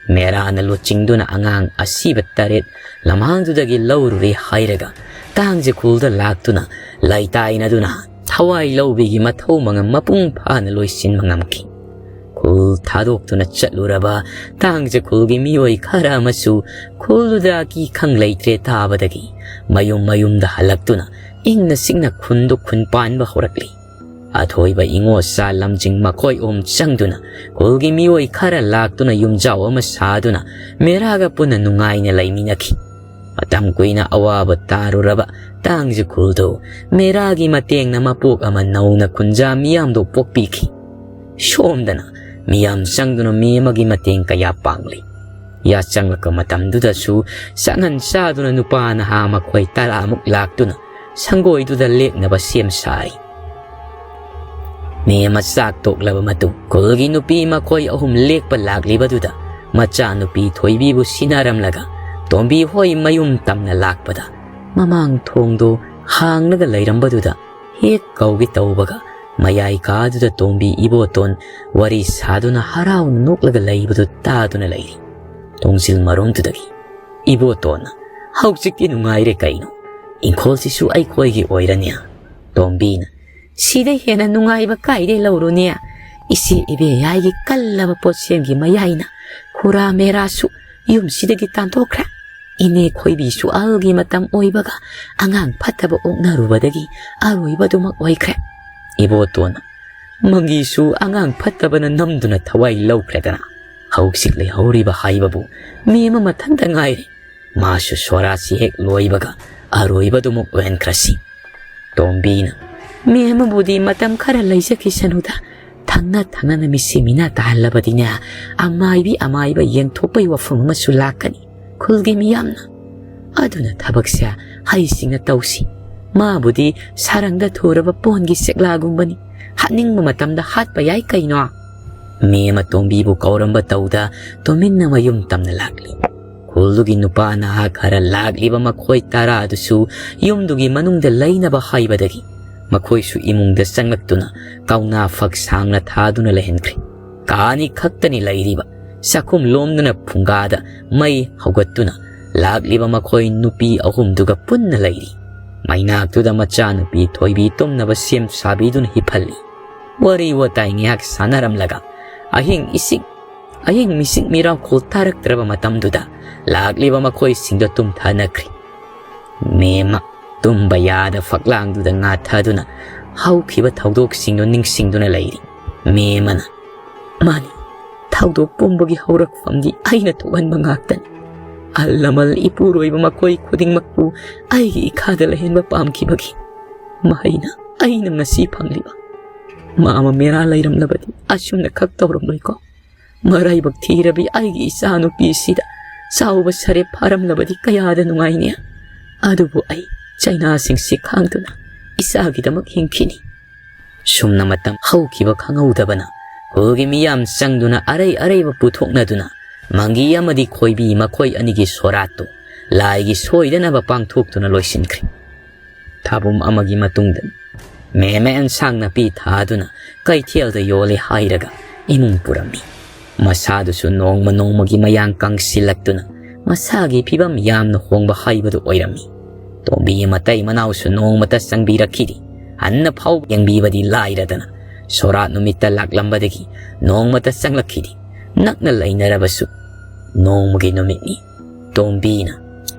ꯃꯦꯔꯥꯅ ꯂꯨꯆꯤꯡꯗꯨꯅ ꯑꯉꯥꯡ ꯑꯁꯤꯕ ꯇꯔꯦꯠ ꯂꯝꯍꯥꯡꯗꯨꯗꯒꯤ ꯂꯧꯔꯨꯔꯦ ꯍꯥꯏꯔꯒ ꯇꯥꯡꯖ ꯈꯨꯜꯗ ꯂꯥꯛꯇꯨꯅ ꯂꯩꯇꯥꯏꯅꯗꯨꯅ ꯊꯋꯥꯏ ꯂꯧꯕꯤꯒꯤ ꯃꯊꯧ ꯃꯉꯝ ꯃꯄꯨꯡ ꯐꯥꯅ ꯂꯣꯏꯁꯤꯟꯕ ꯉꯝꯈꯤ꯫ ꯈꯨꯜ ꯊꯥꯗꯣꯛꯇꯨꯅ ꯆꯠꯂꯨꯔꯕ ꯇꯥꯡꯖ ꯈꯨꯜꯒꯤ ꯃꯤꯑꯣꯏ ꯈꯔ ꯑꯃꯁꯨ ꯈꯨꯜꯗꯨꯗ ꯑꯀꯤ ꯈꯪ ꯂꯩꯇ꯭ꯔꯦ ꯇꯥꯕꯗꯒꯤ ꯃꯌꯨꯝ ꯃꯌꯨꯝꯗ ꯍꯜꯂꯛꯇꯨꯅ ꯏꯪꯅ ꯆꯤꯛꯅ ꯈꯨꯟꯗꯨ ꯈꯨꯟ ꯄꯥꯟꯕ ꯍꯧꯔꯛꯂꯤ꯫ ꯑꯊꯣꯏꯕ ꯏꯉꯣꯆꯥ ꯂꯝꯖꯤꯡ ꯃꯈꯣꯏ ꯑꯍꯨꯝ ꯆꯪꯗꯨꯅ ꯈꯨꯜꯒꯤ ꯃꯤꯑꯣꯏ ꯈꯔ ꯂꯥꯛꯇꯨꯅ ꯌꯨꯝꯖꯥꯎ ꯑꯃ ꯁꯥꯗꯨꯅ ꯃꯦꯔꯥꯒ ꯄꯨꯟꯅ ꯅꯨꯡꯉꯥꯏꯅ ꯂꯩꯃꯤꯟꯅꯈꯤ꯫ ꯃꯇꯝ ꯀꯨꯏꯅ ꯑꯋꯥꯕ ꯇꯥꯔꯨꯔꯕ ꯇꯥꯡꯖ ꯈꯨꯜꯗꯨ ꯃꯦꯔꯥꯒꯤ ꯃꯇꯦꯡꯅ ꯃꯄꯣꯛ ꯑꯃ ꯅꯧꯅ ꯈꯨꯟꯖꯥ ꯃꯤꯌꯥꯝꯗꯨ ꯄꯣꯛꯄꯤꯈꯤ꯫ ꯁꯣꯝꯗꯅ ꯃꯤꯌꯥꯝ ꯆꯪꯗꯨꯅ ꯃꯤ ꯑꯃꯒꯤ ꯃꯇꯦꯡ ꯀꯌꯥ ꯄꯥꯡꯂꯤ꯫ ꯌꯥꯆꯪꯂꯛꯄ ꯃꯇꯝꯗꯨꯗꯁꯨ ꯆꯪꯍꯟ ꯆꯥꯗꯨꯅ ꯅꯨꯄꯥ ꯅꯍꯥ ꯃꯈꯣꯏ ꯇꯔꯥꯃꯨꯛ ꯂꯥꯛꯇꯨꯅ ꯁꯪꯒꯣꯏꯗꯨꯗ ꯂꯦꯛꯅꯕ ꯁꯦꯝ ꯁꯥꯔꯤ꯫ ꯃꯤ ꯑꯃ ꯆꯥꯛ ꯇꯣꯛꯂꯕ ꯃꯇꯨꯡ ꯈꯨꯜꯒꯤ ꯅꯨꯄꯤ ꯃꯈꯣꯏ ꯑꯍꯨꯝ ꯂꯦꯛꯄ ꯂꯥꯛꯂꯤꯕꯗꯨꯗ ꯃꯆꯥꯅꯨꯄꯤ ꯊꯣꯏꯕꯤꯕꯨ ꯁꯤꯟꯅꯔꯝꯂꯒ ꯇꯣꯝꯕꯤ ꯍꯣꯏ ꯃꯌꯨꯝ ꯇꯝꯅ ꯂꯥꯛꯄꯗ ꯃꯃꯥꯡ ꯊꯣꯡꯗꯨ ꯍꯥꯡꯂꯒ ꯂꯩꯔꯝꯕꯗꯨꯗ ꯍꯦꯛ ꯀꯧꯒꯦ ꯇꯧꯕꯒ ꯃꯌꯥꯏ ꯀꯥꯗꯨꯗ ꯇꯣꯝꯕꯤ ꯏꯕꯣꯇꯣꯟ ꯋꯥꯔꯤ ꯁꯥꯗꯨꯅ ꯍꯔꯥꯎꯅ ꯅꯣꯛꯂꯒ ꯂꯩꯕꯗꯨ ꯇꯥꯗꯨꯅ ꯂꯩꯔꯤ꯫ ꯊꯣꯡꯖꯤꯜ ꯃꯔꯨꯝꯗꯨꯗꯒꯤ ꯏꯕꯣꯇꯣꯟꯅ, "ꯍꯧꯖꯤꯛꯇꯤ ꯅꯨꯡꯉꯥꯏꯔꯦ ꯀꯩꯅꯣ, ꯏꯪꯈꯣꯜꯁꯤꯁꯨ ꯑꯩꯈꯣꯏꯒꯤ ꯑꯣꯏꯔꯅꯤ"꯫ ꯇꯣꯝꯕꯤꯅ, "ꯁꯤꯗ ꯍꯦꯟꯅ ꯅꯨꯡꯉꯥꯏꯕ ꯀꯥꯏꯗꯩ ꯂꯧꯔꯨꯅꯤ? ꯏꯆꯦ ꯏꯕꯦꯌꯥꯏꯒꯤ ꯀꯜꯂꯕ ꯄꯣꯠꯁꯦꯝꯒꯤ ꯃꯌꯥꯏꯅ ꯈꯨꯔꯥ ꯃꯦꯔꯥꯁꯨ ꯌꯨꯝꯁꯤꯗꯒꯤ ꯇꯥꯟꯊꯣꯛꯈ꯭ꯔꯦ꯫ ꯏꯅꯦ ꯈꯣꯏꯕꯤꯁꯨ ꯑꯍꯜꯒꯤ ꯃꯇꯝ ꯑꯣꯏꯕꯒ ꯑꯉꯥꯡ ꯐꯠꯇꯕ ꯑꯣꯛꯅꯔꯨꯕꯗꯒꯤ ꯑꯔꯣꯏꯕꯗꯨꯃꯛ ꯑꯣꯏꯈ꯭ꯔꯦ"꯫ ꯏꯕꯣꯇꯣꯟꯅ, "ꯃꯪꯒꯤꯁꯨ ꯑꯉꯥꯡ ꯐꯠꯇꯕꯅ ꯅꯝꯗꯨꯅ ꯊꯋꯥꯏ ꯂꯧꯈ꯭ꯔꯦꯗꯅ꯫ ꯍꯧꯖꯤꯛ ꯂꯩꯍꯧꯔꯤꯕ ꯍꯥꯏꯕꯕꯨ ꯃꯤ ꯑꯃ ꯃꯊꯟꯇ ꯉꯥꯏꯔꯦ꯫ ꯃꯥꯁꯨ ꯁꯣꯔꯥꯁꯤ ꯍꯦꯛ ꯂꯣꯏꯕꯒ ꯑꯔꯣꯏꯕꯗꯨꯃꯛ ꯑꯣꯏꯍꯟꯈ꯭ꯔꯁꯤ"꯫ ꯇꯣꯝꯕꯤꯅ, "ꯃꯤ ꯑꯃꯕꯨꯗꯤ ꯃꯇꯝ ꯈꯔ ꯂꯩꯖꯈꯤꯁꯅꯨꯗ꯫ ꯊꯪꯅ ꯊꯪꯅꯅ ꯃꯤꯠꯁꯤ ꯃꯤꯅꯥ ꯇꯥꯍꯜꯂꯕꯗꯤꯅꯦ, ꯑꯃꯥꯏꯕꯤ ꯑꯃꯥꯏꯕ ꯌꯦꯡꯊꯣꯛꯄꯒꯤ ꯋꯥꯐꯝ ꯑꯃꯁꯨ ꯂꯥꯛꯀꯅꯤ ꯈꯨꯜꯒꯤ ꯃꯤꯌꯥꯝꯅ꯫ ꯑꯗꯨꯅ ꯊꯕꯛꯁꯦ ꯍꯩꯁꯤꯡꯅ ꯇꯧꯁꯤ꯫ ꯃꯥꯕꯨꯗꯤ ꯁꯥꯔꯪꯗ ꯊꯨꯔꯕ ꯄꯣꯟꯒꯤ ꯆꯦꯛꯂꯥꯒꯨꯝꯕꯅꯤ꯫ ꯍꯥꯠꯅꯤꯡꯕ ꯃꯇꯝꯗ ꯍꯥꯠꯄ ꯌꯥꯏ ꯀꯩꯅꯣ"꯫ ꯃꯦꯝ ꯑꯇꯣꯝꯕꯤꯕꯨ ꯀꯧꯔꯝꯕ ꯇꯧꯗ ꯇꯨꯃꯤꯟꯅ ꯃꯌꯨꯝ ꯇꯝꯅ ꯂꯥꯛꯂꯤ꯫ ꯈꯨꯜꯗꯨꯒꯤ ꯅꯨꯄꯥ ꯅꯍꯥ ꯈꯔ ꯂꯥꯛꯂꯤꯕ ꯃꯈꯣꯏ ꯇꯔꯥꯗꯨꯁꯨ ꯌꯨꯝꯗꯨꯒꯤ ꯃꯅꯨꯡꯗ ꯂꯩꯅꯕ ꯍꯥꯏꯕꯗꯒꯤ ꯃꯈꯣꯏꯁꯨ ꯏꯃꯨꯡꯗ ꯆꯪꯂꯛꯇꯨꯅ ꯀꯧꯅꯥ ꯐꯛ ꯁꯥꯡꯅ ꯊꯥꯗꯨꯅ ꯂꯩꯍꯟꯈ꯭ꯔꯦ꯫ ꯀꯥ ꯑꯅꯤ ꯈꯛꯇꯅꯤ ꯂꯩꯔꯤꯕ꯫ ꯆꯥꯛꯈꯨꯝ ꯂꯣꯝꯗꯅ ꯐꯨꯡꯒꯥꯗ ꯃꯩ ꯍꯧꯒꯠꯇꯨꯅ ꯂꯥꯛꯂꯤꯕ ꯃꯈꯣꯏ ꯅꯨꯄꯤ ꯑꯍꯨꯝꯗꯨꯒ ꯄꯨꯟꯅ ꯂꯩꯔꯤ꯫ ꯃꯩꯅꯥꯛꯇꯨꯗ ꯃꯆꯥꯅꯨꯄꯤ ꯊꯣꯏꯕꯤ ꯇꯨꯝꯅꯕ ꯁꯦꯝ ꯁꯥꯕꯤꯗꯨꯅ ꯍꯤꯞꯍꯜꯂꯤ꯫ ꯋꯥꯔꯤ ꯋꯥꯇꯥꯏ ꯉꯥꯏꯍꯥꯛ ꯁꯥꯟꯅꯔꯝꯂꯒ ꯑꯍꯤꯡ ꯏꯁꯤꯛ ꯑꯍꯤꯡ ꯃꯤꯁꯤꯛ ꯃꯤꯔꯥꯎꯈꯣꯜ ꯇꯥꯔꯛꯇ꯭ꯔꯕ ꯃꯇꯝꯗꯨꯗ ꯂꯥꯛꯂꯤꯕ ꯃꯈꯣꯏꯁꯤꯡꯗꯣ ꯇꯨꯝꯊꯅꯈ꯭ꯔꯤ꯫ ꯃꯦꯝꯃ ꯇꯨꯝꯕ ꯌꯥꯗ ꯐꯛꯂꯥꯡꯗꯨꯗ ꯉꯥꯊꯗꯨꯅ ꯍꯧꯈꯤꯕ ꯊꯧꯗꯣꯛꯁꯤꯡꯗꯣ ꯅꯤꯡꯁꯤꯡꯗꯨꯅ ꯂꯩꯔꯤ꯫ ꯃꯦꯝꯃꯅ, "ꯃꯥꯅꯤ, ꯊꯧꯗꯣꯛ ꯄꯨꯝꯕꯒꯤ ꯍꯧꯔꯛꯐꯝꯗꯤ ꯑꯩꯅ ꯊꯣꯛꯍꯟꯕ ꯉꯥꯛꯇꯅꯤ꯫ ꯑꯍꯜ ꯂꯃꯟ ꯏꯄꯨꯔꯣꯏꯕ ꯃꯈꯣꯏ ꯈꯨꯗꯤꯡꯃꯛꯄꯨ ꯑꯩꯒꯤ ꯏꯈꯥꯗ ꯂꯩꯍꯟꯕ ꯄꯥꯝꯈꯤꯕꯒꯤ ꯃꯍꯩꯅ ꯑꯩꯅ ꯉꯁꯤ ꯐꯪꯂꯤꯕ꯫ ꯃꯥꯃ ꯃꯦꯔꯥ ꯂꯩꯔꯝꯂꯕꯗꯤ ꯑꯁꯨꯝꯅ ꯈꯛ ꯇꯧꯔꯝꯂꯣꯏꯀꯣ꯫ ꯃꯔꯥꯏꯕꯛ ꯊꯤꯔꯕꯤ ꯑꯩꯒꯤ ꯏꯆꯥꯅꯨꯄꯤꯁꯤꯗ ꯆꯥꯎꯕ ꯁꯔꯦꯞ ꯐꯥꯔꯝꯂꯕꯗꯤ ꯀꯌꯥꯗ ꯅꯨꯡꯉꯥꯏꯅꯤ꯫ ꯑꯗꯨꯕꯨ ꯑꯩ ꯆꯩꯅꯥꯁꯤꯡꯁꯤ ꯈꯥꯡꯗꯨꯅ ꯏꯆꯥꯒꯤꯗꯃꯛ ꯍꯤꯡꯈꯤꯅꯤ꯫" ꯁꯨꯝꯅ ꯃꯇꯝ ꯍꯧꯈꯤꯕ ꯈꯪꯍꯧꯗꯕꯅ ꯈꯨꯜꯒꯤ ꯃꯤꯌꯥꯝ ꯆꯪꯗꯨꯅ ꯑꯔꯩ ꯑꯔꯩꯕ ꯄꯨꯊꯣꯛꯅꯗꯨꯅ ꯃꯪꯒꯤ ꯑꯃꯗꯤ ꯈꯣꯏꯕꯤ ꯃꯈꯣꯏ ꯑꯅꯤꯒꯤ ꯁꯣꯔꯥꯠꯇꯨ ꯂꯥꯏꯒꯤ ꯁꯣꯏꯗꯅꯕ ꯄꯥꯡꯊꯣꯛꯇꯨꯅ ꯂꯣꯏꯁꯤꯟꯈ꯭ꯔꯦ꯫ ꯊꯥꯕꯨꯝ ꯑꯃꯒꯤ ꯃꯇꯨꯡꯗ ꯃꯦꯝꯃ ꯑꯦꯟꯁꯥꯡ ꯅꯥꯄꯤ ꯊꯥꯗꯨꯅ ꯀꯩꯊꯦꯜꯗ ꯌꯣꯜꯂꯦ ꯍꯥꯏꯔꯒ ꯏꯃꯨꯡ ꯄꯨꯔꯝꯃꯤ꯫ ꯃꯁꯥꯗꯨꯁꯨ ꯅꯣꯡꯃ ꯅꯣꯡꯃꯒꯤ ꯃꯌꯥꯡ ꯀꯪꯁꯤꯜꯂꯛꯇꯨꯅ ꯃꯁꯥꯒꯤ ꯐꯤꯕꯝ ꯌꯥꯝꯅ ꯍꯣꯡꯕ ꯍꯥꯏꯕꯗꯨ ꯑꯣꯏꯔꯝꯃꯤ꯫ ꯇꯣꯝꯕꯤ ꯃꯇꯩ ꯃꯅꯥꯎꯁꯨ ꯅꯣꯡꯃꯇ ꯆꯪꯕꯤꯔꯛꯈꯤꯗꯦ꯫ ꯍꯟꯅ ꯐꯥꯎ ꯌꯦꯡꯕꯤꯕꯗꯤ ꯂꯥꯏꯔꯗꯅ ꯁꯣꯔꯥꯠ ꯅꯨꯃꯤꯠꯇ ꯂꯥꯛꯂꯝꯕꯗꯒꯤ ꯅꯣꯡꯃꯇ ꯆꯪꯂꯛꯈꯤꯗꯦ꯫ ꯅꯛꯅ ꯂꯩꯅꯔꯕꯁꯨ ꯅꯣꯡꯃꯒꯤ ꯅꯨꯃꯤꯠꯅꯤ꯫ ꯇꯣꯝꯕꯤꯅ,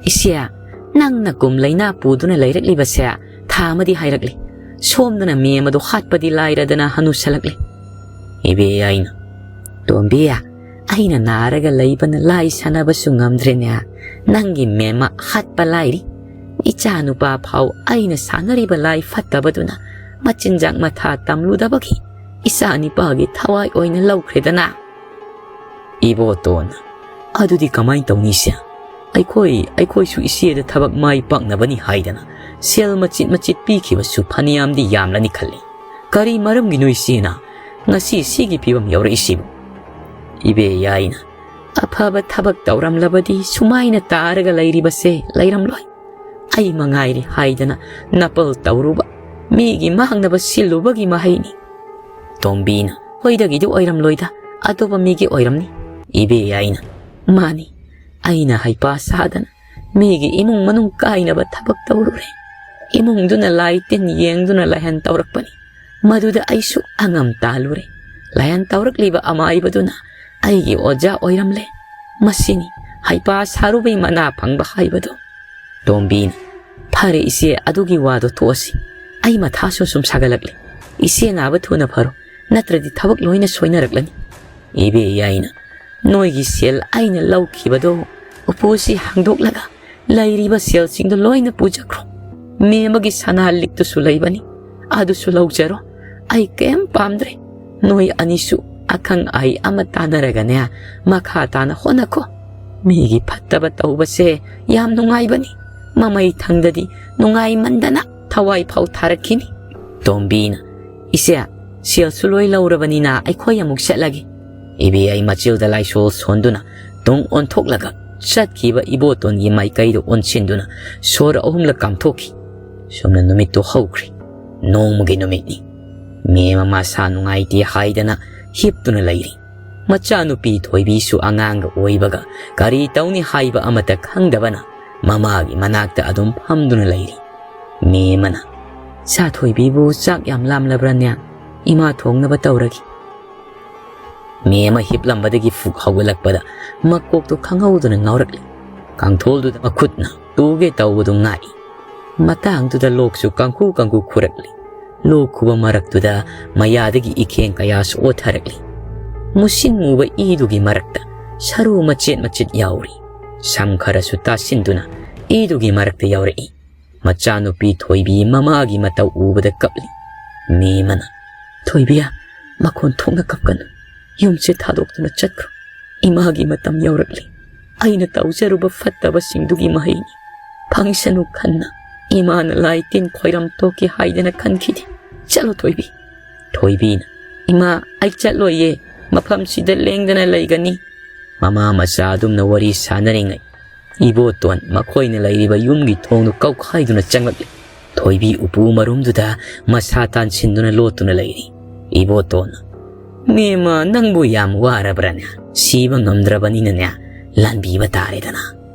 "ꯏꯆꯦ, ꯅꯪꯅ ꯀꯨꯝ ꯂꯩꯅꯥ ꯄꯨꯗꯨꯅ ꯂꯩꯔꯛꯂꯤꯕꯁꯦ ꯊꯥ ꯑꯃꯗꯤ ꯍꯥꯏꯔꯛꯂꯤ꯫ ꯁꯣꯝꯗꯅ ꯃꯦꯝ ꯑꯗꯨ ꯍꯥꯠꯄꯗꯤ ꯂꯥꯏꯔꯗꯅ ꯍꯅꯨꯁꯜꯂꯛꯂꯤ꯫" ꯏꯕꯦ ꯑꯩꯅ, "ꯇꯣꯝꯕꯤ, ꯑꯩꯅ ꯅꯥꯔꯒ ꯂꯩꯕꯅ ꯂꯥꯏ ꯁꯥꯟꯅꯕꯁꯨ ꯉꯝꯗ꯭ꯔꯦꯅꯦ꯫ ꯅꯪꯒꯤ ꯃꯦꯝꯃ ꯍꯥꯠꯄ ꯂꯥꯏꯔꯤ꯫ ꯏꯆꯥ ꯅꯨꯄꯥ ꯐꯥꯎ ꯑꯩꯅ ꯁꯥꯟꯅꯔꯤꯕ ꯂꯥꯏ ꯐꯠꯇꯕꯗꯨꯅ ꯃꯆꯤꯟꯖꯥꯛ ꯃꯊꯥ ꯇꯝꯂꯨꯗꯕꯒꯤ ꯏꯆꯥ ꯅꯤꯄꯥꯒꯤ ꯊꯋꯥꯏ ꯑꯣꯏꯅ ꯂꯧꯈ꯭ꯔꯦꯗꯅ꯫" ꯏꯕꯣꯇꯣꯟ, "ꯑꯗꯨꯗꯤ ꯀꯃꯥꯏꯅ ꯇꯧꯅꯤ ꯏꯆꯦ? ꯑꯩꯈꯣꯏ, ꯑꯩꯈꯣꯏꯁꯨ ꯏꯆꯦꯗ ꯊꯕꯛ ꯃꯥꯏ ꯄꯥꯛꯅꯕꯅꯤ ꯍꯥꯏꯗꯅ ꯁꯦꯜ ꯃꯆꯤꯠ ꯃꯆꯤꯠ ꯄꯤꯈꯤꯕꯁꯨ ꯐꯅꯌꯥꯝꯗꯤ ꯌꯥꯝꯂꯅꯤ ꯈꯜꯂꯤ꯫ ꯀꯔꯤ ꯃꯔꯝꯒꯤꯅꯣ ꯏꯆꯦꯅ ꯉꯁꯤ ꯁꯤꯒꯤ ꯐꯤꯕꯝ ꯌꯧꯔꯛꯏꯁꯤꯕꯨ?" ꯏꯕꯦ ꯑꯩꯅ, "ꯑꯐꯕ ꯊꯕꯛ ꯇꯧꯔꯝꯂꯕꯗꯤ ꯁꯨꯃꯥꯏꯅ ꯇꯥꯔꯒ ꯂꯩꯔꯤꯕꯁꯦ ꯂꯩꯔꯝꯂꯣꯏ꯫ ꯑꯩ ꯃꯉꯥꯏꯔꯦ ꯍꯥꯏꯗꯅ ꯅꯄꯜ ꯇꯧꯔꯨꯕ, ꯃꯤꯒꯤ ꯃꯥꯡꯅꯕ ꯁꯤꯜꯂꯨꯕꯒꯤ ꯃꯍꯩꯅꯤ꯫" ꯇꯣꯝꯕꯤꯅ, "ꯍꯣꯏꯗꯒꯤꯗꯤ ꯑꯣꯏꯔꯝꯂꯣꯏꯗ, ꯑꯇꯣꯞꯄ ꯃꯤꯒꯤ ꯑꯣꯏꯔꯝꯅꯤ꯫ ꯏꯕꯦꯌꯥꯏꯅ, "ꯃꯥꯅꯤ, ꯑꯩꯅ ꯍꯩꯄꯥ ꯁꯥꯗꯅ ꯃꯤꯒꯤ ꯏꯃꯨꯡ ꯃꯅꯨꯡ ꯀꯥꯏꯅꯕ ꯊꯕꯛ ꯇꯧꯔꯨꯔꯦ꯫ ꯏꯃꯨꯡꯗꯨꯅ ꯂꯥꯏ ꯇꯤꯟ ꯌꯦꯡꯗꯨꯅ ꯂꯥꯏꯍꯟ ꯇꯧꯔꯛꯄꯅꯤ꯫ ꯃꯗꯨꯗ ꯑꯩꯁꯨ ꯑꯉꯝ ꯇꯥꯜꯂꯨꯔꯦ꯫ ꯂꯥꯏꯍꯟ ꯇꯧꯔꯛꯂꯤꯕ ꯑꯃꯥꯏꯕꯗꯨꯅ ꯑꯩꯒꯤ ꯑꯣꯖꯥ ꯑꯣꯏꯔꯝꯂꯦ꯫ ꯃꯁꯤꯅꯤ ꯍꯩꯄꯥ ꯁꯥꯔꯨꯕꯩ ꯃꯅꯥ ꯐꯪꯕ ꯍꯥꯏꯕꯗꯨ꯫" ꯇꯣꯝꯕꯤꯅ, "ꯐꯔꯦ ꯏꯆꯦ, ꯑꯗꯨꯒꯤ ꯋꯥꯗꯣ ꯇꯣꯛꯑꯁꯤ꯫ ꯑꯩ ꯃꯊꯥꯁꯨ ꯁꯨꯝ ꯁꯥꯒꯠꯂꯛꯂꯦ꯫ ꯏꯆꯦ ꯅꯥꯕ ꯊꯨꯅ ꯐꯔꯣ, ꯅꯠꯇ꯭ꯔꯗꯤ ꯊꯕꯛ ꯂꯣꯏꯅ ꯁꯣꯏꯅꯔꯛꯂꯅꯤ꯫" ꯏꯕꯦꯌꯥꯏꯅ, "ꯅꯣꯏꯒꯤ ꯁꯦꯜ ꯑꯩꯅ ꯂꯧꯈꯤꯕꯗꯣ ꯎꯄꯨꯁꯤ ꯍꯥꯡꯗꯣꯛꯂꯒ ꯂꯩꯔꯤꯕ ꯁꯦꯜꯁꯤꯡꯗꯣ ꯂꯣꯏꯅ ꯄꯨꯖꯈ꯭ꯔꯣ꯫ ꯃꯦꯝꯃꯒꯤ ꯁꯅꯥ ꯂꯤꯛꯇꯨꯁꯨ ꯂꯩꯕꯅꯤ, ꯑꯗꯨꯁꯨ ꯂꯧꯖꯔꯣ꯫ ꯑꯩ ꯀꯩꯝ ꯄꯥꯝꯗ꯭ꯔꯦ꯫ ꯅꯣꯏ ꯑꯅꯤꯁꯨ ꯑꯈꯪ ꯑꯍꯩ ꯑꯃ ꯇꯥꯟꯅꯔꯒꯅꯦ, ꯃꯈꯥ ꯇꯥꯅ ꯍꯣꯠꯅꯈꯣ꯫ ꯃꯤꯒꯤ ꯐꯠꯇꯕ ꯇꯧꯕꯁꯦ ꯌꯥꯝ ꯅꯨꯡꯉꯥꯏꯕꯅꯤ꯫ ꯃꯃꯩ ꯊꯪꯗꯗꯤ ꯅꯨꯡꯉꯥꯏꯃꯟꯗꯅ ꯊꯋꯥꯏ ꯐꯥꯎ ꯊꯥꯔꯛꯈꯤꯅꯤ꯫" ꯇꯣꯝꯕꯤꯅ, "ꯏꯆꯦ, ꯁꯦꯜꯁꯨ ꯂꯣꯏ ꯂꯧꯔꯕꯅꯤꯅ ꯑꯩꯈꯣꯏ ꯑꯃꯨꯛ ꯆꯠꯂꯒꯦ꯫" ꯏꯕꯦꯌꯥꯏ ꯃꯆꯤꯜꯗ ꯂꯥꯏꯁꯣꯜ ꯁꯣꯟꯗꯨꯅ ꯇꯨꯡ ꯑꯣꯟꯊꯣꯛꯂꯒ ꯆꯠꯈꯤꯕ ꯏꯕꯣꯇꯣꯟꯒꯤ ꯃꯥꯏꯀꯩꯗ ꯑꯣꯟꯁꯤꯟꯗꯨꯅ ꯁꯣꯔ ꯑꯍꯨꯝꯂꯛ ꯀꯥꯝꯊꯣꯛꯈꯤ꯫ ꯁꯨꯝꯅ ꯅꯨꯃꯤꯠꯇꯨ ꯍꯧꯈ꯭ꯔꯦ꯫ ꯅꯣꯡꯃꯒꯤ ꯅꯨꯃꯤꯠꯅꯤ꯫ ꯃꯦꯝꯃ ꯃꯁꯥ ꯅꯨꯡꯉꯥꯏꯇꯦ ꯍꯥꯏꯗꯅ ꯍꯤꯞꯇꯨꯅ ꯂꯩꯔꯤ꯫ ꯃꯆꯥꯅꯨꯄꯤ ꯊꯣꯏꯕꯤꯁꯨ ꯑꯉꯥꯡꯒ ꯑꯣꯏꯕꯒ ꯀꯔꯤ ꯇꯧꯅꯤ ꯍꯥꯏꯕ ꯑꯃꯠꯇ ꯈꯪꯗꯕꯅ ꯃꯃꯥꯒꯤ ꯃꯅꯥꯛꯇ ꯑꯗꯨꯝ ꯐꯝꯗꯨꯅ ꯂꯩꯔꯤ꯫ ꯃꯦꯝꯃꯅ, "ꯏꯆꯥ ꯊꯣꯏꯕꯤꯕꯨ ꯆꯥꯛ ꯌꯥꯝ ꯂꯥꯝꯂꯕ꯭ꯔꯅꯦ? ꯏꯃꯥ ꯊꯣꯡꯅꯕ ꯇꯧꯔꯒꯦ꯫" ꯃꯦꯝꯃ ꯍꯤꯞꯂꯝꯕꯗꯒꯤ ꯐꯨꯛ ꯍꯧꯒꯠꯂꯛꯄꯗ ꯃꯀꯣꯛꯇꯨ ꯈꯪꯍꯧꯗꯅ ꯉꯥꯎꯔꯛꯂꯤ꯫ ꯀꯥꯡꯊꯣꯜꯗꯨꯗ ꯃꯈꯨꯠꯅ ꯇꯨꯒꯦ ꯇꯧꯕꯗꯨ ꯉꯥꯛꯏ꯫ ꯃꯇꯥꯡꯗꯨꯗ ꯂꯣꯛꯁꯨ ꯀꯥꯡꯈꯨ ꯀꯥꯡꯈꯨ ꯈꯨꯔꯛꯂꯤ꯫ ꯂꯣꯛ ꯈꯨꯕ ꯃꯔꯛꯇꯨꯗ ꯃꯌꯥꯗꯒꯤ ꯏꯈꯦꯡ ꯀꯌꯥꯁꯨ ꯑꯣꯊꯔꯛꯂꯤ꯫ ꯃꯨꯁꯤꯟ ꯃꯨꯕ ꯏꯗꯨꯒꯤ ꯃꯔꯛꯇ ꯁꯔꯨ ꯃꯆꯦꯠ ꯃꯆꯦꯠ ꯌꯥꯎꯔꯤ꯫ ꯁꯝ ꯈꯔꯁꯨ ꯇꯥꯁꯤꯟꯗꯨꯅ ꯏꯗꯨꯒꯤ ꯃꯔꯛꯇ ꯌꯥꯎꯔꯛꯏ꯫ ꯃꯆꯥꯅꯨꯄꯤ ꯊꯣꯏꯕꯤ ꯃꯃꯥꯒꯤ ꯃꯇꯧ ꯎꯕꯗ ꯀꯞꯂꯤ꯫ ꯃꯦꯝꯃꯅ, "ꯊꯣꯏꯕꯤ, ꯃꯈꯣꯟ ꯊꯣꯛꯅ ꯀꯞꯀꯅꯨ꯫ ꯌꯨꯝꯁꯦ ꯊꯥꯗꯣꯛꯇꯨꯅ ꯆꯠꯈ꯭ꯔꯣ꯫ ꯏꯃꯥꯒꯤ ꯃꯇꯝ ꯌꯧꯔꯛꯂꯤ꯫ ꯑꯩꯅ ꯇꯧꯖꯔꯨꯕ ꯐꯠꯇꯕꯁꯤꯡꯗꯨꯒꯤ ꯃꯍꯩꯅꯤ꯫ ꯐꯪꯁꯅꯨ ꯈꯟꯅ ꯏꯃꯥꯅ ꯂꯥꯏ ꯇꯤꯟ ꯈꯣꯏꯔꯝ ꯇꯣꯛꯀꯦ ꯍꯥꯏꯗꯅ ꯈꯟꯈꯤꯗꯦ꯫ ꯆꯠꯂꯣ ꯊꯣꯏꯕꯤ꯫" ꯊꯣꯏꯕꯤꯅ, "ꯏꯃꯥ, ꯑꯩ ꯆꯠꯂꯣꯏꯌꯦ꯫ ꯃꯐꯝꯁꯤꯗ ꯂꯦꯡꯗꯅ ꯂꯩꯒꯅꯤ꯫" ꯃꯃꯥ ꯃꯆꯥ ꯑꯗꯨꯝꯅ ꯋꯥꯔꯤ ꯁꯥꯟꯅꯔꯤꯉꯩ ꯏꯕꯣꯇꯣꯟ ꯃꯈꯣꯏꯅ ꯂꯩꯔꯤꯕ ꯌꯨꯝꯒꯤ ꯊꯣꯡꯗꯨ ꯀꯧꯈꯥꯏꯗꯨꯅ ꯆꯪꯂꯛꯂꯤ꯫ ꯊꯣꯏꯕꯤ ꯎꯄꯨ ꯃꯔꯨꯝꯗꯨꯗ ꯃꯁꯥ ꯇꯥꯟꯁꯤꯟꯗꯨꯅ ꯂꯣꯠꯇꯨꯅ ꯂꯩꯔꯤ꯫ ꯏꯕꯣꯇꯣꯟꯅ, "ꯃꯦꯝꯃ, ꯅꯪꯕꯨ ꯌꯥꯝ ꯋꯥꯔꯕ꯭ꯔꯅꯦ? ꯁꯤꯕ ꯉꯝꯗ꯭ꯔꯕꯅꯤꯅꯅꯦ, ꯂꯥꯟꯕꯤꯕ ꯇꯥꯔꯦꯗꯅ꯫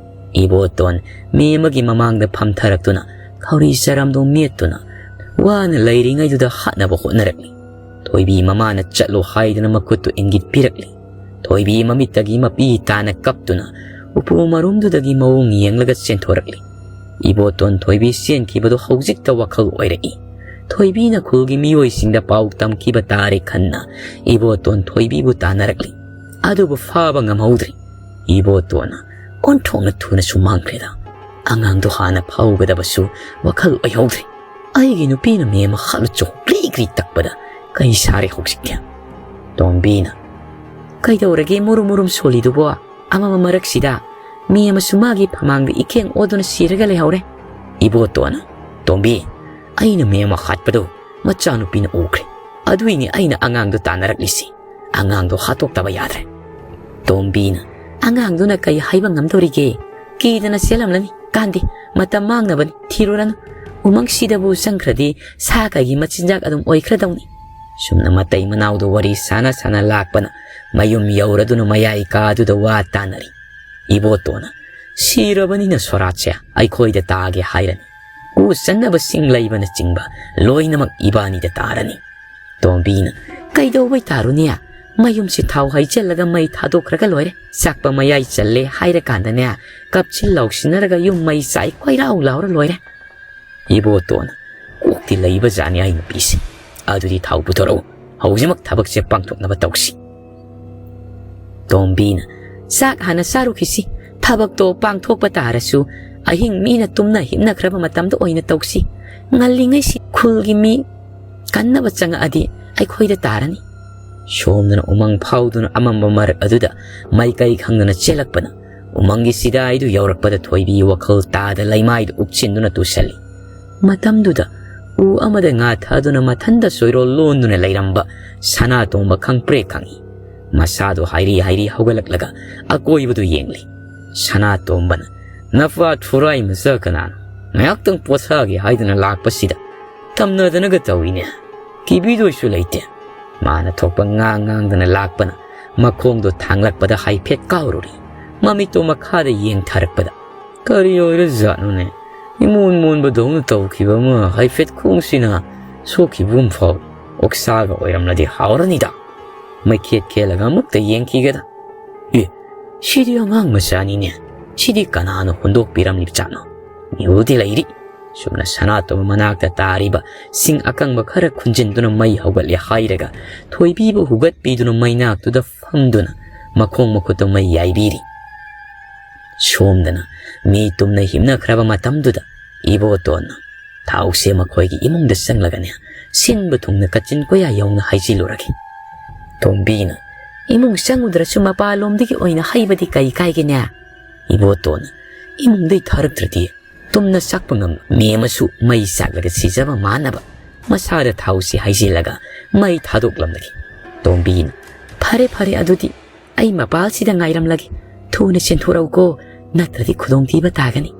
ꯏꯕꯣꯇꯣꯟ ꯃꯦꯝꯃꯒꯤ ꯃꯃꯥꯡꯗ ꯐꯝꯊꯔꯛꯇꯨꯅ ꯈꯧꯔꯤ ꯆꯔꯝꯗꯣ ꯃꯦꯠꯇꯨꯅ ꯋꯥꯅ ꯂꯩꯔꯤꯉꯩꯗꯨꯗ ꯍꯥꯠꯅꯕ ꯍꯣꯠꯅꯔꯛꯂꯤ꯫ ꯊꯣꯏꯕꯤ ꯃꯃꯥꯅ ꯆꯠꯂꯣ ꯍꯥꯏꯗꯨꯅ ꯃꯈꯨꯠꯇꯨ ꯏꯪꯒꯤꯠ ꯄꯤꯔꯛꯂꯤ꯫ ꯊꯣꯏꯕꯤ ꯃꯃꯤꯠꯇꯒꯤ ꯃꯄꯤ ꯇꯥꯅ ꯀꯞꯇꯨꯅ ꯎꯄꯨ ꯃꯔꯨꯝꯗꯨꯗꯒꯤ ꯃꯑꯣꯡ ꯌꯦꯡꯂꯒ ꯆꯦꯟꯊꯣꯔꯛꯂꯤ꯫ ꯏꯕꯣꯇꯣꯟ ꯊꯣꯏꯕꯤ ꯆꯦꯟꯈꯤꯕꯗꯨ ꯍꯧꯖꯤꯛꯇ ꯋꯥꯈꯜ ꯑꯣꯏꯔꯛꯏ꯫ ꯊꯣꯏꯕꯤꯅ ꯈꯨꯜꯒꯤ ꯃꯤꯑꯣꯏꯁꯤꯡꯗ ꯄꯥꯎ ꯇꯝꯈꯤꯕ ꯇꯥꯔꯦ ꯈꯟꯅ ꯏꯕꯣꯇꯣꯟ ꯊꯣꯏꯕꯤꯕꯨ ꯇꯥꯟꯅꯔꯛꯂꯤ꯫ ꯑꯗꯨꯕꯨ ꯐꯥꯕ ꯉꯝꯍꯧꯗ꯭ꯔꯤ꯫ ꯏꯕꯣꯇꯣꯟꯅ ꯑꯣꯟꯊꯣꯛꯅ ꯊꯨꯅꯁꯨ ꯃꯥꯡꯈ꯭ꯔꯦꯗ꯫ ꯑꯉꯥꯡꯗꯣ ꯍꯥꯟꯅ ꯐꯥꯎꯒꯗꯕꯁꯨ ꯋꯥꯈꯜ ꯑꯣꯏꯍꯧꯗ꯭ꯔꯤ꯫ ꯑꯩꯒꯤ ꯅꯨꯄꯤꯅ ꯃꯦꯝ ꯍꯥꯠꯂꯨꯆꯣ ꯒ꯭ꯔꯤ ꯒ꯭ꯔꯤ ꯇꯛꯄꯗ ꯀꯩ ꯁꯥꯔꯦ ꯍꯧꯖꯤꯛꯇꯤ꯫ ꯇꯣꯝꯕꯤꯅ, "ꯀꯩꯗꯧꯔꯒꯦ ꯃꯨꯔꯨꯝ ꯃꯨꯔꯨꯝ ꯁꯣꯜꯂꯤꯗꯨꯕꯣ? ꯑꯃꯃ ꯃꯔꯛꯁꯤꯗ ꯃꯤ ꯑꯃꯁꯨ ꯃꯥꯒꯤ ꯐꯃꯥꯡꯗ ꯏꯈꯦꯡ ꯑꯣꯗꯨꯅ ꯁꯤꯔꯒ ꯂꯩꯍꯧꯔꯦ꯫" ꯏꯕꯣꯇꯣꯟꯅ, "ꯇꯣꯝꯕꯤ, ꯑꯩꯅ ꯃꯦꯝ ꯍꯥꯠꯄꯗꯨ ꯃꯆꯥꯅꯨꯄꯤꯅ ꯎꯈ꯭ꯔꯦ꯫ ꯑꯗꯨꯏꯅꯤ ꯑꯩꯅ ꯑꯉꯥꯡꯗꯣ ꯇꯥꯟꯅꯔꯛꯂꯤꯁꯤ꯫ ꯑꯉꯥꯡꯗꯣ ꯍꯥꯠꯇꯣꯛꯇꯕ ꯌꯥꯗ꯭ꯔꯦ꯫" ꯇꯣꯝꯕꯤꯅ, "ꯑꯉꯥꯡꯗꯨꯅ ꯀꯩ ꯍꯥꯏꯕ ꯉꯝꯗꯧꯔꯤꯒꯦ? ꯀꯤꯗꯅ ꯆꯦꯜꯂꯝꯂꯅꯤ꯫ ꯀꯥꯟꯗꯦ, ꯃꯇꯝ ꯃꯥꯡꯅꯕꯅꯤ, ꯊꯤꯔꯨꯔꯅꯨ꯫ ꯎꯃꯪꯁꯤꯗꯕꯨ ꯆꯪꯈ꯭ꯔꯗꯤ ꯁꯥ ꯀꯩꯒꯤ ꯃꯆꯤꯟꯖꯥꯛ ꯑꯗꯨꯝ ꯑꯣꯏꯈ꯭ꯔꯗꯧꯅꯤ꯫" ꯁꯨꯝꯅ ꯃꯇꯩ ꯃꯅꯥꯎꯗꯨ ꯋꯥꯔꯤ ꯁꯥꯟꯅ ꯁꯥꯟꯅ ꯂꯥꯛꯄꯅ ꯃꯌꯨꯝ ꯌꯧꯔꯗꯨꯅ ꯃꯌꯥꯏ ꯀꯥꯗꯨꯗ ꯋꯥ ꯇꯥꯅꯔꯤ꯫ ꯏꯕꯣꯇꯣꯟꯅ, "ꯁꯤꯔꯕꯅꯤꯅ ꯁꯣꯔꯥꯠꯁꯦ ꯑꯩꯈꯣꯏꯗ ꯇꯥꯒꯦ ꯍꯥꯏꯔꯅꯤ꯫ ꯎ ꯆꯟꯅꯕꯁꯤꯡ ꯂꯩꯕꯅꯆꯤꯡꯕ ꯂꯣꯏꯅꯃꯛ ꯏꯕꯥꯅꯤꯗ ꯇꯥꯔꯅꯤ꯫" ꯇꯣꯝꯕꯤꯅ, "ꯀꯩꯗꯧꯕꯩ ꯇꯥꯔꯨꯅꯤ? ꯃꯌꯨꯝꯁꯤ ꯊꯥꯎ ꯍꯩꯖꯤꯜꯂꯒ ꯃꯩ ꯊꯥꯗꯣꯛꯈ꯭ꯔꯒ ꯂꯣꯏꯔꯦ꯫ ꯆꯥꯛꯄ ꯃꯌꯥꯏ ꯆꯜꯂꯦ ꯍꯥꯏꯔꯀꯥꯟꯗꯅꯦ, ꯀꯞꯁꯤꯟ ꯂꯥꯎꯁꯤꯟꯅꯔꯒ ꯌꯨꯝ ꯃꯩ ꯆꯥꯏ ꯀꯣꯏꯔꯥꯎ ꯂꯥꯎꯔ ꯂꯣꯏꯔꯦ꯫" ꯏꯕꯣꯇꯣꯟꯅ, "ꯀꯣꯛꯇꯤ ꯂꯩꯕꯖꯥꯠꯅꯤ ꯑꯩ ꯅꯨꯄꯤꯁꯦ꯫ ꯑꯗꯨꯗꯤ ꯊꯥꯎ ꯄꯨꯊꯣꯔꯛꯎ, ꯍꯧꯖꯤꯛꯃꯛ ꯊꯕꯛꯁꯦ ꯄꯥꯡꯊꯣꯛꯅꯕ ꯇꯧꯁꯤ꯫" ꯇꯣꯝꯕꯤꯅ, "ꯆꯥꯛ ꯍꯥꯟꯅ ꯆꯥꯔꯨꯈꯤꯁꯤ꯫ ꯊꯕꯛꯇꯣ ꯄꯥꯡꯊꯣꯛꯄ ꯇꯥꯔꯁꯨ ꯑꯍꯤꯡ ꯃꯤꯅ ꯇꯨꯝꯅ ꯍꯤꯞꯅꯈ꯭ꯔꯕ ꯃꯇꯝꯗ ꯑꯣꯏꯅ ꯇꯧꯁꯤ꯫ ꯉꯜꯂꯤꯉꯩꯁꯤ ꯈꯨꯜꯒꯤ ꯃꯤ ꯀꯟꯅꯕ ꯆꯪꯉꯛꯑꯗꯤ ꯑꯩꯈꯣꯏꯗ ꯇꯥꯔꯅꯤ꯫" ꯁꯣꯝꯗꯅ ꯎꯃꯪ ꯐꯥꯎꯗꯨꯅ ꯑꯃꯝꯕ ꯃꯔꯛ ꯑꯗꯨꯗ ꯃꯥꯏꯀꯩ ꯈꯪꯗꯅ ꯆꯦꯜꯂꯛꯄꯅ ꯎꯃꯪꯒꯤ ꯆꯤꯗꯥꯏꯗꯨ ꯌꯧꯔꯛꯄꯗ ꯊꯣꯏꯕꯤ ꯋꯥꯈꯜ ꯇꯥꯗ ꯂꯩꯃꯥꯏꯗꯨ ꯎꯞꯁꯤꯟꯗꯨꯅ ꯇꯨꯁꯜꯂꯤ꯫ ꯃꯇꯝꯗꯨꯗ ꯎ ꯑꯃꯗ ꯉꯥ ꯊꯥꯗꯨꯅ ꯃꯊꯟꯗ ꯆꯣꯏꯔꯣꯜ ꯂꯣꯟꯗꯨꯅ ꯂꯩꯔꯝꯕ ꯁꯅꯥꯇꯣꯝꯕ ꯈꯪꯄ꯭ꯔꯦꯛ ꯈꯪꯏ꯫ ꯃꯁꯥꯗꯨ ꯍꯥꯏꯔꯤ ꯍꯥꯏꯔꯤ ꯍꯧꯒꯠꯂꯛꯂꯒ ꯑꯀꯣꯏꯕꯗꯨ ꯌꯦꯡꯂꯤ꯫ ꯁꯅꯥꯇꯣꯝꯕꯅ, "ꯅꯄꯥ ꯊꯨꯔꯥꯏ ꯃꯆꯥ ꯀꯅꯥꯅꯣ? ꯉꯥꯏꯍꯥꯛꯇꯪ ꯄꯣꯊꯥꯒꯦ ꯍꯥꯏꯗꯨꯅ ꯂꯥꯛꯄꯁꯤꯗ ꯇꯝꯅꯗꯅꯒ ꯇꯧꯏꯅꯦ꯫ ꯀꯤꯕꯤꯗꯣꯏꯁꯨ ꯂꯩꯇꯦ꯫" ꯃꯥꯅ ꯊꯣꯛꯄ ꯉꯥꯡ ꯉꯥꯡꯗꯅ ꯂꯥꯛꯄꯅ ꯃꯈꯣꯡꯗꯣ ꯊꯥꯡꯂꯛꯄꯗ ꯍꯥꯏꯐꯦꯠ ꯀꯥꯎꯔꯨꯔꯦ꯫ ꯃꯃꯤꯠꯇꯣ ꯃꯈꯥꯗ ꯌꯦꯡꯊꯔꯛꯄꯗ, "ꯀꯔꯤ ꯑꯣꯏꯔꯖꯥꯠꯅꯣꯅꯦ? ꯏꯃꯣꯟ ꯃꯣꯟꯕꯗꯧꯅ ꯇꯧꯈꯤꯕ ꯑꯃ ꯍꯥꯏꯐꯦꯠ ꯈꯣꯡꯁꯤꯅ ꯁꯣꯛꯈꯤꯕꯒꯨꯝ ꯐꯥꯎꯏ꯫ ꯑꯣꯛꯁꯥꯒ ꯑꯣꯏꯔꯝꯂꯗꯤ ꯍꯥꯎꯔꯅꯤꯗ꯫ ꯃꯩꯈꯦꯠ ꯈꯦꯠꯂꯒ ꯑꯃꯨꯛꯇ ꯌꯦꯡꯈꯤꯒꯦꯗ꯫ ꯑꯦ, ꯁꯤꯗꯤ ꯑꯉꯥꯡ ꯃꯆꯥꯅꯤꯅꯦ꯫ ꯁꯤꯗꯤ ꯀꯅꯥꯅ ꯍꯨꯟꯗꯣꯛꯄꯤꯔꯝꯂꯤꯕꯖꯥꯠꯅꯣ? ꯃꯤꯍꯨꯗꯤ ꯂꯩꯔꯤ꯫" ꯁꯨꯝꯅ ꯁꯅꯥꯇꯣꯝꯕ ꯃꯅꯥꯛꯇ ꯇꯥꯔꯤꯕ ꯁꯤꯡ ꯑꯀꯪꯕ ꯈꯔ ꯈꯨꯟꯖꯤꯟꯗꯨꯅ ꯃꯩ ꯍꯧꯒꯠꯂꯦ ꯍꯥꯏꯔꯒ ꯊꯣꯏꯕꯤꯕꯨ ꯍꯨꯒꯠꯄꯤꯗꯨꯅ ꯃꯩꯅꯥꯛꯇꯨꯗ ꯐꯝꯗꯨꯅ ꯃꯈꯣꯡ ꯃꯈꯨꯠꯇꯨ ꯃꯩ ꯌꯥꯏꯕꯤꯔꯤ꯫ ꯁꯣꯝꯗꯅ ꯃꯤ ꯇꯨꯝꯅ ꯍꯤꯞꯅꯈ꯭ꯔꯕ ꯃꯇꯝꯗꯨꯗ ꯏꯕꯣꯇꯣꯟꯅ ꯊꯥꯎꯁꯦ ꯃꯈꯣꯏꯒꯤ ꯏꯃꯨꯡꯗ ꯆꯪꯂꯒꯅꯦ, ꯁꯤꯟꯕ ꯊꯨꯡꯅ ꯀꯥꯆꯤꯟ ꯀꯣꯌꯥ ꯌꯧꯅ ꯍꯩꯖꯤꯜꯂꯨꯔꯒꯦ꯫ ꯇꯣꯝꯕꯤꯅ, "ꯏꯃꯨꯡ ꯆꯪꯉꯨꯗ꯭ꯔꯁꯨ ꯃꯄꯥꯟꯂꯣꯝꯗꯒꯤ ꯑꯣꯏꯅ ꯍꯩꯕꯗꯤ ꯀꯩ ꯀꯥꯏꯒꯦꯅꯦ?" ꯏꯕꯣꯇꯣꯟꯅ, "ꯏꯃꯨꯡꯗꯩ ꯊꯥꯔꯛꯇ꯭ꯔꯗꯤ ꯇꯨꯝꯅ ꯆꯥꯛꯄ ꯉꯝꯂꯣꯏ꯫" ꯃꯦꯝꯃꯁꯨ ꯃꯩ ꯆꯥꯛꯂꯒ ꯁꯤꯖꯕ ꯃꯥꯟꯅꯕ ꯃꯁꯥꯗ ꯊꯥꯎꯁꯤ ꯍꯩꯖꯤꯜꯂꯒ ꯃꯩ ꯊꯥꯗꯣꯛꯂꯝꯂꯒꯦ꯫ ꯇꯣꯝꯕꯤꯅ, "ꯐꯔꯦ, ꯐꯔꯦ, ꯑꯗꯨꯗꯤ ꯑꯩ ꯃꯄꯥꯜꯁꯤꯗ ꯉꯥꯏꯔꯝꯂꯒꯦ꯫ ꯊꯨꯅ ꯆꯦꯟꯊꯣꯔꯛꯎꯀꯣ, ꯅꯠꯇ꯭ꯔꯗꯤ ꯈꯨꯗꯣꯡꯊꯤꯕ ꯇꯥꯒꯅꯤ꯫"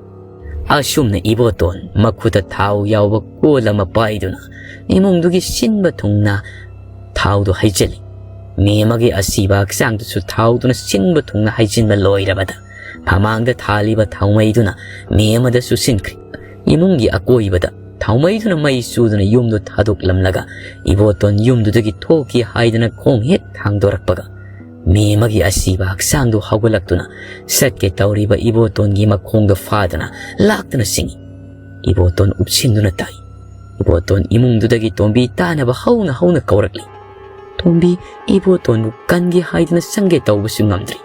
ꯑꯁꯨꯝꯅ ꯏꯕꯣꯇꯣꯟ ꯃꯈꯨꯠꯇ ꯊꯥꯎ ꯌꯥꯎꯕ ꯀꯣꯜ ꯑꯃ ꯄꯥꯏꯗꯨꯅ ꯏꯃꯨꯡꯗꯨꯒꯤ ꯁꯤꯟꯕ ꯊꯨꯡꯅ ꯊꯥꯎꯗꯨ ꯍꯩꯖꯤꯜꯂꯤ꯫ ꯃꯦꯝꯃꯒꯤ ꯑꯁꯤꯕ ꯍꯛꯆꯥꯡꯗꯨꯁꯨ ꯊꯥꯎꯗꯨꯅ ꯁꯤꯟꯕ ꯊꯨꯡꯅ ꯍꯩꯖꯤꯟꯕ ꯂꯣꯏꯔꯕꯗ ꯐꯃꯥꯡꯗ ꯊꯥꯜꯂꯤꯕ ꯊꯥꯎꯃꯩꯗꯨꯅ ꯃꯦꯝꯃꯗ ꯆꯨꯁꯤꯟꯈ꯭ꯔꯦ꯫ ꯏꯃꯨꯡꯒꯤ ꯑꯀꯣꯏꯕꯗ ꯊꯥꯎꯃꯩꯗꯨꯅ ꯃꯩ ꯆꯨꯗꯨꯅ ꯌꯨꯝꯗꯨ ꯊꯥꯗꯣꯛꯂꯝꯂꯒ ꯏꯕꯣꯇꯣꯟ ꯌꯨꯝꯗꯨꯗꯒꯤ ꯊꯣꯛꯈꯤ ꯍꯥꯏꯗꯅ ꯈꯣꯡ ꯍꯦꯛ ꯊꯥꯡꯗꯣꯔꯛꯄꯒ ꯃꯦꯝꯃꯒꯤ ꯑꯁꯤꯕ ꯍꯛꯆꯥꯡꯗꯨ ꯍꯧꯒꯠꯂꯛꯇꯨꯅ ꯆꯠꯀꯦ ꯇꯧꯔꯤꯕ ꯏꯕꯣꯇꯣꯟꯒꯤ ꯃꯈꯣꯡꯗ ꯐꯥꯗꯨꯅ ꯂꯥꯛꯇꯨꯅ ꯆꯤꯡꯏ꯫ ꯏꯕꯣꯇꯣꯟ ꯎꯞꯁꯤꯟꯗꯨꯅ ꯇꯥꯏ꯫ ꯏꯕꯣꯇꯣꯟ ꯏꯃꯨꯡꯗꯨꯗꯒꯤ ꯇꯣꯝꯕꯤ ꯇꯥꯅꯕ ꯍꯧꯅ ꯍꯧꯅ ꯀꯧꯔꯛꯂꯤ꯫ ꯇꯣꯝꯕꯤ ꯏꯕꯣꯇꯣꯟꯕꯨ ꯀꯟꯒꯦ ꯍꯥꯏꯗꯨꯅ ꯆꯪꯒꯦ ꯇꯧꯕꯁꯨ ꯉꯝꯗ꯭ꯔꯤ꯫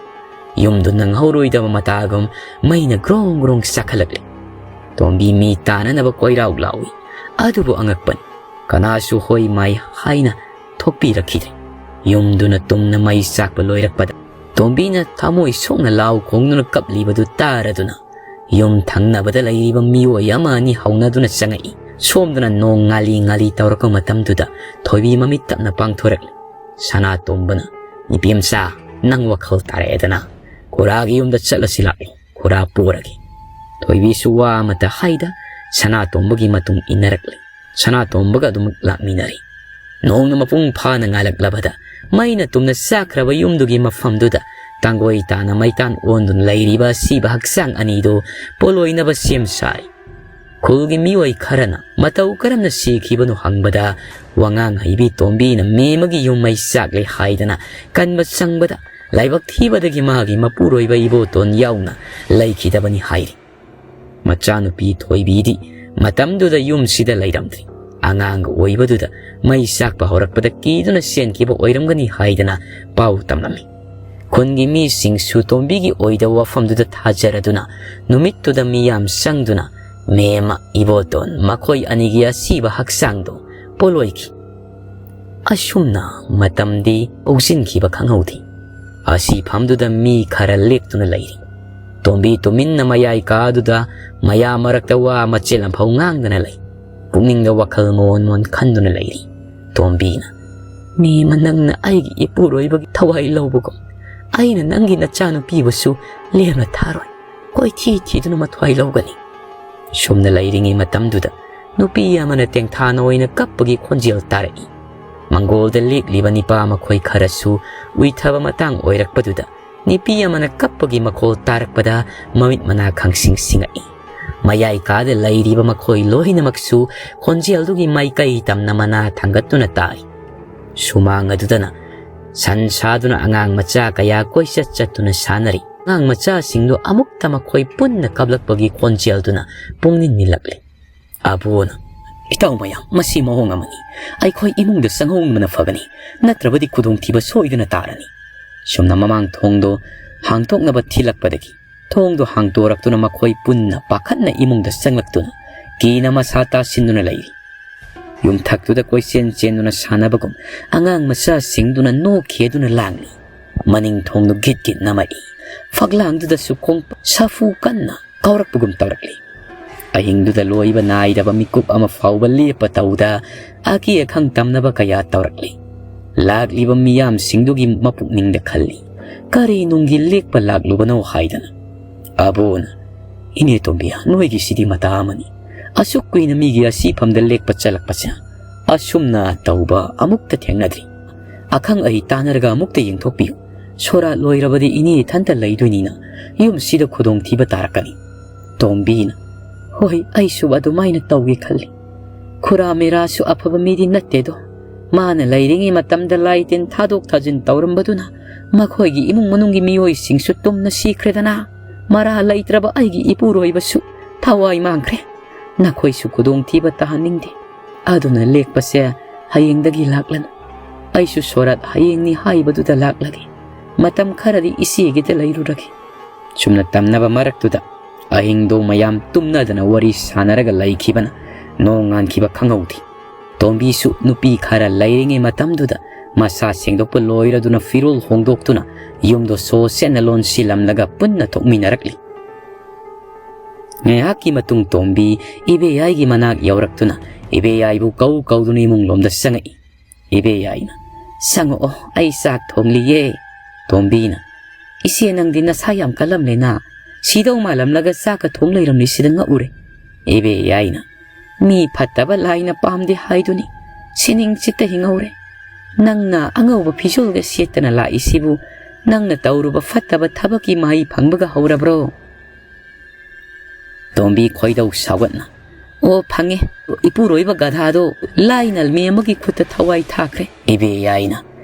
ꯌꯨꯝꯗꯨ ꯅꯪꯍꯧꯔꯣꯏꯗꯕ ꯃꯇꯥꯒꯨꯝ ꯃꯩꯅ ꯒ꯭ꯔꯣꯡ ꯒ꯭ꯔꯣꯡ ꯆꯥꯛꯈꯠꯂꯛꯂꯤ꯫ ꯇꯣꯝꯕꯤ ꯃꯤ ꯇꯥꯅꯅꯕ ꯀꯣꯏꯔꯥꯎ ꯂꯥꯎꯏ꯫ ꯑꯗꯨꯕꯨ ꯑꯉꯛꯄꯅꯤ, ꯀꯅꯥꯁꯨ ꯍꯣꯏ ꯃꯥꯏ ꯍꯥꯏꯅ ꯊꯣꯛꯄꯤꯔꯛꯈꯤꯗ꯭ꯔꯦ꯫ ꯌꯨꯝꯗꯨꯅ ꯇꯨꯝꯅ ꯃꯩ ꯆꯥꯛꯄ ꯂꯣꯏꯔꯛꯄꯗ ꯇꯣꯝꯕꯤꯅ ꯊꯃꯣꯏ ꯁꯣꯛꯅ ꯂꯥꯎ ꯈꯣꯡꯗꯨꯅ ꯀꯞꯂꯤꯕꯗꯨ ꯇꯥꯔꯗꯨꯅ ꯌꯨꯝ ꯊꯪꯅꯕꯗ ꯂꯩꯔꯤꯕ ꯃꯤꯑꯣꯏ ꯑꯃ ꯑꯅꯤ ꯍꯧꯅꯗꯨꯅ ꯆꯪꯉꯛꯏ꯫ ꯁꯣꯝꯗꯅ ꯅꯣꯡ ꯉꯥꯂꯤ ꯉꯥꯂꯤ ꯇꯧꯔꯛꯄ ꯃꯇꯝꯗꯨꯗ ꯊꯣꯏꯕꯤ ꯃꯃꯤꯠ ꯇꯞꯅ ꯄꯥꯡꯊꯣꯔꯛꯂꯤ꯫ ꯁꯅꯥꯇꯣꯝꯕꯅ, "ꯅꯨꯄꯤ ꯃꯆꯥ, ꯅꯪ ꯋꯥꯈꯜ ꯇꯥꯔꯛꯑꯦꯗꯅ, ꯈꯨꯔꯥꯒꯤ ꯌꯨꯝꯗ ꯆꯠꯂꯁꯤ ꯂꯥꯛꯑꯣ, ꯈꯨꯔꯥ ꯄꯨꯔꯒꯦ꯫" ꯊꯣꯏꯕꯤꯁꯨ ꯋꯥ ꯑꯃꯠꯇ ꯍꯥꯏꯗ ꯁꯅꯥꯇꯣꯝꯕꯒꯤ ꯃꯇꯨꯡ ꯏꯟꯅꯔꯛꯂꯤ꯫ ꯁꯅꯥꯇꯣꯝꯕꯒ ꯑꯗꯨꯃꯛ ꯂꯥꯛꯃꯤꯟꯅꯔꯤ꯫ ꯅꯣꯡꯅ ꯃꯄꯨꯡ ꯐꯥꯅ ꯉꯥꯜꯂꯛꯂꯕꯗ ꯃꯩꯅ ꯇꯨꯝꯅ ꯆꯥꯛꯈ꯭ꯔꯕ ꯌꯨꯝꯗꯨꯒꯤ ꯃꯐꯝꯗꯨꯗ ꯇꯥꯡꯒꯣꯏ ꯇꯥꯅ ꯃꯩꯇꯥꯟ ꯑꯣꯟꯗꯨꯅ ꯂꯩꯔꯤꯕ ꯑꯁꯤꯕ ꯍꯛꯆꯥꯡ ꯑꯅꯤꯗꯨ ꯄꯣꯂꯣꯏꯅꯕ ꯁꯦꯝ ꯁꯥꯔꯤ꯫ ꯈꯨꯜꯒꯤ ꯃꯤꯑꯣꯏ ꯈꯔꯅ ꯃꯇꯧ ꯀꯔꯝꯅ ꯁꯤꯈꯤꯕꯅꯣ ꯍꯪꯕꯗ, ꯋꯥꯉꯥꯡ ꯍꯩꯕꯤ ꯇꯣꯝꯕꯤꯅ ꯃꯦꯝꯃꯒꯤ ꯌꯨꯝ ꯃꯩ ꯆꯥꯛꯂꯦ ꯍꯥꯏꯗꯅ ꯀꯟꯕ ꯆꯪꯕꯗ, ꯂꯥꯏꯕꯛ ꯊꯤꯕꯗꯒꯤ ꯃꯥꯒꯤ ꯃꯄꯨꯔꯣꯏꯕ ꯏꯕꯣꯇꯣꯟ ꯌꯥꯎꯅ ꯂꯩꯈꯤꯗꯕꯅꯤ ꯍꯥꯏꯔꯤ꯫ ꯃꯆꯥꯅꯨꯄꯤ ꯊꯣꯏꯕꯤꯗꯤ ꯃꯇꯝꯗꯨꯗ ꯌꯨꯝꯁꯤꯗ ꯂꯩꯔꯝꯗ꯭ꯔꯤ꯫ ꯑꯉꯥꯡꯒ ꯑꯣꯏꯕꯗꯨꯗ ꯃꯩ ꯆꯥꯛꯄ ꯍꯧꯔꯛꯄꯗ ꯀꯤꯗꯨꯅ ꯆꯦꯟꯈꯤꯕ ꯑꯣꯏꯔꯝꯒꯅꯤ ꯍꯥꯏꯗꯅ ꯄꯥꯎ ꯇꯝꯂꯝꯃꯤ꯫ ꯈꯨꯟꯒꯤ ꯃꯤꯁꯤꯡꯁꯨ ꯇꯣꯝꯕꯤꯒꯤ ꯑꯣꯏꯗꯕ ꯋꯥꯐꯝꯗꯨꯗ ꯊꯥꯖꯔꯗꯨꯅ ꯅꯨꯃꯤꯠꯇꯨꯗ ꯃꯤꯌꯥꯝ ꯆꯪꯗꯨꯅ ꯃꯦꯝꯃ, ꯏꯕꯣꯇꯣꯟ ꯃꯈꯣꯏ ꯑꯅꯤꯒꯤ ꯑꯁꯤꯕ ꯍꯛꯆꯥꯡꯗꯨ ꯄꯣꯂꯣꯏꯈꯤ꯫ ꯑꯁꯨꯝꯅ ꯃꯇꯝꯗꯤ ꯍꯧꯖꯤꯟꯈꯤꯕ ꯈꯪꯍꯧꯗꯦ꯫ ꯑꯁꯤꯐꯝꯗꯨꯗ ꯃꯤ ꯈꯔ ꯂꯦꯛꯇꯨꯅ ꯂꯩꯔꯤ꯫ ꯇꯣꯝꯕꯤ ꯇꯨꯃꯤꯟꯅ ꯃꯌꯥꯏ ꯀꯥꯗꯨꯗ ꯃꯌꯥꯝ ꯃꯔꯛꯇ ꯋꯥ ꯃꯆꯦꯠ ꯑꯃꯐꯥꯎ ꯉꯥꯡꯗꯅ ꯂꯩ꯫ ꯄꯨꯛꯅꯤꯡꯗ ꯋꯥꯈꯜ ꯃꯑꯣꯟ ꯃꯑꯣꯟ ꯈꯟꯗꯨꯅ ꯂꯩꯔꯤ꯫ ꯇꯣꯝꯕꯤꯅ, "ꯃꯦꯝꯃ, ꯅꯪꯅ ꯑꯩꯒꯤ ꯏꯄꯨꯔꯣꯏꯕꯒꯤ ꯊꯋꯥꯏ ꯂꯧꯕꯒꯨꯝ, ꯑꯩꯅ ꯅꯪꯒꯤ ꯅꯆꯥꯅꯨꯄꯤꯕꯨꯁꯨ ꯂꯦꯝꯅ ꯊꯥꯔꯣꯏ꯫ ꯀꯣꯏꯊꯤ ꯊꯤꯗꯨꯅ ꯃꯊ꯭ꯋꯥꯏ ꯂꯧꯒꯅꯤ꯫" ꯁꯨꯝꯅ ꯂꯩꯔꯤꯉꯩ ꯃꯇꯝꯗꯨꯗ ꯅꯨꯄꯤ ꯑꯃꯅ ꯇꯦꯡꯊꯥꯅ ꯑꯣꯏꯅ ꯀꯞꯄꯒꯤ ꯈꯣꯟꯖꯦꯜ ꯇꯥꯔꯛꯏ꯫ ꯃꯪꯒꯣꯜꯗ ꯂꯦꯛꯂꯤꯕ ꯅꯤꯄꯥ ꯃꯈꯣꯏ ꯈꯔꯁꯨ ꯎꯏꯊꯕ ꯃꯇꯥꯡ ꯑꯣꯏꯔꯛꯄꯗꯨꯗ ꯅꯨꯄꯤ ꯑꯃꯅ ꯀꯞꯄꯒꯤ ꯃꯈꯣꯜ ꯇꯥꯔꯛꯄꯗ ꯃꯃꯤꯠ ꯃꯅꯥ ꯈꯪꯁꯤꯡ ꯁꯤꯡꯉꯛꯏ꯫ ꯃꯌꯥꯏ ꯀꯥꯗ ꯂꯩꯔꯤꯕ ꯃꯈꯣꯏ ꯂꯣꯏꯅꯃꯛꯁꯨ ꯈꯣꯟꯖꯦꯜꯗꯨꯒꯤ ꯃꯥꯏꯀꯩ ꯇꯝꯅ ꯃꯅꯥ ꯊꯥꯡꯒꯠꯇꯨꯅ ꯇꯥꯔꯤ꯫ ꯁꯨꯃꯥꯡ ꯑꯗꯨꯗꯅ ꯁꯟ ꯁꯥꯗꯨꯅ ꯑꯉꯥꯡ ꯃꯆꯥ ꯀꯌꯥ ꯀꯣꯏꯆꯠ ꯆꯠꯇꯨꯅ ꯁꯥꯟꯅꯔꯤ꯫ ꯑꯉꯥꯡ ꯃꯆꯥꯁꯤꯡꯗꯨ ꯑꯃꯨꯛꯇ ꯃꯈꯣꯏ ꯄꯨꯟꯅ ꯀꯞꯂꯛꯄꯒꯤ ꯈꯣꯟꯖꯦꯜꯗꯨꯅ ꯄꯨꯛꯅꯤꯡ ꯅꯤꯜꯂꯛꯂꯤ꯫ ꯑꯕꯣꯅ, "ꯏꯇꯥꯎ ꯃꯌꯥꯝ, ꯃꯁꯤ ꯃꯑꯣꯡ ꯑꯃꯅꯤ꯫ ꯑꯩꯈꯣꯏ ꯏꯃꯨꯡꯗ ꯆꯪꯍꯧꯕꯅ ꯐꯒꯅꯤ, ꯅꯠꯇ꯭ꯔꯕꯗꯤ ꯈꯨꯗꯣꯡꯊꯤꯕ ꯁꯣꯏꯗꯅ ꯇꯥꯔꯅꯤ꯫" ꯁꯨꯝꯅ ꯃꯃꯥꯡ ꯊꯣꯡꯗꯣ ꯍꯥꯡꯗꯣꯛꯅꯕ ꯊꯤꯜꯂꯛꯄꯗꯒꯤ ꯊꯣꯡꯗꯣ ꯍꯥꯡꯗꯣꯔꯛꯇꯨꯅ ꯃꯈꯣꯏ ꯄꯨꯟꯅ ꯄꯥꯈꯠꯅ ꯏꯃꯨꯡꯗ ꯆꯪꯂꯛꯇꯨꯅ ꯀꯤꯅ ꯃꯁꯥ ꯇꯥꯁꯤꯟꯗꯨꯅ ꯂꯩꯔꯤ꯫ ꯌꯨꯝꯊꯛꯇꯨꯗ ꯀꯣꯏꯆꯦꯟ ꯆꯦꯟꯗꯨꯅ ꯁꯥꯟꯅꯕꯒꯨꯝ ꯑꯉꯥꯡ ꯃꯆꯥꯁꯤꯡꯗꯨꯅ ꯅꯣꯛꯈꯦꯗꯨꯅ ꯂꯥꯡꯂꯤ꯫ ꯃꯅꯤꯡ ꯊꯣꯡꯗꯨ ꯒꯤꯠ ꯒꯤꯠ ꯅꯝꯃꯛꯏ꯫ ꯐꯛꯂꯥꯡꯗꯨꯗꯁꯨ ꯈꯣꯡ ꯁꯥꯐꯨ ꯀꯟꯅ ꯀꯥꯎꯔꯛꯄꯒꯨꯝ ꯇꯧꯔꯛꯂꯤ꯫ ꯑꯍꯤꯡꯗꯨꯗ ꯂꯣꯏꯕ ꯅꯥꯏꯗꯕ ꯃꯤꯀꯨꯞ ꯑꯃ ꯐꯥꯎꯕ ꯂꯦꯞꯄ ꯇꯧꯗ ꯑꯀꯤ ꯑꯈꯪ ꯇꯝꯅꯕ ꯀꯌꯥ ꯇꯧꯔꯛꯂꯤ꯫ ꯂꯥꯛꯂꯤꯕ ꯃꯤꯌꯥꯝꯁꯤꯡꯗꯨꯒꯤ ꯃꯄꯨꯛꯅꯤꯡꯗ ꯈꯜꯂꯤ, "ꯀꯔꯤ ꯅꯨꯡꯒꯤ ꯂꯦꯛꯄ ꯂꯥꯛꯂꯨꯕꯅꯣ?" ꯍꯥꯏꯗꯅ꯫ ꯑꯕꯣꯅ, "ꯏꯅꯦ ꯇꯣꯝꯕꯤ, ꯅꯣꯏꯒꯤꯁꯤꯗꯤ ꯃꯇꯥ ꯑꯃꯅꯤ꯫ ꯑꯁꯨꯛ ꯀꯨꯏꯅ ꯃꯤꯒꯤ ꯑꯁꯤꯐꯝꯗ ꯂꯦꯛꯄ ꯆꯠꯂꯛꯄꯁꯦ ꯑꯁꯨꯝꯅ ꯇꯧꯕ ꯑꯃꯨꯛꯇ ꯊꯦꯡꯅꯗ꯭ꯔꯤ꯫ ꯑꯈꯪ ꯑꯍꯩ ꯇꯥꯟꯅꯔꯒ ꯑꯃꯨꯛꯇ ꯌꯦꯡꯊꯣꯛꯄꯤꯌꯨ꯫ ꯁꯣꯔꯥꯠ ꯂꯣꯏꯔꯕꯗꯤ ꯏꯅꯦ ꯏꯊꯟꯇ ꯂꯩꯗꯣꯏꯅꯤꯅ ꯌꯨꯝꯁꯤꯗ ꯈꯨꯗꯣꯡꯊꯤꯕ ꯇꯥꯔꯛꯀꯅꯤ꯫ ꯇꯣꯝꯕꯤꯅ, "ꯍꯣꯏ, ꯑꯩꯁꯨ ꯑꯗꯨꯃꯥꯏꯅ ꯇꯧꯒꯦ ꯈꯜꯂꯤ꯫ ꯈꯨꯔꯥ ꯃꯦꯔꯥꯁꯨ ꯑꯐꯕ ꯃꯤꯗꯤ ꯅꯠꯇꯦꯗꯣ꯫ ꯃꯥꯅ ꯂꯩꯔꯤꯉꯩ ꯃꯇꯝꯗ ꯂꯥꯏ ꯇꯤꯟ ꯊꯥꯗꯣꯛ ꯊꯥꯖꯤꯟ ꯇꯧꯔꯝꯕꯗꯨꯅ ꯃꯈꯣꯏꯒꯤ ꯏꯃꯨꯡ ꯃꯅꯨꯡꯒꯤ ꯃꯤꯑꯣꯏꯁꯤꯡꯁꯨ ꯇꯨꯝꯅ ꯁꯤꯈ꯭ꯔꯦꯗꯅ꯫ ꯃꯔꯥ ꯂꯩꯇ꯭ꯔꯕ ꯑꯩꯒꯤ ꯏꯄꯨꯔꯣꯏꯕꯁꯨ ꯊꯋꯥꯏ ꯃꯥꯡꯈ꯭ꯔꯦ꯫ ꯅꯈꯣꯏꯁꯨ ꯈꯨꯗꯣꯡꯊꯤꯕ ꯇꯥꯍꯟꯅꯤꯡꯗꯦ꯫ ꯑꯗꯨꯅ ꯂꯦꯛꯄꯁꯦ ꯍꯌꯦꯡꯗꯒꯤ ꯂꯥꯛꯂꯅꯨ꯫ ꯑꯩꯁꯨ ꯁꯣꯔꯥꯠ ꯍꯌꯦꯡꯅꯤ ꯍꯥꯏꯕꯗꯨꯗ ꯂꯥꯛꯂꯒꯦ꯫ ꯃꯇꯝ ꯈꯔꯗꯤ ꯏꯆꯦꯒꯤꯗ ꯂꯩꯔꯨꯔꯒꯦ꯫" ꯆꯨꯝꯅ ꯇꯝꯅꯕ ꯃꯔꯛꯇꯨꯗ ꯑꯍꯤꯡꯗꯣ ꯃꯌꯥꯝ ꯇꯨꯝꯅꯗꯅ ꯋꯥꯔꯤ ꯁꯥꯟꯅꯔꯒ ꯂꯩꯈꯤꯕꯅ ꯅꯣꯡꯉꯥꯟꯈꯤꯕ ꯈꯪꯍꯧꯗꯦ꯫ ꯇꯣꯝꯕꯤꯁꯨ ꯅꯨꯄꯤ ꯈꯔ ꯂꯩꯔꯤꯉꯩ ꯃꯇꯝꯗꯨꯗ ꯃꯁꯥ ꯁꯦꯡꯗꯣꯛꯄ ꯂꯣꯏꯔꯗꯨꯅ ꯐꯤꯔꯣꯜ ꯍꯣꯡꯗꯣꯛꯇꯨꯅ ꯌꯨꯝꯗꯣ ꯁꯣ ꯁꯦꯠꯅ ꯂꯣꯟꯁꯤꯜꯂꯝꯂꯒ ꯄꯨꯟꯅ ꯊꯣꯛꯃꯤꯟꯅꯔꯛꯂꯤ꯫ ꯉꯥꯏꯍꯥꯛꯀꯤ ꯃꯇꯨꯡ ꯇꯣꯝꯕꯤ ꯏꯕꯦꯌꯥꯏꯒꯤ ꯃꯅꯥꯛ ꯌꯧꯔꯛꯇꯨꯅ ꯏꯕꯦꯌꯥꯏꯕꯨ ꯀꯧ ꯀꯧꯗꯨꯅ ꯏꯃꯨꯡ ꯂꯣꯝꯗ ꯆꯪꯉꯛꯏ꯫ ꯏꯕꯦꯌꯥꯏꯅ, "ꯆꯪꯉꯛꯑꯣ, ꯑꯩ ꯆꯥꯛ ꯊꯣꯡꯂꯤꯌꯦ꯫" ꯇꯣꯝꯕꯤꯅ, "ꯏꯆꯦ, ꯅꯪꯗꯤ ꯅꯁꯥ ꯌꯥꯝ ꯀꯜꯂꯝꯂꯦꯅ, ꯁꯤꯗꯧ ꯃꯥꯜꯂꯝꯂꯒ ꯆꯥꯛꯀ ꯊꯣꯡ ꯂꯩꯔꯝꯂꯤꯁꯤꯗ ꯉꯛꯎꯔꯦ꯫" ꯏꯕꯦꯌꯥꯏꯅ, "ꯃꯤ ꯐꯠꯇꯕ ꯂꯥꯏꯅ ꯄꯥꯝꯗꯦ ꯍꯥꯏꯗꯨꯅꯤ, ꯁꯤꯅꯤꯡ ꯆꯤꯠꯇ ꯍꯤꯡꯍꯧꯔꯦ꯫ ꯅꯪꯅ ꯑꯉꯧꯕ ꯐꯤꯖꯣꯜꯒ ꯁꯦꯠꯇꯅ ꯂꯥꯛꯏꯁꯤꯕꯨ ꯅꯪꯅ ꯇꯧꯔꯨꯕ ꯐꯠꯇꯕ ꯊꯕꯛꯀꯤ ꯃꯍꯩ ꯐꯪꯕꯒ ꯍꯧꯔꯕ꯭ꯔꯣ?" ꯇꯣꯝꯕꯤ ꯈꯣꯏꯗꯧ ꯁꯥꯎꯒꯠꯅ, "ꯑꯣ, ꯐꯪꯉꯦ꯫ ꯏꯄꯨꯔꯣꯏꯕ ꯒꯙꯥꯗꯣ ꯂꯥꯏꯅ ꯃꯤ ꯑꯃꯒꯤ ꯈꯨꯠꯇ ꯊꯋꯥꯏ ꯊꯥꯈ꯭ꯔꯦ꯫" ꯏꯕꯦꯌꯥꯏꯅ,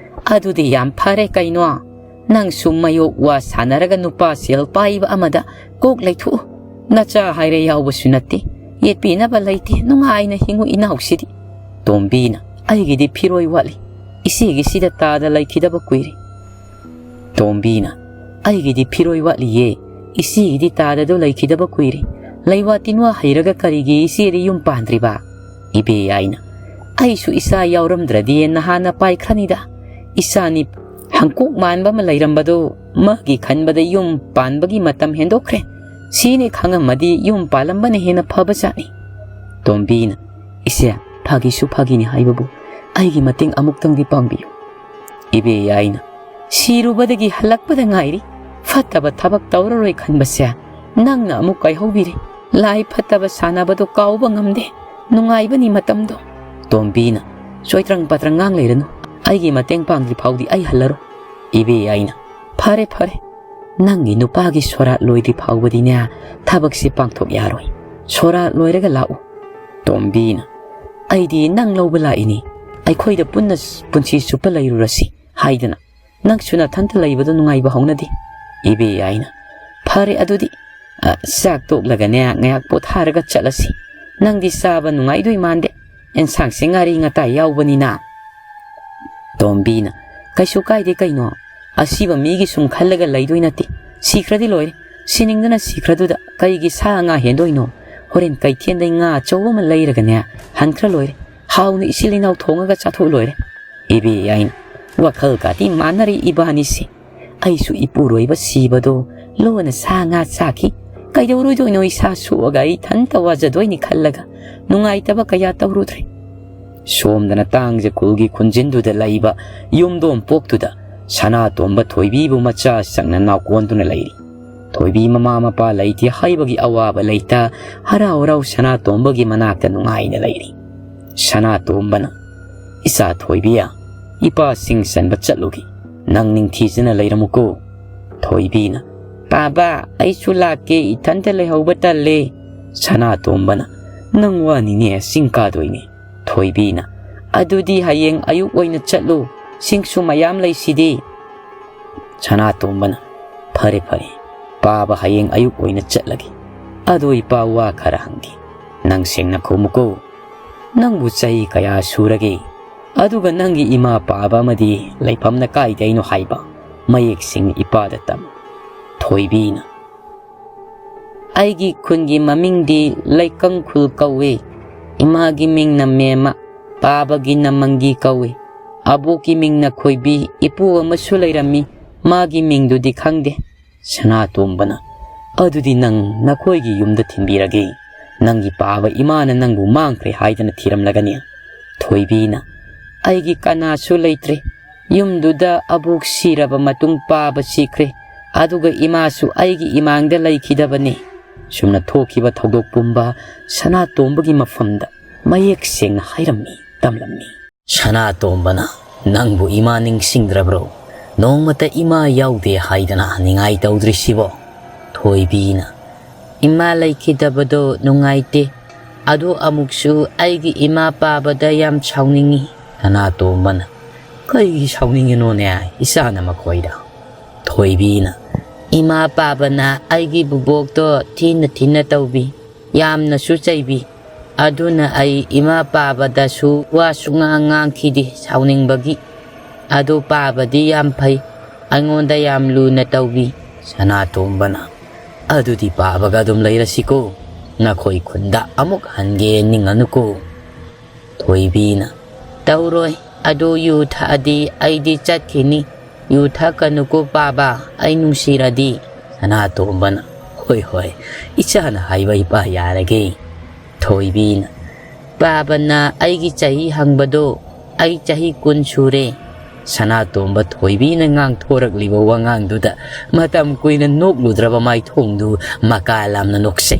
"ꯑꯗꯨꯗꯤ ꯌꯥꯝ ꯐꯔꯦ ꯀꯩꯅꯣ꯫ ꯅꯪꯁꯨ ꯃꯌꯣꯛ ꯋꯥ ꯁꯥꯟꯅꯔꯒ ꯅꯨꯄꯥ ꯁꯦꯜ ꯄꯥꯏꯕ ꯑꯃꯗ ꯀꯣꯛ ꯂꯩꯊꯣꯛꯎ꯫ ꯅꯆꯥ ꯍꯥꯏꯔꯦ ꯌꯥꯎꯕꯁꯨ ꯅꯠꯇꯦ꯫ ꯌꯦꯠꯄꯤꯅꯕ ꯂꯩꯇꯦ꯫ ꯅꯨꯡꯉꯥꯏꯅ ꯍꯤꯡꯉꯨ ꯏꯅꯥꯎꯁꯤꯗꯤ꯫" ꯇꯣꯝꯕꯤꯅ, "ꯑꯩꯒꯤꯗꯤ ꯐꯤꯔꯣꯏ ꯋꯥꯠꯂꯤ꯫ ꯏꯆꯦꯒꯤꯁꯤꯗ ꯇꯥꯗ ꯂꯩꯈꯤꯗꯕ ꯀꯨꯏꯔꯦ꯫" ꯇꯣꯝꯕꯤꯅ, "ꯑꯩꯒꯤꯗꯤ ꯐꯤꯔꯣꯏ ꯋꯥꯠꯂꯤꯌꯦ꯫ ꯏꯆꯦꯒꯤꯗꯤ ꯇꯥꯗꯗꯣ ꯂꯩꯈꯤꯗꯕ ꯀꯨꯏꯔꯦ꯫ ꯂꯩꯋꯥ ꯇꯤꯟꯋꯥ ꯍꯩꯔꯒ ꯀꯔꯤꯒꯤ ꯏꯆꯦꯗꯤ ꯌꯨꯝ ꯄꯥꯟꯗ꯭ꯔꯤꯕ?" ꯏꯕꯦꯌꯥꯏꯅ, "ꯑꯩꯁꯨ ꯏꯆꯥ ꯌꯥꯎꯔꯝꯗ꯭ꯔꯗꯤ ꯅꯍꯥꯟꯅ ꯄꯥꯏꯈ꯭ꯔꯅꯤꯗ꯫ ꯏꯆꯥꯅꯤ ꯍꯪꯀꯣꯛ ꯃꯥꯟꯕ ꯑꯃ ꯂꯩꯔꯝꯕꯗꯣ ꯃꯥꯒꯤ ꯈꯟꯕꯗ ꯌꯨꯝ ꯄꯥꯟꯕꯒꯤ ꯃꯇꯝ ꯍꯦꯟꯗꯣꯛꯈ꯭ꯔꯦ꯫ ꯁꯤꯅꯤ ꯈꯪꯉꯝꯃꯗꯤ ꯌꯨꯝ ꯄꯥꯜꯂꯝꯕꯅ ꯍꯦꯟꯅ ꯐꯕꯖꯥꯠꯅꯤ꯫" ꯇꯣꯝꯕꯤꯅ, "ꯏꯆꯦ, ꯐꯥꯒꯤꯁꯨ ꯐꯥꯒꯤꯅꯤ ꯍꯥꯏꯕꯕꯨ ꯑꯩꯒꯤ ꯃꯇꯦꯡ ꯑꯃꯨꯛꯇꯪꯗꯤ ꯄꯥꯡꯕꯤꯌꯨ꯫" ꯏꯕꯦꯌꯥꯏꯅ, "ꯁꯤꯔꯨꯕꯗꯒꯤ ꯍꯜꯂꯛꯄꯗ ꯉꯥꯏꯔꯤ꯫ ꯐꯠꯇꯕ ꯊꯕꯛ ꯇꯧꯔꯔꯣꯏ ꯈꯟꯕꯁꯦ ꯅꯪꯅ ꯑꯃꯨꯛ ꯀꯥꯏꯍꯧꯕꯤꯔꯦ꯫ ꯂꯥꯏ ꯐꯠꯇꯕ ꯁꯥꯟꯅꯕꯗꯣ ꯀꯥꯎꯕ ꯉꯝꯗꯦ꯫ ꯅꯨꯡꯉꯥꯏꯕꯅꯤ ꯃꯇꯝꯗꯣ꯫ ꯇꯣꯝꯕꯤꯅ, "ꯆꯣꯏꯇ꯭ꯔꯪ ꯄꯥꯇ꯭ꯔꯪ ꯉꯥꯡ ꯂꯩꯔꯅꯨ, ꯑꯩꯒꯤ ꯃꯇꯦꯡ ꯄꯥꯡꯗ꯭ꯔꯤ ꯐꯥꯎꯗꯤ ꯑꯩ ꯍꯜꯂꯔꯣꯏ꯫" ꯏꯕꯦꯌꯥꯏꯅ, "ꯐꯔꯦ ꯐꯔꯦ, ꯅꯪꯒꯤ ꯅꯨꯄꯥꯒꯤ ꯁꯣꯔꯥꯠ ꯂꯣꯏꯗ꯭ꯔꯤ ꯐꯥꯎꯕꯗꯤꯅꯦ ꯊꯕꯛꯁꯤ ꯄꯥꯡꯊꯣꯛ ꯌꯥꯔꯣꯏ꯫ ꯁꯣꯔꯥꯠ ꯂꯣꯏꯔꯒ ꯂꯥꯛꯎ꯫" ꯇꯣꯝꯕꯤꯅ, "ꯑꯩꯗꯤ ꯅꯪ ꯂꯧꯕ ꯂꯥꯛꯏꯅꯤ, ꯑꯩꯈꯣꯏꯗ ꯄꯨꯟꯅ ꯄꯨꯟꯁꯤ ꯆꯨꯞꯄ ꯂꯩꯔꯨꯔꯁꯤ ꯍꯥꯏꯗꯅ꯫ ꯅꯪꯁꯨ ꯅꯊꯟꯇ ꯂꯩꯕꯗꯣ ꯅꯨꯡꯉꯥꯏꯕ ꯍꯧꯅꯗꯦ꯫" ꯏꯕꯦꯌꯥꯏꯅ, "ꯐꯔꯦ ꯑꯗꯨꯗꯤ, ꯑ, ꯆꯥꯛ ꯇꯣꯛꯂꯒꯅꯦ ꯉꯥꯏꯍꯥꯛ ꯄꯣꯊꯥꯔꯒ ꯆꯠꯂꯁꯤ꯫ ꯅꯪꯗꯤ ꯆꯥꯕ ꯅꯨꯡꯉꯥꯏꯗꯣꯏ ꯃꯥꯟꯗꯦ, ꯑꯦꯟꯁꯥꯡꯁꯦ ꯉꯥꯔꯤ ꯉꯇꯥꯏ ꯌꯥꯎꯕꯅꯤꯅ꯫" ꯇꯣꯝꯕꯤꯅ, "ꯀꯩꯁꯨ ꯀꯥꯏꯗꯦ ꯀꯩꯅꯣ, ꯑꯁꯤꯕ ꯃꯤꯒꯤ ꯁꯨꯝ ꯈꯜꯂꯒ ꯂꯩꯗꯣꯏ ꯅꯠꯇꯦ꯫ ꯁꯤꯈ꯭ꯔꯗꯤ ꯂꯣꯏꯔꯦ, ꯁꯤꯅꯤꯡꯗꯅ ꯁꯤꯈ꯭ꯔꯗꯨꯗ ꯀꯩꯒꯤ ꯁꯥ ꯉꯥ ꯍꯦꯟꯗꯣꯏꯅꯣ? ꯍꯣꯔꯦꯟ ꯀꯩꯊꯦꯜꯗꯩ ꯉꯥ ꯑꯆꯧꯕ ꯑꯃ ꯂꯩꯔꯒꯅꯦ ꯍꯟꯈ꯭ꯔ ꯂꯣꯏꯔꯦ, ꯍꯥꯎꯅ ꯏꯆꯤꯜ ꯏꯅꯥꯎ ꯊꯣꯡꯉꯒ ꯆꯥꯊꯣꯛ ꯂꯣꯏꯔꯦ꯫" ꯏꯕꯦꯌꯥꯏꯅ, "ꯋꯥꯈꯜꯒꯗꯤ ꯃꯥꯟꯅꯔꯤ ꯏꯕꯥꯅꯤꯁꯦ꯫ ꯑꯩꯁꯨ ꯏꯄꯨꯔꯣꯏꯕ ꯁꯤꯕꯗꯣ ꯂꯣꯟꯅ ꯁꯥ ꯉꯥ ꯆꯥꯈꯤ꯫ ꯀꯩꯗꯧꯔꯨꯗꯣꯏꯅꯣ ꯏꯁꯥ ꯁꯣꯛꯑꯒ ꯑꯩ ꯏꯊꯟꯇ ꯋꯥꯖꯗꯣꯏꯅꯤ ꯈꯜꯂꯒ ꯅꯨꯡꯉꯥꯏꯇꯕ ꯀꯌꯥ ꯇꯧꯔꯨꯗ꯭ꯔꯦ꯫" ꯁꯣꯝꯗꯅ ꯇꯥꯡꯖ ꯈꯨꯜꯒꯤ ꯈꯨꯟꯖꯤꯟꯗꯨꯗ ꯂꯩꯕ ꯌꯨꯝꯗꯣꯝ ꯄꯣꯛꯇꯨꯗ ꯁꯅꯥꯇꯣꯝꯕ ꯊꯣꯏꯕꯤꯕꯨ ꯃꯆꯥ ꯁꯛꯅ ꯅꯥꯎꯀꯣꯟꯗꯨꯅ ꯂꯩꯔꯤ꯫ ꯊꯣꯏꯕꯤ ꯃꯃꯥ ꯃꯄꯥ ꯂꯩꯇꯦ ꯍꯥꯏꯕꯒꯤ ꯑꯋꯥꯕ ꯂꯩꯇ ꯍꯔꯥꯎ ꯍꯔꯥꯎ ꯁꯅꯥꯇꯣꯝꯕꯒꯤ ꯃꯅꯥꯛꯇ ꯅꯨꯡꯉꯥꯏꯅ ꯂꯩꯔꯤ꯫ ꯁꯅꯥꯇꯣꯝꯕꯅ, "ꯏꯆꯥ ꯊꯣꯏꯕꯤ, ꯏꯄꯥꯁꯤꯡ ꯆꯟꯕ ꯆꯠꯂꯨꯒꯦ, ꯅꯪ ꯅꯤꯡꯊꯤꯖꯅ ꯂꯩꯔꯝꯃꯨꯀꯣ꯫" ꯊꯣꯏꯕꯤꯅ, "ꯄꯥꯕ, ꯑꯩꯁꯨ ꯂꯥꯛꯀꯦ, ꯏꯊꯟꯇ ꯂꯩꯍꯧꯕ ꯇꯜꯂꯦ꯫" ꯁꯅꯥꯇꯣꯝꯕꯅ, "ꯅꯪ ꯋꯥꯅꯤꯅꯦ, ꯆꯤꯡ ꯀꯥꯗꯣꯏꯅꯦ꯫" ꯊꯣꯏꯕꯤꯅ, "ꯑꯗꯨꯗꯤ ꯍꯌꯦꯡ ꯑꯌꯨꯛ ꯑꯣꯏꯅ ꯆꯠꯂꯨ, ꯁꯤꯡꯁꯨ ꯃꯌꯥꯝ ꯂꯩꯁꯤꯗꯤ꯫" ꯁꯅꯥꯇꯣꯝꯕꯅ, "ꯐꯔꯦ ꯐꯔꯦ, ꯄꯥꯕ ꯍꯌꯦꯡ ꯑꯌꯨꯛ ꯑꯣꯏꯅ ꯆꯠꯂꯒꯦ꯫ ꯑꯗꯣ ꯏꯄꯥ ꯋꯥ ꯈꯔ ꯍꯪꯒꯦ, ꯅꯪ ꯁꯦꯡꯅ ꯈꯨꯝꯃꯨꯀꯣ꯫ ꯅꯪꯕꯨ ꯆꯍꯤ ꯀꯌꯥ ꯁꯨꯔꯒꯦ? ꯑꯗꯨꯒ ꯅꯪꯒꯤ ꯏꯃꯥ ꯄꯥꯕ ꯑꯃꯗꯤ ꯂꯩꯐꯝꯅ ꯀꯥꯏꯗꯩꯅꯣ ꯍꯥꯏꯕ ꯃꯌꯦꯛ ꯁꯦꯡꯅ ꯏꯄꯥꯗ ꯇꯝꯃꯨ꯫" ꯊꯣꯏꯕꯤꯅ, "ꯑꯩꯒꯤ ꯈꯨꯟꯒꯤ ꯃꯃꯤꯡꯗꯤ ꯂꯩꯀꯪ ꯈꯨꯜ ꯀꯧꯏ꯫ ꯏꯃꯥꯒꯤ ꯃꯤꯡꯅ ꯃꯦꯝꯃ, ꯄꯥꯕꯒꯤꯅ ꯃꯪꯒꯤ ꯀꯧꯏ꯫ ꯑꯕꯣꯛꯀꯤ ꯃꯤꯡꯅ ꯈꯣꯏꯕꯤ, ꯏꯄꯨ ꯑꯃꯁꯨ ꯂꯩꯔꯝꯃꯤ, ꯃꯥꯒꯤ ꯃꯤꯡꯗꯨꯗꯤ ꯈꯪꯗꯦ꯫" ꯁꯅꯥꯇꯣꯝꯕꯅ, "ꯑꯗꯨꯗꯤ ꯅꯪ ꯅꯈꯣꯏꯒꯤ ꯌꯨꯝꯗ ꯊꯤꯟꯕꯤꯔꯒꯦ꯫ ꯅꯪꯒꯤ ꯄꯥꯕ ꯏꯃꯥꯅ ꯅꯪꯕꯨ ꯃꯥꯡꯈ꯭ꯔꯦ ꯍꯥꯏꯗꯅ ꯊꯤꯔꯝꯂꯒꯅꯤ꯫" ꯊꯣꯏꯕꯤꯅ, "ꯑꯩꯒꯤ ꯀꯅꯥꯁꯨ ꯂꯩꯇ꯭ꯔꯦ꯫ ꯌꯨꯝꯗꯨꯗ ꯑꯕꯣꯛ ꯁꯤꯔꯕ ꯃꯇꯨꯡ ꯄꯥꯕ ꯁꯤꯈ꯭ꯔꯦ꯫ ꯑꯗꯨꯒ ꯏꯃꯥꯁꯨ ꯑꯩꯒꯤ ꯏꯃꯥꯡꯗ ꯂꯩꯈꯤꯗꯕꯅꯤ꯫" ꯁꯨꯝꯅ ꯊꯣꯛꯈꯤꯕ ꯊꯧꯗꯣꯛ ꯄꯨꯝꯕ ꯁꯅꯥꯇꯣꯝꯕꯒꯤ ꯃꯐꯝꯗ ꯃꯌꯦꯛ ꯁꯦꯡꯅ ꯍꯥꯏꯔꯝꯃꯤ, ꯇꯝꯂꯝꯃꯤ꯫ ꯁꯅꯥꯇꯣꯝꯕꯅ, "ꯅꯪꯕꯨ ꯏꯃꯥ ꯅꯤꯡꯁꯤꯡꯗ꯭ꯔꯕ꯭ꯔꯣ? ꯅꯣꯡꯃꯇ ꯏꯃꯥ ꯌꯥꯎꯗꯦ ꯍꯥꯏꯗꯅ ꯅꯤꯡꯉꯥꯏ ꯇꯧꯗ꯭ꯔꯤꯁꯤꯕꯣ?" ꯊꯣꯏꯕꯤꯅ, "ꯏꯃꯥ ꯂꯩꯈꯤꯗꯕꯗꯣ ꯅꯨꯡꯉꯥꯏꯇꯦ꯫ ꯑꯗꯣ ꯑꯃꯨꯛꯁꯨ ꯑꯩꯒꯤ ꯏꯃꯥ ꯄꯥꯕꯗ ꯌꯥꯝ ꯁꯥꯎꯅꯤꯡꯉꯤ꯫" ꯁꯅꯥꯇꯣꯝꯕꯅ, "ꯀꯩꯒꯤ ꯁꯥꯎꯅꯤꯡꯉꯤꯅꯣꯅꯦ ꯏꯆꯥꯅ ꯃꯈꯣꯏꯗ?" ꯊꯣꯏꯕꯤꯅ, "ꯏꯃꯥ ꯄꯥꯕꯅ ꯑꯩꯒꯤ ꯕꯨꯕꯣꯛꯇꯣ ꯊꯤꯅ ꯊꯤꯅ ꯇꯧꯕꯤ, ꯌꯥꯝꯅꯁꯨ ꯆꯩꯕꯤ꯫ ꯑꯗꯨꯅ ꯑꯩ ꯏꯃꯥ ꯄꯥꯕꯗꯁꯨ ꯋꯥ ꯁꯨꯉꯥꯡ ꯉꯥꯡꯈꯤꯗꯦ ꯁꯥꯎꯅꯤꯡꯕꯒꯤ꯫ ꯑꯗꯨ ꯄꯥꯕꯗꯤ ꯌꯥꯝ ꯐꯩ, ꯑꯩꯉꯣꯟꯗ ꯌꯥꯝ ꯂꯨꯅ ꯇꯧꯕꯤ꯫" ꯁꯅꯥꯇꯣꯝꯕꯅ, "ꯑꯗꯨꯗꯤ ꯄꯥꯕꯒ ꯑꯗꯨꯝ ꯂꯩꯔꯁꯤꯀꯣ, ꯅꯈꯣꯏ ꯈꯨꯟꯗ ꯑꯃꯨꯛ ꯍꯟꯒꯦ ꯅꯤꯡꯉꯅꯨꯀꯣ꯫" ꯊꯣꯏꯕꯤꯅ, "ꯇꯧꯔꯣꯏ, ꯑꯗꯨ ꯌꯨ ꯊꯛꯑꯗꯤ ꯑꯩꯗꯤ ꯆꯠꯈꯤꯅꯤ꯫ ꯌꯨ ꯊꯛꯀꯅꯨꯀꯣ ꯄꯥꯕ, ꯑꯩ ꯅꯨꯡꯁꯤꯔꯗꯤ꯫" ꯁꯅꯥꯇꯣꯝꯕꯅ, "ꯍꯣꯏ ꯍꯣꯏ, ꯏꯆꯥꯅ ꯍꯥꯏꯕ ꯏꯄꯥ ꯌꯥꯔꯒꯦ꯫" ꯊꯣꯏꯕꯤꯅ, "ꯄꯥꯕꯅ ꯑꯩꯒꯤ ꯆꯍꯤ ꯍꯪꯕꯗꯣ, ꯑꯩ ꯆꯍꯤ ꯀꯨꯟ ꯁꯨꯔꯦ꯫" ꯁꯅꯥꯇꯣꯝꯕ ꯊꯣꯏꯕꯤꯅ ꯉꯥꯡꯊꯣꯔꯛꯂꯤꯕ ꯋꯥꯉꯥꯡꯗꯨꯗ ꯃꯇꯝ ꯀꯨꯏꯅ ꯅꯣꯛꯂꯨꯗ꯭ꯔꯕ ꯃꯥꯏꯊꯣꯡꯗꯨ ꯃꯀꯥ ꯂꯥꯝꯅ ꯅꯣꯛꯆꯩ꯫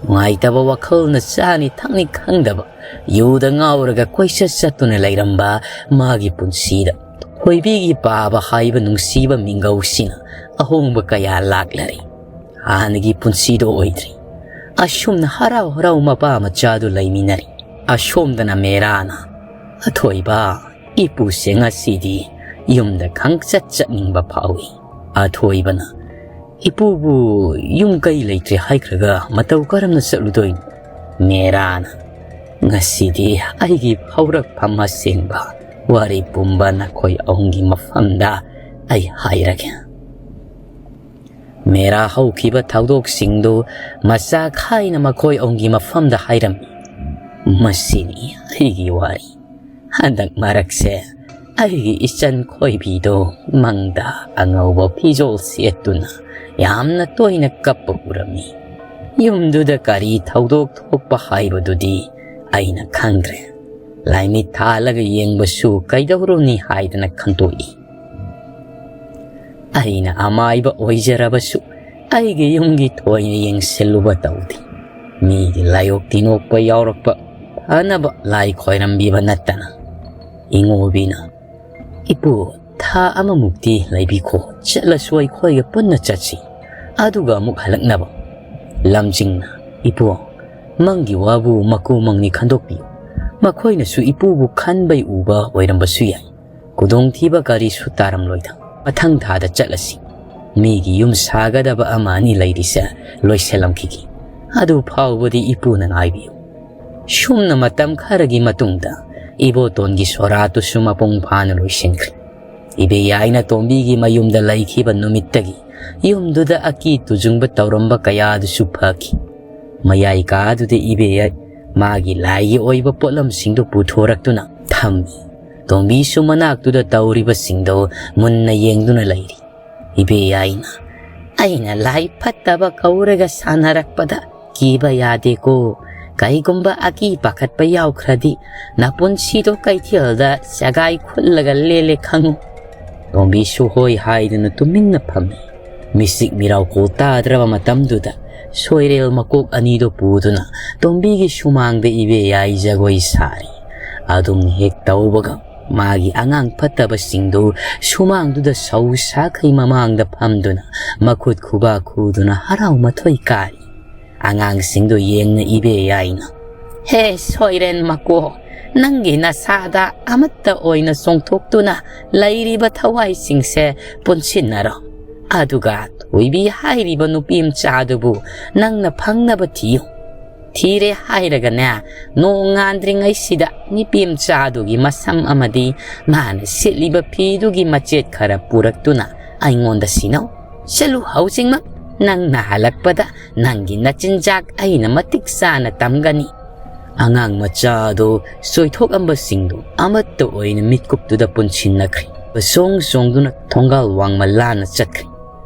ꯅꯨꯡꯉꯥꯏꯇꯕ ꯋꯥꯈꯜꯅ ꯆꯥꯅꯤ ꯊꯛꯅꯤ ꯈꯪꯗꯕ, ꯌꯨꯗ ꯉꯥꯎꯔꯒ ꯀꯣꯏꯆꯠ ꯆꯠꯇꯨꯅ ꯂꯩꯔꯝꯕ ꯃꯥꯒꯤ ꯄꯨꯟꯁꯤꯗ ꯊꯣꯏꯕꯤꯒꯤ ꯄꯥꯕ ꯍꯥꯏꯕ ꯅꯨꯡꯁꯤꯕ ꯃꯤꯡꯒꯧꯁꯤꯅ ꯑꯍꯣꯡꯕ ꯀꯌꯥ ꯂꯥꯛꯂꯔꯦ꯫ ꯍꯥꯟꯅꯒꯤ ꯄꯨꯟꯁꯤꯗꯣ ꯑꯣꯏꯗ꯭ꯔꯦ꯫ ꯑꯁꯨꯝꯅ ꯍꯔꯥꯎ ꯍꯔꯥꯎ ꯃꯄꯥ ꯃꯆꯥꯗꯨ ꯂꯩꯃꯤꯟꯅꯔꯤ꯫ ꯑꯁꯣꯝꯗꯅ ꯃꯦꯔꯥꯅ, "ꯑꯊꯣꯏꯕ, ꯏꯄꯨꯁꯦ ꯉꯁꯤꯗꯤ ꯌꯨꯝꯗ ꯈꯪꯆꯠ ꯆꯠꯅꯤꯡꯕ ꯐꯥꯎꯏ꯫" ꯑꯊꯣꯏꯕꯅ, "ꯏꯄꯨꯕꯨ ꯌꯨꯝ ꯀꯩ ꯂꯩꯇ꯭ꯔꯦ ꯍꯥꯏꯈ꯭ꯔꯒ ꯃꯇꯧ ꯀꯔꯝꯅ ꯆꯠꯂꯨꯗꯣꯏꯅꯣ?" ꯃꯦꯔꯥꯅ, "ꯉꯁꯤꯗꯤ ꯑꯩꯒꯤ ꯍꯧꯔꯛꯐꯝ ꯑꯁꯦꯡꯕ ꯋꯥꯔꯤ ꯄꯨꯝꯕ ꯅꯈꯣꯏ ꯑꯍꯨꯝꯒꯤ ꯃꯐꯝꯗ ꯑꯩ ꯍꯥꯏꯔꯒꯦ꯫" ꯃꯦꯔꯥ ꯍꯧꯈꯤꯕ ꯊꯧꯗꯣꯛꯁꯤꯡꯗꯨ ꯃꯆꯥ ꯈꯥꯏꯅ ꯃꯈꯣꯏ ꯑꯍꯨꯝꯒꯤ ꯃꯐꯝꯗ ꯍꯥꯏꯔꯝꯃꯤ꯫ "ꯃꯁꯤꯅꯤ ꯑꯩꯒꯤ ꯋꯥꯔꯤ꯫ ꯍꯟꯗꯛ ꯃꯔꯛꯁꯦ ꯑꯩꯒꯤ ꯏꯆꯟ ꯈꯣꯏꯕꯤꯗꯣ ꯃꯪꯗ ꯑꯉꯧꯕ ꯐꯤꯖꯣꯜ ꯁꯦꯠꯇꯨꯅ ꯌꯥꯝꯅ ꯇꯣꯏꯅ ꯀꯞꯄ ꯎꯔꯝꯃꯤ꯫ ꯌꯨꯝꯗꯨꯗ ꯀꯔꯤ ꯊꯧꯗꯣꯛ ꯊꯣꯛꯄ ꯍꯥꯏꯕꯗꯨꯗꯤ ꯑꯩꯅ ꯈꯪꯗ꯭ꯔꯦ꯫ ꯂꯥꯏꯃꯤꯠ ꯊꯥꯜꯂꯒ ꯌꯦꯡꯕꯁꯨ ꯀꯩꯗꯧꯔꯨꯅꯤ ꯍꯥꯏꯗꯅ ꯈꯟꯇꯣꯛꯏ꯫ ꯑꯩꯅ ꯑꯃꯥꯏꯕ ꯑꯣꯏꯖꯔꯕꯁꯨ ꯑꯩꯒꯤ ꯌꯨꯝꯒꯤ ꯊꯣꯏꯅ ꯌꯦꯡꯁꯤꯜꯂꯨꯕ ꯇꯧꯗꯦ꯫ ꯃꯤꯒꯤ ꯂꯥꯏꯑꯣꯛ ꯇꯤꯟꯑꯣꯛꯄ ꯌꯥꯎꯔꯛꯄ ꯐꯅꯕ ꯂꯥꯏ ꯈꯣꯏꯔꯝꯕꯤꯕ ꯅꯠꯇꯅ꯫ ꯏꯉꯣꯕꯤꯅ, "ꯏꯄꯨ, ꯊꯥ ꯑꯃꯃꯨꯛꯇꯤ ꯂꯩꯕꯤꯈꯣ, ꯆꯠꯂꯁꯨ ꯑꯩꯈꯣꯏꯒ ꯄꯨꯟꯅ ꯆꯠꯁꯤ, ꯑꯗꯨꯒ ꯑꯃꯨꯛ ꯍꯜꯂꯛꯅꯕ꯫" ꯂꯝꯖꯤꯡꯅ, "ꯏꯄꯨ, ꯃꯪꯒꯤ ꯋꯥꯕꯨ ꯃꯀꯨ ꯃꯪꯅꯤ ꯈꯟꯗꯣꯛꯄꯤꯌꯨ꯫ ꯃꯈꯣꯏꯅꯁꯨ ꯏꯄꯨꯕꯨ ꯈꯟꯕꯩ ꯎꯕ ꯑꯣꯏꯔꯝꯕꯁꯨ ꯌꯥꯏ꯫ ꯈꯨꯗꯣꯡꯊꯤꯕ ꯀꯔꯤꯁꯨ ꯇꯥꯔꯝꯂꯣꯏꯗ꯫ ꯃꯊꯪ ꯊꯥꯗ ꯆꯠꯂꯁꯤ꯫ ꯃꯤꯒꯤ ꯌꯨꯝ ꯁꯥꯒꯗꯕ ꯑꯃ ꯑꯅꯤ ꯂꯩꯔꯤꯁꯦ ꯂꯣꯏꯁꯤꯜꯂꯝꯈꯤꯒꯦ꯫ ꯑꯗꯨ ꯐꯥꯎꯕꯗꯤ ꯏꯄꯨꯅ ꯉꯥꯏꯕꯤꯌꯨ꯫" ꯁꯨꯝꯅ ꯃꯇꯝ ꯈꯔꯒꯤ ꯃꯇꯨꯡꯗ ꯏꯕꯣꯇꯣꯟꯒꯤ ꯁꯣꯔꯥꯠꯇꯨꯁꯨ ꯃꯄꯨꯡ ꯐꯥꯅ ꯂꯣꯏꯁꯤꯟꯈ꯭ꯔꯦ꯫ ꯏꯕꯦꯌꯥꯏꯅ ꯇꯣꯝꯕꯤꯒꯤ ꯃꯌꯨꯝꯗ ꯂꯩꯈꯤꯕ ꯅꯨꯃꯤꯠꯇꯒꯤ ꯌꯨꯝꯗꯨꯗ ꯑꯀꯤ ꯇꯨꯖꯨꯡꯕ ꯇꯧꯔꯝꯕ ꯀꯌꯥꯗꯨꯁꯨ ꯐꯈꯤ꯫ ꯃꯌꯥꯏ ꯀꯥꯗꯨꯗ ꯏꯕꯦꯌꯥꯏ ꯃꯥꯒꯤ ꯂꯥꯏꯒꯤ ꯑꯣꯏꯕ ꯄꯣꯠꯂꯝꯁꯤꯡꯗꯨ ꯄꯨꯊꯣꯔꯛꯇꯨꯅ ꯊꯝꯃꯤ꯫ ꯇꯣꯝꯕꯤꯁꯨ ꯃꯅꯥꯛꯇꯨꯗ ꯇꯧꯔꯤꯕꯁꯤꯡꯗꯨ ꯃꯨꯟꯅ ꯌꯦꯡꯗꯨꯅ ꯂꯩꯔꯤ꯫ ꯏꯕꯦꯌꯥꯏꯅ, "ꯑꯩꯅ ꯂꯥꯏ ꯐꯠꯇꯕ ꯀꯧꯔꯒ ꯁꯥꯟꯅꯔꯛꯄꯗ ꯀꯤꯕ ꯌꯥꯗꯦꯀꯣ꯫ ꯀꯩꯒꯨꯝꯕ ꯑꯀꯤ ꯄꯥꯈꯠꯄ ꯌꯥꯎꯈ꯭ꯔꯗꯤ ꯅꯄꯨꯟꯁꯤꯗꯣ ꯀꯩꯊꯦꯜꯗ ꯆꯒꯥꯏ ꯈꯨꯜꯂꯒ ꯂꯦꯜꯂꯦ ꯈꯪꯉꯨ꯫" ꯇꯣꯝꯕꯤꯁꯨ ꯍꯣꯏ ꯍꯥꯏꯗꯨꯅ ꯇꯨꯃꯤꯟꯅ ꯐꯝꯃꯤ꯫ ꯃꯤꯆꯤꯛ ꯃꯤꯔꯥꯎꯈꯣꯜ ꯇꯥꯗ꯭ꯔꯕ ꯃꯇꯝꯗꯨꯗ ꯁꯣꯏꯔꯦꯜ ꯃꯀꯣꯛ ꯑꯅꯤꯗꯨ ꯄꯨꯗꯨꯅ ꯇꯣꯝꯕꯤꯒꯤ ꯁꯨꯃꯥꯡꯗ ꯏꯕꯦꯌꯥꯏ ꯖꯒꯣꯏ ꯁꯥꯔꯤ꯫ ꯑꯗꯨꯝ ꯍꯦꯛ ꯇꯧꯕꯒ ꯃꯥꯒꯤ ꯑꯉꯥꯡ ꯐꯠꯇꯕꯁꯤꯡꯗꯨ ꯁꯨꯃꯥꯡꯗꯨꯗ ꯁꯧ ꯁꯥꯈꯩ ꯃꯃꯥꯡꯗ ꯐꯝꯗꯨꯅ ꯃꯈꯨꯠ ꯈꯨꯕꯥꯛ ꯈꯨꯗꯨꯅ ꯍꯔꯥꯎ ꯃꯊꯣꯏ ꯀꯥꯔꯤ꯫ ꯑꯉꯥꯡꯁꯤꯡꯗꯨ ꯌꯦꯡꯅ ꯏꯕꯦꯌꯥꯏꯅ, "ꯍꯦ ꯁꯣꯏꯔꯦꯟ ꯃꯀꯣꯛ, ꯅꯪꯒꯤ ꯅꯁꯥꯗ ꯑꯃꯠꯇ ꯑꯣꯏꯅ ꯆꯣꯡꯊꯣꯛꯇꯨꯅ ꯂꯩꯔꯤꯕ ꯊꯋꯥꯏꯁꯤꯡꯁꯦ ꯄꯨꯟꯁꯤꯟꯅꯔꯣ꯫ ꯑꯗꯨꯒ ꯊꯣꯏꯕꯤ ꯍꯥꯏꯔꯤꯕ ꯅꯨꯄꯤ ꯃꯆꯥꯗꯨꯕꯨ ꯅꯪꯅ ꯐꯪꯅꯕ ꯊꯤꯌꯨ꯫ ꯊꯤꯔꯦ ꯍꯥꯏꯔꯒꯅꯦ, ꯅꯣꯡ ꯉꯥꯟꯗ꯭ꯔꯤꯉꯩꯁꯤꯗ ꯅꯨꯄꯤ ꯃꯆꯥꯗꯨꯒꯤ ꯃꯁꯝ ꯑꯃꯗꯤ ꯃꯥꯅ ꯁꯦꯠꯂꯤꯕ ꯐꯤꯗꯨꯒꯤ ꯃꯆꯦꯠ ꯈꯔ ꯄꯨꯔꯛꯇꯨꯅ ꯑꯩꯉꯣꯟꯗ ꯁꯤꯟꯅꯧ꯫ ꯆꯠꯂꯨ, ꯍꯧꯖꯤꯛꯃꯛ ꯅꯪꯅ ꯍꯜꯂꯛꯄꯗ ꯅꯪꯒꯤ ꯅꯆꯤꯟꯖꯥꯛ ꯑꯩꯅ ꯃꯇꯤꯛ ꯆꯥꯅ ꯇꯝꯒꯅꯤ꯫" ꯑꯉꯥꯡ ꯃꯆꯥ ꯑꯗꯨ ꯆꯣꯏꯊꯣꯛꯂꯝꯕꯁꯤꯡꯗꯨ ꯑꯃꯠꯇ ꯑꯣꯏꯅ ꯃꯤꯠꯀꯨꯞꯇꯨꯗ ꯄꯨꯟꯁꯤꯟꯅꯈ꯭ꯔꯦ꯫ ꯆꯣꯡ ꯆꯣꯡꯗꯨꯅ ꯊꯣꯡꯒꯥꯜ ꯋꯥꯡꯃ ꯂꯥꯟꯅ ꯆꯠꯈ꯭ꯔꯦ꯫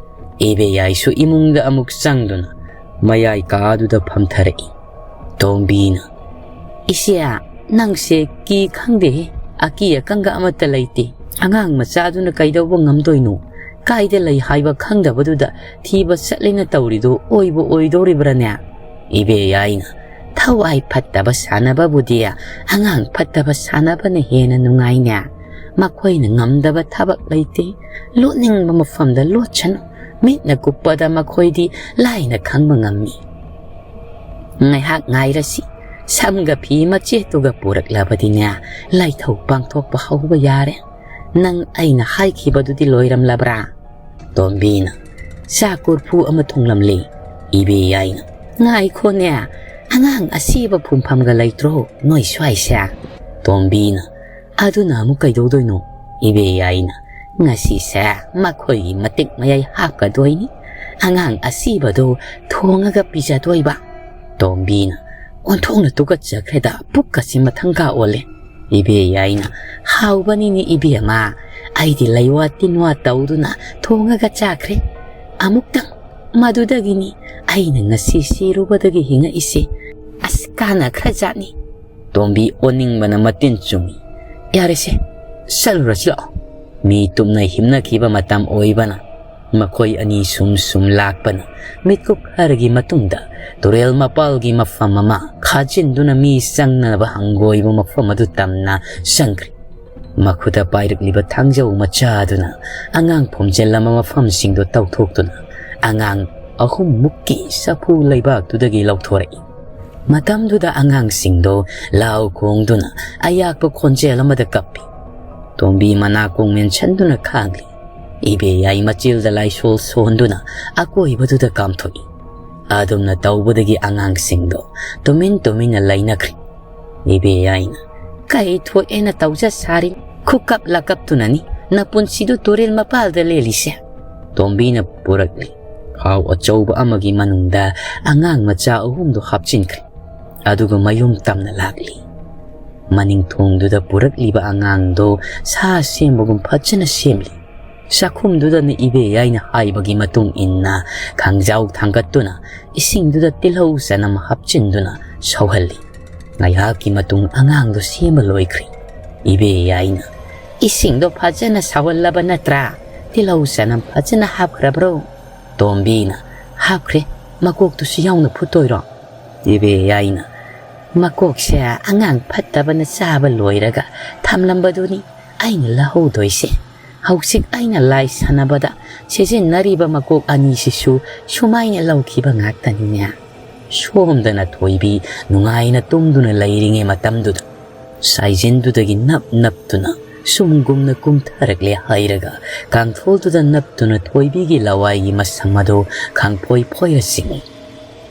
ꯏꯕꯦꯌꯥꯏꯁꯨ ꯏꯃꯨꯡꯗ ꯑꯃꯨꯛ ꯆꯪꯗꯨꯅ ꯃꯌꯥꯏ ꯀꯥꯗꯨꯗ ꯐꯝꯊꯔꯛꯏ꯫ ꯇꯣꯝꯕꯤꯅ, "ꯏꯆꯦ, ꯅꯪꯁꯦ ꯀꯤ ꯈꯪꯗꯦꯍꯦ, ꯑꯀꯤ ꯑꯈꯪꯒ ꯑꯃꯠꯇ ꯂꯩꯇꯦ꯫ ꯑꯉꯥꯡ ꯃꯆꯥꯗꯨꯅ ꯀꯩꯗꯧꯕ ꯉꯝꯗꯣꯏꯅꯣ? ꯀꯥꯏꯗ ꯂꯩ ꯍꯥꯏꯕ ꯈꯪꯗꯕꯗꯨꯗ ꯊꯤꯕ ꯆꯠꯂꯦꯅ ꯇꯧꯔꯤꯗꯣ ꯑꯣꯏꯕꯨ ꯑꯣꯏꯗꯧꯔꯤꯕ꯭ꯔꯥꯅꯦ?" ꯏꯕꯦꯌꯥꯏꯅ, "ꯊꯋꯥꯏ ꯐꯠꯇꯕ ꯁꯥꯟꯅꯕꯕꯨꯗꯤ ꯑꯉꯥꯡ ꯐꯠꯇꯕ ꯁꯥꯟꯅꯕꯅ ꯍꯦꯟꯅ ꯅꯨꯡꯉꯥꯏꯅꯦ꯫ ꯃꯈꯣꯏꯅ ꯉꯝꯗꯕ ꯊꯕꯛ ꯂꯩꯇꯦ꯫ ꯂꯣꯠꯅꯤꯡꯕ ꯃꯐꯝꯗ ꯂꯣꯠꯁꯅꯨ꯫ ꯃꯤꯠꯅ ꯀꯨꯞꯄꯗ ꯃꯈꯣꯏꯗꯤ ꯂꯥꯏꯅ ꯈꯪꯕ ꯉꯝꯃꯤ꯫ ꯉꯥꯏꯍꯥꯛ ꯉꯥꯏꯔꯁꯤ꯫ ꯁꯝꯒ ꯐꯤ ꯃꯆꯦꯠꯇꯨꯒ ꯄꯨꯔꯛꯂꯕꯗꯤꯅꯦ, ꯂꯥꯏꯊꯧ ꯄꯥꯡꯊꯣꯛꯄ ꯍꯧꯕ ꯌꯥꯔꯦ꯫ ꯅꯪ ꯑꯩꯅ ꯍꯥꯏꯈꯤꯕꯗꯨꯗꯤ ꯂꯣꯏꯔꯝꯂꯕ꯭ꯔꯥ?" ꯇꯣꯝꯕꯤꯅ, "ꯆꯥꯛ ꯀꯣꯔꯐꯨ ꯑꯃ ꯊꯣꯡꯂꯝꯂꯤ꯫" ꯏꯕꯦꯌꯥꯏꯅ, "ꯉꯥꯏꯈꯣꯅꯦ, ꯑꯉꯥꯡ ꯑꯁꯤꯕ ꯐꯨꯝꯐꯝꯒ ꯂꯩꯇ꯭ꯔꯣ ꯅꯣꯏ ꯁ꯭ꯋꯥꯏꯁꯦ?" ꯇꯣꯝꯕꯤꯅ, "ꯑꯗꯨꯅ ꯑꯃꯨꯛ ꯀꯩꯗꯧꯗꯣꯏꯅꯣ?" ꯏꯕꯦꯌꯥꯏꯅ, "ꯉꯁꯤꯁꯦ ꯃꯈꯣꯏꯒꯤ ꯃꯇꯤꯛ ꯃꯌꯥꯏ ꯍꯥꯞꯀꯗꯣꯏꯅꯤ꯫ ꯑꯉꯥꯡ ꯑꯁꯤꯕꯗꯨ ꯊꯣꯡꯉꯒ ꯄꯤꯖꯗꯣꯏꯕ꯫" ꯇꯣꯝꯕꯤꯅ, "ꯑꯣꯟꯊꯣꯛꯅ ꯇꯨꯀꯠꯆꯈ꯭ꯔꯦꯗ, ꯄꯨꯛꯀꯁꯤ ꯃꯊꯪꯒꯥ ꯑꯣꯜꯂꯦ꯫" ꯏꯕꯦꯌꯥꯏꯅ, "ꯍꯥꯎꯕꯅꯤꯅꯦ ꯏꯕꯦꯝꯃ, ꯑꯩꯗꯤ ꯂꯩꯋꯥ ꯇꯤꯟꯋꯥ ꯇꯧꯗꯨꯅ ꯊꯣꯡꯉꯒ ꯆꯥꯈ꯭ꯔꯦ꯫ ꯑꯃꯨꯛꯇꯪ ꯃꯗꯨꯗꯒꯤꯅꯤ ꯑꯩꯅ ꯉꯁꯤ ꯁꯤꯔꯨꯕꯗꯒꯤ ꯍꯤꯡꯉꯛꯏꯁꯦ꯫ ꯑꯁ, ꯀꯥꯟꯅꯈ꯭ꯔꯖꯥꯠꯅꯤ꯫" ꯇꯣꯝꯕꯤ ꯑꯣꯟꯅꯤꯡꯕꯅ ꯃꯇꯤꯟ ꯆꯨꯝꯃꯤ꯫ "ꯌꯥꯔꯦꯁꯦ, ꯆꯠꯂꯨꯔꯁꯤ ꯂꯥꯛꯑꯣ꯫" ꯃꯤ ꯇꯨꯝꯅ ꯍꯤꯞꯅꯈꯤꯕ ꯃꯇꯝ ꯑꯣꯏꯕꯅ ꯃꯈꯣꯏ ꯑꯅꯤ ꯁꯨꯝ ꯁꯨꯝ ꯂꯥꯛꯄꯅ ꯃꯤꯠꯀꯨꯞ ꯈꯔꯒꯤ ꯃꯇꯨꯡꯗ ꯇꯨꯔꯦꯜ ꯃꯄꯥꯜꯒꯤ ꯃꯐꯝ ꯑꯃ ꯈꯥꯖꯤꯟꯗꯨꯅ ꯃꯤ ꯆꯪꯅꯕ ꯍꯪꯒꯣꯏꯕ ꯃꯐꯝ ꯑꯗꯨ ꯇꯝꯅ ꯆꯪꯈ꯭ꯔꯦ꯫ ꯃꯈꯨꯠꯇ ꯄꯥꯏꯔꯛꯂꯤꯕ ꯊꯥꯡꯖꯧ ꯃꯆꯥ ꯑꯗꯨꯅ ꯑꯉꯥꯡ ꯐꯨꯝꯖꯤꯜꯂꯝꯕ ꯃꯐꯝꯁꯤꯡꯗꯨ ꯇꯧꯊꯣꯛꯇꯨꯅ ꯑꯉꯥꯡ ꯑꯍꯨꯝꯃꯨꯛꯀꯤ ꯆꯐꯨ ꯂꯩꯕꯥꯛꯇꯨꯗꯒꯤ ꯂꯧꯊꯣꯔꯛꯏ꯫ ꯃꯇꯝꯗꯨꯗ ꯑꯉꯥꯡꯁꯤꯡꯗꯣ ꯂꯥꯎ ꯈꯣꯡꯗꯨꯅ ꯑꯌꯥꯛꯄ ꯈꯣꯟꯖꯦꯜ ꯑꯃꯗ ꯀꯞꯄꯤ꯫ ꯇꯣꯝꯕꯤ ꯃꯅꯥꯀꯣꯡ ꯃꯦꯟꯁꯤꯟꯗꯨꯅ ꯈꯥꯡꯂꯤ꯫ ꯏꯕꯦꯌꯥꯏ ꯃꯆꯤꯜꯗ ꯂꯥꯏꯁꯣꯜ ꯁꯣꯟꯗꯨꯅ ꯑꯀꯣꯏꯕꯗꯨꯗ ꯀꯥꯝꯊꯣꯛꯏ꯫ ꯑꯗꯨꯝꯅ ꯇꯧꯕꯗꯒꯤ ꯑꯉꯥꯡꯁꯤꯡꯗꯣ ꯇꯨꯃꯤꯟ ꯇꯨꯃꯤꯟꯅ ꯂꯩꯅꯈ꯭ꯔꯦ꯫ ꯏꯕꯦꯌꯥꯏꯅ, "ꯀꯩ ꯊꯣꯛꯑꯦꯅ ꯇꯧꯖ ꯁꯥꯔꯤ? ꯈꯨꯀꯞ ꯂꯥꯀꯞꯇꯨꯅꯅꯤ ꯅꯄꯨꯟꯁꯤꯗꯨ ꯇꯨꯔꯦꯜ ꯃꯄꯥꯜꯗ ꯂꯦꯜꯂꯤꯁꯦ꯫" ꯇꯣꯝꯕꯤꯅ ꯄꯨꯔꯛꯂꯤ꯫ ꯈꯥꯎ ꯑꯆꯧꯕ ꯑꯃꯒꯤ ꯃꯅꯨꯡꯗ ꯑꯉꯥꯡ ꯃꯆꯥ ꯑꯍꯨꯝꯗꯨ ꯍꯥꯞꯆꯤꯟꯈ꯭ꯔꯦ꯫ ꯑꯗꯨꯒ ꯃꯌꯨꯝ ꯇꯝꯅ ꯂꯥꯛꯂꯤ꯫ ꯃꯅꯤꯡ ꯊꯣꯡꯗꯨꯗ ꯄꯨꯔꯛꯂꯤꯕ ꯑꯉꯥꯡꯗꯣ ꯁꯥ ꯁꯦꯝꯕꯒꯨꯝ ꯐꯖꯅ ꯁꯦꯝꯂꯤ꯫ ꯆꯥꯛꯈꯨꯝꯗꯨꯗꯅ ꯏꯕꯦꯌꯥꯏꯅ ꯍꯥꯏꯕꯒꯤ ꯃꯇꯨꯡ ꯏꯟꯅ ꯈꯥꯡꯖꯥꯎ ꯊꯥꯡꯒꯠꯇꯨꯅ ꯏꯁꯤꯡꯗꯨꯗ ꯇꯤꯜꯍꯧ ꯆꯅꯝ ꯍꯥꯞꯆꯤꯟꯗꯨꯅ ꯁꯧꯍꯜꯂꯤ꯫ ꯉꯥꯏꯍꯥꯛꯀꯤ ꯃꯇꯨꯡ ꯑꯉꯥꯡꯗꯨ ꯁꯦꯝꯕ ꯂꯣꯏꯈ꯭ꯔꯦ꯫ ꯏꯕꯦꯌꯥꯏꯅ, "ꯏꯁꯤꯡꯗꯣ ꯐꯖꯅ ꯁꯧꯍꯜꯂꯕ ꯅꯠꯇ꯭ꯔꯥ? ꯇꯤꯜꯍꯧ ꯆꯅꯝ ꯐꯖꯅ ꯍꯥꯞꯈ꯭ꯔꯕ꯭ꯔꯣ?" ꯇꯣꯝꯕꯤꯅ, "ꯍꯥꯞꯈ꯭ꯔꯦ꯫ ꯃꯀꯣꯛꯇꯨꯁꯨ ꯌꯥꯎꯅ ꯐꯨꯠꯇꯣꯏꯔꯣ?" ꯏꯕꯦꯌꯥꯏꯅ, "ꯃꯀꯣꯛꯁꯦ ꯑꯉꯥꯡ ꯐꯠꯇꯕꯅ ꯆꯥꯕ ꯂꯣꯏꯔꯒ ꯊꯝꯂꯝꯕꯗꯨꯅꯤ ꯑꯩꯅ ꯂꯧꯍꯧꯗꯣꯏꯁꯦ꯫ ꯍꯧꯖꯤꯛ ꯑꯩꯅ ꯂꯥꯏ ꯁꯥꯟꯅꯕꯗ ꯁꯤꯖꯤꯟꯅꯔꯤꯕ ꯃꯀꯣꯛ ꯑꯅꯤꯁꯤꯁꯨ ꯁꯨꯃꯥꯏꯅ ꯂꯧꯈꯤꯕ ꯉꯥꯛꯇꯅꯤꯅꯦ"꯫ ꯁꯣꯝꯗꯅ ꯊꯣꯏꯕꯤ ꯅꯨꯡꯉꯥꯏꯅ ꯇꯨꯝꯗꯨꯅ ꯂꯩꯔꯤꯉꯩ ꯃꯇꯝꯗꯨꯗ ꯁꯥꯏꯖꯤꯟꯗꯨꯗꯒꯤ ꯅꯞ ꯅꯞꯇꯨꯅ ꯁꯨꯝꯒꯨꯝꯅ ꯀꯨꯝꯊꯔꯛꯂꯦ ꯍꯥꯏꯔꯒ ꯀꯥꯡꯊꯣꯜꯗꯨꯗ ꯅꯞꯇꯨꯅ ꯊꯣꯏꯕꯤꯒꯤ ꯂꯋꯥꯏꯒꯤ ꯃꯁꯝ ꯑꯗꯨ ꯈꯪꯐꯣꯏ ꯐꯣꯏꯔ ꯆꯤꯡꯏ꯫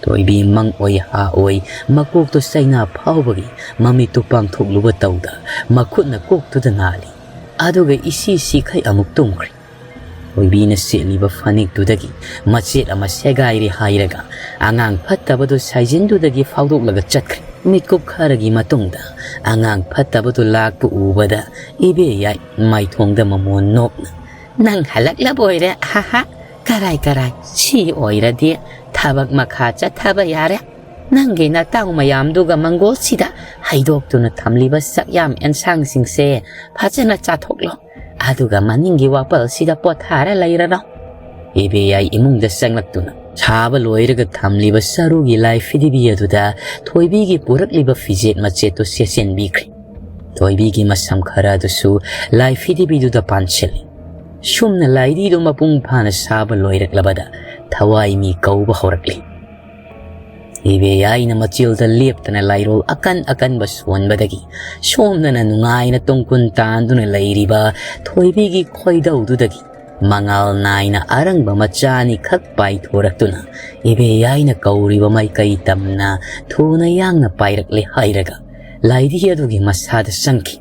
ꯊꯣꯏꯕꯤ ꯃꯪ ꯑꯣꯏ ꯍꯥ ꯑꯣꯏ ꯃꯀꯣꯛꯇꯨ ꯆꯩꯅꯥ ꯐꯥꯎꯕꯒꯤ ꯃꯃꯤꯠꯇꯨ ꯄꯥꯡꯊꯣꯛꯂꯨꯕ ꯇꯧꯗ ꯃꯈꯨꯠꯅ ꯀꯣꯛꯇꯨꯗ ꯅꯥꯜꯂꯤ꯫ ꯑꯗꯨꯒ ꯏꯁꯤ ꯁꯤꯈꯩ ꯑꯃꯨꯛ ꯇꯨꯝꯈ꯭ꯔꯦ꯫ ꯊꯣꯏꯕꯤꯅ ꯁꯦꯠꯂꯤꯕ ꯐꯅꯦꯛꯇꯨꯗꯒꯤ ꯃꯆꯦꯠ ꯑꯃ ꯁꯦꯒꯥꯏꯔꯦ ꯍꯥꯏꯔꯒ ꯑꯉꯥꯡ ꯐꯠꯇꯕꯗꯨ ꯁꯥꯏꯖꯤꯟꯗꯨꯗꯒꯤ ꯐꯥꯎꯗꯣꯛꯂꯒ ꯆꯠꯈ꯭ꯔꯦ꯫ ꯃꯤꯠꯀꯨꯞ ꯈꯔꯒꯤ ꯃꯇꯨꯡꯗ ꯑꯉꯥꯡ ꯐꯠꯇꯕꯗꯨ ꯂꯥꯛꯄ ꯎꯕꯗ ꯏꯕꯦꯌꯥꯏ ꯃꯥꯏꯊꯣꯡꯗ ꯃꯃꯣꯟ ꯅꯣꯛꯅ, "ꯅꯪ ꯍꯜꯂꯛꯂꯕ ꯑꯣꯏꯔꯦ, ꯍꯥ ꯍꯥ꯫ ꯀꯔꯥꯏ ꯀꯔꯥꯏ, ꯁꯤ ꯑꯣꯏꯔꯗꯤ ꯊꯕꯛ ꯃꯈꯥ ꯆꯠꯊꯕ ꯌꯥꯔꯦ꯫ ꯅꯪꯒꯤ ꯅꯇꯥꯎ ꯃꯌꯥꯝꯗꯨꯒ ꯃꯪꯒꯣꯜꯁꯤꯗ ꯍꯩꯗꯣꯛꯇꯨꯅ ꯊꯝꯂꯤꯕ ꯆꯥꯛꯌꯥꯝ ꯑꯦꯟꯁꯥꯡꯁꯤꯡꯁꯦ ꯐꯖꯅ ꯆꯥꯊꯣꯛꯂꯣ꯫ ꯑꯗꯨꯒ ꯃꯅꯤꯡꯒꯤ ꯋꯥꯄꯜꯁꯤꯗ ꯄꯣꯊꯥꯔ ꯂꯩꯔꯅꯣ"꯫ ꯏꯕꯦꯌꯥꯏ ꯏꯃꯨꯡꯗ ꯆꯪꯂꯛꯇꯨꯅ ꯁꯥꯕ ꯂꯣꯏꯔꯒ ꯊꯝꯂꯤꯕ ꯆꯔꯨꯒꯤ ꯂꯥꯏ ꯐꯤꯗꯤꯕꯤ ꯑꯗꯨꯗ ꯊꯣꯏꯕꯤꯒꯤ ꯄꯨꯔꯛꯂꯤꯕ ꯐꯤꯖꯦꯠ ꯃꯆꯦꯠꯇꯨ ꯁꯦꯠꯆꯤꯟꯕꯤꯈ꯭ꯔꯦ꯫ ꯊꯣꯏꯕꯤꯒꯤ ꯃꯁꯝ ꯈꯔ ꯑꯗꯨꯁꯨ ꯂꯥꯏ ꯐꯤꯗꯤꯕꯤꯗꯨꯗ ꯄꯥꯟꯁꯤꯜꯂꯤ꯫ ꯁꯨꯝꯅ ꯂꯥꯏꯙꯤꯗꯨ ꯃꯄꯨꯡ ꯐꯥꯅ ꯁꯥꯕ ꯂꯣꯏꯔꯛꯂꯕꯗ ꯊꯋꯥꯏ ꯃꯤ ꯀꯧꯕ ꯍꯧꯔꯛꯂꯤ꯫ ꯏꯕꯦꯌꯥꯏꯅ ꯃꯆꯤꯜꯗ ꯂꯦꯞꯇꯅ ꯂꯥꯏꯔꯣꯜ ꯑꯀꯟ ꯑꯀꯟꯕ ꯁꯣꯟꯕꯗꯒꯤ ꯁꯣꯝꯗꯅ ꯅꯨꯡꯉꯥꯏꯅ ꯇꯣꯡꯀꯨꯟ ꯇꯥꯟꯗꯨꯅ ꯂꯩꯔꯤꯕ ꯊꯣꯏꯕꯤꯒꯤ ꯈꯣꯏꯗꯧꯗꯨꯗꯒꯤ ꯃꯉꯥꯜ ꯅꯥꯏꯅ ꯑꯔꯪꯕ ꯃꯆꯥ ꯑꯅꯤꯈꯛ ꯄꯥꯏꯊꯣꯔꯛꯇꯨꯅ ꯏꯕꯦꯌꯥꯏꯅ ꯀꯧꯔꯤꯕ ꯃꯥꯏꯀꯩ ꯇꯝꯅ ꯊꯨꯅ ꯌꯥꯡꯅ ꯄꯥꯏꯔꯛꯂꯦ ꯍꯥꯏꯔꯒ ꯂꯥꯏꯙꯤ ꯑꯗꯨꯒꯤ ꯃꯁꯥꯗ ꯆꯪꯈꯤ꯫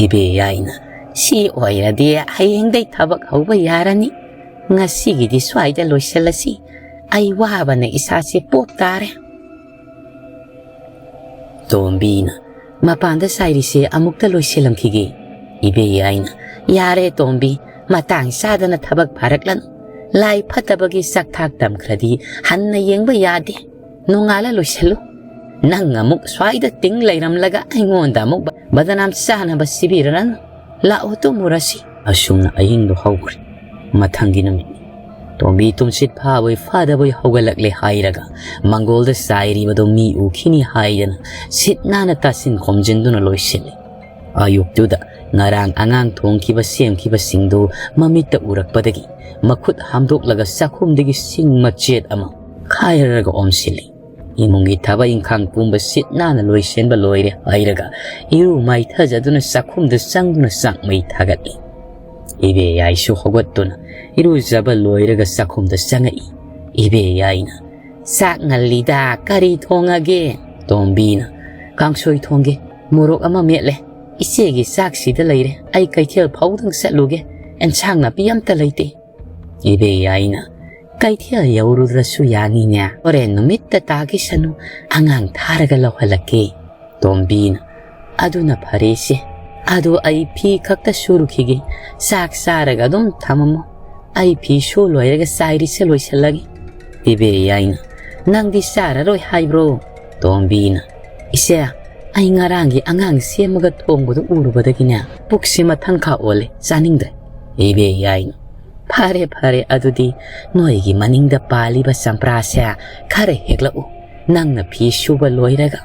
ꯏꯕꯦꯌꯥꯏꯅ, "ꯁꯤ ꯑꯣꯏꯔꯗꯤ ꯍꯌꯦꯡꯗꯩ ꯊꯕꯛ ꯍꯧꯕ ꯌꯥꯔꯅꯤ꯫ ꯉꯁꯤꯒꯤꯗꯤ ꯁ꯭ꯋꯥꯏꯗ ꯂꯣꯏꯁꯤꯜꯂꯁꯤ꯫ ꯑꯩ ꯋꯥꯕꯅ ꯏꯁꯥꯁꯦ ꯄꯣꯞ ꯇꯥꯔꯦ"꯫ ꯇꯣꯝꯕꯤꯅ, "ꯃꯄꯥꯟꯗ ꯆꯥꯏꯔꯤꯁꯦ ꯑꯃꯨꯛꯇ ꯂꯣꯏꯁꯤꯜꯂꯝꯈꯤꯒꯦ"꯫ ꯏꯕꯦꯌꯥꯏꯅ, "ꯌꯥꯔꯦ ꯇꯣꯝꯕꯤ, ꯃꯇꯥꯡ ꯆꯥꯗꯅ ꯊꯕꯛ ꯐꯥꯔꯛꯂꯅꯨ꯫ ꯂꯥꯏ ꯐꯠꯇꯕꯒꯤ ꯆꯥꯛꯊꯥꯛ ꯇꯝꯈ꯭ꯔꯗꯤ ꯍꯟꯅ ꯌꯦꯡꯕ ꯌꯥꯗꯦ꯫ ꯅꯣꯡꯉꯥꯜꯂ ꯂꯣꯏꯁꯤꯜꯂꯨ꯫ ꯅꯪ ꯑꯃꯨꯛ ꯁ꯭ꯋꯥꯏꯗ ꯇꯤꯡ ꯂꯩꯔꯝꯂꯒ ꯑꯩꯉꯣꯟꯗ ꯑꯃꯨꯛ ꯕ-, ꯕꯗꯅꯥꯝ ꯆꯥꯅꯕ ꯁꯤꯕꯤꯔꯅꯨ꯫ ꯂꯥꯛꯑꯣ ꯇꯨꯝꯃꯨꯔꯁꯤ"꯫ ꯑꯁꯨꯝꯅ ꯑꯍꯤꯡꯗꯨ ꯍꯧꯈ꯭ꯔꯦ꯫ ꯃꯊꯪꯒꯤ ꯅꯨꯃꯤꯠꯅꯤ꯫ ꯇꯣꯝꯕꯤ ꯇꯨꯝꯁꯤꯠ ꯐꯥꯕꯣꯏ ꯐꯥꯗꯕꯣꯏ ꯍꯧꯒꯠꯂꯛꯂꯦ ꯍꯥꯏꯔꯒ ꯃꯪꯒꯣꯜꯗ ꯆꯥꯏꯔꯤꯕꯗꯨ ꯃꯤ ꯎꯈꯤꯅꯤ ꯍꯥꯏꯗꯅ ꯁꯤꯠ ꯅꯥꯟꯅ ꯇꯥꯁꯤꯟ ꯈꯣꯝꯖꯤꯟꯗꯨꯅ ꯂꯣꯏꯁꯤꯜꯂꯤ꯫ ꯑꯌꯨꯛꯇꯨꯗ ꯉꯔꯥꯡ ꯑꯉꯥꯡ ꯊꯣꯡꯈꯤꯕ ꯁꯦꯝꯈꯤꯕꯁꯤꯡꯗꯨ ꯃꯃꯤꯠꯇ ꯎꯔꯛꯄꯗꯒꯤ ꯃꯈꯨꯠ ꯍꯥꯝꯗꯣꯛꯂꯒ ꯆꯥꯛꯈꯨꯝꯗꯒꯤ ꯁꯤꯡ ꯃꯆꯦꯠ ꯑꯃ ꯈꯥꯏꯔꯒ ꯑꯣꯝꯁꯤꯜꯂꯤ꯫ ꯏꯃꯨꯡꯒꯤ ꯊꯕꯛ ꯏꯪꯈꯥꯡ ꯄꯨꯝꯕ ꯁꯤꯠ ꯅꯥꯟꯅ ꯂꯣꯏꯁꯤꯟꯕ ꯂꯣꯏꯔꯦ ꯍꯥꯏꯔꯒ ꯏꯔꯨ ꯃꯥꯏꯊꯖꯗꯨꯅ ꯆꯥꯛꯈꯨꯝꯗ ꯆꯪꯗꯨꯅ ꯆꯥꯛ ꯃꯩ ꯊꯥꯒꯠꯂꯤ꯫ ꯏꯕꯦꯌꯥꯏꯁꯨ ꯍꯧꯒꯠꯇꯨꯅ ꯏꯔꯨꯖꯕ ꯂꯣꯏꯔꯒ ꯆꯥꯛꯈꯨꯝꯗ ꯆꯪꯉꯛꯏ꯫ ꯏꯕꯦꯌꯥꯏꯅ, "ꯆꯥꯛ ꯉꯜꯂꯤꯗ, ꯀꯔꯤ ꯊꯣꯡꯉꯒꯦ?" ꯇꯣꯝꯕꯤꯅ, "ꯀꯥꯡꯁꯣꯏ ꯊꯣꯡꯒꯦ, ꯃꯣꯔꯣꯛ ꯑꯃ ꯃꯦꯠꯂꯦ꯫ ꯏꯆꯦꯒꯤ ꯆꯥꯛꯁꯤꯗ ꯂꯩꯔꯦ, ꯑꯩ ꯀꯩꯊꯦꯜ ꯐꯥꯎꯗꯪ ꯆꯠꯂꯨꯒꯦ, ꯑꯦꯟꯁꯥꯡ ꯅꯥꯄꯤ ꯑꯝꯇ ꯂꯩꯇꯦ꯫" ꯏꯕꯦꯌꯥꯏꯅ, "ꯀꯩꯊꯦꯜ ꯌꯧꯔꯨꯗ꯭ꯔꯁꯨ ꯌꯥꯅꯤꯅꯦ, ꯍꯣꯔꯦꯟ ꯅꯨꯃꯤꯠꯇ ꯇꯥꯈꯤꯁꯅꯨ, ꯑꯉꯥꯡ ꯊꯥꯔꯒ ꯂꯧꯍꯜꯂꯛꯀꯦ꯫" ꯇꯣꯝꯕꯤꯅ, "ꯑꯗꯨꯅ ꯐꯔꯦ ꯏꯆꯦ, ꯑꯗꯣ ꯑꯩ ꯐꯤ ꯈꯛꯇ ꯁꯨꯔꯨꯈꯤꯒꯦ, ꯆꯥꯛ ꯆꯥꯔꯒ ꯑꯗꯨꯝ ꯊꯝꯃꯝꯃꯣ, ꯑꯩ ꯐꯤ ꯁꯨ ꯂꯣꯏꯔꯒ ꯆꯥꯏꯔꯤꯁꯦ ꯂꯣꯏꯁꯤꯜꯂꯒꯦ꯫" ꯏꯕꯦꯌꯥꯏꯅ, "ꯅꯪꯗꯤ ꯆꯥꯔꯔꯣꯏ ꯍꯥꯏꯕ꯭ꯔꯣ?" ꯇꯣꯝꯕꯤꯅ, "ꯏꯆꯦ, ꯑꯩ ꯉꯔꯥꯡꯒꯤ ꯑꯉꯥꯡ ꯁꯦꯝꯃꯒ ꯊꯣꯡꯕꯗꯨ ꯎꯔꯨꯕꯗꯒꯤꯅꯦ ꯄꯨꯛꯁꯤ ꯃꯊꯪꯈꯥ ꯑꯣꯜꯂꯦ, ꯆꯥꯅꯤꯡꯗ꯭ꯔꯦ꯫" ꯏꯕꯦꯌꯥꯏꯅ, "ꯐꯔꯦ ꯐꯔꯦ, ꯑꯗꯨꯗꯤ ꯅꯣꯏꯒꯤ ꯃꯅꯤꯡꯗ ꯄꯥꯜꯂꯤꯕ ꯆꯝꯄ꯭ꯔꯥꯁꯦ ꯈꯔ ꯍꯦꯛꯂꯛꯎ, ꯅꯪꯅ ꯐꯤ ꯁꯨꯕ ꯂꯣꯏꯔꯒ꯫"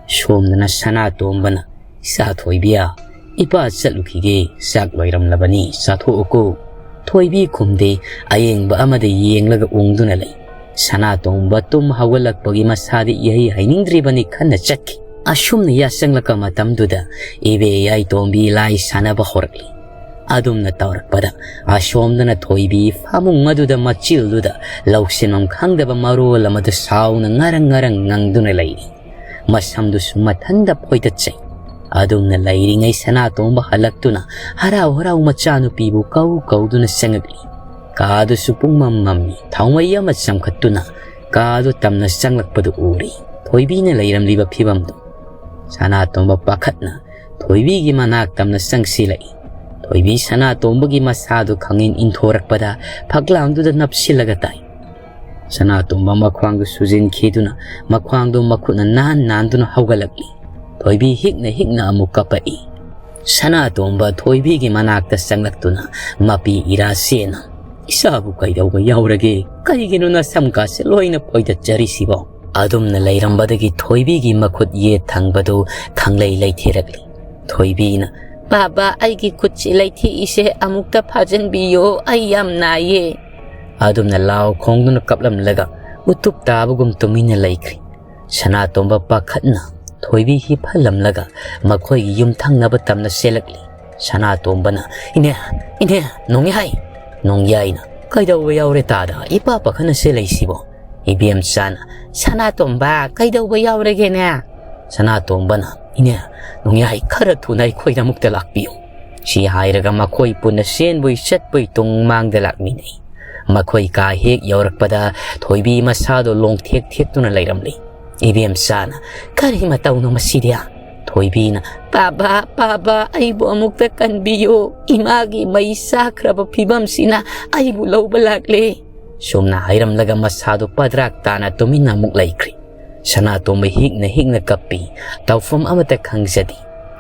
ꯁꯣꯝꯗꯅ ꯁꯅꯥꯇꯣꯝꯕꯅ, "ꯏꯆꯥ ꯊꯣꯏꯕꯤꯌꯥ, ꯏꯄꯥ ꯆꯠꯂꯨꯈꯤꯒꯦ, ꯆꯥꯛ ꯂꯣꯏꯔꯝꯂꯕꯅꯤ, ꯆꯥꯊꯣꯛꯎꯀꯣ꯫" ꯊꯣꯏꯕꯤ ꯈꯨꯝꯗꯦ꯫ ꯑꯌꯦꯡꯕ ꯑꯃꯗ ꯌꯦꯡꯂꯒ ꯎꯪꯗꯨꯅ ꯂꯩ꯫ ꯁꯅꯥꯇꯣꯝꯕ ꯇꯨꯝ ꯍꯧꯒꯠꯂꯛꯄꯒꯤ ꯃꯁꯥꯗꯤ ꯏꯍꯩ ꯍꯩꯅꯤꯡꯗ꯭ꯔꯤꯕꯅꯤ ꯈꯟꯅ ꯆꯠꯈꯤ꯫ ꯑꯁꯨꯝꯅ ꯌꯥꯆꯪꯂꯛꯄ ꯃꯇꯝꯗꯨꯗ ꯏꯕꯦꯌꯥꯏ ꯇꯣꯝꯕꯤ ꯂꯥꯏ ꯁꯥꯟꯅꯕ ꯍꯧꯔꯛꯂꯤ꯫ ꯑꯗꯨꯝꯅ ꯇꯧꯔꯛꯄꯗ ꯑꯁꯣꯝꯗꯅ ꯊꯣꯏꯕꯤ ꯐꯃꯨꯡ ꯑꯗꯨꯗ ꯃꯆꯤꯜꯗꯨꯗ ꯂꯧꯁꯤꯟꯐꯝ ꯈꯪꯗꯕ ꯃꯔꯣꯜ ꯑꯃꯗ ꯁꯥꯎꯅ ꯉꯔꯪ ꯉꯔꯪ ꯉꯪꯗꯨꯅ ꯂꯩꯔꯤ꯫ ꯃꯁꯝꯗꯨꯁꯨ ꯃꯊꯟꯗ ꯐꯣꯏꯗꯠꯆꯩ꯫ ꯑꯗꯨꯝꯅ ꯂꯩꯔꯤꯉꯩ ꯁꯅꯥꯇꯣꯝꯕ ꯍꯜꯂꯛꯇꯨꯅ ꯍꯔꯥꯎ ꯍꯔꯥꯎ ꯃꯆꯥꯅꯨꯄꯤꯕꯨ ꯀꯧ ꯀꯧꯗꯨꯅ ꯆꯪꯉꯛꯂꯤ꯫ ꯀꯥꯗꯨꯁꯨ ꯄꯨꯡꯃꯝ ꯃꯝꯃꯤ꯫ ꯊꯥꯎꯃꯩ ꯑꯃ ꯆꯪꯈꯠꯇꯨꯅ ꯀꯥꯗꯨ ꯇꯝꯅ ꯆꯪꯂꯛꯄꯗꯨ ꯎꯔꯤ꯫ ꯊꯣꯏꯕꯤꯅ ꯂꯩꯔꯝꯂꯤꯕ ꯐꯤꯕꯝꯗꯨ꯫ ꯁꯅꯥꯇꯣꯝꯕ ꯄꯥꯈꯠꯅ ꯊꯣꯏꯕꯤꯒꯤ ꯃꯅꯥꯛ ꯇꯝꯅ ꯆꯪꯁꯤꯜꯂꯛꯏ꯫ ꯊꯣꯏꯕꯤ ꯁꯅꯥꯇꯣꯝꯕꯒꯤ ꯃꯁꯥꯗꯨ ꯈꯪꯏꯟ ꯏꯟꯊꯣꯔꯛꯄꯗ ꯐꯛꯂꯥꯡꯗꯨꯗ ꯅꯞꯁꯤꯜꯂꯒ ꯇꯥꯏ꯫ ꯁꯅꯥꯇꯣꯝꯕ ꯃꯈ꯭ꯋꯥꯡꯗꯨ ꯁꯨꯖꯤꯟꯈꯤꯗꯨꯅ ꯃꯈ꯭ꯋꯥꯡꯗꯨ ꯃꯈꯨꯠꯅ ꯅꯥꯟ ꯅꯥꯟꯗꯨꯅ ꯍꯧꯒꯠꯂꯛꯂꯤ꯫ ꯊꯣꯏꯕꯤ ꯍꯤꯛꯅ ꯍꯤꯛꯅ ꯑꯃꯨꯛ ꯀꯞꯄꯛꯏ꯫ ꯁꯅꯥꯇꯣꯝꯕ ꯊꯣꯏꯕꯤꯒꯤ ꯃꯅꯥꯛꯇ ꯆꯪꯂꯛꯇꯨꯅ ꯃꯄꯤ ꯏꯔꯥ ꯆꯦꯟꯅ "ꯏꯆꯥꯕꯨ ꯀꯩꯗꯧꯕ ꯌꯥꯎꯔꯒꯦ? ꯀꯩꯒꯤꯅꯣ ꯅꯁꯝ ꯀꯥꯁꯦ ꯂꯣꯏꯅ ꯐꯣꯏꯗꯠꯆꯔꯤꯁꯤꯕꯣ?" ꯑꯗꯨꯝꯅ ꯂꯩꯔꯝꯕꯗꯒꯤ ꯊꯣꯏꯕꯤꯒꯤ ꯃꯈꯨꯠ ꯌꯦꯠ ꯊꯪꯕꯗꯨ ꯈꯪꯂꯩ ꯂꯩꯊꯦꯔꯛꯂꯤ꯫ ꯊꯣꯏꯕꯤꯅ, "ꯕꯥꯕꯥ, ꯑꯩꯒꯤ ꯈꯨꯠꯁꯤ ꯂꯩꯊꯦꯛꯏꯁꯦ ꯑꯃꯨꯛꯇ ꯐꯥꯖꯤꯟꯕꯤꯌꯣ, ꯑꯩ ꯌꯥꯝ ꯅꯥꯏꯌꯦ"꯫ ꯑꯗꯨꯝꯅ ꯂꯥꯎ ꯈꯣꯡꯗꯨꯅ ꯀꯞꯂꯝꯂꯒ ꯎꯇꯨꯞ ꯇꯥꯕꯒꯨꯝ ꯇꯨꯃꯤꯟꯅ ꯂꯩꯈ꯭ꯔꯤ꯫ ꯁꯅꯥꯇꯣꯝꯕ ꯄꯥꯈꯠꯅ ꯊꯣꯏꯕꯤ ꯍꯤꯞꯍꯜꯂꯝꯂꯒ ꯃꯈꯣꯏꯒꯤ ꯌꯨꯝꯊꯪꯅꯕ ꯇꯝꯅ ꯆꯦꯜꯂꯛꯂꯤ꯫ ꯁꯅꯥꯇꯣꯝꯕꯅ, "ꯏꯅꯦ, ꯏꯅꯦ, ꯅꯣꯡꯌꯥꯏ!" ꯅꯣꯡꯌꯥꯏꯅ, "ꯀꯩꯗꯧꯕ ꯌꯥꯎꯔꯦ ꯇꯥꯗ? ꯏꯄꯥ ꯄꯥꯈꯠꯅ ꯆꯦꯜꯂꯛꯏꯁꯤꯕꯣ?" ꯏꯕꯦꯝꯆꯥꯅ, "ꯁꯅꯥꯇꯣꯝꯕ, ꯀꯩꯗꯧꯕ ꯌꯥꯎꯔꯒꯦꯅꯦ?" ꯁꯅꯥꯇꯣꯝꯕꯅ, "ꯏꯅꯦ, ꯅꯣꯡꯌꯥꯏ, ꯈꯔ ꯊꯨꯅ ꯑꯩꯈꯣꯏꯗ ꯑꯃꯨꯛꯇ ꯂꯥꯛꯄꯤꯌꯨ"꯫ ꯁꯤ ꯍꯥꯏꯔꯒ ꯃꯈꯣꯏ ꯄꯨꯟꯅ ꯆꯦꯟꯕꯣꯏ ꯆꯠꯄꯣꯏ ꯇꯨꯡ ꯃꯥꯡꯗ ꯂꯥꯛꯃꯤꯟꯅꯩ꯫ ꯃꯈꯣꯏ ꯀꯥ ꯍꯦꯛ ꯌꯧꯔꯛꯄꯗ ꯊꯣꯏꯕꯤ ꯃꯁꯥꯗꯣ ꯂꯣꯡꯊꯦꯛ ꯊꯦꯛꯇꯨꯅ ꯂꯩꯔꯝꯂꯤ꯫ ꯏꯕꯦꯝꯆꯥꯅ, "ꯀꯔꯤ ꯃꯇꯧꯅꯣ ꯃꯁꯤꯗꯤ?" ꯊꯣꯏꯕꯤꯅ, "ꯄꯥꯕ, ꯄꯥꯕ, ꯑꯩꯕꯨ ꯑꯃꯨꯛꯇ ꯀꯟꯕꯤꯌꯨ꯫ ꯏꯃꯥꯒꯤ ꯃꯩ ꯆꯥꯈ꯭ꯔꯕ ꯐꯤꯕꯝꯁꯤꯅ ꯑꯩꯕꯨ ꯂꯧꯕ ꯂꯥꯛꯂꯦ"꯫ ꯁꯨꯝꯅ ꯍꯥꯏꯔꯝꯂꯒ ꯃꯁꯥꯗꯨ ꯄꯗ꯭ꯔꯥꯛ ꯇꯥꯅ ꯇꯨꯃꯤꯟꯅ ꯑꯃꯨꯛ ꯂꯩꯈ꯭ꯔꯤ꯫ ꯁꯅꯥꯇꯣꯝꯕ ꯍꯤꯛꯅ ꯍꯤꯛꯅ ꯀꯞꯄꯤ꯫ ꯇꯧꯐꯝ ꯑꯃꯠꯇ ꯈꯪꯖꯗꯦ꯫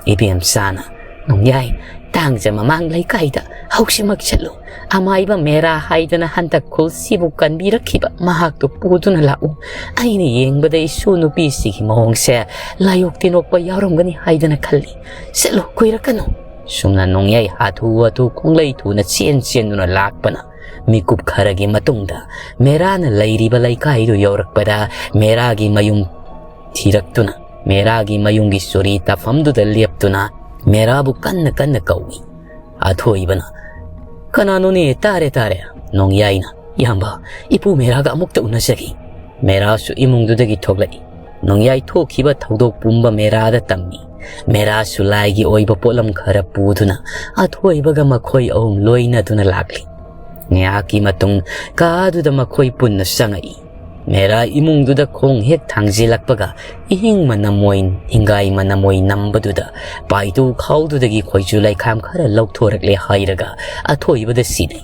ꯏꯕꯦꯝꯆꯥꯅ, "ꯅꯣꯡꯌꯥꯏ, ꯇꯥꯡꯖ ꯃꯃꯥꯡ ꯂꯩꯀꯥꯏꯗ ꯍꯧꯖꯤꯛꯃꯛ ꯆꯠꯂꯨ꯫ ꯑꯃꯥꯏꯕ ꯃꯦꯔꯥ ꯍꯥꯏꯗꯅ ꯍꯟꯗꯛ ꯈꯨꯜꯁꯤꯕꯨ ꯀꯟꯕꯤꯔꯛꯈꯤꯕ ꯃꯍꯥꯛꯇꯨ ꯄꯨꯗꯨꯅ ꯂꯥꯛꯎ꯫ ꯑꯩꯅ ꯌꯦꯡꯕꯗ ꯏꯁꯨ ꯅꯨꯄꯤꯁꯤꯒꯤ ꯃꯑꯣꯡꯁꯦ ꯂꯥꯏꯑꯣꯛ ꯇꯤꯟꯑꯣꯛꯄ ꯌꯥꯎꯔꯝꯒꯅꯤ ꯍꯥꯏꯗꯅ ꯈꯜꯂꯤ꯫ ꯆꯠꯂꯨ, ꯀꯨꯏꯔꯛꯀꯅꯨ"꯫ ꯁꯨꯝꯅ ꯅꯣꯡꯌꯥꯏ ꯍꯥꯊꯨ ꯍꯥꯊꯨ ꯈꯣꯡꯂꯩ ꯊꯨꯅ ꯆꯦꯟ ꯆꯦꯟꯗꯨꯅ ꯂꯥꯛꯄꯅ ꯃꯤꯀꯨꯞ ꯈꯔꯒꯤ ꯃꯇꯨꯡꯗ ꯃꯦꯔꯥꯅ ꯂꯩꯔꯤꯕ ꯂꯩꯀꯥꯏꯗꯨ ꯌꯧꯔꯛꯄꯗ ꯃꯦꯔꯥꯒꯤ ꯃꯌꯨꯝ ꯊꯤꯔꯛꯇꯨꯅ ꯃꯦꯔꯥꯒꯤ ꯃꯌꯨꯝꯒꯤ ꯆꯨꯔꯤ ꯇꯥꯐꯝꯗꯨꯗ ꯂꯦꯞꯇꯨꯅ ꯃꯦꯔꯥꯕꯨ ꯀꯟꯅ ꯀꯟꯅ ꯀꯧꯏ꯫ ꯑꯊꯣꯏꯕꯅ, "ꯀꯅꯥꯅꯣꯅꯦ? ꯇꯥꯔꯦ, ꯇꯥꯔꯦ"꯫ ꯅꯣꯡꯌꯥꯏꯅ, "ꯏꯌꯥꯝꯕ, ꯏꯄꯨ ꯃꯦꯔꯥꯒ ꯑꯃꯨꯛꯇ ꯎꯅꯖꯒꯦ"꯫ ꯃꯦꯔꯥꯁꯨ ꯏꯃꯨꯡꯗꯨꯗꯒꯤ ꯊꯣꯛꯂꯛꯏ꯫ ꯅꯣꯡꯌꯥꯏ ꯊꯣꯛꯈꯤꯕ ꯊꯧꯗꯣꯛ ꯄꯨꯝꯕ ꯃꯦꯔꯥꯗ ꯇꯝꯃꯤ꯫ ꯃꯦꯔꯥꯁꯨ ꯂꯥꯏꯒꯤ ꯑꯣꯏꯕ ꯄꯣꯠꯂꯝ ꯈꯔ ꯄꯨꯗꯨꯅ ꯑꯊꯣꯏꯕꯒ ꯃꯈꯣꯏ ꯑꯍꯨꯝ ꯂꯣꯏꯅꯗꯨꯅ ꯂꯥꯛꯂꯤ꯫ ꯉꯥꯏꯍꯥꯛꯀꯤ ꯃꯇꯨꯡ ꯀꯥꯗꯨꯗ ꯃꯈꯣꯏ ꯄꯨꯟꯅ ꯆꯪꯉꯛꯏ꯫ ꯃꯦꯔꯥ ꯏꯃꯨꯡꯗꯨꯗ ꯈꯣꯡ ꯍꯦꯛ ꯊꯥꯡꯖꯤꯜꯂꯛꯄꯒ ꯏꯍꯤꯡ ꯃꯅꯝ ꯑꯣꯏ, ꯍꯤꯡꯒꯥꯏ ꯃꯅꯝ ꯑꯣꯏ ꯅꯝꯕꯗꯨꯗ ꯄꯥꯏꯇꯨ ꯈꯥꯎꯗꯨꯗꯒꯤ ꯈꯣꯏꯆꯨ ꯂꯩꯈꯥꯝ ꯈꯔ ꯂꯧꯊꯣꯔꯛꯂꯦ ꯍꯥꯏꯔꯒ ꯑꯊꯣꯏꯕꯗ ꯁꯤꯟꯅꯩ꯫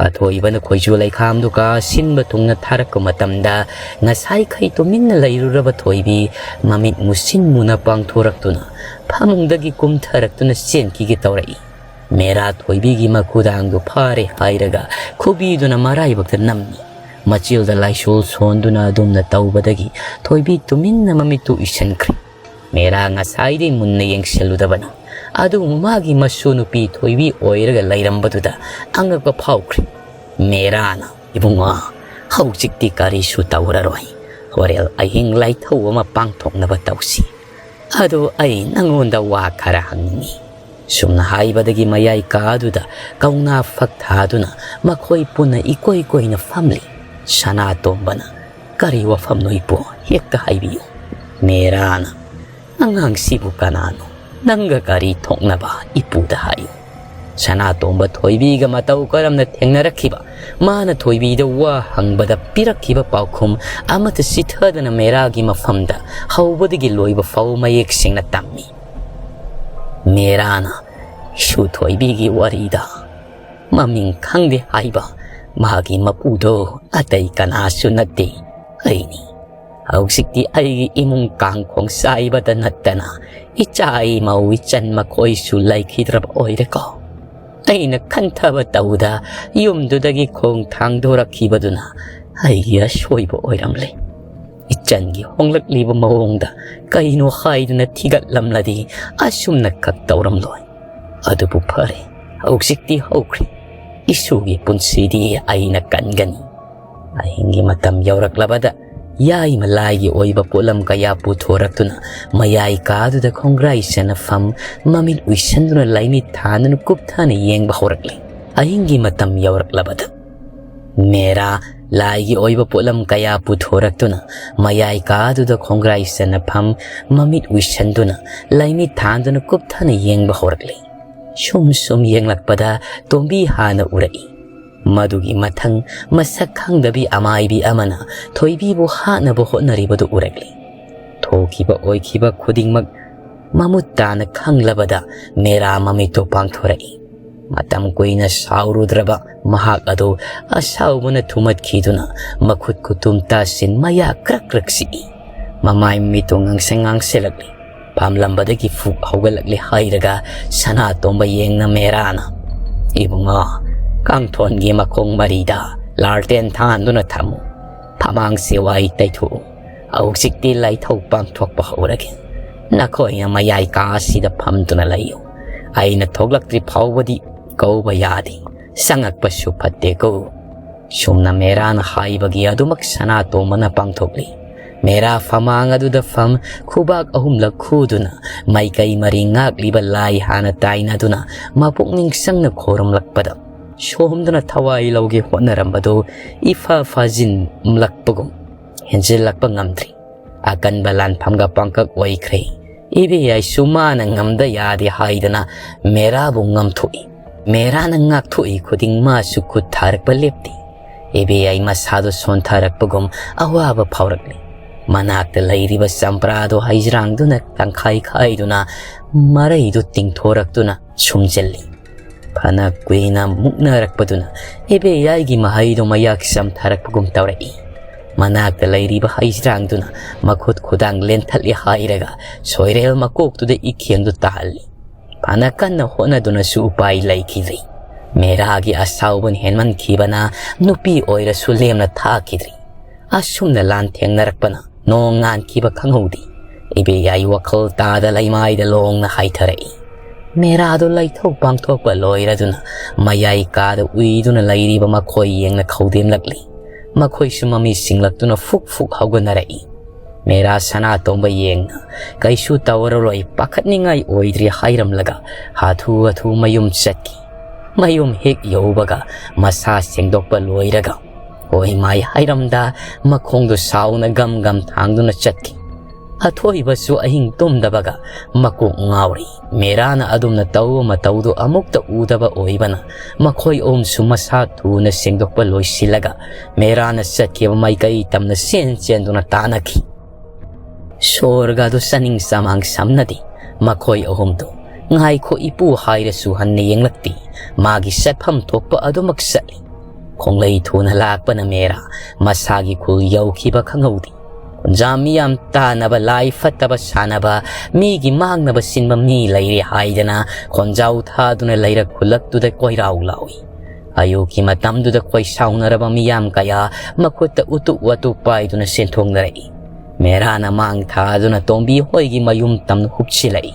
ꯑꯊꯣꯏꯕꯅ ꯈꯣꯏꯆꯨ ꯂꯩꯈꯥꯝꯗꯨ ꯀꯥ ꯁꯤꯟꯕ ꯊꯨꯡꯅ ꯊꯥꯔꯛꯄ ꯃꯇꯝꯗ ꯉꯁꯥꯏꯈꯩ ꯇꯨꯃꯤꯟꯅ ꯂꯩꯔꯨꯔꯕ ꯊꯣꯏꯕꯤ ꯃꯃꯤꯠ ꯃꯨꯁꯤꯟ ꯃꯨꯅ ꯄꯥꯡꯊꯣꯔꯛꯇꯨꯅ ꯐꯃꯨꯡꯗꯒꯤ ꯀꯨꯝꯊꯔꯛꯇꯨꯅ ꯆꯦꯟꯈꯤꯒꯦ ꯇꯧꯔꯛꯏ꯫ ꯃꯦꯔꯥ ꯊꯣꯏꯕꯤꯒꯤ ꯃꯈꯨꯗꯥꯡꯗꯨ ꯐꯥꯔꯦ ꯍꯥꯏꯔꯒ ꯈꯨꯕꯤꯗꯨꯅ ꯃꯔꯥꯏꯕꯛꯇ ꯅꯝꯃꯤ꯫ ꯃꯆꯤꯜꯗ ꯂꯥꯏꯁꯣꯜ ꯁꯣꯟꯗꯨꯅ ꯑꯗꯨꯝꯅ ꯇꯧꯕꯗꯒꯤ ꯊꯣꯏꯕꯤ ꯇꯨꯃꯤꯟꯅ ꯃꯃꯤꯠꯇꯨ ꯎꯏꯁꯟꯈ꯭ꯔꯦ꯫ ꯃꯦꯔꯥ ꯉꯁꯥꯏꯗꯤ ꯃꯨꯟꯅ ꯌꯦꯡꯁꯤꯜꯂꯨꯗꯕꯅꯤ, ꯑꯗꯨꯕꯨ ꯃꯥꯒꯤ ꯃꯁꯨ ꯅꯨꯄꯤ ꯊꯣꯏꯕꯤ ꯑꯣꯏꯔꯒ ꯂꯩꯔꯝꯕꯗꯨꯗ ꯑꯉꯛꯄ ꯐꯥꯎꯈ꯭ꯔꯦ꯫ ꯃꯦꯔꯥꯅ, "ꯏꯕꯨꯡꯉꯣ, ꯍꯧꯖꯤꯛꯇꯤ ꯀꯔꯤꯁꯨ ꯇꯧꯔꯔꯣꯏ꯫ ꯍꯣꯔꯦꯜ ꯑꯍꯤꯡ ꯂꯥꯏꯊꯧ ꯑꯃ ꯄꯥꯡꯊꯣꯛꯅꯕ ꯇꯧꯁꯤ꯫ ꯑꯗꯨ ꯑꯩ ꯅꯪꯉꯣꯟꯗ ꯋꯥ ꯈꯔ ꯍꯪꯅꯤꯡꯏ꯫" ꯁꯨꯝꯅ ꯍꯥꯏꯕꯗꯒꯤ ꯃꯌꯥꯏ ꯀꯥꯗꯨꯗ ꯀꯧꯅꯥ ꯐꯛ ꯊꯥꯗꯨꯅ ꯃꯈꯣꯏ ꯄꯨꯟꯅ ꯏꯀꯣꯏ ꯀꯣꯏꯅ ꯐꯝꯂꯤ꯫ ꯁꯅꯥꯇꯣꯝꯕꯅ, "ꯀꯔꯤ ꯋꯥꯐꯝꯅꯣ ꯏꯄꯨ? ꯍꯦꯛꯇ ꯍꯥꯏꯕꯤꯌꯨ꯫" ꯃꯦꯔꯥꯅ, "ꯑꯉꯥꯡꯁꯤꯕꯨ ꯀꯅꯥꯅꯣ? ꯅꯪꯒ ꯀꯔꯤ ꯊꯣꯛꯅꯕ? ꯏꯄꯨꯗ ꯍꯥꯏꯌꯨ꯫" ꯁꯅꯥꯇꯣꯝꯕ ꯊꯣꯏꯕꯤꯒ ꯃꯇꯧ ꯀꯔꯝꯅ ꯊꯦꯡꯅꯔꯛꯈꯤꯕ, ꯃꯥꯅ ꯊꯣꯏꯕꯤꯗ ꯋꯥ ꯍꯪꯕꯗ ꯄꯤꯔꯛꯈꯤꯕ ꯄꯥꯎꯈꯨꯝ ꯑꯃꯠꯇ ꯆꯤꯊꯗꯅ ꯃꯦꯔꯥꯒꯤ ꯃꯐꯝꯗ ꯍꯧꯕꯗꯒꯤ ꯂꯣꯏꯕ ꯐꯥꯎ ꯃꯌꯦꯛ ꯁꯦꯡꯅ ꯇꯝꯃꯤ꯫ ꯃꯦꯔꯥꯅ, "ꯏꯁꯨ ꯊꯣꯏꯕꯤꯒꯤ ꯋꯥꯔꯤꯗ ꯃꯃꯤꯡ ꯈꯪꯗꯦ ꯍꯥꯏꯕ ꯃꯥꯒꯤ ꯃꯄꯨꯗꯣ ꯑꯇꯩ ꯀꯅꯥꯁꯨ ꯅꯠꯇꯦ, ꯑꯩꯅꯤ꯫ ꯍꯧꯖꯤꯛꯇꯤ ꯑꯩꯒꯤ ꯏꯃꯨꯡ ꯀꯥꯡꯈꯣꯡ ꯆꯥꯏꯕꯗ ꯅꯠꯇꯅ ꯏꯆꯥ ꯏꯃꯧ ꯏꯆꯟ ꯃꯈꯣꯏꯁꯨ ꯂꯩꯈꯤꯗ꯭ꯔꯕ ꯑꯣꯏꯔꯦꯀꯣ꯫ ꯑꯩꯅ ꯈꯟꯊꯕ ꯇꯧꯕꯗ ꯌꯨꯝꯗꯨꯗꯒꯤ ꯈꯣꯡ ꯊꯥꯡꯗꯣꯔꯛꯈꯤꯕꯗꯨꯅ ꯑꯩꯒꯤ ꯑꯁꯣꯏꯕ ꯑꯣꯏꯔꯝꯂꯦ꯫ ꯏꯆꯟꯒꯤ ꯍꯣꯡꯂꯛꯂꯤꯕ ꯃꯑꯣꯡꯗ ꯀꯩꯅꯣ ꯍꯥꯏꯗꯨꯅ ꯊꯤꯒꯠꯂꯝꯂꯗꯤ ꯑꯁꯨꯝꯅ ꯈꯛ ꯇꯧꯔꯝꯂꯣꯏ꯫ ꯑꯗꯨꯕꯨ ꯐꯔꯦ, ꯍꯧꯖꯤꯛꯇꯤ ꯍꯧꯈ꯭ꯔꯦ꯫ ꯏꯁꯨꯒꯤ ꯄꯨꯟꯁꯤꯗꯤ ꯑꯩꯅ ꯀꯟꯒꯅꯤ꯫" ꯑꯍꯤꯡꯒꯤ ꯃꯇꯝ ꯌꯧꯔꯛꯂꯕꯗ ꯌꯥꯏꯃ ꯂꯥꯏꯒꯤ ꯑꯣꯏꯕ ꯄꯣꯠꯂꯝ ꯀꯌꯥ ꯄꯨꯊꯣꯔꯛꯇꯨꯅ ꯃꯌꯥꯏ ꯀꯥꯗꯨꯗ ꯈꯣꯡꯒ꯭ꯔꯥꯏ ꯆꯅꯐꯝ ꯃꯃꯤꯠ ꯎꯏꯁꯟꯗꯨꯅ ꯂꯥꯏꯃꯤꯠ ꯊꯥꯟꯗꯨꯅ ꯀꯨꯞꯊꯅ ꯌꯦꯡꯕ ꯍꯧꯔꯛꯂꯦ꯫ ꯑꯍꯤꯡꯒꯤ ꯃꯇꯝ ꯌꯧꯔꯛꯂꯕꯗ ꯃꯦꯔꯥ ꯂꯥꯏꯒꯤ ꯑꯣꯏꯕ ꯄꯣꯠꯂꯝ ꯀꯌꯥ ꯄꯨꯊꯣꯔꯛꯇꯨꯅ ꯃꯌꯥꯏ ꯀꯥꯗꯨꯗ ꯈꯣꯡꯒ꯭ꯔꯥꯏ ꯆꯅꯐꯝ ꯃꯃꯤꯠ ꯎꯏꯁꯟꯗꯨꯅ ꯂꯥꯏꯃꯤꯠ ꯊꯥꯟꯗꯨꯅ ꯀꯨꯞꯊꯅ ꯌꯦꯡꯕ ꯍꯧꯔꯛꯂꯦ꯫ ꯁꯨꯝ ꯁꯨꯝ ꯌꯦꯡꯂꯛꯄꯗ ꯇꯣꯝꯕꯤ ꯍꯥꯟꯅ ꯎꯔꯛꯏ꯫ ꯃꯗꯨꯒꯤ ꯃꯊꯪ ꯃꯁꯛ ꯈꯪꯗꯕꯤ ꯑꯃꯥꯏꯕꯤ ꯑꯃꯅ ꯊꯣꯏꯕꯤꯕꯨ ꯍꯥꯠꯅꯕ ꯍꯣꯠꯅꯔꯤꯕꯗꯨ ꯎꯔꯛꯂꯤ꯫ ꯊꯣꯛꯈꯤꯕ ꯑꯣꯏꯈꯤꯕ ꯈꯨꯗꯤꯡꯃꯛ ꯃꯃꯨꯠ ꯇꯥꯅ ꯈꯪꯂꯕꯗ ꯃꯦꯔꯥ ꯃꯃꯤꯠꯇꯨ ꯄꯥꯡꯊꯣꯔꯛꯏ꯫ ꯃꯇꯝ ꯀꯨꯏꯅ ꯁꯥꯎꯔꯨꯗ꯭ꯔꯕ ꯃꯍꯥꯛ ꯑꯗꯨ ꯑꯁꯥꯎꯕꯅ ꯊꯨꯝꯃꯠꯈꯤꯗꯨꯅ ꯃꯈꯨꯠ ꯈꯨꯇꯨꯝ ꯇꯥꯁꯤꯟ ꯃꯌꯥ ꯀ꯭ꯔꯛ ꯀ꯭ꯔꯛ ꯆꯤꯛꯏ꯫ ꯃꯃꯥꯏ ꯃꯃꯤꯠꯇꯨ ꯉꯥꯡꯁꯪ ꯉꯥꯡꯁꯤꯜꯂꯛꯂꯤ꯫ ꯄꯥꯝꯂꯝꯕꯗꯒꯤ ꯐꯨꯛ ꯍꯧꯒꯠꯂꯛꯂꯦ ꯍꯥꯏꯔꯒ ꯁꯅꯥꯇꯣꯝꯕ ꯌꯦꯡꯅ ꯃꯦꯔꯥꯅ, "ꯏꯕꯨꯡꯉꯣ, ꯀꯥꯡꯊꯣꯟꯒꯤ ꯃꯈꯣꯡ ꯃꯔꯤꯗ ꯂꯥꯜꯇꯦꯟ ꯊꯥꯟꯗꯨꯅ ꯊꯝꯃꯨ꯫ ꯐꯃꯥꯡ ꯁꯦꯋꯥꯏ ꯇꯩꯊꯣꯛꯎ꯫ ꯍꯧꯖꯤꯛꯇꯤ ꯂꯥꯏꯊꯧ ꯄꯥꯡꯊꯣꯛꯄ ꯍꯧꯔꯒꯦ꯫ ꯅꯈꯣꯏꯅ ꯃꯌꯥꯏ ꯀꯥ ꯑꯁꯤꯗ ꯐꯝꯗꯨꯅ ꯂꯩꯌꯨ꯫ ꯑꯩꯅ ꯊꯣꯛꯂꯛꯇ꯭ꯔꯤ ꯐꯥꯎꯕꯗꯤ ꯀꯧꯕ ꯌꯥꯗꯦ꯫ ꯆꯪꯉꯛꯄꯁꯨ ꯐꯠꯇꯦꯀꯣ꯫" ꯁꯨꯝꯅ ꯃꯦꯔꯥꯅ ꯍꯥꯏꯕꯒꯤ ꯑꯗꯨꯃꯛ ꯁꯅꯥꯇꯣꯝꯕꯅ ꯄꯥꯡꯊꯣꯛꯂꯤ꯫ ꯃꯦꯔꯥ ꯐꯃꯥꯡ ꯑꯗꯨꯗ ꯐꯝ, ꯈꯨꯕꯥꯛ ꯑꯍꯨꯝꯂꯛ ꯈꯨꯗꯨꯅ ꯃꯥꯏꯀꯩ ꯃꯔꯤ ꯉꯥꯛꯂꯤꯕ ꯂꯥꯏ ꯍꯥꯟꯅ ꯇꯥꯏꯅꯗꯨꯅ ꯃꯄꯨꯛꯅꯤꯡ ꯆꯪꯅ ꯈꯣꯏꯔꯝꯂꯛꯄꯗ, ꯁꯣꯝꯗꯅ ꯊꯋꯥꯏ ꯂꯧꯒꯦ ꯍꯣꯠꯅꯔꯝꯕꯗꯨ ꯏꯐ ꯐꯥꯖꯤꯟꯂꯛꯄꯒꯨꯝ ꯍꯦꯟꯖꯤꯜꯂꯛꯄ ꯉꯝꯗ꯭ꯔꯤ꯫ ꯑꯀꯟꯕ ꯂꯥꯟꯐꯝꯒ ꯄꯥꯡꯀꯛ ꯑꯣꯏꯈ꯭ꯔꯦ꯫ ꯏꯕꯦꯌꯥꯏꯁꯨ ꯃꯥꯅ ꯉꯝꯗ ꯌꯥꯗꯦ ꯍꯥꯏꯗꯅ ꯃꯦꯔꯥꯕꯨ ꯉꯝꯊꯣꯛꯏ꯫ ꯃꯦꯔꯥꯅ ꯉꯥꯛꯊꯣꯛꯏ ꯈꯨꯗꯤꯡ ꯃꯥꯁꯨ ꯈꯨꯠ ꯊꯥꯔꯛꯄ ꯂꯦꯞꯇꯦ꯫ ꯏꯕꯦꯌꯥꯏ ꯃꯁꯥꯗꯣ ꯁꯣꯟꯊꯔꯛꯄꯒꯨꯝ ꯑꯋꯥꯕ ꯐꯥꯎꯔꯛꯂꯤ꯫ ꯃꯅꯥꯛꯇ ꯂꯩꯔꯤꯕ ꯆꯝꯄ꯭ꯔꯥꯗꯣ ꯍꯩꯖ꯭ꯔꯥꯡꯗꯨꯅ ꯇꯪꯈꯥꯏ ꯈꯥꯏꯗꯨꯅ ꯃꯔꯩꯗꯨ ꯇꯤꯡꯊꯣꯔꯛꯇꯨꯅ ꯁꯨꯝꯖꯤꯜꯂꯤ꯫ ꯐꯅ ꯀꯨꯏꯅ ꯃꯨꯛꯅꯔꯛꯄꯗꯨꯅ ꯏꯕꯦꯌꯥꯏꯒꯤ ꯃꯍꯩꯗꯣ ꯃꯌꯥꯛ ꯆꯝꯊꯔꯛꯄꯒꯨꯝ ꯇꯧꯔꯛꯏ꯫ ꯃꯅꯥꯛꯇ ꯂꯩꯔꯤꯕ ꯍꯩꯖ꯭ꯔꯥꯡꯗꯨꯅ ꯃꯈꯨꯠ ꯈꯨꯗꯥꯡ ꯂꯦꯟꯊꯠꯂꯦ ꯍꯥꯏꯔꯒ ꯁꯣꯏꯔꯦꯜ ꯃꯀꯣꯛꯇꯨꯗ ꯏꯈꯦꯡꯗꯨ ꯇꯥꯍꯜꯂꯤ꯫ ꯐꯅ ꯀꯟꯅ ꯍꯣꯠꯅꯗꯨꯅꯁꯨ ꯎꯄꯥꯏ ꯂꯩꯈꯤꯗ꯭ꯔꯤ꯫ ꯃꯦꯔꯥꯒꯤ ꯑꯁꯥꯎꯕꯅ ꯍꯦꯟꯃꯟꯈꯤꯕꯅ ꯅꯨꯄꯤ ꯑꯣꯏꯔꯁꯨ ꯂꯦꯝꯅ ꯊꯥꯈꯤꯗ꯭ꯔꯤ꯫ ꯑꯁꯨꯝꯅ ꯂꯥꯟ ꯊꯦꯡꯅꯔꯛꯄꯅ ꯅꯣꯡ ꯉꯥꯟꯈꯤꯕ ꯈꯪꯍꯧꯗꯦ꯫ ꯏꯕꯦꯌꯥꯏ ꯋꯥꯈꯜ ꯇꯥꯗ ꯂꯩꯃꯥꯏꯗ ꯂꯣꯡꯅ ꯍꯥꯏꯊꯔꯛꯏ꯫ ꯃꯦꯔꯥꯗꯣ ꯂꯩꯊꯧ ꯄꯥꯡꯊꯣꯛꯄ ꯂꯣꯏꯔꯗꯨꯅ ꯃꯌꯥꯏ ꯀꯥꯗ ꯎꯏꯗꯨꯅ ꯂꯩꯔꯤꯕ ꯃꯈꯣꯏ ꯌꯦꯡꯅ ꯈꯧꯗꯦꯝꯂꯛꯂꯤ꯫ ꯃꯈꯣꯏꯁꯨ ꯃꯃꯤ ꯁꯤꯡꯂꯛꯇꯨꯅ ꯐꯨꯛ ꯐꯨꯛ ꯍꯧꯒꯠꯅꯔꯛꯏ꯫ ꯃꯦꯔꯥ ꯁꯅꯥꯇꯣꯝꯕ ꯌꯦꯡꯅ, "ꯀꯩꯁꯨ ꯇꯧꯔꯔꯣꯏ, ꯄꯥꯈꯠꯅꯤꯡꯉꯥꯏ ꯑꯣꯏꯗ꯭ꯔꯤ" ꯍꯥꯏꯔꯝꯂꯒ ꯍꯥꯊꯨ ꯍꯥꯊꯨ ꯃꯌꯨꯝ ꯆꯠꯈꯤ꯫ ꯃꯌꯨꯝ ꯍꯦꯛ ꯌꯧꯕꯒ ꯃꯁꯥ ꯁꯦꯡꯗꯣꯛꯄ ꯂꯣꯏꯔꯒ ꯑꯣꯏ ꯃꯥꯏ ꯍꯥꯏꯔꯝꯗ ꯃꯈꯣꯡꯗꯨ ꯁꯥꯎꯅ ꯒꯝ ꯒꯝ ꯊꯥꯡꯗꯨꯅ ꯆꯠꯈꯤ꯫ ꯑꯊꯣꯏꯕꯁꯨ ꯑꯍꯤꯡ ꯇꯨꯝꯗꯕꯒ ꯃꯀꯣꯛ ꯉꯥꯎꯔꯤ꯫ ꯃꯦꯔꯥꯅ ꯑꯗꯨꯝꯅ ꯇꯧꯕ ꯃꯇꯧꯗꯨ ꯑꯃꯨꯛꯇ ꯎꯗꯕ ꯑꯣꯏꯕꯅ ꯃꯈꯣꯏ ꯑꯍꯨꯝꯁꯨ ꯃꯁꯥ ꯊꯨꯅ ꯁꯦꯡꯗꯣꯛꯄ ꯂꯣꯏꯁꯤꯜꯂꯒ ꯃꯦꯔꯥꯅ ꯆꯠꯈꯤꯕ ꯃꯥꯏꯀꯩ ꯇꯝꯅ ꯆꯦꯟ ꯆꯦꯟꯗꯨꯅ ꯇꯥꯅꯈꯤ꯫ ꯁꯣꯔꯒꯗꯨ ꯆꯥꯅꯤꯡ ꯆꯃꯥꯡ ꯁꯝꯅꯗꯦ꯫ ꯃꯈꯣꯏ ꯑꯍꯨꯝꯗꯨ, "ꯉꯥꯏꯈꯣ ꯏꯄꯨ" ꯍꯥꯏꯔꯁꯨ ꯍꯟꯅ ꯌꯦꯡꯂꯛꯇꯦ꯫ ꯃꯥꯒꯤ ꯆꯠꯐꯝ ꯊꯣꯛꯄ ꯑꯗꯨꯃꯛ ꯆꯠꯂꯤ꯫ ꯈꯣꯡꯂꯩ ꯊꯨꯅ ꯂꯥꯛꯄꯅ ꯃꯦꯔꯥ ꯃꯁꯥꯒꯤ ꯈꯨꯜ ꯌꯧꯈꯤꯕ ꯈꯪꯍꯧꯗꯦ꯫ ꯈꯨꯟꯖꯥ ꯃꯤꯌꯥꯝ ꯇꯥꯅꯕ, ꯂꯥꯏ ꯐꯠꯇꯕ ꯁꯥꯟꯅꯕ, ꯃꯤꯒꯤ ꯃꯥꯡꯅꯕ ꯁꯤꯟꯕ ꯃꯤ ꯂꯩꯔꯦ ꯍꯥꯏꯗꯅ ꯈꯣꯟꯖꯥꯎ ꯊꯥꯗꯨꯅ ꯂꯩꯔꯛ ꯈꯨꯜꯂꯛꯇꯨꯗ ꯀꯣꯏꯔꯥꯎ ꯂꯥꯎꯏ꯫ ꯑꯌꯨꯛꯀꯤ ꯃꯇꯝꯗꯨꯗ ꯈꯣꯏ ꯁꯥꯎꯅꯔꯕ ꯃꯤꯌꯥꯝ ꯀꯌꯥ ꯃꯈꯨꯠꯇ ꯎꯇꯨꯞ ꯋꯥꯇꯨꯞ ꯄꯥꯏꯗꯨꯅ ꯆꯦꯟꯊꯣꯛꯅꯔꯛꯏ꯫ ꯃꯦꯔꯥꯅ ꯃꯥꯡ ꯊꯥꯗꯨꯅ ꯇꯣꯝꯕꯤ ꯍꯣꯏꯒꯤ ꯃꯌꯨꯝ ꯇꯝꯅ ꯍꯨꯞꯆꯤꯜꯂꯛꯏ꯫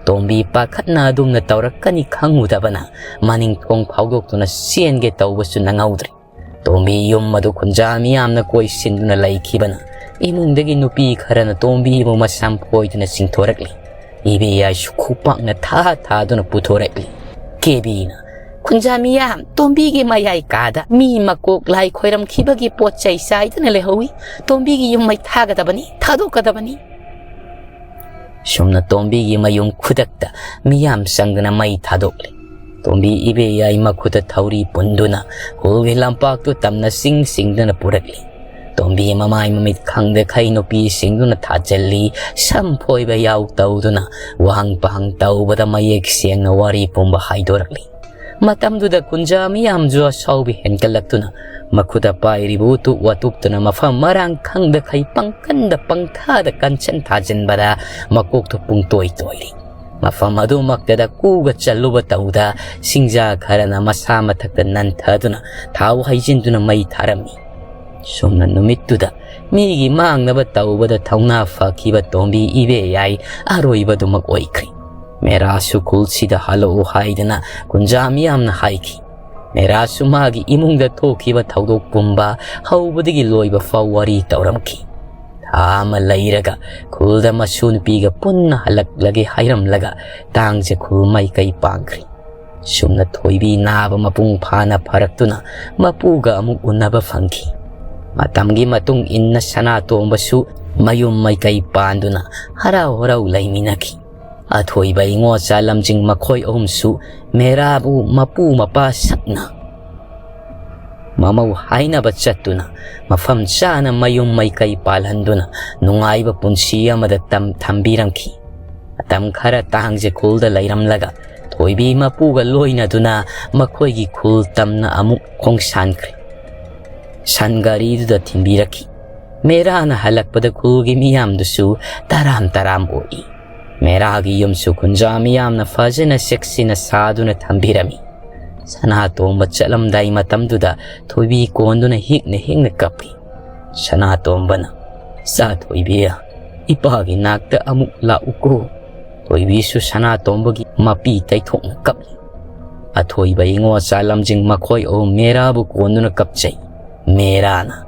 ꯇꯣꯝꯕꯤ ꯄꯥꯈꯠꯅ ꯑꯗꯨꯝꯅ ꯇꯧꯔꯛꯀꯅꯤ ꯈꯪꯉꯨꯗꯕꯅ ꯃꯅꯤꯡ ꯊꯣꯡ ꯐꯥꯎꯗꯣꯛꯇꯨꯅ ꯆꯦꯟꯒꯦ ꯇꯧꯕꯁꯨ ꯅꯪꯍꯧꯗ꯭ꯔꯦ꯫ ꯇꯣꯝꯕꯤ ꯌꯨꯝ ꯑꯗꯨ ꯈꯨꯟꯖꯥ ꯃꯤꯌꯥꯝꯅ ꯀꯣꯏꯁꯤꯟꯗꯨꯅ ꯂꯩꯈꯤꯕꯅ ꯏꯃꯨꯡꯗꯒꯤ ꯅꯨꯄꯤ ꯈꯔꯅ ꯇꯣꯝꯕꯤꯕꯨ ꯃꯁꯝ ꯐꯣꯏꯗꯨꯅ ꯆꯤꯡꯊꯣꯔꯛꯂꯤ꯫ ꯏꯕꯦꯌꯥꯏꯁꯨ ꯈꯨꯄꯥꯛꯅ ꯊꯥ ꯊꯥꯗꯨꯅ ꯄꯨꯊꯣꯔꯛꯂꯤ꯫ ꯀꯦꯕꯤꯅ, "ꯈꯨꯟꯖꯥ ꯃꯤꯌꯥꯝ, ꯇꯣꯝꯕꯤꯒꯤ ꯃꯌꯥꯏ ꯀꯥꯗ ꯃꯤ ꯃꯀꯣꯛ ꯂꯥꯏ ꯈꯣꯏꯔꯝꯈꯤꯕꯒꯤ ꯄꯣꯠ ꯆꯩ ꯆꯥꯏꯗꯨꯅ ꯂꯩꯍꯧꯏ꯫ ꯇꯣꯝꯕꯤꯒꯤ ꯌꯨꯝ ꯃꯩ ꯊꯥꯒꯗꯕꯅꯤ, ꯊꯥꯗꯣꯛꯀꯗꯕꯅꯤ꯫" ꯁꯨꯝꯅ ꯇꯣꯝꯕꯤꯒꯤ ꯃꯌꯨꯝ ꯈꯨꯗꯛꯇ ꯃꯤꯌꯥꯝ ꯆꯪꯗꯨꯅ ꯃꯩ ꯊꯥꯗꯣꯛꯂꯤ꯫ ꯇꯣꯝꯕꯤ ꯏꯕꯦꯌꯥꯏ ꯃꯈꯨꯠꯇ ꯊꯧꯔꯤ ꯄꯨꯟꯗꯨꯅ ꯈꯨꯜꯒꯤ ꯂꯝꯄꯥꯛꯇꯨ ꯇꯝꯅ ꯆꯤꯡ ꯆꯤꯡꯗꯨꯅ ꯄꯨꯔꯛꯂꯤ꯫ ꯇꯣꯝꯕꯤ ꯃꯃꯥꯏ ꯃꯃꯤꯠ ꯈꯪꯗꯈꯩ ꯅꯨꯄꯤꯁꯤꯡꯗꯨꯅ ꯊꯥꯖꯤꯜꯂꯤ꯫ ꯁꯝ ꯐꯣꯏꯕ ꯌꯥꯎ ꯇꯧꯗꯨꯅ ꯋꯥꯍꯪ ꯄꯥꯍꯪ ꯇꯧꯕꯗ ꯃꯌꯦꯛ ꯁꯦꯡꯅ ꯋꯥꯔꯤ ꯄꯨꯝꯕ ꯍꯥꯏꯗꯣꯔꯛꯂꯤ꯫ ꯃꯇꯝꯗꯨꯗ ꯈꯨꯟꯖꯥ ꯃꯤꯌꯥꯝꯁꯨ ꯑꯁꯥꯎꯕ ꯍꯦꯟꯒꯠꯂꯛꯇꯨꯅ ꯃꯈꯨꯠꯇ ꯄꯥꯏꯔꯤꯕ ꯎꯇꯨꯞ ꯋꯥꯇꯨꯞꯇꯨꯅ ꯃꯐꯝ ꯃꯔꯥꯡ ꯈꯪꯗꯈꯩ ꯄꯪꯀꯟꯗ ꯄꯪꯊꯥꯗ ꯀꯟꯁꯟ ꯊꯥꯖꯤꯟꯕꯗ ꯃꯀꯣꯛꯇꯨ ꯄꯨꯡꯇꯣꯏ ꯇꯣꯏꯔꯤ꯫ ꯃꯐꯝ ꯑꯗꯨꯃꯛꯇꯗ ꯀꯨꯒ ꯆꯜꯂꯨꯕ ꯇꯧꯗ ꯁꯤꯡꯖꯥ ꯈꯔꯅ ꯃꯁꯥ ꯃꯊꯛꯇ ꯅꯟꯊꯗꯨꯅ ꯊꯥꯎ ꯍꯩꯖꯤꯟꯗꯨꯅ ꯃꯩ ꯊꯥꯔꯝꯃꯤ꯫ ꯁꯨꯝꯅ ꯅꯨꯃꯤꯠꯇꯨꯗ ꯃꯤꯒꯤ ꯃꯥꯡꯅꯕ ꯇꯧꯕꯗ ꯊꯧꯅꯥ ꯐꯈꯤꯕ ꯇꯣꯝꯕꯤ ꯏꯕꯦꯌꯥꯏ ꯑꯔꯣꯏꯕꯗꯨꯃꯛ ꯑꯣꯏꯈ꯭ꯔꯦ꯫ ꯃꯦꯔꯥꯁꯨ ꯈꯨꯜꯁꯤꯗ ꯍꯜꯂꯛꯎ ꯍꯥꯏꯗꯅ ꯈꯨꯟꯖꯥ ꯃꯤꯌꯥꯝꯅ ꯍꯥꯏꯈꯤ꯫ ꯃꯦꯔꯥꯁꯨ ꯃꯥꯒꯤ ꯏꯃꯨꯡꯗ ꯊꯣꯛꯈꯤꯕ ꯊꯧꯗꯣꯛ ꯄꯨꯝꯕ ꯍꯧꯕꯗꯒꯤ ꯂꯣꯏꯕ ꯐꯥꯎ ꯋꯥꯔꯤ ꯇꯧꯔꯝꯈꯤ꯫ ꯊꯥ ꯑꯃ ꯂꯩꯔꯒ ꯈꯨꯜꯗ ꯃꯁꯨ ꯅꯨꯄꯤꯒ ꯄꯨꯟꯅ ꯍꯜꯂꯛꯂꯒꯦ ꯍꯥꯏꯔꯝꯂꯒ ꯇꯥꯡꯖ ꯈꯨꯜ ꯃꯥꯏꯀꯩ ꯄꯥꯡꯈ꯭ꯔꯤ꯫ ꯁꯨꯝꯅ ꯊꯣꯏꯕꯤ ꯅꯥꯕ ꯃꯄꯨꯡ ꯐꯥꯅ ꯐꯔꯛꯇꯨꯅ ꯃꯄꯨꯒ ꯑꯃꯨꯛ ꯎꯅꯕ ꯐꯪꯈꯤ꯫ ꯃꯇꯝꯒꯤ ꯃꯇꯨꯡ ꯏꯟꯅ ꯁꯅꯥꯇꯣꯝꯕꯁꯨ ꯃꯌꯨꯝ ꯃꯥꯏꯀꯩ ꯄꯥꯟꯗꯨꯅ ꯍꯔꯥꯎ ꯍꯔꯥꯎ ꯂꯩꯃꯤꯟꯅꯈꯤ꯫ ꯑꯊꯣꯏꯕ, ꯏꯉꯣꯆꯥ, ꯂꯝꯖꯤꯡ ꯃꯈꯣꯏ ꯑꯍꯨꯝꯁꯨ ꯃꯦꯔꯥꯕꯨ ꯃꯄꯨ ꯃꯄꯥ ꯁꯛꯅ ꯃꯃꯧ ꯍꯥꯏꯅꯕ ꯆꯠꯇꯨꯅ ꯃꯐꯝ ꯆꯥꯅ ꯃꯌꯨꯝ ꯃꯥꯏꯀꯩ ꯄꯥꯜꯍꯟꯗꯨꯅ ꯅꯨꯡꯉꯥꯏꯕ ꯄꯨꯟꯁꯤ ꯑꯃꯗ ꯇꯝ-, ꯊꯝꯕꯤꯔꯝꯈꯤ꯫ ꯃꯇꯝ ꯈꯔ ꯇꯥꯡꯖ ꯈꯨꯜꯗ ꯂꯩꯔꯝꯂꯒ ꯊꯣꯏꯕꯤ ꯃꯄꯨꯒ ꯂꯣꯏꯅꯗꯨꯅ ꯃꯈꯣꯏꯒꯤ ꯈꯨꯜ ꯇꯝꯅ ꯑꯃꯨꯛ ꯈꯣꯡꯁꯥꯟꯈ꯭ꯔꯦ꯫ ꯁꯟ ꯒꯥꯔꯤꯗꯨꯗ ꯊꯤꯟꯕꯤꯔꯛꯈꯤ꯫ ꯃꯦꯔꯥꯅ ꯍꯜꯂꯛꯄꯗ ꯈꯨꯜꯒꯤ ꯃꯤꯌꯥꯝꯗꯨꯁꯨ ꯇꯔꯥꯝ ꯇꯔꯥꯝ ꯑꯣꯛꯏ꯫ ꯃꯦꯔꯥꯒꯤ ꯌꯨꯝꯁꯨ ꯈꯨꯟꯖꯥ ꯃꯤꯌꯥꯝꯅ ꯐꯖꯅ ꯆꯦꯛꯁꯤꯟꯅ ꯁꯥꯗꯨꯅ ꯊꯝꯕꯤꯔꯝꯃꯤ꯫ ꯁꯅꯥꯇꯣꯝꯕ ꯆꯠꯂꯝꯗꯥꯏ ꯃꯇꯝꯗꯨꯗ ꯊꯣꯏꯕꯤ ꯀꯣꯟꯗꯨꯅ ꯍꯤꯛꯅ ꯍꯤꯛꯅ ꯀꯞꯄꯤ꯫ ꯁꯅꯥꯇꯣꯝꯕꯅ, "ꯏꯆꯥ ꯊꯣꯏꯕꯤ, ꯏꯄꯥꯒꯤ ꯅꯥꯛꯇ ꯑꯃꯨꯛ ꯂꯥꯛꯎꯀꯣ꯫" ꯊꯣꯏꯕꯤꯁꯨ ꯁꯅꯥꯇꯣꯝꯕꯒꯤ ꯃꯄꯤ ꯇꯩꯊꯣꯛꯅ ꯀꯞꯂꯤ꯫ ꯑꯊꯣꯏꯕ, ꯏꯉꯣꯆꯥ ꯂꯝꯖꯤꯡ ꯃꯈꯣꯏ ꯑꯍꯨꯝ ꯃꯦꯔꯥꯕꯨ ꯀꯣꯟꯗꯨꯅ ꯀꯞꯆꯩ꯫ ꯃꯦꯔꯥꯅ,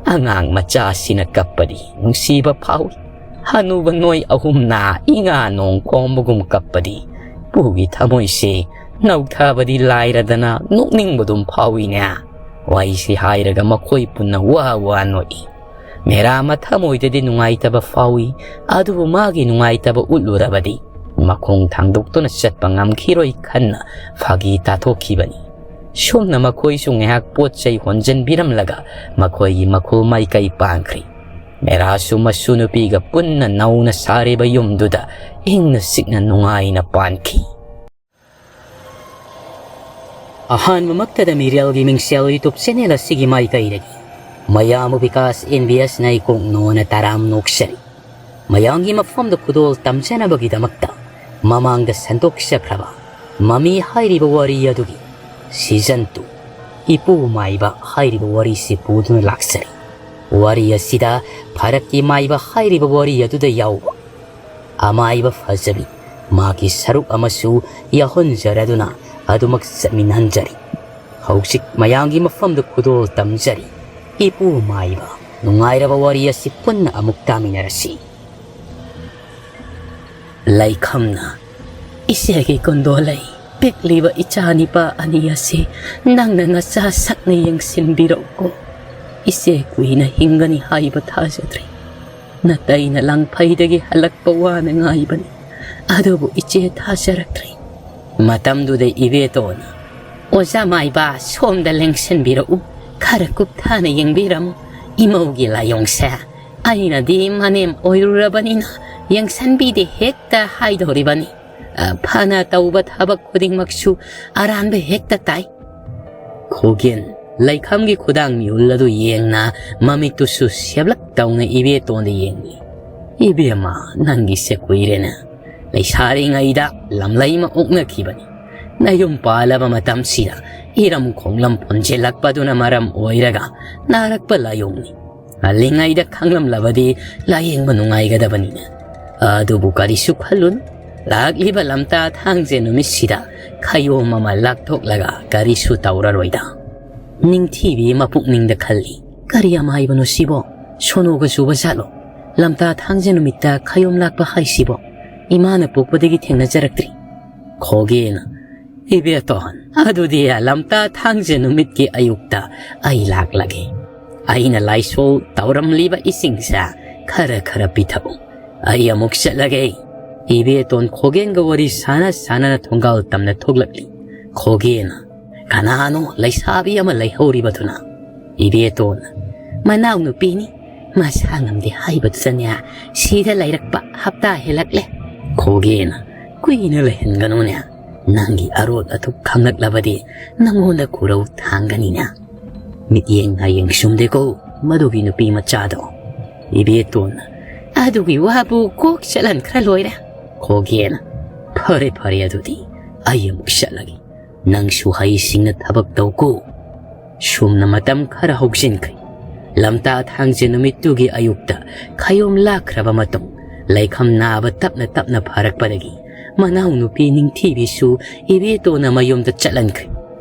"ꯑꯉꯥꯡ ꯃꯆꯥꯁꯤꯅ ꯀꯞꯄꯗꯤ ꯅꯨꯡꯁꯤꯕ ꯐꯥꯎꯏ꯫ ꯍꯅꯨꯕ ꯅꯣꯏ ꯑꯍꯨꯝꯅ ꯏꯉꯥ ꯅꯣꯡ ꯈꯣꯡꯕꯒꯨꯝ ꯀꯞꯄꯗꯤ ꯄꯨꯒꯤ ꯊꯃꯣꯏꯁꯦ ꯅꯧꯊꯕꯗꯤ ꯂꯥꯏꯔꯗꯅ ꯅꯣꯛꯅꯤꯡꯕꯗꯨꯝ ꯐꯥꯎꯏꯅꯦ꯫" ꯋꯥꯔꯤꯁꯤ ꯍꯥꯏꯔꯒ ꯃꯈꯣꯏ ꯄꯨꯟꯅ ꯋꯥ ꯋꯥ ꯅꯣꯛꯏ꯫ ꯃꯦꯔꯥ ꯃꯊꯃꯣꯏꯗꯗꯤ ꯅꯨꯡꯉꯥꯏꯇꯕ ꯐꯥꯎꯏ, ꯑꯗꯨꯕꯨ ꯃꯥꯒꯤ ꯅꯨꯡꯉꯥꯏꯇꯕ ꯎꯠꯂꯨꯔꯕꯗꯤ ꯃꯈꯣꯡ ꯊꯥꯡꯗꯣꯛꯇꯨꯅ ꯆꯠꯄ ꯉꯝꯈꯤꯔꯣꯏ ꯈꯟꯅ ꯐꯥꯒꯤ ꯇꯥꯊꯣꯛꯈꯤꯕꯅꯤ꯫ ꯁꯣꯝꯅ ꯃꯈꯣꯏꯁꯨ ꯉꯥꯏꯍꯥꯛ ꯄꯣꯠ ꯆꯩ ꯍꯣꯟꯖꯟꯕꯤꯔꯝꯂꯒ ꯃꯈꯣꯏꯒꯤ ꯃꯈꯨꯜ ꯃꯥꯏꯀꯩ ꯄꯥꯡꯈ꯭ꯔꯤ꯫ ꯃꯦꯔꯥꯁꯨ ꯃꯁꯨ ꯅꯨꯄꯤꯒ ꯄꯨꯟꯅ ꯅꯧꯅ ꯁꯥꯔꯤꯕ ꯌꯨꯝꯗꯨꯗ ꯏꯪꯅ ꯆꯤꯛꯅ ꯅꯨꯡꯉꯥꯏꯅ ꯄꯥꯟꯈꯤ꯫ ꯑꯍꯥꯟꯕꯃꯛꯇꯗ ꯃꯤꯔꯦꯜꯒꯤ ꯃꯤꯡꯁꯦꯜ YouTube channel ꯑꯁꯤꯒꯤ ꯃꯥꯏꯀꯩꯗꯒꯤ ꯃꯌꯥꯝꯕꯨ ꯕꯤꯀꯥꯁ ꯑꯦꯟ ꯕꯤ ꯑꯦꯁꯅ ꯏꯀꯣꯛ ꯅꯣꯅ ꯇꯔꯥꯝ ꯅꯣꯛꯆꯔꯤ꯫ ꯃꯌꯥꯝꯒꯤ ꯃꯐꯝꯗ ꯈꯨꯗꯣꯜ ꯇꯝꯖꯅꯕꯒꯤꯗꯃꯛꯇ ꯃꯃꯥꯡꯗ ꯁꯟꯗꯣꯛꯆꯈ꯭ꯔꯕ ꯃꯃꯤ ꯍꯥꯏꯔꯤꯕ ꯋꯥꯔꯤ ꯑꯗꯨꯒꯤ season two, ꯏꯄꯨ ꯃꯥꯏꯕ ꯍꯥꯏꯔꯤꯕ ꯋꯥꯔꯤꯁꯤ ꯄꯨꯗꯨꯅ ꯂꯥꯛꯆꯔꯤ꯫ ꯋꯥꯔꯤ ꯑꯁꯤꯗ ꯐꯔꯛꯀꯤ ꯃꯥꯏꯕ ꯍꯥꯏꯔꯤꯕ ꯋꯥꯔꯤ ꯑꯗꯨꯗ ꯌꯥꯎꯕ ꯑꯃꯥꯏꯕ ꯐꯖꯕꯤ ꯃꯥꯒꯤ ꯁꯔꯨꯛ ꯑꯃꯁꯨ ꯌꯥꯎꯍꯟꯖꯔꯗꯨꯅ ꯑꯗꯨꯃꯛ ꯆꯠꯃꯤꯟꯅꯍꯟꯖꯔꯤ꯫ ꯍꯧꯖꯤꯛ ꯃꯌꯥꯝꯒꯤ ꯃꯐꯝꯗ ꯈꯨꯗꯣꯜ ꯇꯝꯖꯔꯤ꯫ ꯏꯄꯨ ꯃꯥꯏꯕ, ꯅꯨꯡꯉꯥꯏꯔꯕ ꯋꯥꯔꯤ ꯑꯁꯤ ꯄꯨꯟꯅ ꯑꯃꯨꯛ ꯇꯥꯃꯤꯟꯅꯔꯁꯤ꯫ ꯂꯩꯈꯝꯅ, "ꯏꯆꯦꯒꯤ ꯀꯨꯟꯗꯣ ꯂꯩ, ꯄꯤꯛꯂꯤꯕ ꯏꯆꯥ ꯅꯤꯄꯥ ꯑꯅꯤ ꯑꯁꯤ ꯅꯪꯅ ꯅꯆꯥ ꯁꯛꯅ ꯌꯦꯡꯁꯤꯟꯕꯤꯔꯛꯎꯀꯣ꯫ ꯏꯆꯦ ꯀꯨꯏꯅ ꯍꯤꯡꯒꯅꯤ ꯍꯥꯏꯕ ꯊꯥꯖꯗ꯭ꯔꯤ꯫ ꯅꯇꯩꯅ ꯂꯥꯡꯐꯩꯗꯒꯤ ꯍꯜꯂꯛꯄ ꯋꯥꯅ ꯉꯥꯏꯕꯅꯤ, ꯑꯗꯨꯕꯨ ꯏꯆꯦ ꯊꯥꯖꯔꯛꯇ꯭ꯔꯤ꯫" ꯃꯇꯝꯗꯨꯗ ꯏꯕꯦꯇꯣꯟꯅ, "ꯑꯣꯖꯥ ꯃꯥꯏꯕ, ꯁꯣꯝꯗ ꯂꯦꯡꯁꯤꯟꯕꯤꯔꯛꯎ, ꯈꯔ ꯀꯨꯞꯊꯅ ꯌꯦꯡꯕꯤꯔꯝꯃꯨ꯫ ꯏꯃꯧꯒꯤ ꯂꯥꯏꯑꯣꯡꯁꯦ ꯑꯩꯅꯗꯤ ꯃꯅꯦꯝ ꯑꯣꯏꯔꯨꯔꯕꯅꯤꯅ ꯌꯦꯡꯁꯤꯟꯕꯤꯗꯦ ꯍꯦꯛꯇ ꯍꯥꯏꯗꯧꯔꯤꯕꯅꯤ꯫ ꯑ, ꯐꯅ ꯇꯧꯕ ꯊꯕꯛ ꯈꯨꯗꯤꯡꯃꯛꯁꯨ ꯑꯔꯥꯟꯕ ꯍꯦꯛꯇ ꯇꯥꯏ꯫" ꯈꯨꯒꯦꯟ, ꯂꯩꯈꯝꯒꯤ ꯈꯨꯗꯥꯡ ꯃꯤꯍꯨꯜ ꯑꯗꯨ ꯌꯦꯡꯅ ꯃꯃꯤꯠꯇꯨꯁꯨ ꯁꯦꯞꯂꯛ ꯇꯧꯅ ꯏꯕꯦꯇꯣꯟꯗ ꯌꯦꯡꯂꯤ꯫ "ꯏꯕꯦꯝꯃ, ꯅꯪꯒꯤꯁꯦ ꯀꯨꯏꯔꯦꯅꯦ꯫ ꯂꯩꯁꯥꯔꯤꯉꯩꯗ ꯂꯝꯂꯩ ꯑꯃ ꯑꯣꯛꯅꯈꯤꯕꯅꯤ꯫ ꯅꯌꯨꯝ ꯄꯥꯜꯂꯕ ꯃꯇꯝꯁꯤꯗ ꯏꯔꯝ ꯈꯣꯡꯂꯝ ꯄꯨꯟꯁꯤꯜꯂꯛꯄꯗꯨꯅ ꯃꯔꯝ ꯑꯣꯏꯔꯒ ꯅꯥꯔꯛꯄ ꯂꯥꯏꯑꯣꯡꯅꯤ꯫ ꯍꯜꯂꯤꯉꯩꯗ ꯈꯪꯂꯝꯂꯕꯗꯤ ꯂꯥꯌꯦꯡꯕ ꯅꯨꯡꯉꯥꯏꯒꯗꯕꯅꯤꯅꯦ꯫ ꯑꯗꯨꯕꯨ ꯀꯔꯤꯁꯨ ꯈꯜꯂꯨꯅꯨ꯫ ꯂꯥꯛꯂꯤꯕ ꯂꯝꯇꯥ ꯊꯥꯡꯖ ꯅꯨꯃꯤꯠꯁꯤꯗ ꯈꯌꯣꯝ ꯑꯃ ꯂꯥꯛꯊꯣꯛꯂꯒ ꯀꯔꯤꯁꯨ ꯇꯧꯔꯔꯣꯏꯗ꯫" ꯅꯤꯡꯊꯤꯕꯤ ꯃꯄꯨꯛꯅꯤꯡꯗ ꯈꯜꯂꯤ, "ꯀꯔꯤ ꯌꯥꯝ ꯍꯥꯏꯕꯅꯣ ꯁꯤꯕꯣ? ꯁꯣꯅꯣꯒ ꯆꯨꯕ ꯖꯥꯠꯂꯣ? ꯂꯝꯇꯥ ꯊꯥꯡꯖ ꯅꯨꯃꯤꯠꯇ ꯈꯌꯣꯝ ꯂꯥꯛꯄ ꯍꯥꯏꯁꯤꯕꯣ? ꯏꯃꯥꯅ ꯄꯣꯛꯄꯗꯒꯤ ꯊꯦꯡꯅꯖꯔꯛꯇ꯭ꯔꯤ꯫" ꯈꯣꯒꯦꯅ, "ꯏꯕꯦꯇꯣꯟ, ꯑꯗꯨꯗꯤ ꯂꯝꯇꯥ ꯊꯥꯡꯖ ꯅꯨꯃꯤꯠꯀꯤ ꯑꯌꯨꯛꯇ ꯑꯩ ꯂꯥꯛꯂꯒꯦ꯫ ꯑꯩꯅ ꯂꯥꯏꯁꯣꯜ ꯇꯧꯔꯝꯂꯤꯕ ꯏꯁꯤꯡꯁꯦ ꯈꯔ ꯈꯔ ꯄꯤꯊꯛꯎ꯫ ꯑꯩ ꯑꯃꯨꯛ ꯆꯠꯂꯒꯦ꯫" ꯏꯕꯦꯇꯣꯟ ꯈꯣꯒꯦꯟꯒ ꯋꯥꯔꯤ ꯁꯥꯟꯅ ꯁꯥꯟꯅꯅ ꯊꯣꯡꯒꯥꯜ ꯇꯝꯅ ꯊꯣꯛꯂꯛꯂꯤ꯫ ꯈꯣꯒꯦꯅ, "ꯀꯅꯥꯅꯣ ꯂꯩꯁꯥꯕꯤ ꯑꯃ ꯂꯩꯍꯧꯔꯤꯕꯗꯨꯅ?" ꯏꯕꯦꯇꯣꯟ, "ꯃꯅꯥꯎꯅꯨꯄꯤꯅꯤ꯫ ꯃꯁꯥ ꯉꯝꯗꯦ ꯍꯥꯏꯕꯗꯨꯗꯅꯦ ꯁꯤꯗ ꯂꯩꯔꯛꯄ ꯍꯞꯇꯥ ꯍꯦꯜꯂꯛꯂꯦ꯫" ꯈꯣꯒꯦꯅ, "ꯀꯨꯏꯅ ꯂꯩꯍꯟꯒꯅꯨꯅꯦ꯫ ꯅꯪꯒꯤ ꯑꯔꯣꯠ ꯑꯊꯨꯞ ꯈꯪꯂꯛꯂꯕꯗꯤ ꯅꯪꯉꯣꯟꯗ ꯈꯨꯔꯧ ꯊꯥꯡꯒꯅꯤꯅꯦ꯫ ꯃꯤꯠꯌꯦꯡ ꯅꯥꯌꯦꯡ ꯆꯨꯝꯗꯦꯀꯣ ꯃꯗꯨꯒꯤ ꯅꯨꯄꯤ ꯃꯆꯥꯗꯣ꯫" ꯏꯕꯦꯇꯣꯟꯅ, "ꯑꯗꯨꯒꯤ ꯋꯥꯕꯨ ꯀꯣꯛ ꯆꯠꯍꯟꯈ꯭ꯔ ꯂꯣꯏꯔꯦ꯫" ꯈꯣꯒꯦꯅ, "ꯐꯔꯦ ꯐꯔꯦ, ꯑꯗꯨꯗꯤ ꯑꯩ ꯑꯃꯨꯛ ꯆꯠꯂꯒꯦ꯫ ꯅꯪꯁꯨ ꯍꯩꯁꯤꯡꯅ ꯊꯕꯛ ꯇꯧꯀꯣ꯫" ꯁꯨꯝꯅ ꯃꯇꯝ ꯈꯔ ꯍꯧꯖꯤꯟꯈ꯭ꯔꯦ꯫ ꯂꯝꯇꯥ ꯊꯥꯡꯖ ꯅꯨꯃꯤꯠꯇꯨꯒꯤ ꯑꯌꯨꯛꯇ ꯈꯌꯣꯝ ꯂꯥꯛꯈ꯭ꯔꯕ ꯃꯇꯨꯡ, ꯂꯩꯈꯝ ꯅꯥꯕ ꯇꯞꯅ ꯇꯞꯅ ꯐꯔꯛꯄꯗꯒꯤ ꯃꯅꯥꯎꯅꯨꯄꯤ ꯅꯤꯡꯊꯤꯕꯤꯁꯨ ꯏꯕꯦꯇꯣꯟꯅ ꯃꯌꯨꯝꯗ ꯆꯠꯍꯟꯈ꯭ꯔꯦ꯫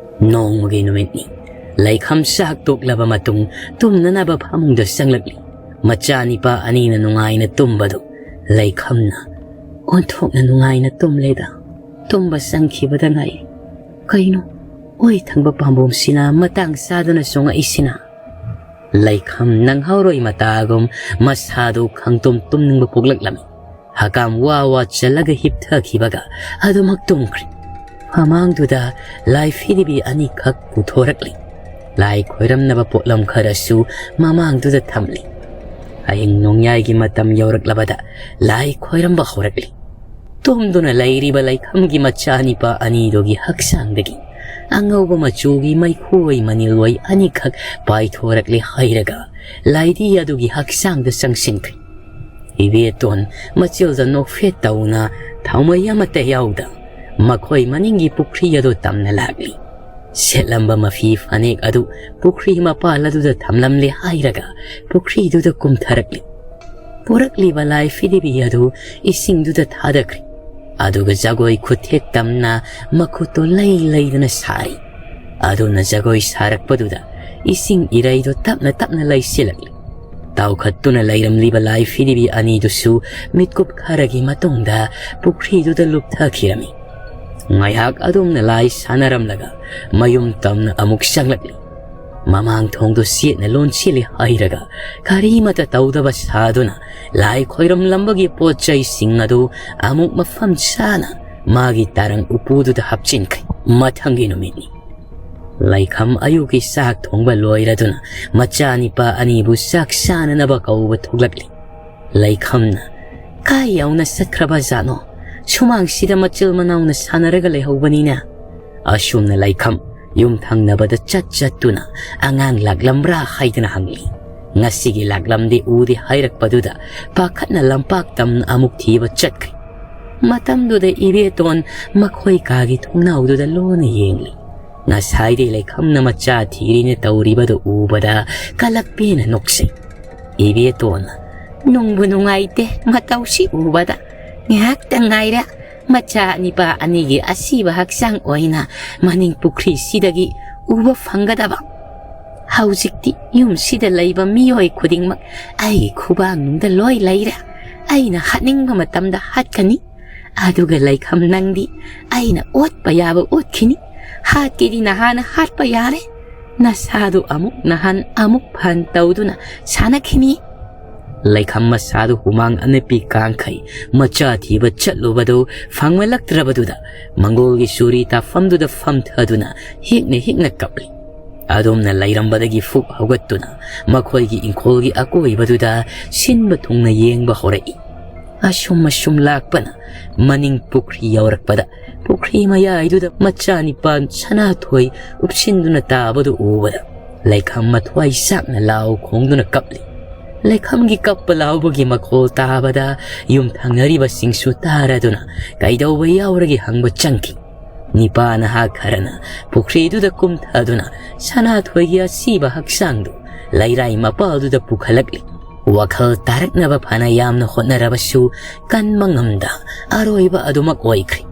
ꯅꯣꯡꯃꯒꯤ ꯅꯨꯃꯤꯠꯅꯤ꯫ ꯂꯩꯈꯝ ꯆꯥꯛ ꯇꯣꯛꯂꯕ ꯃꯇꯨꯡ ꯇꯨꯝꯅꯅꯕ ꯐꯃꯨꯡꯗ ꯆꯪꯂꯛꯂꯤ꯫ ꯃꯆꯥꯅꯤꯄꯥ ꯑꯅꯤꯅ ꯅꯨꯡꯉꯥꯏꯅ ꯇꯨꯝꯕꯗꯨ ꯂꯩꯈꯝꯅ ꯑꯣꯟꯊꯣꯛꯅ ꯅꯨꯡꯉꯥꯏꯅ ꯇꯨꯝꯂꯦꯗ꯫ ꯇꯨꯝꯕ ꯆꯪꯈꯤꯕꯗ ꯉꯥꯏꯔꯤ꯫ ꯀꯩꯅꯣ, ꯑꯣꯏ ꯊꯪꯕ ꯄꯥꯝꯕꯣꯝꯁꯤꯅ ꯃꯇꯥꯡ ꯆꯥꯗꯅ ꯆꯣꯡꯉꯛꯏꯁꯤꯅ? ꯂꯩꯈꯝ ꯅꯪꯍꯧꯔꯣꯏ ꯃꯇꯥꯒꯨꯝ ꯃꯁꯥꯗꯨ ꯈꯪꯇꯨꯝ ꯇꯨꯝꯅꯤꯡꯕ ꯄꯣꯛꯂꯛꯂꯝꯃꯤ꯫ ꯍꯀꯥꯝ ꯋꯥ ꯋꯥ ꯆꯜꯂꯒ ꯍꯤꯞꯊꯈꯤꯕꯒ ꯑꯗꯨꯃꯛ ꯇꯨꯝꯈ꯭ꯔꯦ꯫ ꯃꯃꯥꯡꯗꯨꯗ ꯂꯥꯏ ꯐꯤꯔꯤꯕꯤ ꯑꯅꯤꯈꯛ ꯄꯨꯊꯣꯔꯛꯂꯤ꯫ ꯂꯥꯏ ꯈꯣꯏꯔꯝꯅꯕ ꯄꯣꯠꯂꯝ ꯈꯔꯁꯨ ꯃꯃꯥꯡꯗꯨꯗ ꯊꯝꯂꯤ꯫ ꯍꯌꯦꯡ ꯅꯣꯡꯌꯥꯏꯒꯤ ꯃꯇꯝ ꯌꯧꯔꯛꯂꯕꯗ ꯂꯥꯏ ꯈꯣꯏꯔꯝꯕ ꯍꯧꯔꯛꯂꯤ꯫ ꯇꯨꯝꯗꯨꯅ ꯂꯩꯔꯤꯕ ꯂꯩꯈꯝꯒꯤ ꯃꯆꯥꯅꯤꯄꯥ ꯑꯅꯤꯗꯨꯒꯤ ꯍꯛꯆꯥꯡꯗꯒꯤ ꯑꯉꯧꯕ ꯃꯆꯨꯒꯤ ꯃꯩꯈꯣꯏ ꯃꯅꯤꯜꯂꯣꯏ ꯑꯅꯤꯈꯛ ꯄꯥꯏꯊꯣꯔꯛꯂꯦ ꯍꯥꯏꯔꯒ ꯂꯥꯏꯙꯤ ꯑꯗꯨꯒꯤ ꯍꯛꯆꯥꯡꯗ ꯆꯪꯁꯤꯟꯈ꯭ꯔꯦ꯫ ꯏꯕꯦꯇꯣꯟ ꯃꯆꯤꯜꯗ ꯅꯣꯛꯐꯦꯠ ꯇꯧꯅ ꯊꯥꯎꯃꯩ ꯑꯃꯠꯇ ꯌꯥꯎꯗ ꯃꯈꯣꯏ ꯃꯅꯤꯡꯒꯤ ꯄꯨꯈ꯭ꯔꯤ ꯑꯗꯨ ꯇꯝꯅ ꯂꯥꯛꯂꯤ꯫ ꯁꯦꯠꯂꯝꯕ ꯃꯐꯤ ꯐꯅꯦꯛ ꯑꯗꯨ ꯄꯨꯈ꯭ꯔꯤ ꯃꯄꯥꯜ ꯑꯗꯨꯗ ꯊꯝꯂꯝꯂꯦ ꯍꯥꯏꯔꯒ ꯄꯨꯈ꯭ꯔꯤꯗꯨꯗ ꯀꯨꯝꯊꯔꯛꯂꯤ꯫ ꯄꯨꯔꯛꯂꯤꯕ ꯂꯥꯏ ꯐꯤꯗꯤꯕꯤ ꯑꯗꯨ ꯏꯁꯤꯡꯗꯨꯗ ꯊꯥꯗꯈ꯭ꯔꯦ꯫ ꯑꯗꯨꯒ ꯖꯒꯣꯏ ꯈꯨꯊꯦꯛ ꯇꯝꯅ ꯃꯈꯨꯠꯇꯨ ꯂꯩ ꯂꯩꯗꯅ ꯁꯥꯔꯤ꯫ ꯑꯗꯨꯅ ꯖꯒꯣꯏ ꯁꯥꯔꯛꯄꯗꯨꯗ ꯏꯁꯤꯡ ꯏꯔꯩꯗꯨ ꯇꯞꯅ ꯇꯞꯅ ꯂꯩꯁꯤꯜꯂꯛꯂꯤ꯫ ꯇꯥꯎꯈꯠꯇꯨꯅ ꯂꯩꯔꯝꯂꯤꯕ ꯂꯥꯏ ꯐꯤꯗꯤꯕꯤ ꯑꯅꯤꯗꯨꯁꯨ ꯃꯤꯠꯀꯨꯞ ꯈꯔꯒꯤ ꯃꯇꯨꯡꯗ ꯄꯨꯈ꯭ꯔꯤꯗꯨꯗ ꯂꯨꯞꯊꯈꯤꯔꯝꯃꯤ꯫ ꯉꯥꯏꯍꯥꯛ ꯑꯗꯨꯝꯅ ꯂꯥꯏ ꯁꯥꯟꯅꯔꯝꯂꯒ ꯃꯌꯨꯝ ꯇꯝꯅ ꯑꯃꯨꯛ ꯆꯪꯂꯛꯂꯤ꯫ ꯃꯃꯥꯡ ꯊꯣꯡꯗꯨ ꯆꯦꯠꯅ ꯂꯣꯟꯁꯤꯜꯂꯤ ꯍꯥꯏꯔꯒ ꯀꯔꯤꯃꯇ ꯇꯧꯗꯕ ꯁꯥꯗꯨꯅ ꯂꯥꯏ ꯈꯣꯏꯔꯝꯂꯝꯕꯒꯤ ꯄꯣꯠ ꯆꯩꯁꯤꯡ ꯑꯗꯨ ꯑꯃꯨꯛ ꯃꯐꯝ ꯆꯥꯅ ꯃꯥꯒꯤ ꯇꯥꯔꯪ ꯎꯄꯨꯗꯨꯗ ꯍꯥꯞꯆꯤꯟꯈ꯭ꯔꯦ꯫ ꯃꯊꯪꯒꯤ ꯅꯨꯃꯤꯠꯅꯤ꯫ ꯂꯩꯈꯝ ꯑꯌꯨꯛꯀꯤ ꯆꯥꯛ ꯊꯣꯡꯕ ꯂꯣꯏꯔꯗꯨꯅ ꯃꯆꯥ ꯅꯤꯄꯥ ꯑꯅꯤꯕꯨ ꯆꯥꯛ ꯆꯥꯅꯅꯕ ꯀꯧꯕ ꯊꯣꯛꯂꯛꯂꯤ꯫ ꯂꯩꯈꯝꯅ, "ꯀꯥꯏ ꯌꯧꯅ ꯆꯠꯈ꯭ꯔꯕ ꯖꯥꯠꯅꯣ? ꯁꯨꯃꯥꯡꯁꯤꯗ ꯃꯆꯤꯜ ꯃꯅꯥꯎꯅ ꯁꯥꯟꯅꯔꯒ ꯂꯩꯍꯧꯕꯅꯤꯅ?" ꯑꯁꯨꯝꯅ ꯂꯩꯈꯝ ꯌꯨꯝ ꯊꯪꯅꯕꯗ ꯆꯠ ꯆꯠꯇꯨꯅ ꯑꯉꯥꯡ ꯂꯥꯛꯂꯝꯕ꯭ꯔꯥ ꯍꯥꯏꯗꯨꯅ ꯍꯪꯂꯤ꯫ ꯉꯁꯤꯒꯤ ꯂꯥꯛꯂꯝꯗꯦ ꯎꯗꯦ ꯍꯥꯏꯔꯛꯄꯗꯨꯗ ꯄꯥꯈꯠꯅ ꯂꯝꯄꯥꯛ ꯇꯝꯅ ꯑꯃꯨꯛ ꯊꯤꯕ ꯆꯠꯈ꯭ꯔꯦ꯫ ꯃꯇꯝꯗꯨꯗ ꯏꯕꯦꯇꯣꯟ ꯃꯈꯣꯏ ꯀꯥꯒꯤ ꯊꯣꯡꯅꯥꯎꯗꯨꯗ ꯂꯣꯟꯅ ꯌꯦꯡꯂꯤ꯫ ꯉꯁꯥꯏꯗꯩ ꯂꯩꯈꯝꯅ ꯃꯆꯥ ꯊꯤꯔꯤꯅ ꯇꯧꯔꯤꯕꯗꯨ ꯎꯕꯗ ꯀꯂꯛꯄꯦꯅ ꯅꯣꯛꯆꯩ꯫ ꯏꯕꯦꯇꯣꯟꯅ, "ꯅꯨꯡꯕꯨ ꯅꯨꯡꯉꯥꯏꯇꯦ ꯃꯇꯧꯁꯤ ꯎꯕꯗ꯫ ꯉꯥꯏꯍꯥꯛꯇ ꯉꯥꯏꯔꯦ ꯃꯆꯥ ꯅꯤꯄꯥ ꯑꯅꯤꯒꯤ ꯑꯁꯤꯕ ꯍꯛꯆꯥꯡ ꯑꯣꯏꯅ ꯃꯅꯤꯡ ꯄꯨꯈ꯭ꯔꯤꯁꯤꯗꯒꯤ ꯎꯕ ꯐꯪꯒꯗꯕ꯫ ꯍꯧꯖꯤꯛꯇꯤ ꯌꯨꯝꯁꯤꯗ ꯂꯩꯕ ꯃꯤꯑꯣꯏ ꯈꯨꯗꯤꯡꯃꯛ ꯑꯩꯒꯤ ꯈꯨꯕꯥꯡꯅꯨꯡꯗ ꯂꯣꯏ ꯂꯩꯔꯦ꯫ ꯑꯩꯅ ꯍꯥꯠꯅꯤꯡꯕ ꯃꯇꯝꯗ ꯍꯥꯠꯀꯅꯤ꯫ ꯑꯗꯨꯒ ꯂꯩꯈꯝ ꯅꯪꯗꯤ ꯑꯩꯅ ꯑꯣꯠꯄ ꯌꯥꯕ ꯑꯣꯠꯈꯤꯅꯤ꯫ ꯍꯥꯠꯀꯦꯗꯤ ꯅꯍꯥꯟꯅ ꯍꯥꯠꯄ ꯌꯥꯔꯦ꯫ ꯅꯁꯥꯗꯨ ꯑꯃꯨꯛ ꯅꯍꯥꯟ ꯑꯃꯨꯛ ꯐꯍꯟ ꯇꯧꯗꯨꯅ ꯁꯥꯟꯅꯈꯤꯅꯤ꯫" ꯂꯩꯈꯝ ꯃꯁꯥꯗꯨ ꯍꯨꯃꯥꯡ ꯑꯅꯞꯄꯤ ꯀꯥꯡꯈꯩ ꯃꯆꯥ ꯊꯤꯕ ꯆꯠꯂꯨꯕꯗꯨ ꯐꯪꯃꯜꯂꯛꯇ꯭ꯔꯕꯗꯨꯗ ꯃꯪꯒꯣꯜꯒꯤ ꯆꯨꯔꯤ ꯇꯥꯐꯝꯗꯨꯗ ꯐꯝꯊꯗꯨꯅ ꯍꯤꯛꯅ ꯍꯤꯛꯅ ꯀꯞꯂꯤ꯫ ꯑꯗꯨꯝꯅ ꯂꯩꯔꯝꯕꯗꯒꯤ ꯐꯨꯛ ꯍꯧꯒꯠꯇꯨꯅ ꯃꯈꯣꯏꯒꯤ ꯏꯪꯈꯣꯜꯒꯤ ꯑꯀꯣꯏꯕꯗꯨꯗ ꯁꯤꯟꯕ ꯊꯨꯡꯅ ꯌꯦꯡꯕ ꯍꯧꯔꯛꯏ꯫ ꯑꯁꯨꯝ ꯑꯁꯨꯝ ꯂꯥꯛꯄꯅ ꯃꯅꯤꯡ ꯄꯨꯈ꯭ꯔꯤ ꯌꯧꯔꯛꯄꯗ ꯄꯨꯈ꯭ꯔꯤ ꯃꯌꯥꯏꯗꯨꯗ ꯃꯆꯥ ꯅꯤꯄꯥ ꯁꯅꯥꯊꯣꯏ ꯎꯞꯁꯤꯟꯗꯨꯅ ꯇꯥꯕꯗꯨ ꯎꯕꯗ ꯂꯩꯈꯝ ꯃꯊ꯭ꯋꯥꯏ ꯆꯥꯛꯅ ꯂꯥꯎ ꯈꯣꯡꯗꯨꯅ ꯀꯞꯂꯤ꯫ ꯂꯩꯈꯝꯒꯤ ꯀꯞꯄ ꯂꯥꯎꯕꯒꯤ ꯃꯈꯣꯜ ꯇꯥꯕꯗ ꯌꯨꯝ ꯊꯪꯅꯔꯤꯕꯁꯤꯡꯁꯨ ꯇꯥꯔꯗꯨꯅ ꯀꯩꯗꯧꯕ ꯌꯥꯎꯔꯒꯦ ꯍꯪꯕ ꯆꯪꯈꯤ꯫ ꯅꯤꯄꯥ ꯅꯍꯥ ꯈꯔꯅ ꯄꯨꯈ꯭ꯔꯤꯗꯨꯗ ꯀꯨꯝꯊꯗꯨꯅ ꯁꯅꯥꯊꯣꯏꯒꯤ ꯑꯁꯤꯕ ꯍꯛꯆꯥꯡꯗꯨ ꯂꯩꯔꯥꯏ ꯃꯄꯥꯜꯗꯨꯗ ꯄꯨꯈꯠꯂꯛꯂꯤ꯫ ꯋꯥꯈꯜ ꯇꯥꯔꯛꯅꯕ ꯐꯅ ꯌꯥꯝꯅ ꯍꯣꯠꯅꯔꯕꯁꯨ ꯀꯟꯕ ꯉꯝꯗ ꯑꯔꯣꯏꯕ ꯑꯗꯨꯃꯛ ꯑꯣꯏꯈ꯭ꯔꯦ꯫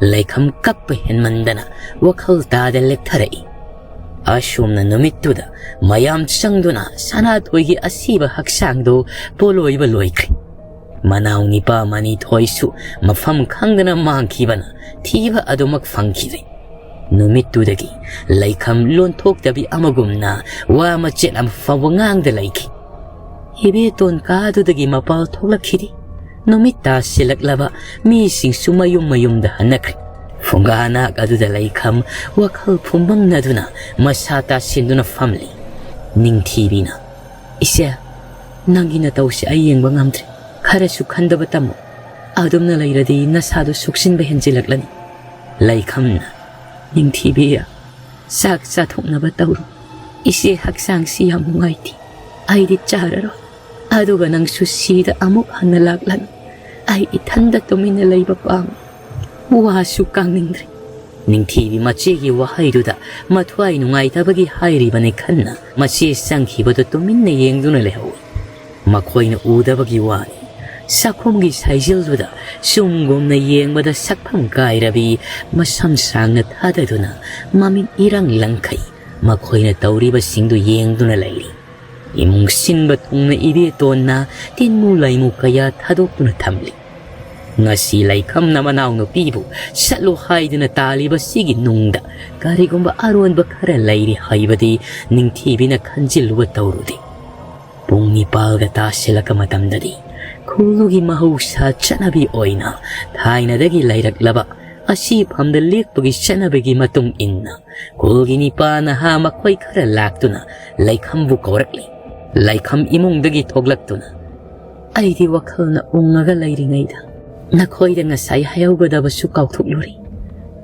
ꯂꯩꯈꯝ ꯀꯞꯄ ꯍꯦꯟꯃꯟꯗꯅ ꯋꯥꯈꯜ ꯇꯥꯗ ꯂꯦꯛꯊꯔꯛꯏ꯫ ꯑꯁꯨꯝꯅ ꯅꯨꯃꯤꯠꯇꯨꯗ ꯃꯌꯥꯝ ꯆꯪꯗꯨꯅ ꯁꯅꯥꯊꯣꯏꯒꯤ ꯑꯁꯤꯕ ꯍꯛꯆꯥꯡꯗꯨ ꯄꯣꯂꯣꯏꯕ ꯂꯣꯏꯈ꯭ꯔꯦ꯫ ꯃꯅꯥꯎ ꯅꯤꯄꯥ ꯃꯅꯤꯊꯣꯏꯁꯨ ꯃꯐꯝ ꯈꯪꯗꯅ ꯃꯥꯡꯈꯤꯕꯅ ꯊꯤꯕ ꯑꯗꯨꯃꯛ ꯐꯪꯈꯤꯗꯦ꯫ ꯅꯨꯃꯤꯠꯇꯨꯗꯒꯤ ꯂꯩꯈꯝ ꯂꯣꯟꯊꯣꯛꯇꯕꯤ ꯑꯃꯒꯨꯝꯅ ꯋꯥ ꯃꯆꯦꯠ ꯑꯃ ꯐꯥꯎꯕ ꯉꯥꯡꯗ ꯂꯩꯈꯤ꯫ ꯏꯕꯦꯇꯣꯟ ꯀꯥꯗꯨꯗꯒꯤ ꯃꯄꯥꯜ ꯊꯣꯛꯂꯛꯈꯤꯗꯦ꯫ ꯅꯨꯃꯤꯠ ꯇꯥꯁꯤꯜꯂꯛꯂꯕ ꯃꯤꯁꯤꯡꯁꯨ ꯃꯌꯨꯝ ꯃꯌꯨꯝꯗ ꯍꯟꯅꯈ꯭ꯔꯦ꯫ ꯐꯨꯡꯒꯥ ꯅꯥꯛ ꯑꯗꯨꯗ ꯂꯩꯈꯝ ꯋꯥꯈꯜ ꯐꯨꯝꯕꯪꯅꯗꯨꯅ ꯃꯁꯥ ꯇꯥꯁꯤꯟꯗꯨꯅ ꯐꯝꯂꯤ꯫ ꯅꯤꯡꯊꯤꯕꯤꯅ, "ꯏꯆꯦ, ꯅꯪꯒꯤ ꯅꯇꯧꯁꯦ ꯑꯩ ꯌꯦꯡꯕ ꯉꯝꯗ꯭ꯔꯦ꯫ ꯈꯔꯁꯨ ꯈꯟꯗꯕ ꯇꯝꯃꯨ꯫ ꯑꯗꯨꯝꯅ ꯂꯩꯔꯗꯤ ꯅꯁꯥꯗꯣ ꯁꯣꯛꯆꯤꯟꯕ ꯍꯦꯟꯖꯤꯜꯂꯛꯂꯅꯤ꯫" ꯂꯩꯈꯝꯅ, "ꯅꯤꯡꯊꯤꯕꯤ, ꯆꯥꯛ ꯆꯥꯊꯣꯛꯅꯕ ꯇꯧꯔꯣ꯫ ꯏꯆꯦ ꯍꯛꯆꯥꯡꯁꯤ ꯌꯥꯝ ꯅꯨꯡꯉꯥꯏꯇꯦ꯫ ꯑꯩꯗꯤ ꯆꯥꯔꯔꯣꯏ꯫ ꯑꯗꯨꯒ ꯅꯪꯁꯨ ꯁꯤꯗ ꯑꯃꯨꯛ ꯍꯟꯅ ꯂꯥꯛꯂꯅꯨ꯫ ꯑꯩ ꯏꯊꯟꯗ ꯇꯨꯃꯤꯟꯅ ꯂꯩꯕ ꯄꯥꯝꯃꯤ꯫" ꯋꯥꯁꯨ ꯀꯥꯡꯅꯤꯡꯗ꯭ꯔꯦ꯫ ꯅꯤꯡꯊꯤꯕꯤ ꯃꯆꯦꯒꯤ ꯋꯥꯍꯩꯗꯨꯗ ꯃꯊ꯭ꯋꯥꯏ ꯅꯨꯡꯉꯥꯏꯇꯕꯒꯤ ꯍꯥꯏꯔꯤꯕꯅꯤ ꯈꯟꯅ ꯃꯆꯦ ꯆꯪꯈꯤꯕꯗꯨ ꯇꯨꯃꯤꯟꯅ ꯌꯦꯡꯗꯨꯅ ꯂꯩꯍꯧꯏ꯫ ꯃꯈꯣꯏꯅ ꯎꯗꯕꯒꯤ ꯋꯥꯅꯤ꯫ ꯆꯥꯛꯈꯨꯝꯒꯤ ꯁꯥꯏꯖꯤꯜꯗꯨꯗ ꯆꯨꯝꯒꯨꯝꯅ ꯌꯦꯡꯕꯗ ꯁꯛꯐꯝ ꯀꯥꯏꯔꯕꯤ ꯃꯁꯝ ꯁꯥꯡꯅ ꯊꯥꯗꯗꯨꯅ ꯃꯃꯤꯠ ꯏꯔꯪ ꯂꯪꯈꯩ ꯃꯈꯣꯏꯅ ꯇꯧꯔꯤꯕꯁꯤꯡꯗꯨ ꯌꯦꯡꯗꯨꯅ ꯂꯩꯔꯤ꯫ ꯏꯃꯨꯡ ꯁꯤꯟꯕ ꯊꯨꯡꯅ ꯏꯕꯦꯇꯣꯟꯅ ꯇꯤꯟꯃꯨ ꯂꯩꯃꯨ ꯀꯌꯥ ꯊꯥꯗꯣꯛꯇꯨꯅ ꯊꯝꯂꯤ꯫ ꯉꯁꯤ ꯂꯩꯈꯝꯅ ꯃꯅꯥꯎꯅꯨꯄꯤꯕꯨ ꯆꯠꯂꯨ ꯍꯥꯏꯗꯨꯅ ꯇꯥꯜꯂꯤꯕꯁꯤꯒꯤ ꯅꯨꯡꯗ ꯀꯔꯤꯒꯨꯝꯕ ꯑꯔꯣꯟꯕ ꯈꯔ ꯂꯩꯔꯤ ꯍꯥꯏꯕꯗꯤ ꯅꯤꯡꯊꯤꯕꯤꯅ ꯈꯟꯖꯤꯜꯂꯨꯕ ꯇꯧꯔꯨꯗꯦ꯫ ꯄꯨꯡ ꯅꯤꯄꯥꯜꯒ ꯇꯥꯁꯤꯜꯂꯛꯄ ꯃꯇꯝꯗꯗꯤ ꯈꯨꯜꯗꯨꯒꯤ ꯃꯍꯧꯁꯥ ꯆꯠꯅꯕꯤ ꯑꯣꯏꯅ ꯊꯥꯏꯅꯗꯒꯤ ꯂꯩꯔꯛꯂꯕ ꯑꯁꯤꯐꯝꯗ ꯂꯦꯛꯄꯒꯤ ꯆꯠꯅꯕꯤꯒꯤ ꯃꯇꯨꯡ ꯏꯟꯅ ꯈꯨꯜꯒꯤ ꯅꯤꯄꯥ ꯅꯍꯥ ꯃꯈꯣꯏ ꯈꯔ ꯂꯥꯛꯇꯨꯅ ꯂꯩꯈꯝꯕꯨ ꯀꯧꯔꯛꯂꯤ꯫ ꯂꯩꯈꯝ ꯏꯃꯨꯡꯗꯒꯤ ꯊꯣꯛꯂꯛꯇꯨꯅ, "ꯑꯩꯗꯤ ꯋꯥꯈꯜꯅ ꯎꯪꯉꯒ ꯂꯩꯔꯤꯉꯩꯗ ꯅꯈꯣꯏꯗ ꯉꯁꯥꯏ ꯍꯥꯏꯍꯧꯒꯗꯕꯁꯨ ꯀꯥꯎꯊꯣꯛꯂꯨꯔꯦ꯫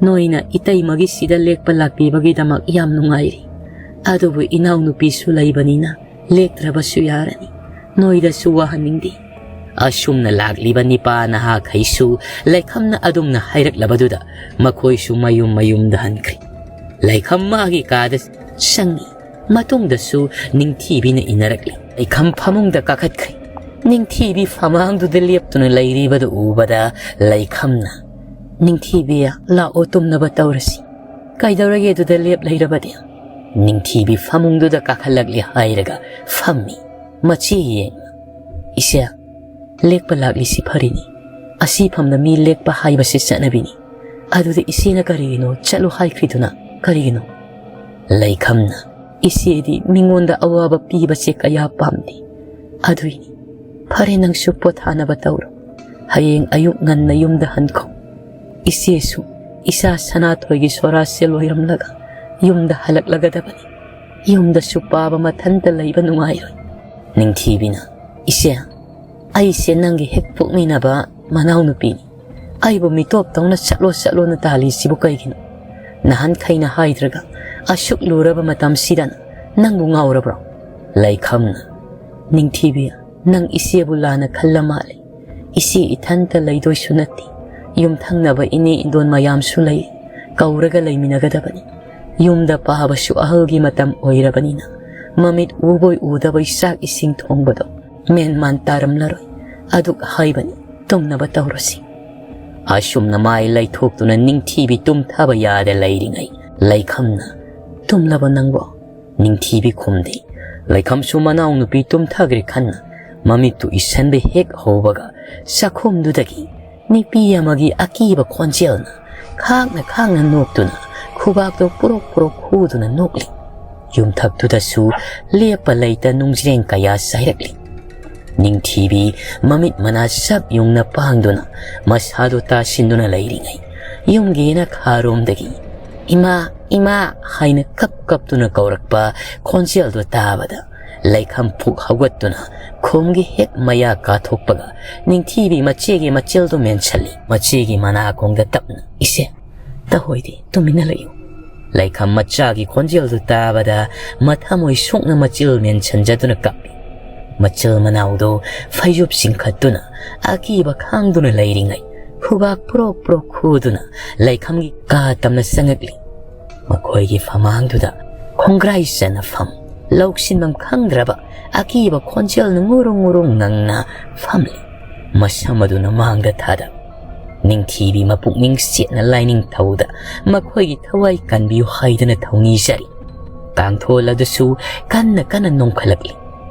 ꯅꯣꯏꯅ ꯏꯇꯩꯃꯒꯤ ꯁꯤꯗ ꯂꯦꯛꯄ ꯂꯥꯛꯄꯤꯕꯒꯤꯗꯃꯛ ꯌꯥꯝ ꯅꯨꯡꯉꯥꯏꯔꯤ꯫ ꯑꯗꯨꯕꯨ ꯏꯅꯥꯎꯅꯨꯄꯤꯁꯨ ꯂꯩꯕꯅꯤꯅ ꯂꯦꯛꯇ꯭ꯔꯕꯁꯨ ꯌꯥꯔꯅꯤ꯫ ꯅꯣꯏꯗꯁꯨ ꯋꯥꯍꯟꯅꯤꯡꯗꯦ꯫ ꯑꯁꯨꯝꯅ ꯂꯥꯛꯂꯤꯕ ꯅꯤꯄꯥ ꯅꯍꯥꯈꯩꯁꯨ ꯂꯩꯈꯝꯅ ꯑꯗꯨꯝꯅ ꯍꯥꯏꯔꯛꯂꯕꯗꯨꯗ ꯃꯈꯣꯏꯁꯨ ꯃꯌꯨꯝ ꯃꯌꯨꯝꯗ ꯍꯟꯈ꯭ꯔꯦ꯫ ꯂꯩꯈꯝ ꯃꯥꯒꯤ ꯀꯥꯗ ꯆꯪꯉꯤ꯫ ꯃꯇꯨꯡꯗꯁꯨ ꯅꯤꯡꯊꯤꯕꯤꯅ ꯏꯟꯅꯔꯛꯂꯤ꯫ ꯂꯩꯈꯝ ꯐꯃꯨꯡꯗ ꯀꯥꯈꯠꯈ꯭ꯔꯦ꯫ ꯅꯤꯡꯊꯤꯕꯤ ꯐꯃꯥꯡꯗꯨꯗ ꯂꯦꯞꯇꯨꯅ ꯂꯩꯔꯤꯕꯗꯨ ꯎꯕꯗ ꯂꯩꯈꯝꯅ, "ꯅꯤꯡꯊꯤꯕꯤ, ꯂꯥꯛꯑꯣ, ꯇꯨꯝꯅꯕ ꯇꯧꯔꯁꯤ꯫ ꯀꯩꯗꯧꯔꯒꯦ ꯑꯗꯨꯗ ꯂꯦꯞ ꯂꯩꯔꯕꯗꯤ?" ꯅꯤꯡꯊꯤꯕꯤ ꯐꯃꯨꯡꯗꯨꯗ ꯀꯥꯈꯠꯂꯛꯂꯦ ꯍꯥꯏꯔꯒ ꯐꯝꯃꯤ꯫ ꯃꯆꯦ ꯌꯦꯡꯅ, "ꯏꯆꯦ, ꯂꯦꯛꯄ ꯂꯥꯛꯂꯤꯁꯤ ꯐꯔꯤꯅꯤ꯫ ꯑꯁꯤ ꯐꯝꯅ ꯃꯤ ꯂꯦꯛꯄ ꯍꯥꯏꯕꯁꯤ ꯆꯠꯅꯕꯤꯅꯤ꯫ ꯑꯗꯨꯗ ꯏꯆꯦꯅ ꯀꯔꯤꯒꯤꯅꯣ ꯆꯠꯂꯣ ꯍꯥꯏꯈ꯭ꯔꯤꯗꯨꯅ ꯀꯔꯤꯒꯤꯅꯣ?" ꯂꯩꯈꯝꯅ, "ꯏꯆꯦꯗꯤ ꯃꯤꯉꯣꯟꯗ ꯑꯋꯥꯕ ꯄꯤꯕꯁꯦ ꯀꯌꯥ ꯄꯥꯝꯗꯦ꯫ ꯑꯗꯨꯏꯅꯤ꯫ ꯐꯔꯦ, ꯅꯪꯁꯨ ꯄꯣꯊꯥꯅꯕ ꯇꯧꯔꯣ꯫ ꯍꯌꯦꯡ ꯑꯌꯨꯛ ꯉꯟꯅ ꯌꯨꯝꯗ ꯍꯟꯈꯣ꯫ ꯏꯆꯦꯁꯨ ꯏꯆꯥ ꯁꯅꯥꯊꯣꯏꯒꯤ ꯁꯣꯔꯥꯁꯦ ꯂꯣꯏꯔꯝꯂꯒ ꯌꯨꯝꯗ ꯍꯜꯂꯛꯂꯒꯗꯕꯅꯤ꯫ ꯌꯨꯝꯗꯁꯨ ꯄꯥꯕ ꯃꯊꯟꯇ ꯂꯩꯕ ꯅꯨꯡꯉꯥꯏꯔꯣꯏ꯫" ꯅꯤꯡꯊꯤꯕꯤꯅ, "ꯏꯆꯦ, ꯑꯩꯁꯦ ꯅꯪꯒꯤ ꯍꯦꯛ ꯄꯣꯛꯃꯤꯟꯅꯕ ꯃꯅꯥꯎꯅꯨꯄꯤꯅꯤ꯫ ꯑꯩꯕꯨ ꯃꯤꯇꯣꯞꯇꯧꯅ ꯆꯠꯂꯣ ꯆꯠꯂꯣꯅ ꯇꯥꯜꯂꯤꯁꯤꯕꯨ ꯀꯩꯒꯤꯅꯣ? ꯅꯍꯥꯟꯈꯩꯅ ꯍꯥꯏꯗ꯭ꯔꯒ ꯑꯁꯨꯛ ꯂꯨꯔꯕ ꯃꯇꯝꯁꯤꯗ ꯅꯪꯕꯨ ꯉꯥꯎꯔꯕ꯭ꯔꯣ?" ꯂꯩꯈꯝꯅ, "ꯅꯤꯡꯊꯤꯕꯤ, ꯅꯪ ꯏꯆꯦꯕꯨ ꯂꯥꯟꯅ ꯈꯜꯂ ꯃꯥꯜꯂꯦ꯫ ꯏꯆꯦ ꯏꯊꯟꯇ ꯂꯩꯗꯣꯏꯁꯨ ꯅꯠꯇꯦ꯫ ꯌꯨꯝꯊꯪꯅꯕ ꯏꯅꯦ ꯏꯟꯗꯣꯟ ꯃꯌꯥꯝꯁꯨ ꯂꯩ꯫ ꯀꯧꯔꯒ ꯂꯩꯃꯤꯟꯅꯒꯗꯕꯅꯤ꯫ ꯌꯨꯝꯗ ꯄꯥꯕꯁꯨ ꯑꯍꯜꯒꯤ ꯃꯇꯝ ꯑꯣꯏꯔꯕꯅꯤꯅ ꯃꯃꯤꯠ ꯎꯕꯣꯏ ꯎꯗꯕꯣꯏ ꯆꯥꯛ ꯏꯁꯤꯡ ꯊꯣꯡꯕꯗꯣ ꯃꯦꯟ ꯃꯥꯟ ꯇꯥꯔꯝꯂꯔꯣꯏ꯫ ꯑꯗꯨꯛ ꯍꯥꯏꯕꯅꯤ, ꯇꯨꯝꯅꯕ ꯇꯧꯔꯁꯤ꯫" ꯑꯁꯨꯝꯅ ꯃꯥꯏ ꯂꯩꯊꯣꯛꯇꯨꯅ ꯅꯤꯡꯊꯤꯕꯤ ꯇꯨꯝꯊꯕ ꯌꯥꯗ ꯂꯩꯔꯤꯉꯩ ꯂꯩꯈꯝꯅ, "ꯇꯨꯝꯂꯕ ꯅꯪꯕꯣ?" ꯅꯤꯡꯊꯤꯕꯤ ꯈꯨꯝꯗꯦ꯫ ꯂꯩꯈꯝꯁꯨ ꯃꯅꯥꯎꯅꯨꯄꯤ ꯇꯨꯝꯊꯈ꯭ꯔꯦ ꯈꯟꯅ ꯃꯃꯤꯠꯇꯨ ꯏꯁꯟꯕ ꯍꯦꯛ ꯍꯧꯕꯒ ꯆꯥꯛꯈꯨꯝꯗꯨꯗꯒꯤ ꯅꯨꯄꯤ ꯑꯃꯒꯤ ꯑꯀꯤꯕ ꯈꯣꯟꯖꯦꯜꯅ ꯈꯥꯡꯅ ꯈꯥꯡꯅ ꯅꯣꯛꯇꯨꯅ ꯈꯨꯕꯥꯛꯇꯣ ꯄꯨꯔꯣꯛ ꯄꯨꯔꯣꯛ ꯍꯨꯗꯨꯅ ꯅꯣꯛꯂꯤ꯫ ꯌꯨꯝꯊꯛꯇꯨꯗꯁꯨ ꯂꯦꯞꯄ ꯂꯩꯇ ꯅꯨꯡꯖ꯭ꯔꯦꯡ ꯀꯌꯥ ꯆꯥꯏꯔꯛꯂꯤ꯫ ꯅꯤꯡꯊꯤꯕꯤ ꯃꯃꯤꯠ ꯃꯅꯥ ꯆꯞ ꯌꯨꯡꯅ ꯄꯥꯡꯗꯨꯅ ꯃꯁꯥꯗꯨ ꯇꯥꯁꯤꯟꯗꯨꯅ ꯂꯩꯔꯤꯉꯩ ꯌꯨꯝꯒꯤ ꯅꯥꯀꯥꯔꯣꯝꯗꯒꯤ "ꯏꯃꯥ, ꯏꯃꯥ" ꯍꯥꯏꯅ ꯀꯞ ꯀꯞꯇꯨꯅ ꯀꯧꯔꯛꯄ ꯈꯣꯟꯖꯦꯜꯗꯨ ꯇꯥꯕꯗ ꯂꯩꯈꯝ ꯐꯨꯛ ꯍꯧꯒꯠꯇꯨꯅ ꯈꯨꯝꯒꯤ ꯍꯦꯛ ꯃꯌꯥ ꯀꯥꯊꯣꯛꯄꯒ ꯅꯤꯡꯊꯤꯕꯤ ꯃꯆꯦꯒꯤ ꯃꯆꯤꯜꯗꯨ ꯃꯦꯟꯁꯤꯜꯂꯤ꯫ ꯃꯆꯦꯒꯤ ꯃꯅꯥꯀꯣꯡꯗ ꯇꯞꯅ, "ꯏꯆꯦ, "ꯇꯍꯣꯏꯗꯤ, ꯇꯨꯃꯤꯟꯅ ꯂꯩꯌꯨ꯫" ꯂꯩꯈꯝ ꯃꯆꯥꯒꯤ ꯈꯣꯟꯖꯦꯜꯗꯨ ꯇꯥꯕꯗ ꯃꯊꯃꯣꯏ ꯁꯣꯛꯅ ꯃꯆꯤꯜ ꯃꯦꯟꯁꯤꯟꯖꯗꯨꯅ ꯀꯞꯄꯤ꯫ ꯃꯆꯤꯜ ꯃꯅꯥꯎꯗꯨ ꯐꯩꯖꯨꯞ ꯆꯤꯡꯈꯠꯇꯨꯅ ꯑꯀꯤꯕ ꯈꯥꯡꯗꯨꯅ ꯂꯩꯔꯤꯉꯩ, ꯈꯨꯕꯥꯛ ꯄ꯭ꯔꯣꯛ ꯄ꯭ꯔꯣꯛ ꯈꯨꯗꯨꯅ ꯂꯩꯈꯝꯒꯤ ꯀꯥ ꯇꯝꯅ ꯆꯪꯉꯛꯂꯤ꯫ ꯃꯈꯣꯏꯒꯤ ꯐꯃꯥꯡꯗꯨꯗ ꯈꯣꯡꯒ꯭ꯔꯥꯏ ꯆꯟꯅ ꯐꯝ, ꯂꯧꯁꯤꯟꯐꯝ ꯈꯪꯗ꯭ꯔꯕ ꯑꯀꯤꯕ ꯈꯣꯟꯖꯦꯜꯅ ꯉꯨꯔꯨꯡ ꯉꯨꯔꯨꯡ ꯉꯪꯅ ꯐꯝꯂꯤ꯫ ꯃꯁꯝ ꯑꯗꯨꯅ ꯃꯥꯡꯗ ꯊꯥꯗ, ꯅꯤꯡꯊꯤꯕꯤ ꯃꯄꯨꯛꯅꯤꯡ ꯆꯦꯠꯅ ꯂꯥꯏꯅꯤꯡꯊꯧꯗ ꯃꯈꯣꯏꯒꯤ ꯊꯋꯥꯏ ꯀꯟꯕꯤꯌꯨ ꯍꯥꯏꯗꯨꯅ ꯊꯧꯅꯤꯖꯔꯤ꯫ ꯀꯥꯡꯊꯣꯜ ꯑꯗꯨꯁꯨ ꯀꯟꯅ ꯀꯟꯅ ꯅꯣꯝꯈꯠꯂꯛꯂꯤ꯫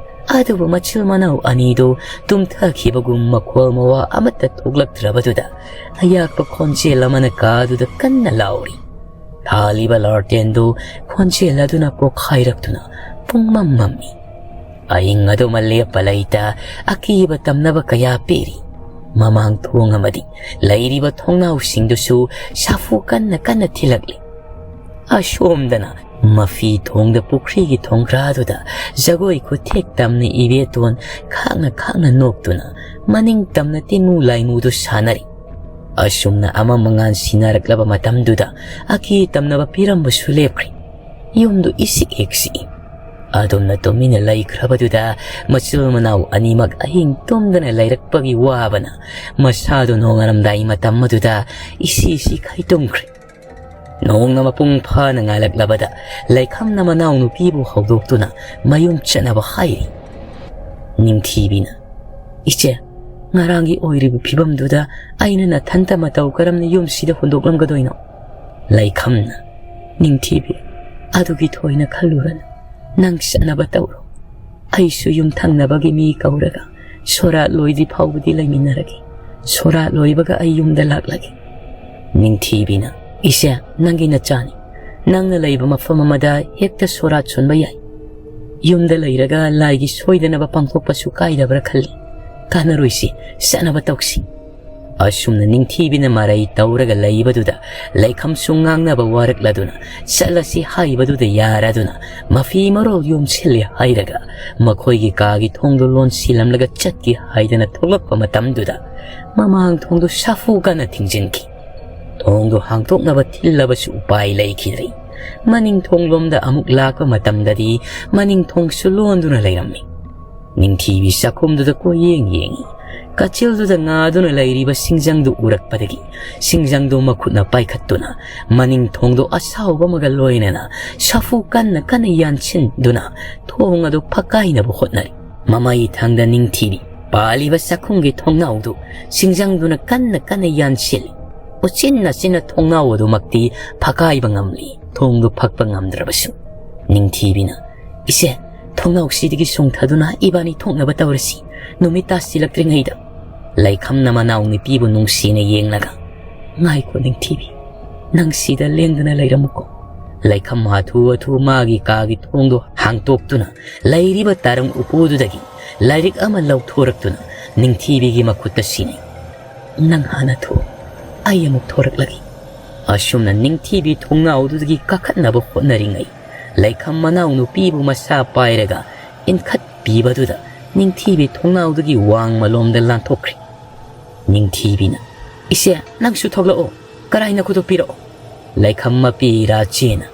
ꯑꯗꯨꯕꯨ ꯃꯆꯤꯜ ꯃꯅꯥꯎ ꯑꯅꯤꯗꯨ ꯇꯨꯝꯊꯈꯤꯕꯒꯨꯝ ꯃꯈꯣꯜ ꯃꯋꯥ ꯑꯃꯠꯇ ꯊꯣꯛꯂꯛꯇ꯭ꯔꯕꯗꯨꯗ ꯑꯌꯥꯛꯄ ꯈꯣꯟꯖꯦꯜ ꯑꯃꯅ ꯀꯥꯗꯨꯗ ꯀꯟꯅ ꯂꯥꯎꯔꯤ꯫ ꯊꯥꯜꯂꯤꯕ ꯂꯥꯔꯇꯦꯟꯗꯨ ꯈꯣꯟꯖꯦꯜ ꯑꯗꯨꯅ ꯄꯣꯛꯈꯥꯏꯔꯛꯇꯨꯅ ꯄꯨꯡꯃꯝ ꯃꯝꯃꯤ꯫ ꯑꯏꯪ ꯑꯗꯨꯃ ꯂꯦꯞꯄ ꯂꯩꯇ ꯑꯀꯤꯕ ꯇꯝꯅꯕ ꯀꯌꯥ ꯄꯤꯔꯤ꯫ ꯃꯃꯥꯡ ꯊꯣꯡ ꯑꯃꯗꯤ ꯂꯩꯔꯤꯕ ꯊꯣꯡꯅꯥꯎꯁꯤꯡꯗꯨꯁꯨ ꯁꯥꯐꯨ ꯀꯟꯅ ꯀꯟꯅ ꯊꯤꯜꯂꯛꯂꯤ꯫ ꯑꯁꯣꯝꯗꯅ ꯃꯐꯤ ꯊꯣꯡꯗ ꯄꯨꯈ꯭ꯔꯤꯒꯤ ꯊꯣꯡꯒ꯭ꯔꯥꯗꯨꯗ ꯖꯒꯣꯏ ꯈꯨꯊꯦꯛ ꯇꯝꯅ ꯏꯕꯦꯇꯣꯟ ꯈꯥꯛꯅ ꯈꯥꯛꯅ ꯅꯣꯛꯇꯨꯅ ꯃꯅꯤꯡ ꯇꯝꯅ ꯇꯤꯟꯃꯨ ꯂꯥꯏꯃꯨꯗꯨ ꯁꯥꯟꯅꯔꯤ꯫ ꯑꯁꯨꯝꯅ ꯑꯃ ꯃꯉꯥꯟ ꯁꯤꯟꯅꯔꯛꯂꯕ ꯃꯇꯝꯗꯨꯗ ꯑꯀꯤ ꯇꯝꯅꯕ ꯄꯤꯔꯝꯕꯁꯨ ꯂꯦꯞꯈ꯭ꯔꯤ꯫ ꯌꯨꯝꯗꯨ ꯏꯁꯤꯛ ꯍꯦꯛ ꯁꯤꯛꯏ꯫ ꯑꯗꯨꯝꯅ ꯇꯨꯃꯤꯟꯅ ꯂꯩꯈ꯭ꯔꯕꯗꯨꯗ ꯃꯆꯤꯜ ꯃꯅꯥꯎ ꯑꯅꯤꯃꯛ ꯑꯍꯤꯡ ꯇꯨꯝꯗꯅ ꯂꯩꯔꯛꯄꯒꯤ ꯋꯥꯕꯅ ꯃꯁꯥꯗꯨ ꯅꯣꯡꯉꯥꯜꯂꯝꯗꯥꯏ ꯃꯇꯝ ꯑꯗꯨꯗ ꯏꯁꯤ ꯏꯁꯤ ꯈꯥꯏꯇꯨꯝꯈ꯭ꯔꯦ꯫ ꯅꯣꯡꯅ ꯃꯄꯨꯡ ꯐꯥꯅ ꯉꯥꯜꯂꯛꯂꯕꯗ ꯂꯩꯈꯝꯅ ꯃꯅꯥꯎꯅꯨꯄꯤꯕꯨ ꯍꯧꯗꯣꯛꯇꯨꯅ ꯃꯌꯨꯝ ꯆꯠꯅꯕ ꯍꯥꯏꯔꯤ꯫ ꯅꯤꯡꯊꯤꯕꯤꯅ, "ꯏꯆꯦ, ꯉꯔꯥꯡꯒꯤ ꯑꯣꯏꯔꯤꯕ ꯐꯤꯕꯝꯗꯨꯗ ꯑꯩꯅ ꯅꯊꯟꯇ ꯃꯇꯧ ꯀꯔꯝꯅ ꯌꯨꯝꯁꯤꯗ ꯍꯨꯟꯗꯣꯛꯂꯝꯒꯗꯣꯏꯅꯣ?" ꯂꯩꯈꯝꯅ, "ꯅꯤꯡꯊꯤꯕꯤ, ꯑꯗꯨꯒꯤ ꯊꯣꯏꯅ ꯈꯜꯂꯨꯔꯅꯨ꯫ ꯅꯪ ꯆꯠꯅꯕ ꯇꯧꯔꯣ꯫ ꯑꯩꯁꯨ ꯌꯨꯝ ꯊꯪꯅꯕꯒꯤ ꯃꯤ ꯀꯧꯔꯒ ꯁꯣꯔꯥꯠ ꯂꯣꯏꯗ꯭ꯔꯤ ꯐꯥꯎꯕꯗꯤ ꯂꯩꯃꯤꯟꯅꯔꯒꯦ꯫ ꯁꯣꯔꯥꯠ ꯂꯣꯏꯕꯒ ꯑꯩ ꯌꯨꯝꯗ ꯂꯥꯛꯂꯒꯦ꯫" ꯅꯤꯡꯊꯤꯕꯤꯅ, "ꯏꯆꯦ, ꯅꯪꯒꯤ ꯅꯆꯥꯅꯤ꯫ ꯅꯪꯅ ꯂꯩꯕ ꯃꯐꯝ ꯑꯃꯗ ꯍꯦꯛꯇ ꯁꯣꯔꯥꯠ ꯁꯣꯟꯕ ꯌꯥꯏ꯫ ꯌꯨꯝꯗ ꯂꯩꯔꯒ ꯂꯥꯏꯒꯤ ꯁꯣꯏꯗꯅꯕ ꯄꯥꯡꯊꯣꯛꯄꯁꯨ ꯀꯥꯏꯗꯕ꯭ꯔꯥ ꯈꯜꯂꯤ꯫ ꯀꯥꯟꯅꯔꯣꯏꯁꯤ, ꯆꯠꯅꯕ ꯇꯧꯁꯤ꯫" ꯑꯁꯨꯝꯅ ꯅꯤꯡꯊꯤꯕꯤꯅ ꯃꯔꯩ ꯇꯧꯔꯒ ꯂꯩꯕꯗꯨꯗ ꯂꯩꯈꯝꯁꯨ ꯉꯥꯡꯅꯕ ꯋꯥꯔꯛꯂꯗꯨꯅ ꯆꯠꯂꯁꯤ ꯍꯥꯏꯕꯗꯨꯗ ꯌꯥꯔꯗꯨꯅ ꯃꯐꯤ ꯃꯔꯣꯜ ꯌꯣꯝꯁꯤꯜꯂꯦ ꯍꯥꯏꯔꯒ ꯃꯈꯣꯏꯒꯤ ꯀꯥꯒꯤ ꯊꯣꯡꯗꯨ ꯂꯣꯟꯁꯤꯜꯂꯝꯂꯒ ꯆꯠꯀꯦ ꯍꯥꯏꯗꯅ ꯊꯣꯛꯂꯛꯄ ꯃꯇꯝꯗꯨꯗ ꯃꯃꯥꯡ ꯊꯣꯡꯗꯨ ꯁꯥꯐꯨ ꯀꯟꯅ ꯊꯤꯡꯖꯤꯟꯈꯤ꯫ ꯊꯣꯡꯗꯨ ꯍꯥꯡꯗꯣꯛꯅꯕ ꯊꯤꯜꯂꯕꯁꯨ ꯎꯄꯥꯏ ꯂꯩꯈꯤꯗ꯭ꯔꯦ꯫ ꯃꯅꯤꯡ ꯊꯣꯡꯂꯣꯝꯗ ꯑꯃꯨꯛ ꯂꯥꯛꯄ ꯃꯇꯝꯗꯗꯤ ꯃꯅꯤꯡ ꯊꯣꯡꯁꯨ ꯂꯣꯟꯗꯨꯅ ꯂꯩꯔꯝꯃꯤ꯫ ꯅꯤꯡꯊꯤꯕꯤ ꯆꯥꯛꯈꯨꯝꯗꯨꯗ ꯀꯣꯏꯌꯦꯡ ꯌꯦꯡꯏ꯫ ꯀꯥꯆꯤꯜꯗꯨꯗ ꯉꯥꯗꯨꯅ ꯂꯩꯔꯤꯕ ꯁꯤꯡꯖꯪꯗꯨ ꯎꯔꯛꯄꯗꯒꯤ ꯁꯤꯡꯖꯪꯗꯨ ꯃꯈꯨꯠꯅ ꯄꯥꯏꯈꯠꯇꯨꯅ ꯃꯅꯤꯡ ꯊꯣꯡꯗꯣ ꯑꯁꯥꯎꯕ ꯑꯃꯒ ꯂꯣꯏꯅꯅ ꯁꯥꯐꯨ ꯀꯟꯅ ꯀꯟꯅ ꯌꯥꯟꯁꯤꯟꯗꯨꯅ ꯊꯣꯡ ꯑꯗꯨ ꯐꯛꯀꯥꯏꯅꯕ ꯍꯣꯠꯅꯔꯤ꯫ ꯃꯃꯩ ꯊꯪꯗ ꯅꯤꯡꯊꯤꯕꯤ ꯄꯥꯜꯂꯤꯕ ꯆꯥꯛꯈꯨꯝꯒꯤ ꯊꯣꯡꯅꯥꯎꯗꯨ ꯁꯤꯡꯖꯪꯗꯨꯅ ꯀꯟꯅ ꯀꯟꯅ ꯌꯥꯟꯁꯤꯜꯂꯤ꯫ ꯎꯆꯤꯟ ꯅꯥꯆꯤꯟꯅ ꯊꯣꯡꯅꯥꯎ ꯑꯗꯨꯃꯛꯇꯤ ꯐꯛꯀꯥꯏꯕ ꯉꯝꯂꯤ, ꯊꯣꯡꯗꯨ ꯐꯛꯄ ꯉꯝꯗ꯭ꯔꯕꯁꯨ꯫ ꯅꯤꯡꯊꯤꯕꯤꯅ, "ꯏꯆꯦ, ꯊꯣꯡꯅꯥꯎꯁꯤꯗꯒꯤ ꯆꯣꯡꯊꯗꯨꯅ ꯏꯕꯥꯅꯤ ꯊꯣꯛꯅꯕ ꯇꯧꯔꯁꯤ꯫ ꯅꯨꯃꯤꯠ ꯇꯥꯁꯤꯜꯂꯛꯇ꯭ꯔꯤꯉꯩꯗ꯫" ꯂꯩꯈꯝꯅ ꯃꯅꯥꯎ ꯅꯨꯄꯤꯕꯨ ꯅꯨꯡꯁꯤꯅ ꯌꯦꯡꯂꯒ, "ꯉꯥꯏꯈꯣ ꯅꯤꯡꯊꯤꯕꯤ, ꯅꯪ ꯁꯤꯗ ꯂꯦꯡꯗꯅ ꯂꯩꯔꯝꯃꯨꯀꯣ꯫" ꯂꯩꯈꯝ ꯍꯥꯊꯨ ꯍꯥꯊꯨ ꯃꯥꯒꯤ ꯀꯥꯒꯤ ꯊꯣꯡꯗꯨ ꯍꯥꯡꯇꯣꯛꯇꯨꯅ ꯂꯩꯔꯤꯕ ꯇꯔꯪ ꯎꯄꯨꯗꯨꯗꯒꯤ ꯂꯥꯏꯔꯤꯛ ꯑꯃ ꯂꯧꯊꯣꯔꯛꯇꯨꯅ ꯅꯤꯡꯊꯤꯕꯤꯒꯤ ꯃꯈꯨꯠꯇ ꯁꯤꯟꯅꯩ꯫ "ꯅꯪ ꯍꯥꯟꯅ ꯊꯣꯛ, ꯑꯩ ꯑꯃꯨꯛ ꯊꯣꯔꯛꯂꯒꯦ꯫" ꯑꯁꯨꯝꯅ ꯅꯤꯡꯊꯤꯕꯤ ꯊꯣꯡꯅꯥꯎꯗꯨꯗꯒꯤ ꯀꯥꯈꯠꯅꯕ ꯍꯣꯠꯅꯔꯤꯉꯩ, ꯂꯩꯈꯝ ꯃꯅꯥꯎ ꯅꯨꯄꯤꯕꯨ ꯃꯁꯥ ꯄꯥꯏꯔꯒ ꯏꯟꯈꯠꯄꯤꯕꯗꯨꯗ ꯅꯤꯡꯊꯤꯕꯤ ꯊꯣꯡꯅꯥꯎꯗꯒꯤ ꯋꯥꯡꯃꯂꯣꯝꯗ ꯂꯥꯟꯊꯣꯛꯈ꯭ꯔꯦ꯫ ꯅꯤꯡꯊꯤꯕꯤꯅ, "ꯏꯆꯦ, ꯅꯪꯁꯨ ꯊꯣꯛꯂꯛꯑꯣ, ꯀꯔꯥꯏꯅ ꯈꯨꯗꯣꯛꯄꯤꯔꯛꯑꯣ꯫" ꯂꯩꯈꯝ ꯃꯄꯤ ꯏꯔꯥ ꯆꯦꯅ,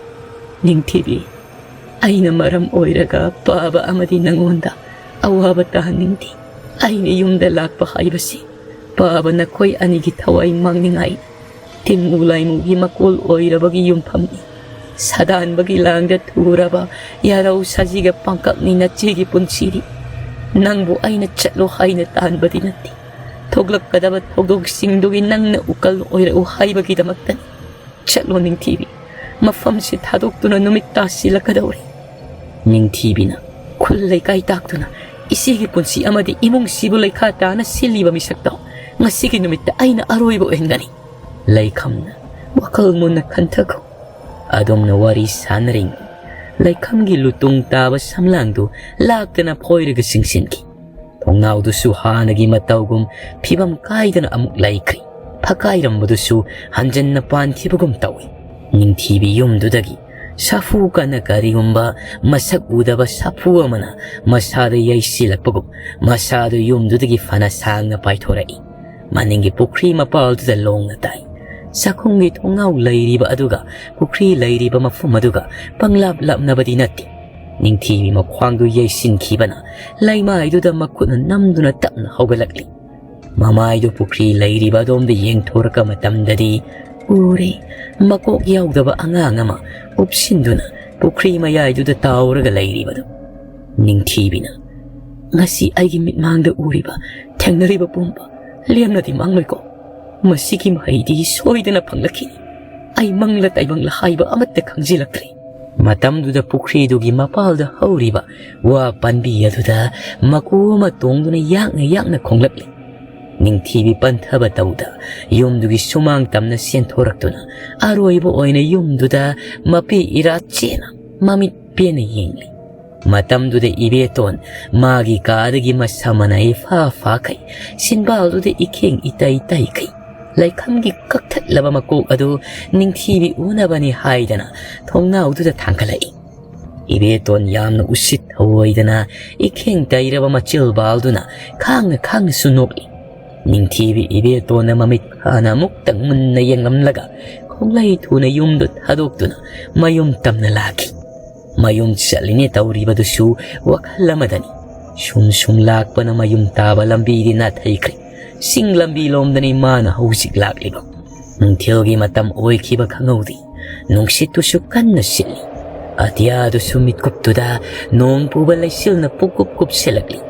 "ꯅꯤꯡꯊꯤꯕꯤ, ꯑꯩꯅ ꯃꯔꯝ ꯑꯣꯏꯔꯒ ꯄꯥꯕ ꯑꯃꯗꯤ ꯅꯉꯣꯟꯗ ꯑꯋꯥꯕ ꯇꯥꯍꯟꯅꯤꯡꯗꯦ꯫ ꯑꯩꯅ ꯌꯨꯝꯗ ꯂꯥꯛꯄ ꯍꯥꯏꯕꯁꯤ ꯄꯥꯕ ꯅꯈꯣꯏ ꯑꯅꯤꯒꯤ ꯊꯋꯥꯏ ꯃꯥꯡꯅꯤꯡꯉꯥꯏ, ꯇꯤꯟꯃꯨ ꯂꯥꯏꯃꯨꯒꯤ ꯃꯀꯣꯜ ꯑꯣꯏꯔꯕꯒꯤ ꯌꯨꯝꯐꯝꯅꯤ꯫ ꯁꯥꯗꯥꯟꯕꯒꯤ ꯂꯥꯡꯗ ꯊꯨꯔꯕ ꯌꯥꯔꯧ ꯁꯥꯖꯤꯒ ꯄꯥꯡꯀꯛꯅꯤ ꯅꯆꯦꯒꯤ ꯄꯨꯟꯁꯤꯗꯤ꯫ ꯅꯪꯕꯨ ꯑꯩꯅ ꯆꯠꯂꯣ ꯍꯥꯏꯅ ꯇꯥꯟꯕꯗꯤ ꯅꯠꯇꯦ꯫ ꯊꯣꯛꯂꯛꯀꯗꯕ ꯊꯧꯗꯣꯛꯁꯤꯡꯗꯨꯒꯤ ꯅꯪꯅ ꯎꯀꯜ ꯑꯣꯏꯔꯛꯎ ꯍꯥꯏꯕꯒꯤꯗꯃꯛꯇꯅꯤ꯫ ꯆꯠꯂꯣ ꯅꯤꯡꯊꯤꯕꯤ, ꯃꯐꯝꯁꯤ ꯊꯥꯗꯣꯛꯇꯨꯅ ꯅꯨꯃꯤꯠ ꯇꯥꯁꯤꯜꯂꯛꯀꯗꯧꯔꯦ꯫" ꯅꯤꯡꯊꯤꯕꯤꯅ, "ꯈꯨꯜ ꯂꯩꯀꯥꯏ ꯇꯥꯛꯇꯨꯅ ꯏꯆꯦꯒꯤ ꯄꯨꯟꯁꯤ ꯑꯃꯗꯤ ꯏꯃꯨꯡꯁꯤꯕꯨ ꯂꯩꯈꯥ ꯇꯥꯅ ꯁꯤꯜꯂꯤꯕ ꯃꯤꯁꯛꯇꯣ ꯉꯁꯤꯒꯤ ꯅꯨꯃꯤꯠꯇ ꯑꯩꯅ ꯑꯔꯣꯏꯕ ꯑꯣꯏꯍꯟꯒꯅꯤ꯫" ꯂꯩꯈꯝꯅ ꯋꯥꯈꯜ ꯃꯨꯟꯅ ꯈꯟꯊꯈꯣ꯫ ꯑꯗꯨꯝꯅ ꯋꯥꯔꯤ ꯁꯥꯟꯅꯔꯤꯉꯩ ꯂꯩꯈꯝꯒꯤ ꯂꯨꯇꯨꯡ ꯇꯥꯕ ꯁꯝꯂꯥꯡꯗꯨ ꯂꯥꯛꯇꯅ ꯐꯣꯏꯔꯒ ꯆꯤꯡꯁꯤꯟꯈꯤ꯫ ꯊꯣꯡꯅꯥꯎꯗꯨꯁꯨ ꯍꯥꯟꯅꯒꯤ ꯃꯇꯧꯒꯨꯝ ꯐꯤꯕꯝ ꯀꯥꯏꯗꯅ ꯑꯃꯨꯛ ꯂꯩꯈ꯭ꯔꯦ꯫ ꯐꯛꯀꯥꯏꯔꯝꯕꯗꯨꯁꯨ ꯍꯟꯖꯟꯅ ꯄꯥꯟꯈꯤꯕꯒꯨꯝ ꯇꯧꯏ꯫ ꯅꯤꯡꯊꯤꯕꯤ ꯌꯨꯝꯗꯨꯗꯒꯤ ꯁꯥꯐꯨ ꯀꯟꯅ ꯀꯔꯤꯒꯨꯝꯕ ꯃꯁꯛ ꯎꯗꯕ ꯁꯥꯐꯨ ꯑꯃꯅ ꯃꯁꯥꯗ ꯌꯩꯁꯤꯜꯂꯛꯄꯒꯨꯝ ꯃꯁꯥꯗꯨ ꯌꯨꯝꯗꯨꯗꯒꯤ ꯐꯅ ꯁꯥꯡꯅ ꯄꯥꯏꯊꯣꯔꯛꯏ꯫ ꯃꯅꯤꯡꯒꯤ ꯄꯨꯈ꯭ꯔꯤ ꯃꯄꯥꯜꯗꯨꯗ ꯂꯣꯡꯅ ꯇꯥꯏ꯫ ꯆꯥꯛꯈꯨꯝꯒꯤ ꯊꯣꯡꯅꯥꯎ ꯂꯩꯔꯤꯕ ꯑꯗꯨꯒ ꯄꯨꯈ꯭ꯔꯤ ꯂꯩꯔꯤꯕ ꯃꯐꯝ ꯑꯗꯨꯒ ꯄꯪꯂꯥꯞ ꯂꯥꯞꯅꯕꯗꯤ ꯅꯠꯇꯦ꯫ ꯅꯤꯡꯊꯤꯕꯤ ꯃꯈ꯭ꯋꯥꯡꯗꯨ ꯌꯩꯁꯤꯟꯈꯤꯕꯅ ꯂꯩꯃꯥꯏꯗꯨꯗ ꯃꯈꯨꯠꯅ ꯅꯝꯗꯨꯅ ꯇꯞꯅ ꯍꯧꯒꯠꯂꯛꯂꯤ꯫ ꯃꯃꯥꯏꯗꯨ ꯄꯨꯈ꯭ꯔꯤ ꯂꯩꯔꯤꯕ ꯑꯗꯣꯝꯗ ꯌꯦꯡꯊꯣꯔꯛꯄ ꯃꯇꯝꯗꯗꯤ ꯎꯔꯦ, ꯃꯀꯣꯛ ꯌꯥꯎꯗꯕ ꯑꯉꯥꯡ ꯑꯃ ꯎꯞꯁꯤꯟꯗꯨꯅ ꯄꯨꯈ꯭ꯔꯤ ꯃꯌꯥꯏꯗꯨꯗ ꯇꯥꯎꯔꯒ ꯂꯩꯔꯤꯕꯗꯨ꯫ ꯅꯤꯡꯊꯤꯕꯤꯅ, "ꯉꯁꯤ ꯑꯩꯒꯤ ꯃꯤꯠꯃꯥꯡꯗ ꯎꯔꯤꯕ, ꯊꯦꯡꯅꯔꯤꯕ ꯄꯨꯝꯕ ꯂꯦꯝꯅꯗꯤ ꯃꯥꯡꯂꯣꯏꯀꯣ꯫ ꯃꯁꯤꯒꯤ ꯃꯍꯩꯗꯤ ꯁꯣꯏꯗꯅ ꯐꯪꯂꯛꯈꯤꯅꯤ꯫ ꯑꯩ ꯃꯪꯂ ꯇꯥꯏꯕꯪꯂ ꯍꯥꯏꯕ ꯑꯃꯠꯇ ꯈꯪꯖꯤꯜꯂꯛꯇ꯭ꯔꯦ꯫" ꯃꯇꯝꯗꯨꯗ ꯄꯨꯈ꯭ꯔꯤꯗꯨꯒꯤ ꯃꯄꯥꯜꯗ ꯍꯧꯔꯤꯕ ꯋꯥ ꯄꯥꯟꯕꯤ ꯑꯗꯨꯗ ꯃꯀꯨ ꯑꯃ ꯇꯣꯡꯗꯨꯅ ꯌꯥꯛꯅ ꯌꯥꯛꯅ ꯈꯣꯡꯂꯛꯂꯤ꯫ ꯅꯤꯡꯊꯤꯕꯤ ꯄꯟꯊꯕ ꯇꯧꯗ ꯌꯨꯝꯗꯨꯒꯤ ꯁꯨꯃꯥꯡ ꯇꯝꯅ ꯆꯦꯟꯊꯣꯔꯛꯇꯨꯅ ꯑꯔꯣꯏꯕ ꯑꯣꯏꯅ ꯌꯨꯝꯗꯨꯗ ꯃꯄꯤ ꯏꯔꯥ ꯆꯦꯅ ꯃꯃꯤꯠ ꯄꯦꯟꯅ ꯌꯦꯡꯂꯤ꯫ ꯃꯇꯝꯗꯨꯗ ꯏꯕꯦꯇꯣꯟ ꯃꯥꯒꯤ ꯀꯥꯗꯒꯤ ꯃꯁꯥ ꯃꯅꯥꯏ ꯐꯥ ꯐꯥꯈꯩ, ꯁꯤꯟꯕꯥꯜꯗꯨꯗ ꯏꯈꯦꯡ ꯏꯇꯩ ꯇꯩꯈꯩ, ꯂꯩꯈꯝꯒꯤ ꯀꯛꯊꯠꯂꯕ ꯃꯀꯣꯛ ꯑꯗꯨ ꯅꯤꯡꯊꯤꯕꯤ ꯎꯅꯕꯅꯤ ꯍꯥꯏꯗꯅ ꯊꯣꯡꯅꯥꯎꯗꯨꯗ ꯊꯥꯡꯒꯠꯂꯛꯏ꯫ ꯏꯕꯦꯇꯣꯟ ꯌꯥꯝꯅ ꯎꯁꯤꯠ ꯊꯧꯑꯣꯏꯗꯅ ꯏꯈꯦꯡ ꯇꯩꯔꯕ ꯃꯆꯤꯜꯕꯥꯜꯗꯨꯅ ꯈꯥꯡꯅ ꯈꯥꯡꯅꯁꯨ ꯅꯣꯛꯂꯤ꯫ ꯅꯤꯡꯊꯤꯕꯤ ꯏꯕꯦꯇꯣꯟꯅ ꯃꯃꯤꯠ ꯐꯥꯅ ꯑꯃꯨꯛꯇꯪ ꯃꯨꯟꯅ ꯌꯦꯡꯂꯝꯂꯒ ꯈꯣꯡꯂꯩ ꯊꯨꯅ ꯌꯨꯝꯗꯨ ꯊꯥꯗꯣꯛꯇꯨꯅ ꯃꯌꯨꯝ ꯇꯝꯅ ꯂꯥꯛꯈꯤ꯫ ꯃꯌꯨꯝ ꯆꯠꯂꯤꯅꯦ ꯇꯧꯔꯤꯕꯗꯨꯁꯨ ꯋꯥꯈꯜ ꯑꯃꯗꯅꯤ꯫ ꯁꯨꯝ ꯁꯨꯝ ꯂꯥꯛꯄꯅ ꯃꯌꯨꯝ ꯇꯥꯕ ꯂꯝꯕꯤꯗꯤ ꯅꯥꯊꯩꯈ꯭ꯔꯦ꯫ ꯆꯤꯡ ꯂꯝꯕꯤ ꯂꯣꯝꯗꯅꯤ ꯃꯥꯅ ꯍꯧꯖꯤꯛ ꯂꯥꯛꯂꯤꯕ꯫ ꯅꯨꯡꯊꯤꯜꯒꯤ ꯃꯇꯝ ꯑꯣꯏꯈꯤꯕ ꯈꯪꯍꯧꯗꯦ꯫ ꯅꯨꯡꯁꯤꯠꯇꯨꯁꯨ ꯀꯟꯅ ꯁꯤꯠꯂꯤ꯫ ꯑꯇꯤꯌꯥꯗꯨꯁꯨ ꯃꯤꯠꯀꯨꯞꯇꯨꯗ ꯅꯣꯡ ꯄꯨꯕ ꯂꯩꯆꯤꯜꯅ ꯄꯨꯛꯀꯨꯞ ꯀꯨꯞꯁꯤꯜꯂꯛꯂꯤ꯫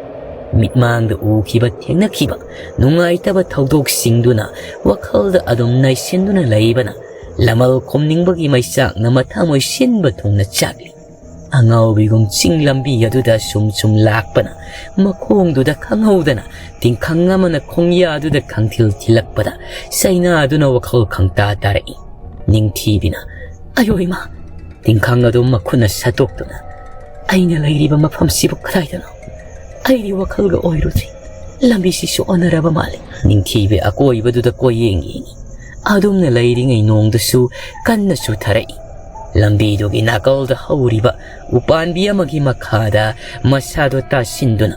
ꯃꯤꯠꯃꯥꯡꯗ ꯎꯈꯤꯕ ꯊꯦꯡꯅꯈꯤꯕ ꯅꯨꯡꯉꯥꯏꯇꯕ ꯊꯧꯗꯣꯛꯁꯤꯡꯗꯨꯅ ꯋꯥꯈꯜꯗ ꯑꯗꯨꯝ ꯅꯩꯁꯤꯟꯗꯨꯅ ꯂꯩꯕꯅ ꯂꯃꯜ ꯈꯣꯝꯅꯤꯡꯕꯒꯤ ꯃꯩꯆꯥꯛꯅ ꯃꯊꯃꯣꯏ ꯁꯤꯟꯕ ꯊꯨꯡꯅ ꯆꯥꯛꯂꯤ꯫ ꯑꯉꯥꯎꯕꯤꯒꯨꯝ ꯆꯤꯡ ꯂꯝꯕꯤ ꯑꯗꯨꯗ ꯁꯨꯝ ꯁꯨꯝ ꯂꯥꯛꯄꯅ ꯃꯈꯣꯡꯗꯨꯗ ꯈꯪꯍꯧꯗꯅ ꯇꯤꯡꯈꯪ ꯑꯃꯅ ꯈꯣꯡꯌꯥꯗꯨꯗ ꯈꯪꯊꯤꯜ ꯊꯤꯜꯂꯛꯄꯗ ꯆꯩꯅꯥꯗꯨꯅ ꯋꯥꯈꯜ ꯈꯪꯇꯥ ꯇꯥꯔꯛꯏ꯫ ꯅꯤꯡꯊꯤꯕꯤꯅ, "ꯑꯌꯣ ꯏꯃꯥ!" ꯇꯤꯡꯈꯪ ꯑꯗꯨ ꯃꯈꯨꯠꯅ ꯁꯠꯇꯣꯛꯇꯨꯅ, "ꯑꯩꯅ ꯂꯩꯔꯤꯕ ꯃꯐꯝꯁꯤꯕꯨ ꯀꯗꯥꯏꯗꯅꯣ? ꯑꯩꯗꯤ ꯋꯥꯈꯜꯒ ꯑꯣꯏꯔꯨꯗ꯭ꯔꯤ꯫ ꯂꯝꯕꯤꯁꯤꯁꯨ ꯑꯣꯟꯅꯔꯕ ꯃꯥꯜꯂꯤ꯫" ꯅꯤꯡꯊꯤꯕꯤ ꯑꯀꯣꯏꯕꯗꯨꯗ ꯀꯣꯏꯌꯦꯡ ꯌꯦꯡꯉꯤ꯫ ꯑꯗꯨꯝꯅ ꯂꯩꯔꯤꯉꯩ ꯅꯣꯡꯗꯨꯁꯨ ꯀꯟꯅ ꯆꯨꯊꯔꯛꯏ꯫ ꯂꯝꯕꯤꯗꯨꯒꯤ ꯅꯥꯀꯜꯗ ꯍꯧꯔꯤꯕ ꯎꯄꯥꯟꯕꯤ ꯑꯃꯒꯤ ꯃꯈꯥꯗ ꯃꯁꯥꯗꯣ ꯇꯥꯁꯤꯟꯗꯨꯅ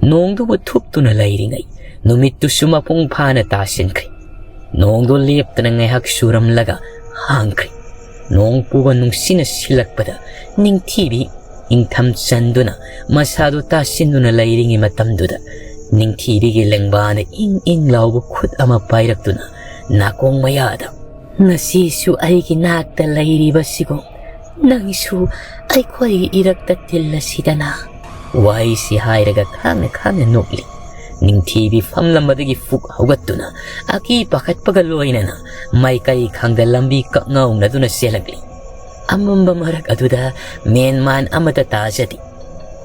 ꯅꯣꯡꯗꯨꯕꯨ ꯊꯨꯞꯇꯨꯅ ꯂꯩꯔꯤꯉꯩ ꯅꯨꯃꯤꯠꯇꯨꯁꯨ ꯃꯄꯨꯡ ꯐꯥꯅ ꯇꯥꯁꯤꯟꯈ꯭ꯔꯦ꯫ ꯅꯣꯡꯗꯣ ꯂꯦꯞꯇꯅ ꯉꯥꯏꯍꯥꯛ ꯆꯨꯔꯝꯂꯒ ꯍꯥꯡꯈ꯭ꯔꯦ꯫ ꯅꯣꯡ ꯄꯨꯕ ꯅꯨꯡꯁꯤꯠꯅ ꯁꯤꯜꯂꯛꯄꯗ ꯅꯤꯡꯊꯤꯕꯤ ꯏꯪꯊꯝ ꯆꯟꯗꯨꯅ ꯃꯁꯥꯗꯨ ꯇꯥꯁꯤꯟꯗꯨꯅ ꯂꯩꯔꯤꯉꯩ ꯃꯇꯝꯗꯨꯗ ꯅꯤꯡꯊꯤꯕꯤꯒꯤ ꯂꯦꯡꯕꯥꯅ ꯏꯪ ꯏꯪ ꯂꯥꯎꯕ ꯈꯨꯠ ꯑꯃ ꯄꯥꯏꯔꯛꯇꯨꯅ ꯅꯥꯀꯣꯡ ꯃꯌꯥꯗ, "ꯅꯁꯤꯁꯨ ꯑꯩꯒꯤ ꯅꯥꯛꯇ ꯂꯩꯔꯤꯕꯁꯤꯒꯨꯝ ꯅꯪꯁꯨ ꯑꯩꯈꯣꯏꯒꯤ ꯏꯔꯛꯇ ꯇꯤꯜꯂꯁꯤꯗꯅ"꯫ ꯋꯥꯍꯩꯁꯤ ꯍꯥꯏꯔꯒ ꯈꯥꯡꯅ ꯈꯥꯡꯅ ꯅꯣꯛꯂꯤ꯫ ꯅꯤꯡꯊꯤꯕꯤ ꯐꯝꯂꯝꯕꯗꯒꯤ ꯐꯨꯛ ꯍꯧꯒꯠꯇꯨꯅ ꯑꯀꯤ ꯄꯥꯈꯠꯄꯒ ꯂꯣꯏꯅꯅ ꯃꯥꯏꯀꯩ ꯈꯪꯗ ꯂꯝꯕꯤ ꯀꯛꯉꯥꯎꯅꯗꯨꯅ ꯆꯦꯜꯂꯛꯂꯤ꯫ ꯑꯃꯝꯕ ꯃꯔꯛ ꯑꯗꯨꯗ ꯃꯦꯟꯃꯥꯟ ꯑꯃꯠꯇ ꯇꯥꯖꯗꯦ꯫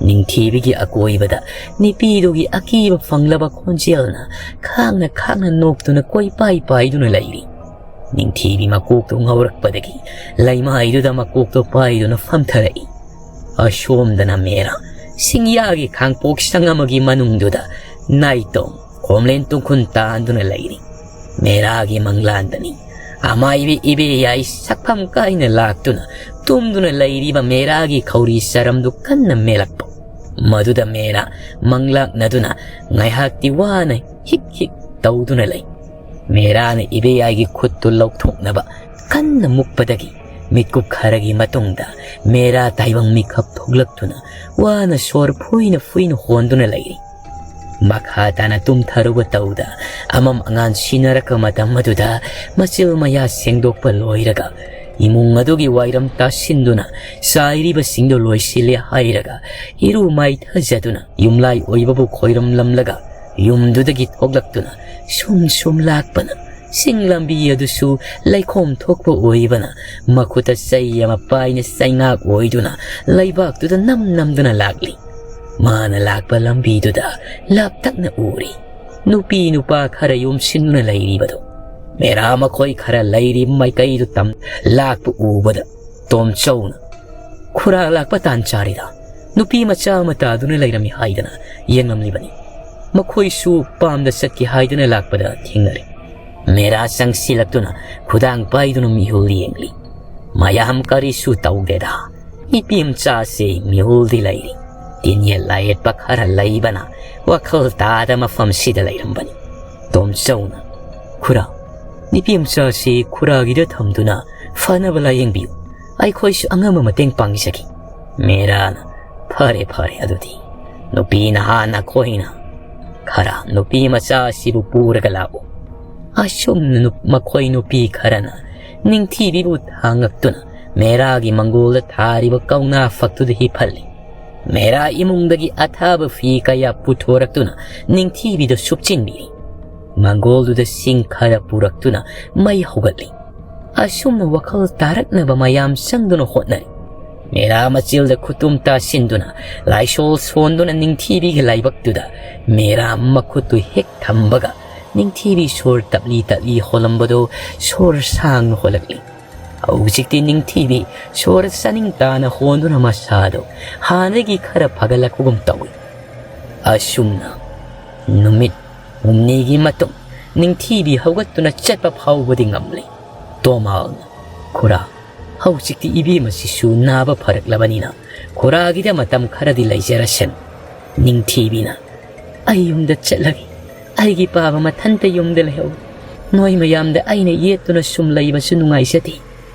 ꯅꯤꯡꯊꯤꯕꯤꯒꯤ ꯑꯀꯣꯏꯕꯗ ꯅꯨꯄꯤꯗꯨꯒꯤ ꯑꯀꯤꯕ ꯐꯪꯂꯕ ꯈꯣꯟꯖꯦꯜꯅ ꯈꯥꯡꯅ ꯈꯥꯡꯅ ꯅꯣꯛꯇꯨꯅ ꯀꯣꯏꯄꯥꯏ ꯄꯥꯏꯗꯨꯅ ꯂꯩꯔꯤ꯫ ꯅꯤꯡꯊꯤꯕꯤ ꯃꯀꯣꯛꯇꯨ ꯉꯧꯔꯛꯄꯗꯒꯤ ꯂꯩꯃꯥꯏꯗꯨꯗ ꯃꯀꯣꯛꯇꯨ ꯄꯥꯏꯗꯨꯅ ꯐꯝꯊꯔꯛꯏ꯫ ꯑꯁꯣꯝꯗꯅ ꯃꯦꯔꯥ ꯁꯤꯡꯌꯥꯒꯤ ꯈꯥꯡꯄꯣꯛ ꯁꯪ ꯑꯃꯒꯤ ꯃꯅꯨꯡꯗꯨꯗ ꯅꯥꯏꯇꯣꯝ ꯈꯣꯝꯂꯦꯟ ꯇꯨꯡꯈꯨꯟ ꯇꯥꯟꯗꯨꯅ ꯂꯩꯔꯤ꯫ ꯃꯦꯔꯥꯒꯤ ꯃꯪꯂꯥꯟꯗꯅꯤ ꯑꯃꯥꯏꯕꯤ ꯏꯕꯦꯌꯥꯏ ꯁꯛꯐꯝ ꯀꯥꯏꯅ ꯂꯥꯛꯇꯨꯅ ꯇꯨꯝꯗꯨꯅ ꯂꯩꯔꯤꯕ ꯃꯦꯔꯥꯒꯤ ꯈꯧꯔꯤ ꯆꯔꯝꯗꯨ ꯀꯟꯅ ꯃꯦꯜꯂꯛꯄ꯫ ꯃꯗꯨꯗ ꯃꯦꯔꯥ ꯃꯪꯂꯥꯛꯅꯗꯨꯅ ꯉꯥꯏꯍꯥꯛꯇꯤ ꯋꯥꯅ ꯍꯤꯛ ꯍꯤꯛ ꯇꯧꯗꯨꯅ ꯂꯩ꯫ ꯃꯦꯔꯥꯅ ꯏꯕꯦꯌꯥꯏꯒꯤ ꯈꯨꯠꯇꯨ ꯂꯧꯊꯣꯛꯅꯕ ꯀꯟꯅ ꯃꯨꯛꯄꯗꯒꯤ ꯃꯤꯠꯀꯨꯞ ꯈꯔꯒꯤ ꯃꯇꯨꯡꯗ ꯃꯦꯔꯥ ꯇꯥꯏꯕꯪ ꯃꯤꯀꯞ ꯊꯣꯛꯂꯛꯇꯨꯅ ꯋꯥꯅ ꯁꯣꯔ ꯐꯨꯏꯅ ꯐꯨꯏꯅ ꯍꯣꯟꯗꯨꯅ ꯂꯩꯔꯤ꯫ ꯃꯈꯥ ꯇꯥꯅ ꯇꯨꯝꯊꯔꯨꯕ ꯇꯧꯗ ꯑꯃꯝ ꯑꯉꯥꯟ ꯁꯤꯟꯅꯔꯛꯄ ꯃꯇꯝ ꯑꯗꯨꯗ ꯃꯆꯤꯜ ꯃꯌꯥ ꯁꯦꯡꯗꯣꯛꯄ ꯂꯣꯏꯔꯒ ꯏꯃꯨꯡ ꯑꯗꯨꯒꯤ ꯋꯥꯏꯔꯝ ꯇꯥꯁꯤꯟꯗꯨꯅ ꯆꯥꯏꯔꯤꯕꯁꯤꯡꯗꯨ ꯂꯣꯏꯁꯤꯜꯂꯦ ꯍꯥꯏꯔꯒ ꯏꯔꯨ ꯃꯥꯏꯊꯖꯗꯨꯅ ꯌꯨꯝꯂꯥꯏ ꯑꯣꯏꯕꯕꯨ ꯈꯣꯏꯔꯝꯂꯝꯂꯒ ꯌꯨꯝꯗꯨꯗꯒꯤ ꯊꯣꯛꯂꯛꯇꯨꯅ ꯁꯨꯝ ꯁꯨꯝ ꯂꯥꯛꯄꯅ ꯆꯤꯡ ꯂꯝꯕꯤ ꯑꯗꯨꯁꯨ ꯂꯩꯈꯣꯝ ꯊꯣꯛꯄ ꯑꯣꯏꯕꯅ ꯃꯈꯨꯠꯇ ꯆꯩ ꯑꯃ ꯄꯥꯏꯅ ꯆꯩꯉꯥꯛ ꯑꯣꯏꯗꯨꯅ ꯂꯩꯕꯥꯛꯇꯨꯗ ꯅꯝ ꯅꯝꯗꯨꯅ ꯂꯥꯛꯂꯤ꯫ ꯃꯥꯅ ꯂꯥꯛꯄ ꯂꯝꯕꯤꯗꯨꯗ ꯂꯥꯞꯇꯛꯅ ꯎꯔꯤ ꯅꯨꯄꯤ ꯅꯨꯄꯥ ꯈꯔ ꯌꯣꯝꯁꯤꯟꯗꯨꯅ ꯂꯩꯔꯤꯕꯗꯨ꯫ ꯃꯦꯔꯥ ꯃꯈꯣꯏ ꯈꯔ ꯂꯩꯔꯤ ꯃꯥꯏꯀꯩꯗꯨ ꯇꯝ ꯂꯥꯛꯄ ꯎꯕꯗ ꯇꯣꯝꯆꯧꯅ, "ꯈꯨꯔꯥ ꯂꯥꯛꯄ ꯇꯥꯟ ꯆꯥꯔꯦꯗ, ꯅꯨꯄꯤ ꯃꯆꯥ ꯑꯃ ꯇꯥꯗꯨꯅ ꯂꯩꯔꯝꯃꯤ" ꯍꯥꯏꯗꯅ ꯌꯦꯡꯂꯝꯂꯤꯕꯅꯤ꯫ ꯃꯈꯣꯏꯁꯨ ꯄꯥꯝꯗ ꯆꯠꯀꯦ ꯍꯥꯏꯗꯨꯅ ꯂꯥꯛꯄꯗ ꯊꯦꯡꯅꯔꯦ꯫ ꯃꯦꯔꯥ ꯆꯪꯁꯤꯜꯂꯛꯇꯨꯅ ꯈꯨꯗꯥꯡ ꯄꯥꯏꯗꯨꯅ ꯃꯤꯍꯨꯜ ꯌꯦꯡꯂꯤ꯫ ꯃꯌꯥꯝ ꯀꯔꯤꯁꯨ ꯇꯧꯗꯦꯗ, ꯏꯄꯤ ꯃꯆꯥꯁꯤ ꯃꯤꯍꯨꯜꯗꯤ ꯂꯩꯔꯤ꯫ ꯇꯤꯟꯌꯦꯠ ꯂꯥꯏꯌꯦꯠꯄ ꯈꯔ ꯂꯩꯕꯅ ꯋꯥꯈꯜ ꯇꯥꯗ ꯃꯐꯝꯁꯤꯗ ꯂꯩꯔꯝꯕꯅꯤ꯫ ꯇꯣꯝꯆꯧꯅ, "ꯈꯨꯔꯥ, ꯅꯨꯄꯤ ꯃꯆꯥꯁꯤ ꯈꯨꯔꯥꯒꯤꯗ ꯊꯝꯗꯨꯅ ꯐꯅꯕ ꯂꯥꯌꯦꯡꯕꯤꯌꯨ꯫ ꯑꯩꯈꯣꯏꯁꯨ ꯑꯉꯝꯕ ꯃꯇꯦꯡ ꯄꯥꯡꯖꯒꯦ꯫" ꯃꯦꯔꯥꯅ, "ꯐꯔꯦ, ꯐꯔꯦ, ꯑꯗꯨꯗꯤ ꯅꯨꯄꯤ ꯅꯍꯥ ꯅꯈꯣꯏꯅ ꯈꯔ ꯅꯨꯄꯤ ꯃꯆꯥ ꯑꯁꯤꯕꯨ ꯄꯨꯔꯒ ꯂꯥꯛꯎ꯫" ꯑꯁꯨꯝꯅ ꯅꯨ-, ꯃꯈꯣꯏ ꯅꯨꯄꯤ ꯈꯔꯅ ꯅꯤꯡꯊꯤꯕꯤꯕꯨ ꯊꯥꯡꯉꯛꯇꯨꯅ ꯃꯦꯔꯥꯒꯤ ꯃꯪꯒꯣꯜꯗ ꯊꯥꯔꯤꯕ ꯀꯧꯅꯥ ꯐꯛꯇꯨꯗ ꯍꯤꯞꯍꯜꯂꯤ꯫ ꯃꯦꯔꯥ ꯏꯃꯨꯡꯗꯒꯤ ꯑꯊꯥꯕ ꯐꯤ ꯀꯌꯥ ꯄꯨꯊꯣꯔꯛꯇꯨꯅ ꯅꯤꯡꯊꯤꯕꯤꯗ ꯁꯨꯞꯆꯤꯟꯕꯤꯔꯤ꯫ ꯃꯪꯒꯣꯜꯗꯨꯗ ꯁꯤꯡ ꯈꯔ ꯄꯨꯔꯛꯇꯨꯅ ꯃꯩ ꯍꯧꯒꯠꯂꯤ꯫ ꯑꯁꯨꯝꯅ ꯋꯥꯈꯜ ꯇꯥꯔꯛꯅꯕ ꯃꯌꯥꯝ ꯆꯪꯗꯨꯅ ꯍꯣꯠꯅꯔꯤ꯫ ꯃꯦꯔꯥ ꯃꯆꯤꯜꯗ ꯈꯨꯇꯨꯝ ꯇꯥꯁꯤꯟꯗꯨꯅ ꯂꯥꯏꯁꯣꯜ ꯁꯣꯟꯗꯨꯅ ꯅꯤꯡꯊꯤꯕꯤꯒꯤ ꯂꯥꯏꯕꯛꯇꯨꯗ ꯃꯦꯔꯥ ꯃꯈꯨꯠꯇꯨ ꯍꯦꯛ ꯊꯝꯕꯒ ꯅꯤꯡꯊꯤꯕꯤ ꯁꯣꯔ ꯇꯞꯂꯤ ꯇꯞꯂꯤ ꯍꯣꯜꯂꯝꯕꯗꯨ ꯁꯣꯔ ꯁꯥꯡꯅ ꯍꯣꯜꯂꯛꯂꯤ꯫ ꯍꯧꯖꯤꯛꯇꯤ ꯅꯤꯡꯊꯤꯕꯤ ꯁꯣꯔ ꯆꯥꯅꯤꯡ ꯇꯥꯅ ꯍꯣꯟꯗꯨꯅ ꯃꯁꯥꯗꯨ ꯍꯥꯟꯅꯗꯒꯤ ꯈꯔ ꯐꯒꯠꯂꯛꯄꯒꯨꯝ ꯇꯧꯏ꯫ ꯑꯁꯨꯝꯅ ꯅꯨꯃꯤꯠ ꯍꯨꯝꯅꯤꯒꯤ ꯃꯇꯨꯡ ꯅꯤꯡꯊꯤꯕꯤ ꯍꯧꯒꯠꯇꯨꯅ ꯆꯠꯄ ꯐꯥꯎꯕꯗꯤ ꯉꯝꯂꯦ꯫ ꯇꯣꯃꯥꯜꯅ, "ꯈꯨꯔꯥ, ꯍꯧꯖꯤꯛꯇꯤ ꯏꯕꯦꯝꯃꯁꯤꯁꯨ ꯅꯥꯕ ꯐꯔꯛꯂꯕꯅꯤꯅ ꯈꯨꯔꯥꯒꯤꯗ ꯃꯇꯝ ꯈꯔꯗꯤ ꯂꯩꯖꯔꯁꯅꯨ꯫" ꯅꯤꯡꯊꯤꯕꯤꯅ, "ꯑꯩ ꯌꯨꯝꯗ ꯆꯠꯂꯒꯦ꯫ ꯑꯩꯒꯤ ꯄꯥꯕ ꯃꯊꯟꯇ ꯌꯨꯝꯗ ꯂꯩꯍꯧ꯫ ꯅꯣꯏ ꯃꯌꯥꯝꯗ ꯑꯩꯅ ꯌꯦꯠꯇꯨꯅ ꯁꯨꯝ ꯂꯩꯕꯁꯨ ꯅꯨꯡꯉꯥꯏꯖꯗꯦ꯫"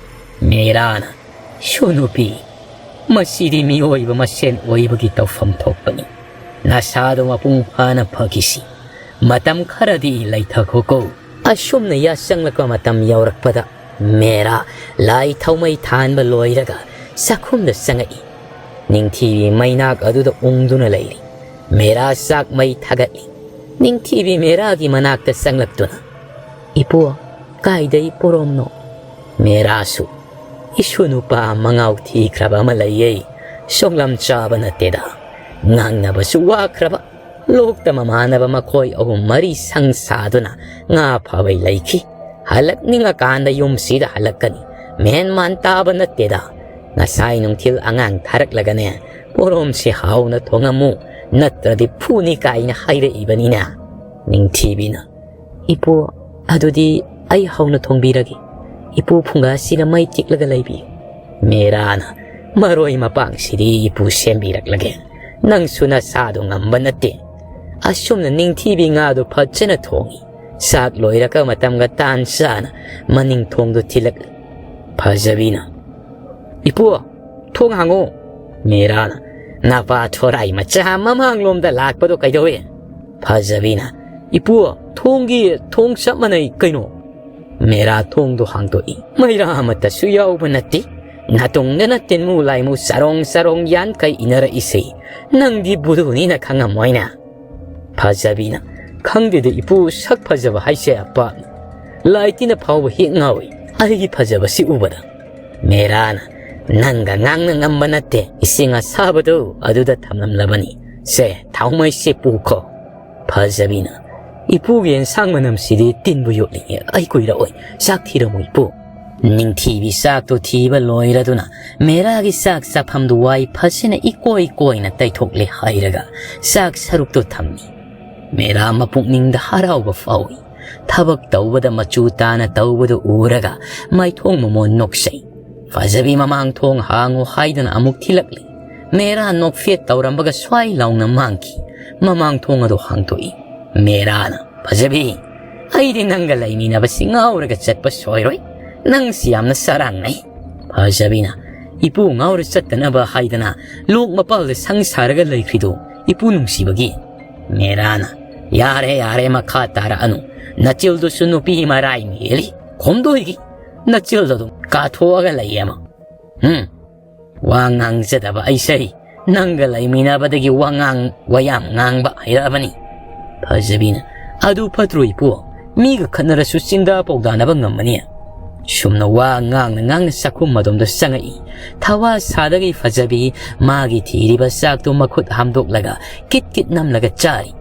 ꯃꯦꯔꯥꯅ, "ꯁꯨ ꯅꯨꯄꯤ, ꯃꯁꯤꯗꯤ ꯃꯤꯑꯣꯏꯕ ꯃꯁꯦꯟ ꯑꯣꯏꯕꯒꯤ ꯇꯧꯐꯝ ꯊꯣꯛꯄꯅꯤ꯫ ꯅꯁꯥꯗꯣ ꯃꯄꯨꯡ ꯐꯥꯅ ꯐꯈꯤꯁꯤ꯫ ꯃꯇꯝ ꯈꯔꯗꯤ ꯂꯩꯊꯈꯣꯀꯣ꯫" ꯑꯁꯨꯝꯅ ꯌꯥꯆꯪꯂꯛꯄ ꯃꯇꯝ ꯌꯧꯔꯛꯄꯗ ꯃꯦꯔꯥ ꯂꯥꯏ ꯊꯥꯎꯃꯩ ꯊꯥꯟꯕ ꯂꯣꯏꯔꯒ ꯆꯥꯛꯈꯨꯝꯗ ꯆꯪꯉꯛꯏ꯫ ꯅꯤꯡꯊꯤꯕꯤ ꯃꯩꯅꯥꯛ ꯑꯗꯨꯗ ꯎꯪꯗꯨꯅ ꯂꯩꯔꯤ꯫ ꯃꯦꯔꯥ ꯆꯥꯛ ꯃꯩ ꯊꯥꯒꯠꯂꯤ꯫ ꯅꯤꯡꯊꯤꯕꯤ ꯃꯦꯔꯥꯒꯤ ꯃꯅꯥꯛꯇ ꯆꯪꯂꯛꯇꯨꯅ, "ꯏꯄꯨ, ꯀꯥꯏꯗꯩ ꯄꯣꯔꯣꯝꯅꯣ?" ꯃꯦꯔꯥꯁꯨ, "ꯏꯁꯨ ꯅꯨꯄꯥ ꯃꯉꯥꯎ ꯊꯤꯈ꯭ꯔꯕ ꯑꯃ ꯂꯩꯌꯦ꯫ ꯁꯣꯛꯂꯝ ꯆꯥꯕ ꯅꯠꯇꯦꯗ꯫ ꯉꯥꯡꯅꯕꯁꯨ ꯋꯥꯈ꯭ꯔꯕ꯫ ꯂꯣꯛꯇ ꯃꯃꯥꯟꯅꯕ ꯃꯈꯣꯏ ꯑꯍꯨꯝ ꯃꯔꯤ ꯁꯪ ꯁꯥꯗꯨꯅ ꯉꯥ ꯐꯥꯕꯩ ꯂꯩꯈꯤ꯫ ꯍꯜꯂꯛꯅꯤꯡꯉꯀꯥꯟꯗ ꯌꯨꯝꯁꯤꯗ ꯍꯜꯂꯛꯀꯅꯤ꯫ ꯃꯦꯟ ꯃꯥꯟ ꯇꯥꯕ ꯅꯠꯇꯦꯗ꯫ ꯉꯁꯥꯏ ꯅꯨꯡꯊꯤꯜ ꯑꯉꯥꯡ ꯊꯥꯔꯛꯂꯒꯅꯦ, ꯄꯣꯔꯣꯝꯁꯦ ꯍꯥꯎꯅ ꯊꯣꯡꯉꯝꯃꯨ, ꯅꯠꯇ꯭ꯔꯗꯤ ꯐꯨꯅꯤ ꯀꯥꯏꯅ ꯍꯥꯏꯔꯛꯏꯕꯅꯤꯅꯦ꯫" ꯅꯤꯡꯊꯤꯕꯤꯅ, "ꯏꯄꯨ, ꯑꯗꯨꯗꯤ ꯑꯩ ꯍꯥꯎꯅ ꯊꯣꯡꯕꯤꯔꯒꯦ꯫ ꯏꯄꯨ ꯐꯨꯡꯒꯥꯁꯤꯗ ꯃꯩ ꯇꯤꯛꯂꯒ ꯂꯩꯕꯤꯌꯨ꯫" ꯃꯦꯔꯥꯅ, "ꯃꯔꯣꯏ ꯃꯄꯥꯡꯁꯤꯗꯤ ꯏꯄꯨ ꯁꯦꯝꯕꯤꯔꯛꯂꯒꯦ꯫ ꯅꯪꯁꯨ ꯅꯁꯥꯗꯣ ꯉꯝꯕ ꯅꯠꯇꯦ꯫" ꯑꯁꯨꯝꯅ ꯅꯤꯡꯊꯤꯕꯤ ꯉꯥꯗꯨ ꯐꯖꯅ ꯊꯣꯡꯉꯤ꯫ ꯆꯥꯛ ꯂꯣꯏꯔꯒ ꯃꯇꯝꯒ ꯇꯥꯟ ꯆꯥꯅ ꯃꯅꯤꯡ ꯊꯣꯡꯗꯨ ꯊꯤꯜꯂꯛꯂꯤ꯫ ꯐꯖꯕꯤꯅ, "ꯏꯄꯨ, ꯊꯣꯡ ꯍꯥꯡꯉꯣ!" ꯃꯦꯔꯥꯅ, "ꯅꯄꯥ ꯊꯣꯔꯥꯏ ꯃꯆꯥ ꯃꯃꯥꯡꯂꯣꯝꯗ ꯂꯥꯛꯄꯗꯣ ꯀꯩꯗꯧꯏ?" ꯐꯖꯕꯤꯅ, "ꯏꯄꯨ, ꯊꯣꯡꯒꯤ ꯊꯣꯡ ꯆꯞ ꯃꯥꯟꯅꯩ ꯀꯩꯅꯣ?" ꯃꯦꯔꯥ ꯊꯣꯡꯗꯣ ꯍꯥꯡꯗꯣꯛꯏ꯫ ꯃꯩꯔꯥ ꯑꯃꯠꯇꯁꯨ ꯌꯥꯎꯕ ꯅꯠꯇꯦ꯫ ꯅꯥꯇꯨꯡꯗꯅ ꯇꯤꯟꯃꯨ ꯂꯥꯏꯃꯨ ꯆꯔꯣꯡ ꯆꯔꯣꯡ ꯌꯥꯟꯈꯩ ꯏꯟꯅꯔꯛꯏꯁꯦ꯫ ꯅꯪꯗꯤ ꯕꯨꯙꯨꯅꯤꯅ ꯈꯪꯉꯝꯃꯣꯏꯅ꯫ ꯐꯖꯕꯤꯅ, "ꯈꯪꯗꯦꯗ ꯏꯄꯨ, ꯁꯛ ꯐꯖꯕ ꯍꯥꯏꯁꯦ ꯑꯄꯥꯛꯅꯤ꯫ ꯂꯥꯏ ꯇꯤꯟꯅ ꯐꯥꯎꯕ ꯍꯦꯛ ꯉꯥꯎꯏ ꯑꯩꯒꯤ ꯐꯖꯕꯁꯤ ꯎꯕꯗ꯫" ꯃꯦꯔꯥꯅ, "ꯅꯪꯒ ꯉꯥꯡꯅ ꯉꯝꯕ ꯅꯠꯇꯦ, ꯏꯁꯤꯡ ꯑꯁꯥꯕꯗꯨ ꯑꯗꯨꯗ ꯊꯝꯂꯝꯂꯕꯅꯤ꯫ ꯁꯦ, ꯊꯥꯎꯃꯩꯁꯦ ꯄꯨꯈꯣ꯫" ꯐꯖꯕꯤꯅ, "ꯏꯄꯨꯒꯤ ꯑꯦꯟꯁꯥꯡ ꯃꯅꯝꯁꯤꯗꯤ ꯇꯤꯟꯕꯨ ꯌꯣꯠꯂꯤꯉꯦ, ꯑꯩ ꯀꯨꯏꯔꯛꯑꯣꯏ, ꯆꯥꯛ ꯊꯤꯔꯝꯃꯨ ꯏꯄꯨ꯫" ꯅꯤꯡꯊꯤꯕꯤ ꯆꯥꯛꯇꯨ ꯊꯤꯕ ꯂꯣꯏꯔꯗꯨꯅ ꯃꯦꯔꯥꯒꯤ ꯆꯥꯛ ꯆꯥꯐꯝꯗꯨ ꯋꯥꯏ ꯐꯖꯅ ꯏꯀꯣꯏ ꯀꯣꯏꯅ ꯇꯩꯊꯣꯛꯂꯦ ꯍꯥꯏꯔꯒ ꯆꯥꯛ ꯁꯔꯨꯛꯇꯨ ꯊꯝꯃꯤ꯫ ꯃꯦꯔꯥ ꯃꯄꯨꯛꯅꯤꯡꯗ ꯍꯔꯥꯎꯕ ꯐꯥꯎꯏ꯫ ꯊꯕꯛ ꯇꯧꯕꯗ ꯃꯆꯨ ꯇꯥꯅ ꯇꯧꯕꯗꯨ ꯎꯔꯒ ꯃꯥꯏꯊꯣꯡ ꯃꯃꯣꯟ ꯅꯣꯛꯆꯩ꯫ ꯐꯖꯕꯤ ꯃꯃꯥꯡ ꯊꯣꯡ ꯍꯥꯡꯉꯨ ꯍꯥꯏꯗꯨꯅ ꯑꯃꯨꯛ ꯊꯤꯜꯂꯛꯂꯤ꯫ ꯃꯦꯔꯥ ꯅꯣꯛꯐꯦꯠ ꯇꯧꯔꯝꯕꯒ ꯁ꯭ꯋꯥꯏ ꯂꯥꯎꯅ ꯃꯥꯡꯈꯤ꯫ ꯃꯃꯥꯡ ꯊꯣꯡ ꯑꯗꯨ ꯍꯥꯡꯗꯣꯛꯏ꯫ ꯃꯦꯔꯥꯅ, "ꯐꯖꯕꯤ, ꯑꯩꯗꯤ ꯅꯪꯒ ꯂꯩꯃꯤꯟꯅꯕꯁꯤ ꯉꯥꯎꯔꯒ ꯆꯠꯄ ꯁꯣꯏꯔꯣꯏ꯫ ꯅꯪꯁꯤ ꯌꯥꯝꯅ ꯆꯔꯥꯡꯅꯩ꯫" ꯐꯖꯕꯤꯅ, "ꯏꯄꯨ ꯉꯥꯎꯔ ꯆꯠꯇꯅꯕ ꯍꯥꯏꯗꯅ ꯂꯣꯛ ꯃꯄꯥꯜꯗ ꯁꯪ ꯁꯥꯔꯒ ꯂꯩꯈ꯭ꯔꯤꯗꯣ ꯏꯄꯨ ꯅꯨꯡꯁꯤꯕꯒꯤ꯫" ꯃꯦꯔꯥꯅ, "ꯌꯥꯔꯦ, ꯌꯥꯔꯦ, ꯃꯈꯥ ꯇꯥꯔꯛꯑꯅꯨ꯫ ꯅꯆꯤꯜꯗꯨꯁꯨ ꯅꯨꯄꯤ ꯃꯔꯥꯏ ꯃꯦꯜꯂꯤ꯫ ꯈꯣꯝꯗꯣꯏꯒꯤ ꯅꯆꯤꯜꯗꯣ ꯑꯗꯨꯝ ꯀꯥꯊꯣꯛꯑꯒ ꯂꯩꯌꯦ ꯑꯃ꯫ ꯍꯨꯝ, ꯋꯥ ꯉꯥꯡꯖꯗꯕ ꯑꯩꯁꯦ ꯅꯪꯒ ꯂꯩꯃꯤꯟꯅꯕꯗꯒꯤ ꯋꯥꯉꯥꯡ ꯋꯥꯌꯥꯝ ꯉꯥꯡꯕ ꯍꯩꯔꯛꯑꯕꯅꯤ꯫" ꯐꯖꯕꯤꯅ, "ꯑꯗꯨ ꯐꯠꯇ꯭ꯔꯣ ꯏꯄꯨ? ꯃꯤꯒ ꯈꯠꯅꯔꯁꯨ ꯆꯤꯟꯗꯥ ꯄꯥꯎꯗꯥꯅꯕ ꯉꯝꯃꯅꯤ꯫" ꯁꯨꯝꯅ ꯋꯥ ꯉꯥꯡꯅ ꯉꯥꯡꯅ ꯆꯥꯛꯈꯨꯝ ꯑꯗꯣꯝꯗ ꯆꯪꯉꯛꯏ꯫ ꯊꯋꯥ ꯁꯥꯗꯒꯤ ꯐꯖꯕꯤ ꯃꯥꯒꯤ ꯊꯤꯔꯤꯕ ꯆꯥꯛꯇꯨ ꯃꯈꯨꯠ ꯍꯥꯝꯗꯣꯛꯂꯒ ꯀꯤꯠ ꯀꯤꯠ ꯅꯝꯂꯒ ꯆꯥꯔꯤ꯫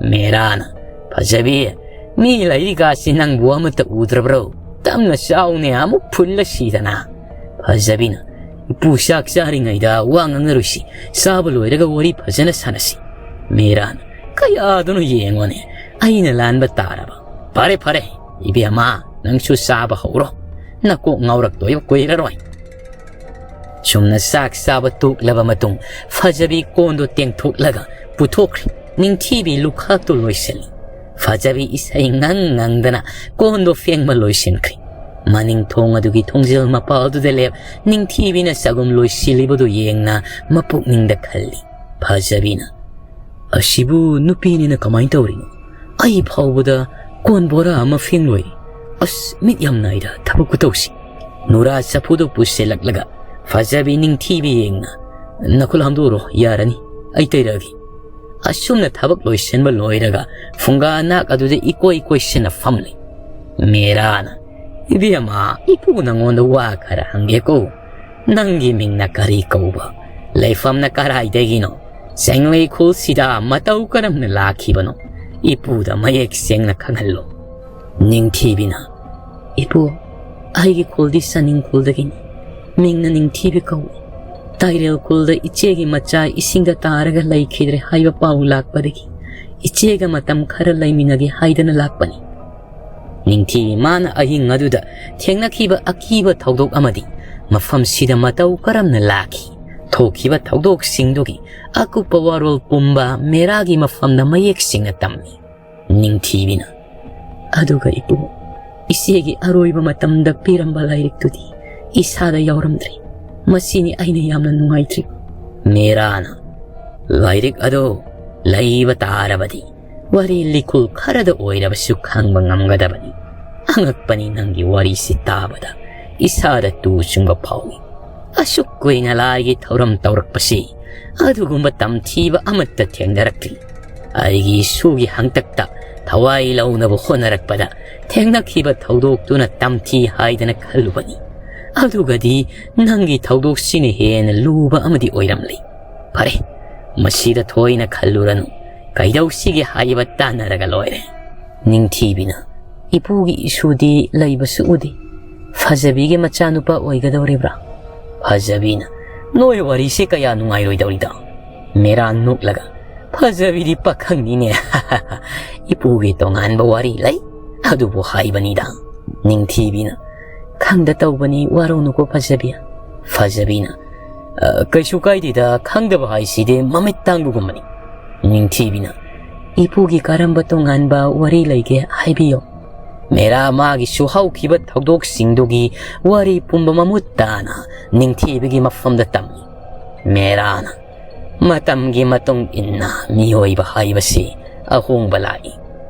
ꯃꯦꯔꯥꯅ, "ꯐꯖꯕꯤ, ꯃꯤ ꯂꯩꯔꯤꯀꯥꯁꯤ ꯅꯪꯕꯨ ꯑꯃꯠꯇ ꯎꯗ꯭ꯔꯕ꯭ꯔꯣ? ꯇꯞꯅ ꯆꯥꯎꯅꯦ, ꯑꯃꯨꯛ ꯐꯨꯜꯂ ꯁꯤꯗꯅ꯫" ꯐꯖꯕꯤꯅ, "ꯏꯄꯨ ꯆꯥꯛ ꯆꯥꯔꯤꯉꯩꯗ ꯋꯥ ꯉꯥꯡꯅꯔꯨꯁꯤ, ꯆꯥꯕ ꯂꯣꯏꯔꯒ ꯋꯥꯔꯤ ꯐꯖꯅ ꯁꯥꯟꯅꯁꯤ꯫" ꯃꯦꯔꯥꯅ, "ꯀꯌꯥꯗꯨꯅꯣ ꯌꯦꯡꯉꯣꯅꯦ, ꯑꯩꯅ ꯂꯥꯟꯕ ꯇꯥꯔꯕ꯫ ꯐꯔꯦ ꯐꯔꯦ, ꯏꯕꯦꯝꯃ, ꯅꯪꯁꯨ ꯆꯥꯕ ꯍꯧꯔꯣ, ꯅꯀꯣꯛ ꯉꯥꯎꯔꯛꯇꯣꯏꯕ ꯀꯨꯏꯔꯔꯣꯏ꯫" ꯁꯨꯝꯅ ꯆꯥꯛ ꯆꯥꯕ ꯇꯣꯛꯂꯕ ꯃꯇꯨꯡ ꯐꯖꯕꯤ ꯀꯣꯟꯗꯣ ꯇꯦꯡꯊꯣꯛꯂꯒ ꯄꯨꯊꯣꯛꯈ꯭ꯔꯦ꯫ ꯅꯤꯡꯊꯤꯕꯤ ꯂꯨꯈꯥꯛꯇꯨ ꯂꯣꯏꯁꯤꯜꯂꯤ꯫ ꯐꯖꯕꯤ ꯏꯁꯩ ꯉꯪ ꯉꯪꯗꯅ ꯀꯣꯟꯗꯣ ꯐꯦꯡꯕ ꯂꯣꯏꯁꯤꯟꯈ꯭ꯔꯦ꯫ ꯃꯅꯤꯡ ꯊꯣꯡ ꯑꯗꯨꯒꯤ ꯊꯣꯡꯖꯤꯜ ꯃꯄꯥ ꯑꯗꯨꯗ ꯂꯦꯞ ꯅꯤꯡꯊꯤꯕꯤꯅ ꯆꯒꯨꯝ ꯂꯣꯏꯁꯤꯜꯂꯤꯕꯗꯨ ꯌꯦꯡꯅ ꯃꯄꯨꯛꯅꯤꯡꯗ ꯈꯜꯂꯤ꯫ ꯐꯖꯕꯤꯅ, "ꯑꯁꯤꯕꯨ ꯅꯨꯄꯤꯅꯤꯅ ꯀꯃꯥꯏꯅ ꯇꯧꯔꯤꯅꯣ? ꯑꯩ ꯐꯥꯎꯕꯗ ꯀꯣꯟ ꯕꯣꯔꯥ ꯑꯃ ꯐꯦꯡꯂꯣꯏꯔꯦ꯫ ꯑꯁ, ꯃꯤꯠ ꯌꯥꯝ ꯅꯥꯏꯗ ꯊꯕꯛ ꯈꯨꯇꯧꯁꯤ꯫" ꯅꯨꯔꯥ ꯆꯐꯨꯗꯨ ꯄꯨꯁꯤꯜꯂꯛꯂꯒ ꯐꯖꯕꯤ ꯅꯤꯡꯊꯤꯕꯤ ꯌꯦꯡꯅ, "ꯅꯈꯨꯠ ꯍꯥꯝꯗꯣꯛꯎꯔꯣ, ꯌꯥꯔꯅꯤ, ꯑꯩ ꯇꯩꯔꯛꯑꯒꯦ꯫" ꯑꯁꯨꯝꯅ ꯊꯕꯛ ꯂꯣꯏꯁꯤꯟꯕ ꯂꯣꯏꯔꯒ ꯐꯨꯡꯒꯥ ꯅꯥꯛ ꯑꯗꯨꯗ ꯏꯀꯣꯏ ꯀꯣꯏꯁꯤꯟꯅ ꯐꯝꯂꯤ꯫ ꯃꯦꯔꯥꯅ, "ꯏꯕꯦꯝꯃ, ꯏꯄꯨ ꯅꯪꯉꯣꯟꯗ ꯋꯥ ꯈꯔ ꯍꯪꯒꯦꯀꯣ꯫ ꯅꯪꯒꯤ ꯃꯤꯡꯅ ꯀꯔꯤ ꯀꯧꯕ? ꯂꯩꯐꯝꯅ ꯀꯔꯥꯏꯗꯒꯤꯅꯣ? ꯆꯦꯡꯂꯩ ꯈꯨꯜꯁꯤꯗ ꯃꯇꯧ ꯀꯔꯝꯅ ꯂꯥꯛꯈꯤꯕꯅꯣ? ꯏꯄꯨꯗ ꯃꯌꯦꯛ ꯁꯦꯡꯅ ꯈꯪꯍꯜꯂꯣ꯫" ꯅꯤꯡꯊꯤꯕꯤꯅ, "ꯏꯄꯨ, ꯑꯩꯒꯤ ꯈꯨꯜꯗꯤ ꯆꯅꯤꯡ ꯈꯨꯜꯗꯒꯤꯅꯤ꯫ ꯃꯤꯡꯅ ꯅꯤꯡꯊꯤꯕꯤ ꯀꯧꯏ꯫ ꯇꯥꯏꯔꯦꯜ ꯈꯨꯜꯗ ꯏꯆꯦꯒꯤ ꯃꯆꯥ ꯏꯁꯤꯡꯗ ꯇꯥꯔꯒ ꯂꯩꯈꯤꯗ꯭ꯔꯦ ꯍꯥꯏꯕ ꯄꯥꯎ ꯂꯥꯛꯄꯗꯒꯤ ꯏꯆꯦꯒ ꯃꯇꯝ ꯈꯔ ꯂꯩꯃꯤꯟꯅꯒꯦ ꯍꯥꯏꯗꯅ ꯂꯥꯛꯄꯅꯤ꯫" ꯅꯤꯡꯊꯤꯕꯤ ꯃꯥꯅ ꯑꯍꯤꯡ ꯑꯗꯨꯗ ꯊꯦꯡꯅꯈꯤꯕ ꯑꯀꯤꯕ ꯊꯧꯗꯣꯛ ꯑꯃꯗꯤ ꯃꯐꯝꯁꯤꯗ ꯃꯇꯧ ꯀꯔꯝꯅ ꯂꯥꯛꯈꯤ, ꯊꯣꯛꯈꯤꯕ ꯊꯧꯗꯣꯛꯁꯤꯡꯗꯨꯒꯤ ꯑꯀꯨꯞꯄ ꯋꯥꯔꯣꯜ ꯄꯨꯝꯕ ꯃꯦꯔꯥꯒꯤ ꯃꯐꯝꯗ ꯃꯌꯦꯛ ꯁꯦꯡꯅ ꯇꯝꯃꯤ꯫ ꯅꯤꯡꯊꯤꯕꯤꯅ, "ꯑꯗꯨꯒ ꯏꯄꯨ, ꯏꯆꯦꯒꯤ ꯑꯔꯣꯏꯕ ꯃꯇꯝꯗ ꯄꯤꯔꯝꯕ ꯂꯥꯏꯔꯤꯛꯇꯨꯗꯤ ꯏꯁꯥꯗ ꯌꯥꯎꯔꯝꯗ꯭ꯔꯦ꯫ ꯃꯁꯤꯅꯤ ꯑꯩꯅ ꯌꯥꯝꯅ ꯅꯨꯡꯉꯥꯏꯇ꯭ꯔꯤꯕ꯫" ꯃꯦꯔꯥꯅ, "ꯂꯥꯏꯔꯤꯛ ꯑꯗꯨ ꯂꯩꯕ ꯇꯥꯔꯕꯗꯤ ꯋꯥꯔꯤ ꯂꯤꯈꯨꯜ ꯈꯔꯗ ꯑꯣꯏꯔꯕꯁꯨ ꯈꯪꯕ ꯉꯝꯒꯗꯕꯅꯤ꯫ ꯑꯉꯛꯄꯅꯤ, ꯅꯪꯒꯤ ꯋꯥꯔꯤꯁꯤ ꯇꯥꯕꯗ ꯏꯁꯥꯗ ꯇꯨ ꯆꯨꯡꯕ ꯐꯥꯎꯏ꯫ ꯑꯁꯨꯛ ꯀꯨꯏꯅ ꯂꯥꯏꯒꯤ ꯊꯧꯔꯝ ꯇꯧꯔꯛꯄꯁꯤ ꯑꯗꯨꯒꯨꯝꯕ ꯇꯝꯊꯤꯕ ꯑꯃꯠꯇ ꯊꯦꯡꯅꯔꯛꯇ꯭ꯔꯤ꯫ ꯑꯩꯒꯤ ꯏꯁꯨꯒꯤ ꯍꯪꯇꯛꯇ ꯊꯋꯥꯏ ꯂꯧꯅꯕ ꯍꯣꯠꯅꯔꯛꯄꯗ ꯊꯦꯡꯅꯈꯤꯕ ꯊꯧꯗꯣꯛꯇꯨꯅ ꯇꯝꯊꯤ ꯍꯥꯏꯗꯅ ꯈꯜꯂꯨꯕꯅꯤ꯫ ꯑꯗꯨꯒꯗꯤ ꯅꯪꯒꯤ ꯊꯧꯗꯣꯛꯁꯤꯅ ꯍꯦꯟꯅ ꯂꯨꯕ ꯑꯃꯗꯤ ꯑꯣꯏꯔꯝꯂꯦ꯫ ꯐꯔꯦ, ꯃꯁꯤꯗ ꯊꯣꯏꯅ ꯈꯜꯂꯨꯔꯅꯨ꯫ ꯀꯩꯗꯧꯁꯤꯒꯦ ꯍꯥꯏꯕ ꯇꯥꯟꯅꯔꯒ ꯂꯣꯏꯔꯦ꯫" ꯅꯤꯡꯊꯤꯕꯤꯅ, "ꯏꯄꯨꯒꯤ ꯏꯁꯨꯗꯤ ꯂꯩꯕꯁꯨ ꯎꯗꯦ꯫ ꯐꯖꯕꯤꯒꯤ ꯃꯆꯥꯅꯨꯄꯥ ꯑꯣꯏꯒꯗꯧꯔꯤꯕ꯭ꯔꯥ?" ꯐꯖꯕꯤꯅ, "ꯅꯣꯏ ꯋꯥꯔꯤꯁꯦ ꯀꯌꯥ ꯅꯨꯡꯉꯥꯏꯔꯣꯏꯗꯧꯔꯤꯗ꯫" ꯃꯦꯔꯥ ꯅꯣꯛꯂꯒ, "ꯐꯖꯕꯤꯗꯤ ꯄꯥꯈꯪꯅꯤꯅꯦ꯫ ꯏꯄꯨꯒꯤ ꯇꯣꯉꯥꯟꯕ ꯋꯥꯔꯤ ꯂꯩ, ꯑꯗꯨꯕꯨ ꯍꯥꯏꯕꯅꯤꯗ꯫" ꯅꯤꯡꯊꯤꯕꯤꯅ, "ꯈꯪꯗ ꯇꯧꯕꯅꯤ, ꯋꯥꯔꯧꯅꯨꯀꯣ ꯐꯖꯕꯤ꯫" ꯐꯖꯕꯤꯅ, "ꯑ, ꯀꯩꯁꯨ ꯀꯥꯏꯗꯦꯗ, ꯈꯪꯗꯕ ꯍꯥꯏꯁꯤꯗꯤ ꯃꯃꯤꯠ ꯇꯥꯡꯕꯒꯨꯝꯕꯅꯤ꯫" ꯅꯤꯡꯊꯤꯕꯤꯅ, "ꯏꯄꯨꯒꯤ ꯀꯔꯝꯕ ꯇꯣꯉꯥꯟꯕ ꯋꯥꯔꯤ ꯂꯩꯒꯦ? ꯍꯥꯏꯕꯤꯌꯣ꯫" ꯃꯦꯔꯥ ꯃꯥꯒꯤꯁꯨ ꯍꯧꯈꯤꯕ ꯊꯧꯗꯣꯛꯁꯤꯡꯗꯨꯒꯤ ꯋꯥꯔꯤ ꯄꯨꯝꯕ ꯃꯃꯨꯠ ꯇꯥꯅ ꯅꯤꯡꯊꯤꯕꯤꯒꯤ ꯃꯐꯝꯗ ꯇꯝꯃꯤ꯫ ꯃꯦꯔꯥꯅ, "ꯃꯇꯝꯒꯤ ꯃꯇꯨꯡ ꯏꯟꯅ ꯃꯤꯑꯣꯏꯕ ꯍꯥꯏꯕꯁꯤ ꯑꯍꯣꯡꯕ ꯂꯥꯛꯏ꯫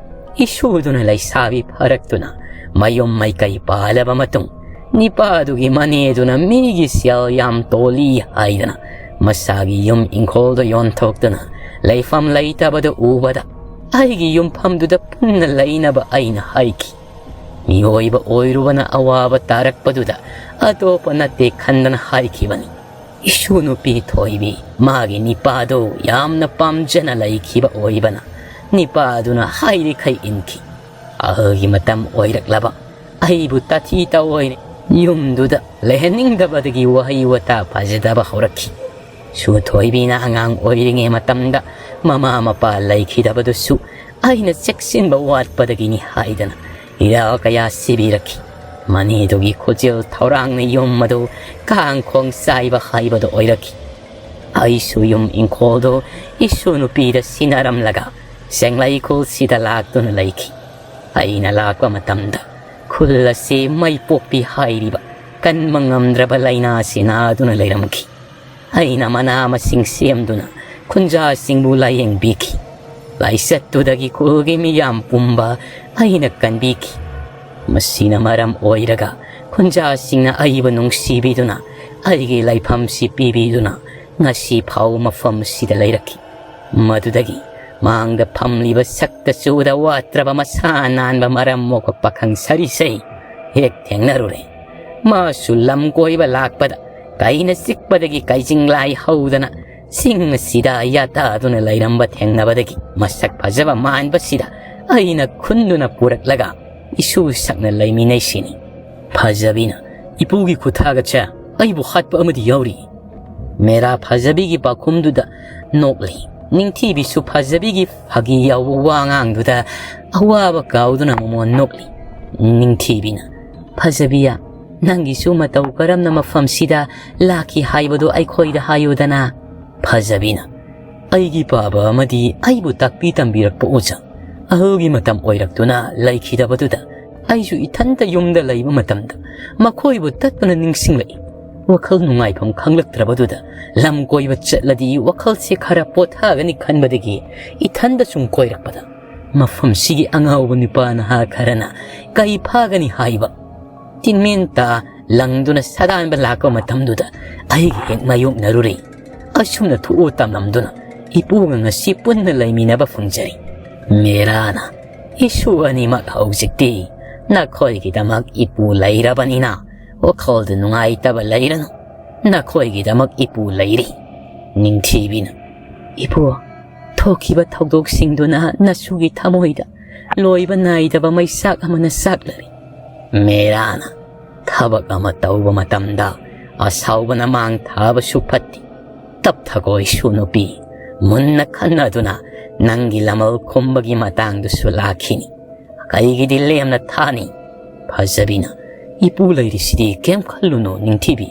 ꯏꯁꯨꯗꯨꯅ ꯂꯩꯁꯥꯕꯤ ꯐꯥꯔꯛꯇꯨꯅ ꯃꯌꯨꯝ ꯃꯩꯀꯩ ꯄꯥꯜꯂꯕ ꯃꯇꯨꯡ, ꯅꯤꯄꯥꯗꯨꯒꯤ ꯃꯅꯦꯗꯨꯅ ꯃꯤꯒꯤ ꯁꯦꯜ ꯌꯥꯝ ꯇꯣꯜꯂꯤ ꯍꯥꯏꯗꯅ ꯃꯁꯥꯒꯤ ꯌꯨꯝ ꯏꯪꯈꯣꯜꯗ ꯌꯣꯟꯊꯣꯛꯇꯨꯅ ꯂꯩꯐꯝ ꯂꯩꯇꯕꯗꯨ ꯎꯕꯗ, ꯑꯩꯒꯤ ꯌꯨꯝꯐꯝꯗꯨꯗ ꯄꯨꯟꯅ ꯂꯩꯅꯕ ꯑꯩꯅ ꯍꯥꯏꯈꯤ꯫ ꯃꯤꯑꯣꯏꯕ ꯑꯣꯏꯔꯨꯕꯅ ꯑꯋꯥꯕ ꯇꯥꯔꯛꯄꯗꯨꯗ ꯑꯇꯣꯞꯄ ꯅꯠꯇꯦ ꯈꯟꯗꯅ ꯍꯥꯏꯈꯤꯕꯅꯤ꯫ ꯏꯁꯨ ꯅꯨꯄꯤ ꯊꯣꯏꯕꯤ ꯃꯥꯒꯤ ꯅꯤꯄꯥꯗꯨ ꯌꯥꯝꯅ ꯄꯥꯝꯖꯅ ꯂꯩꯈꯤꯕ ꯑꯣꯏꯕꯅ ꯅꯤꯄꯥꯗꯨꯅ ꯍꯥꯏꯔꯤꯈꯩ ꯏꯟꯈꯤ꯫ ꯑꯍꯜꯒꯤ ꯃꯇꯝ ꯑꯣꯏꯔꯛꯂꯕ ꯑꯩꯕꯨ ꯇꯥꯊꯤ ꯇꯥꯑꯣꯏꯅ ꯌꯨꯝꯗꯨꯗ ꯂꯩꯍꯟꯅꯤꯡꯗꯕꯗꯒꯤ ꯋꯥꯍꯩ ꯋꯥꯇꯥ ꯐꯖꯗꯕ ꯍꯧꯔꯛꯈꯤ꯫ ꯁꯨ ꯊꯣꯏꯕꯤꯅ ꯑꯉꯥꯡ ꯑꯣꯏꯔꯤꯉꯩ ꯃꯇꯝꯗ ꯃꯃꯥ ꯃꯄꯥ ꯂꯩꯈꯤꯗꯕꯗꯨꯁꯨ ꯑꯩꯅ ꯆꯦꯛꯁꯤꯟꯕ ꯋꯥꯠꯄꯗꯒꯤꯅꯤ ꯍꯥꯏꯗꯅ ꯏꯔꯥꯜ ꯀꯌꯥ ꯁꯤꯕꯤꯔꯛꯈꯤ꯫ ꯃꯅꯤꯗꯨꯒꯤ ꯈꯨꯖꯤꯜ ꯊꯧꯔꯥꯡꯅ ꯌꯨꯝ ꯑꯗꯨ ꯀꯥꯡꯈꯣꯡ ꯆꯥꯏꯕ ꯍꯥꯏꯕꯗꯨ ꯑꯣꯏꯔꯛꯈꯤ꯫ ꯑꯩꯁꯨ ꯌꯨꯝ ꯏꯪꯈꯣꯜꯗꯨ ꯏꯁꯨ ꯅꯨꯄꯤꯗ ꯁꯤꯟꯅꯔꯝꯂꯒ ꯁꯦꯡꯂꯩ ꯈꯨꯜꯁꯤꯗ ꯂꯥꯛꯇꯨꯅ ꯂꯩꯈꯤ꯫ ꯑꯩꯅ ꯂꯥꯛꯄ ꯃꯇꯝꯗ ꯈꯨꯜ ꯑꯁꯤ ꯃꯩ ꯄꯣꯛꯄꯤ ꯍꯥꯏꯔꯤꯕ ꯀꯟꯕ ꯉꯝꯗ꯭ꯔꯕ ꯂꯥꯏꯅꯥꯁꯤ ꯅꯥꯗꯨꯅ ꯂꯩꯔꯝꯈꯤ꯫ ꯑꯩꯅ ꯃꯅꯥ ꯃꯁꯤꯡ ꯁꯦꯝꯗꯨꯅ ꯈꯨꯟꯖꯥꯁꯤꯡꯕꯨ ꯂꯥꯌꯦꯡꯕꯤꯈꯤ꯫ ꯂꯥꯏꯆꯠꯇꯨꯗꯒꯤ ꯈꯨꯜꯒꯤ ꯃꯤꯌꯥꯝ ꯄꯨꯝꯕ ꯑꯩꯅ ꯀꯟꯕꯤꯈꯤ꯫ ꯃꯁꯤꯅ ꯃꯔꯝ ꯑꯣꯏꯔꯒ ꯈꯨꯟꯖꯥꯁꯤꯡꯅ ꯑꯩꯕꯨ ꯅꯨꯡꯁꯤꯕꯤꯗꯨꯅ ꯑꯩꯒꯤ ꯂꯩꯐꯝꯁꯤ ꯄꯤꯕꯤꯗꯨꯅ ꯉꯁꯤ ꯐꯥꯎ ꯃꯐꯝꯁꯤꯗ ꯂꯩꯔꯛꯈꯤ꯫ ꯃꯗꯨꯗꯒꯤ ꯃꯥꯡꯗ ꯐꯝꯂꯤꯕ ꯁꯛꯇ ꯆꯨꯗ ꯋꯥꯠꯇ꯭ꯔꯕ ꯃꯁꯥ ꯅꯥꯟꯕ ꯃꯔꯝ ꯃꯣꯛꯄ ꯄꯥꯈꯪ ꯁꯥꯔꯤꯁꯦ ꯍꯦꯛ ꯊꯦꯡꯅꯔꯨꯔꯦ꯫ ꯃꯥꯁꯨ ꯂꯝ ꯀꯣꯏꯕ ꯂꯥꯛꯄꯗ ꯀꯩꯅ ꯆꯤꯛꯄꯗꯒꯤ ꯀꯩꯖꯤꯡ ꯂꯥꯏ ꯍꯧꯗꯅ ꯆꯤꯡ ꯑꯁꯤꯗ ꯌꯥꯇꯥꯗꯨꯅ ꯂꯩꯔꯝꯕ ꯊꯦꯡꯅꯕꯗꯒꯤ ꯃꯁꯛ ꯐꯖꯕ ꯃꯥꯟꯕꯁꯤꯗ ꯑꯩꯅ ꯈꯨꯟꯗꯨꯅ ꯄꯨꯔꯛꯂꯒ ꯏꯁꯨ ꯁꯛꯅ ꯂꯩꯃꯤꯟꯅꯩꯁꯤꯅꯤ꯫" ꯐꯖꯕꯤꯅ, "ꯏꯄꯨꯒꯤ ꯈꯨꯊꯥꯒꯠꯁꯦ ꯑꯩꯕꯨ ꯍꯥꯠꯄ ꯑꯃꯗꯤ ꯌꯥꯎꯔꯤ꯫" ꯃꯦꯔꯥ ꯐꯖꯕꯤꯒꯤ ꯄꯥꯎꯈꯨꯝꯗꯨꯗ ꯅꯣꯛꯂꯤ꯫ ꯅꯤꯡꯊꯤꯕꯤꯁꯨ ꯐꯖꯕꯤꯒꯤ ꯐꯥꯒꯤ ꯌꯥꯎꯕ ꯋꯥꯉꯥꯡꯗꯨꯗ ꯑꯋꯥꯕ ꯀꯥꯎꯗꯨꯅ ꯃꯃꯣꯟ ꯅꯣꯛꯂꯤ꯫ ꯅꯤꯡꯊꯤꯕꯤꯅ, "ꯐꯖꯕꯤꯌꯥ, ꯅꯪꯒꯤꯁꯨ ꯃꯇꯧ ꯀꯔꯝꯅ ꯃꯐꯝꯁꯤꯗ ꯂꯥꯛꯈꯤ ꯍꯥꯏꯕꯗꯨ ꯑꯩꯈꯣꯏꯗ ꯍꯥꯏꯌꯨꯗꯅ?" ꯐꯖꯕꯤꯅ, ꯑꯩꯒꯤ ꯄꯥꯕ ꯑꯃꯗꯤ ꯑꯩꯕꯨ ꯇꯥꯛꯄꯤ ꯇꯝꯕꯤꯔꯛꯄ ꯑꯣꯖꯥ ꯑꯍꯜꯒꯤ ꯃꯇꯝ ꯑꯣꯏꯔꯛꯇꯨꯅ ꯂꯩꯈꯤꯗꯕꯗꯨꯗ ꯑꯩꯁꯨ ꯏꯊꯟꯇ ꯌꯨꯝꯗ ꯂꯩꯕ ꯃꯇꯝꯗ ꯃꯈꯣꯏꯕꯨ ꯇꯠꯇꯅ ꯅꯤꯡꯁꯤꯡꯂꯛꯏ꯫ ꯋꯥꯈꯜ ꯅꯨꯡꯉꯥꯏꯐꯝ ꯈꯪꯂꯛꯇ꯭ꯔꯕꯗꯨꯗ ꯂꯝ ꯀꯣꯏꯕ ꯆꯠꯂꯗꯤ ꯋꯥꯈꯜꯁꯦ ꯈꯔ ꯄꯣꯊꯥꯒꯅꯤ ꯈꯟꯕꯗꯒꯤ ꯏꯊꯟꯇ ꯁꯨꯝ ꯀꯣꯏꯔꯛꯄꯗ ꯃꯐꯝꯁꯤꯒꯤ ꯑꯉꯥꯎꯕ ꯅꯨꯄꯥ ꯅꯍꯥ ꯈꯔꯅ ꯀꯩ ꯐꯥꯒꯅꯤ ꯍꯥꯏꯕ ꯇꯤꯟꯃꯦꯟꯇ ꯂꯪꯗꯨꯅ ꯁꯗꯥꯟꯕ ꯂꯥꯛꯄ ꯃꯇꯝꯗꯨꯗ ꯑꯩꯒ ꯍꯦꯛ ꯃꯥꯌꯣꯛꯅꯔꯨꯔꯦ꯫ ꯑꯁꯨꯝꯅ ꯊꯣꯛꯎ ꯇꯝꯂꯝꯗꯨꯅ ꯏꯄꯨꯒ ꯉꯁꯤ ꯄꯨꯟꯅ ꯂꯩꯃꯤꯟꯅꯕ ꯐꯪꯖꯔꯤ꯫ ꯃꯦꯔꯥꯅ, ꯏꯁꯨ ꯑꯅꯤꯃꯛ ꯍꯧꯖꯤꯛꯇꯤ ꯅꯈꯣꯏꯒꯤꯗꯃꯛ ꯏꯄꯨ ꯂꯩꯔꯕꯅꯤꯅ ꯋꯥꯈꯜꯗ ꯅꯨꯡꯉꯥꯏꯇꯕ ꯂꯩꯔꯅꯨ꯫ ꯅꯈꯣꯏꯒꯤꯗꯃꯛ ꯏꯄꯨ ꯂꯩꯔꯤ꯫ ꯅꯤꯡꯊꯤꯕꯤꯅ, ꯏꯄꯨ, ꯊꯣꯛꯈꯤꯕ ꯊꯧꯗꯣꯛꯁꯤꯡꯗꯨꯅ ꯅꯁꯨꯒꯤ ꯊꯃꯣꯏꯗ ꯂꯣꯏꯕ ꯅꯥꯏꯗꯕ ꯃꯩꯁꯥꯛ ꯑꯃꯅ ꯆꯥꯛꯂꯔꯤ꯫ ꯃꯦꯔꯥꯅ, ꯊꯕꯛ ꯑꯃ ꯇꯧꯕ ꯃꯇꯝꯗ ꯑꯁꯥꯎꯕꯅ ꯃꯥꯡ ꯊꯥꯕꯁꯨ ꯐꯠꯇꯦ꯫ ꯇꯞꯊꯈꯣ ꯏꯁꯨ ꯅꯨꯄꯤ, ꯃꯨꯟꯅ ꯈꯟꯅꯗꯨꯅ ꯅꯪꯒꯤ ꯂꯃꯜ ꯈꯨꯝꯕꯒꯤ ꯃꯇꯥꯡꯗꯨꯁꯨ ꯂꯥꯛꯈꯤꯅꯤ꯫ ꯀꯩꯒꯤꯗꯤ ꯂꯦꯝꯅ ꯊꯥꯅꯤ? ꯐꯖꯕꯤꯅ, ꯏꯄꯨ ꯂꯩꯔꯤꯁꯤꯗꯤ ꯀꯩꯝ ꯈꯜꯂꯨꯅꯨ ꯅꯤꯡꯊꯤꯕꯤ꯫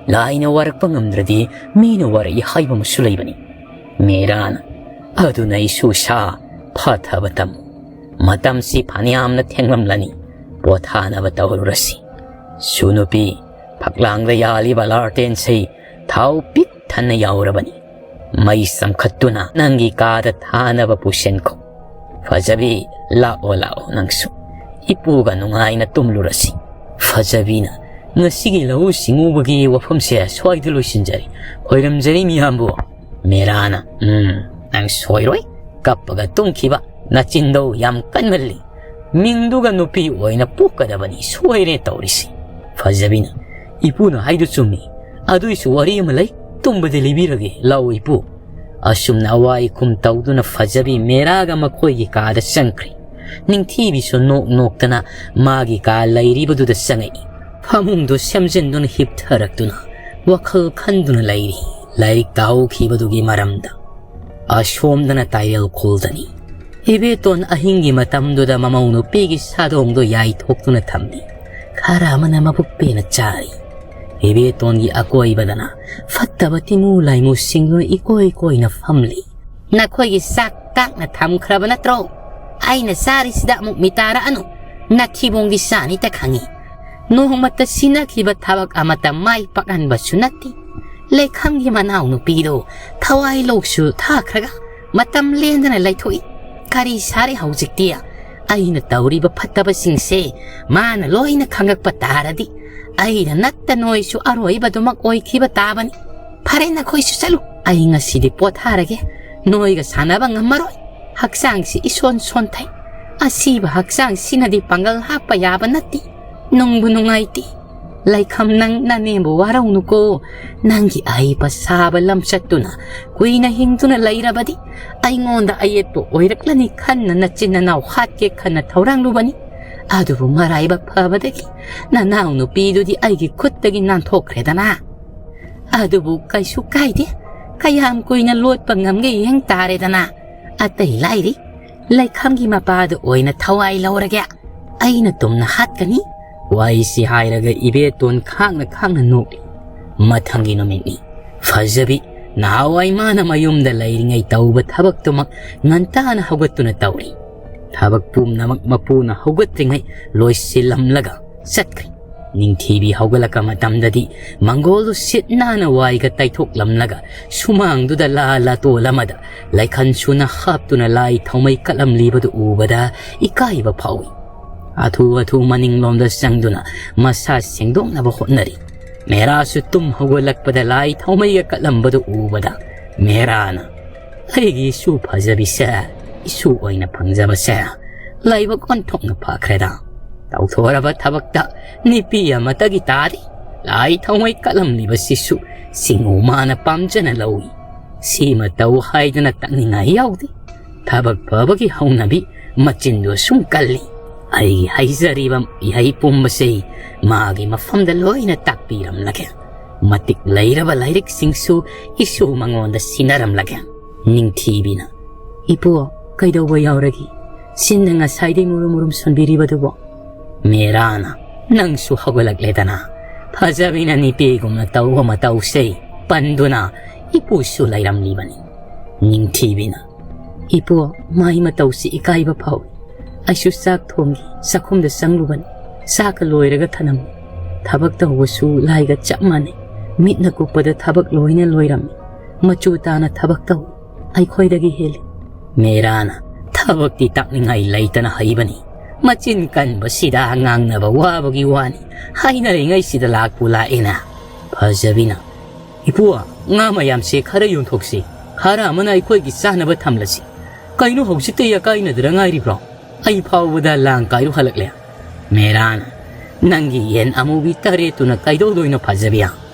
ꯂꯥꯏꯅ ꯋꯥꯔꯛꯄ ꯉꯝꯗ꯭ꯔꯗꯤ ꯃꯤꯅ ꯋꯥꯔꯛꯏ ꯍꯥꯏꯕ ꯑꯃꯁꯨ ꯂꯩꯕꯅꯤ꯫ ꯃꯦꯔꯥꯅ, ꯑꯗꯨꯅ ꯏꯁꯨ ꯁꯥ ꯐꯊꯕ ꯇꯝꯃꯨ꯫ ꯃꯇꯝꯁꯤ ꯐꯅꯌꯥꯝꯅ ꯊꯦꯡꯂꯝꯂꯅꯤ꯫ ꯄꯣꯊꯥꯅꯕ ꯇꯧꯔꯨꯔꯁꯤ꯫ ꯁꯨ ꯅꯨꯄꯤ, ꯐꯛꯂꯥꯡꯗ ꯌꯥꯜꯂꯤꯕ ꯂꯥꯔꯇꯦꯟꯁꯤ ꯊꯥꯎ ꯄꯤꯛ ꯊꯟꯅ ꯌꯥꯎꯔꯕꯅꯤ꯫ ꯃꯩ ꯆꯪꯈꯠꯇꯨꯅ ꯅꯪꯒꯤ ꯀꯥꯗ ꯊꯥꯅꯕ ꯄꯨꯁꯤꯟꯈꯣ꯫ ꯐꯖꯕꯤ, ꯂꯥꯛꯑꯣ, ꯂꯥꯛꯑꯣ ꯅꯪꯁꯨ꯫ ꯏꯄꯨꯒ ꯅꯨꯡꯉꯥꯏꯅ ꯇꯨꯝꯂꯨꯔꯁꯤ꯫ ꯐꯖꯕꯤꯅ, ꯉꯁꯤꯒꯤ ꯂꯧꯎ ꯁꯤꯡꯎꯕꯒꯤ ꯋꯥꯐꯝꯁꯦ ꯁ꯭ꯋꯥꯏꯗ ꯂꯣꯏꯁꯤꯟꯖꯔꯤ꯫ ꯈꯣꯏꯔꯝꯖꯔꯤ ꯃꯤꯌꯥꯝꯕꯨ꯫ ꯃꯦꯔꯥꯅ, ꯎꯝ, ꯅꯪ ꯁꯣꯏꯔꯣꯏ꯫ ꯀꯞꯄꯒ ꯇꯨꯝꯈꯤꯕ ꯅꯆꯤꯟꯗꯣ ꯌꯥꯝ ꯀꯟꯃꯜꯂꯤ꯫ ꯃꯤꯡꯗꯨꯒ ꯅꯨꯄꯤ ꯑꯣꯏꯅ ꯄꯣꯛꯀꯗꯕꯅꯤ, ꯁꯣꯏꯔꯦ ꯇꯧꯔꯤꯁꯤ꯫ ꯐꯖꯕꯤꯅ, ꯏꯄꯨꯅ ꯍꯥꯏꯗꯨ ꯆꯨꯝꯃꯤ꯫ ꯑꯗꯨꯏꯁꯨ ꯋꯥꯔꯤ ꯑꯃ ꯂꯩ, ꯇꯨꯝꯕꯗꯤ ꯂꯤꯕꯤꯔꯒꯦ, ꯂꯥꯛꯑꯣ ꯏꯄꯨ꯫ ꯑꯁꯨꯝꯅ ꯑꯋꯥ ꯏꯈꯨꯝ ꯇꯧꯗꯨꯅ ꯐꯖꯕꯤ ꯃꯦꯔꯥꯒ ꯃꯈꯣꯏꯒꯤ ꯀꯥꯗ ꯆꯪꯈ꯭ꯔꯦ꯫ ꯅꯤꯡꯊꯤꯕꯤꯁꯨ ꯅꯣꯛ ꯅꯣꯛꯇꯅ ꯃꯥꯒꯤ ꯀꯥ ꯂꯩꯔꯤꯕꯗꯨꯗ ꯆꯪꯉꯛꯏ꯫ ꯐꯃꯨꯡꯗꯣ ꯁꯦꯝꯖꯤꯟꯗꯨꯅ ꯍꯤꯞꯊꯔꯛꯇꯨꯅ ꯋꯥꯈꯜ ꯈꯟꯗꯨꯅ ꯂꯩꯔꯤ, ꯂꯥꯏꯔꯤꯛ ꯇꯥꯍꯧꯈꯤꯕꯗꯨꯒꯤ ꯃꯔꯝꯗ꯫ ꯑꯁꯣꯝꯗꯅ ꯇꯥꯏꯔꯦꯜ ꯈꯨꯜꯗꯅꯤ꯫ ꯏꯕꯦꯇꯣꯟ ꯑꯍꯤꯡꯒꯤ ꯃꯇꯝꯗꯨꯗ ꯃꯃꯧ ꯅꯨꯄꯤꯒꯤ ꯁꯥꯗꯣꯡꯗꯣ ꯌꯥꯏꯊꯣꯛꯇꯨꯅ ꯊꯝꯃꯤ꯫ ꯈꯔ ꯑꯃꯅ ꯃꯕꯨꯛ ꯄꯦꯟꯅ ꯆꯥꯔꯤ꯫ ꯏꯕꯦꯇꯣꯟꯒꯤ ꯑꯀꯣꯏꯕꯗꯅ ꯐꯠꯇꯕ ꯇꯤꯃꯨ ꯂꯥꯏꯃꯨꯁꯤꯡꯗꯨꯅ ꯏꯀꯣꯏ ꯀꯣꯏꯅ ꯐꯝꯂꯤ꯫ "ꯅꯈꯣꯏꯒꯤ ꯆꯥꯛ ꯇꯥꯛꯅ ꯊꯝꯈ꯭ꯔꯕ ꯅꯠꯇ꯭ꯔꯣ? ꯑꯩꯅ ꯆꯥꯔꯤꯁꯤꯗ ꯑꯃꯨꯛ ꯃꯤ ꯇꯥꯔꯛꯑꯅꯨ꯫ ꯅꯊꯤꯕꯣꯡꯒꯤ ꯆꯥꯅꯤꯇ ꯈꯪꯉꯤ꯫ ꯅꯣꯡꯃꯇ ꯁꯤꯟꯅꯈꯤꯕ ꯊꯕꯛ ꯑꯃꯠꯇ ꯃꯥꯏ ꯄꯥꯛꯍꯟꯕꯁꯨ ꯅꯠꯇꯦ꯫ ꯂꯩꯈꯝꯒꯤ ꯃꯅꯥꯎꯅꯨꯄꯤꯗꯣ ꯊꯋꯥꯏ ꯂꯣꯛꯁꯨ ꯊꯥꯈ꯭ꯔꯒ ꯃꯇꯝ ꯂꯦꯟꯗꯅ ꯂꯩꯊꯣꯛꯏ꯫ ꯀꯔꯤ ꯁꯥꯔꯦ ꯍꯧꯖꯤꯛꯇꯤ? ꯑꯩꯅ ꯇꯧꯔꯤꯕ ꯐꯠꯇꯕꯁꯤꯡꯁꯦ ꯃꯥꯅ ꯂꯣꯏꯅ ꯈꯪꯉꯛꯄ ꯇꯥꯔꯗꯤ ꯑꯩꯅ ꯅꯠꯇ ꯅꯣꯏꯁꯨ ꯑꯔꯣꯏꯕꯗꯨꯃꯛ ꯑꯣꯏꯈꯤꯕ ꯇꯥꯕꯅꯤ꯫ ꯐꯔꯦ, ꯅꯈꯣꯏꯁꯨ ꯆꯠꯂꯨ꯫ ꯑꯩ ꯉꯁꯤꯗꯤ ꯄꯣꯊꯥꯔꯒꯦ꯫ ꯅꯣꯏꯒ ꯁꯥꯟꯅꯕ ꯉꯝꯃꯔꯣꯏ꯫ ꯍꯛꯆꯥꯡꯁꯤ ꯏꯁꯣꯟ ꯁꯣꯟꯊꯩ꯫ ꯑꯁꯤꯕ ꯍꯛꯆꯥꯡꯁꯤꯅꯗꯤ ꯄꯥꯡꯒꯜ ꯍꯥꯞꯄ ꯌꯥꯕ ꯅꯠꯇꯦ꯫ ꯅꯨꯡꯕꯨ ꯅꯨꯡꯉꯥꯏꯇꯦ꯫ ꯂꯩꯈꯝ, ꯅꯪ ꯅꯅꯦꯝꯕꯨ ꯋꯥꯔꯧꯅꯨꯀꯣ꯫ ꯅꯪꯒꯤ ꯑꯍꯩꯕ ꯁꯥꯕ ꯂꯝꯆꯠꯇꯨꯅ ꯀꯨꯏꯅ ꯍꯤꯡꯗꯨꯅ ꯂꯩꯔꯕꯗꯤ ꯑꯩꯉꯣꯟꯗ ꯑꯌꯦꯠꯄ ꯑꯣꯏꯔꯛꯂꯅꯤ ꯈꯟꯅ ꯅꯆꯤꯟ ꯅꯅꯥꯎ ꯍꯥꯠꯀꯦ ꯈꯟꯅ ꯊꯧꯔꯥꯡꯂꯨꯕꯅꯤ꯫ ꯑꯗꯨꯕꯨ ꯃꯔꯥꯏꯕꯛ ꯐꯕꯗꯒꯤ ꯅꯅꯥꯎ ꯅꯨꯄꯤꯗꯨꯗꯤ ꯑꯩꯒꯤ ꯈꯨꯠꯇꯒꯤ ꯅꯥꯟꯊꯣꯛꯈ꯭ꯔꯦꯗꯅ꯫ ꯑꯗꯨꯕꯨ ꯀꯩꯁꯨ ꯀꯥꯏꯗꯦ꯫ ꯀꯌꯥꯝ ꯀꯨꯏꯅ ꯂꯣꯠꯄ ꯉꯝꯒꯦ ꯌꯦꯡ ꯇꯥꯔꯦꯗꯅ꯫ ꯑꯇꯩ ꯂꯥꯏꯔꯤ, ꯂꯩꯈꯝꯒꯤ ꯃꯄꯥꯗꯨ ꯑꯣꯏꯅ ꯊꯋꯥꯏ ꯂꯧꯔꯒꯦ꯫ ꯑꯩꯅ ꯇꯨꯝꯅ ꯍꯥꯠꯀꯅꯤ꯫" ꯋꯥꯔꯤꯁꯤ ꯍꯥꯏꯔꯒ ꯏꯕꯦꯇꯣꯟ ꯈꯥꯡꯅ ꯈꯥꯡꯅ ꯅꯣꯛꯂꯤ꯫ ꯃꯊꯪꯒꯤ ꯅꯨꯃꯤꯠꯅꯤ꯫ ꯐꯖꯕꯤ ꯅꯍꯥꯟꯋꯥꯏ ꯃꯥꯅ ꯃꯌꯨꯝꯗ ꯂꯩꯔꯤꯉꯩ ꯇꯧꯕ ꯊꯕꯛꯇꯨꯃꯛ ꯉꯟꯇꯥꯅ ꯍꯧꯒꯠꯇꯨꯅ ꯇꯧꯔꯤ꯫ ꯊꯕꯛ ꯄꯨꯝꯅꯃꯛ ꯃꯄꯨꯅ ꯍꯧꯒꯠꯇ꯭ꯔꯤꯉꯩ ꯂꯣꯏꯁꯤꯜꯂꯝꯂꯒ ꯆꯠꯈ꯭ꯔꯤ꯫ ꯅꯤꯡꯊꯤꯕꯤ ꯍꯧꯒꯠꯂꯛꯄ ꯃꯇꯝꯗꯗꯤ ꯃꯪꯒꯣꯜꯗꯨ ꯁꯤꯠ ꯅꯥꯟꯅ ꯋꯥꯏꯒ ꯇꯩꯊꯣꯛꯂꯝꯂꯒ ꯁꯨꯃꯥꯡꯗꯨꯗ ꯂꯥ ꯂꯥꯇꯣꯜ ꯑꯃꯗ ꯂꯩꯈꯟ ꯁꯨꯅ ꯍꯥꯞꯇꯨꯅ ꯂꯥꯏ ꯊꯥꯎꯃꯩ ꯀꯠꯂꯝꯂꯤꯕꯗꯨ ꯎꯕꯗ ꯏꯀꯥꯏꯕ ꯐꯥꯎꯏ꯫ ꯑꯊꯨ ꯑꯊꯨ ꯃꯅꯤꯡꯂꯣꯝꯗ ꯆꯪꯗꯨꯅ ꯃꯁꯥ ꯁꯦꯡꯗꯣꯛꯅꯕ ꯍꯣꯠꯅꯔꯤ꯫ ꯃꯦꯔꯥꯁꯨ ꯇꯨꯝ ꯍꯧꯒꯠꯂꯛꯄꯗ ꯂꯥꯏ ꯊꯥꯎꯃꯩꯒ ꯀꯠꯂꯝꯕꯗꯨ ꯎꯕꯗ ꯃꯦꯔꯥꯅ, "ꯑꯩꯒꯤ ꯏꯁꯨ ꯐꯖꯕꯤꯁꯦ, ꯏꯁꯨ ꯑꯣꯏꯅ ꯐꯪꯖꯕꯁꯦ ꯂꯥꯏꯕꯛ ꯑꯣꯟꯊꯣꯛꯅ ꯐꯈ꯭ꯔꯦꯗ꯫ ꯇꯧꯊꯣꯔꯕ ꯊꯕꯛꯇ ꯅꯨꯄꯤ ꯑꯃꯠꯇꯒꯤ ꯇꯥꯔꯤ꯫ ꯂꯥꯏ ꯊꯥꯎꯃꯩ ꯀꯠꯂꯝꯂꯤꯕꯁꯤꯁꯨ ꯁꯤꯡꯉꯨ ꯃꯥꯅ ꯄꯥꯝꯖꯅ ꯂꯧꯏ꯫ ꯁꯤꯃ ꯇꯧ ꯍꯥꯏꯗꯅ ꯇꯛꯅꯤꯡꯉꯥꯏ ꯌꯥꯎꯗꯦ꯫ ꯊꯕꯛ ꯐꯕꯒꯤ ꯍꯧꯅꯕꯤ ꯃꯆꯤꯟꯗꯨ ꯑꯁꯨꯝ ꯀꯜꯂꯤ꯫ ꯑꯩꯒꯤ ꯍꯩꯖꯔꯤꯕ ꯏꯍꯩ ꯄꯨꯝꯕꯁꯤ ꯃꯥꯒꯤ ꯃꯐꯝꯗ ꯂꯣꯏꯅ ꯇꯥꯛꯄꯤꯔꯝꯂꯒꯦ꯫ ꯃꯇꯤꯛ ꯂꯩꯔꯕ ꯂꯥꯏꯔꯤꯛꯁꯤꯡꯁꯨ ꯏꯁꯨ ꯃꯉꯣꯟꯗ ꯁꯤꯟꯅꯔꯝꯂꯒꯦ꯫" ꯅꯤꯡꯊꯤꯕꯤꯅ, "ꯏꯄꯨ, ꯀꯩꯗꯧꯕ ꯌꯥꯎꯔꯒꯦ? ꯁꯤꯟꯅ ꯉꯁꯥꯏꯗꯩ ꯃꯨꯔꯨꯝ ꯃꯨꯔꯨꯝ ꯁꯣꯟꯕꯤꯔꯤꯕꯗꯨꯕꯣ?" ꯃꯦꯔꯥꯅ, "ꯅꯪꯁꯨ ꯍꯧꯒꯠꯂꯛꯂꯦꯗꯅ꯫ ꯐꯖꯕꯤꯅ ꯅꯤꯄꯤꯒꯨꯝꯅ ꯇꯧꯕ ꯃꯇꯧꯁꯦ ꯄꯟꯗꯨꯅ ꯏꯄꯨꯁꯨ ꯂꯩꯔꯝꯂꯤꯕꯅꯤ꯫ ꯅꯤꯡꯊꯤꯕꯤꯅ, "ꯏꯄꯨ, ꯃꯥꯏ ꯃꯇꯧꯁꯤ ꯏꯀꯥꯏꯕ ꯐꯥꯎꯏ꯫ ꯑꯩꯁꯨ ꯆꯥꯛ ꯊꯣꯡꯒꯦ ꯆꯥꯛꯈꯨꯝꯗ ꯆꯪꯂꯨꯕꯅꯤ꯫ ꯆꯥꯛꯀ ꯂꯣꯏꯔꯒ ꯊꯅꯝꯃꯤ꯫ ꯊꯕꯛ ꯇꯧꯕꯁꯨ ꯂꯥꯏꯒ ꯆꯞ ꯃꯥꯟꯅꯩ꯫ ꯃꯤꯠꯅ ꯀꯨꯞꯄꯗ ꯊꯕꯛ ꯂꯣꯏꯅ ꯂꯣꯏꯔꯝꯃꯤ꯫ ꯃꯆꯨ ꯇꯥꯅ ꯊꯕꯛ ꯇꯧꯏ꯫ ꯑꯩꯈꯣꯏꯗꯒꯤ ꯍꯦꯜꯂꯤ꯫" ꯃꯦꯔꯥꯅ, "ꯊꯕꯛꯇꯤ ꯇꯥꯛꯅꯤꯡꯉꯥꯏ ꯂꯩꯇꯅ ꯍꯩꯕꯅꯤ꯫ ꯃꯆꯤꯟ ꯀꯟꯕꯁꯤꯗ ꯉꯥꯡꯅꯕ ꯋꯥꯕꯒꯤ ꯋꯥꯅꯤ꯫ ꯍꯥꯏꯅꯔꯤꯉꯩꯁꯤꯗ ꯂꯥꯛꯄꯨ ꯂꯥꯛꯑꯦꯅ꯫" ꯐꯖꯕꯤꯅ, "ꯏꯄꯨ, ꯉꯥ ꯃꯌꯥꯝꯁꯦ ꯈꯔ ꯌꯣꯟꯊꯣꯛꯁꯤ꯫ ꯈꯔ ꯑꯃꯅ ꯑꯩꯈꯣꯏꯒꯤ ꯆꯥꯅꯕ ꯊꯝꯂꯁꯤ꯫ ꯀꯩꯅꯣ, ꯍꯧꯖꯤꯛꯇ ꯑꯀꯥꯏꯅꯗꯅ ꯉꯥꯏꯔꯤꯕ꯭ꯔꯣ? ꯑꯩ ꯐꯥꯎꯕꯗ ꯂꯥꯡ ꯀꯥꯏꯔꯨ ꯍꯜꯂꯛꯂꯦ꯫" ꯃꯦꯔꯥꯅ, "ꯅꯪꯒꯤ ꯌꯦꯟ ꯑꯃꯨꯕꯤ ꯇꯔꯦꯠꯇꯨꯅ ꯀꯩꯗꯧꯗꯣꯏꯅꯣ ꯐꯖꯕꯤ?"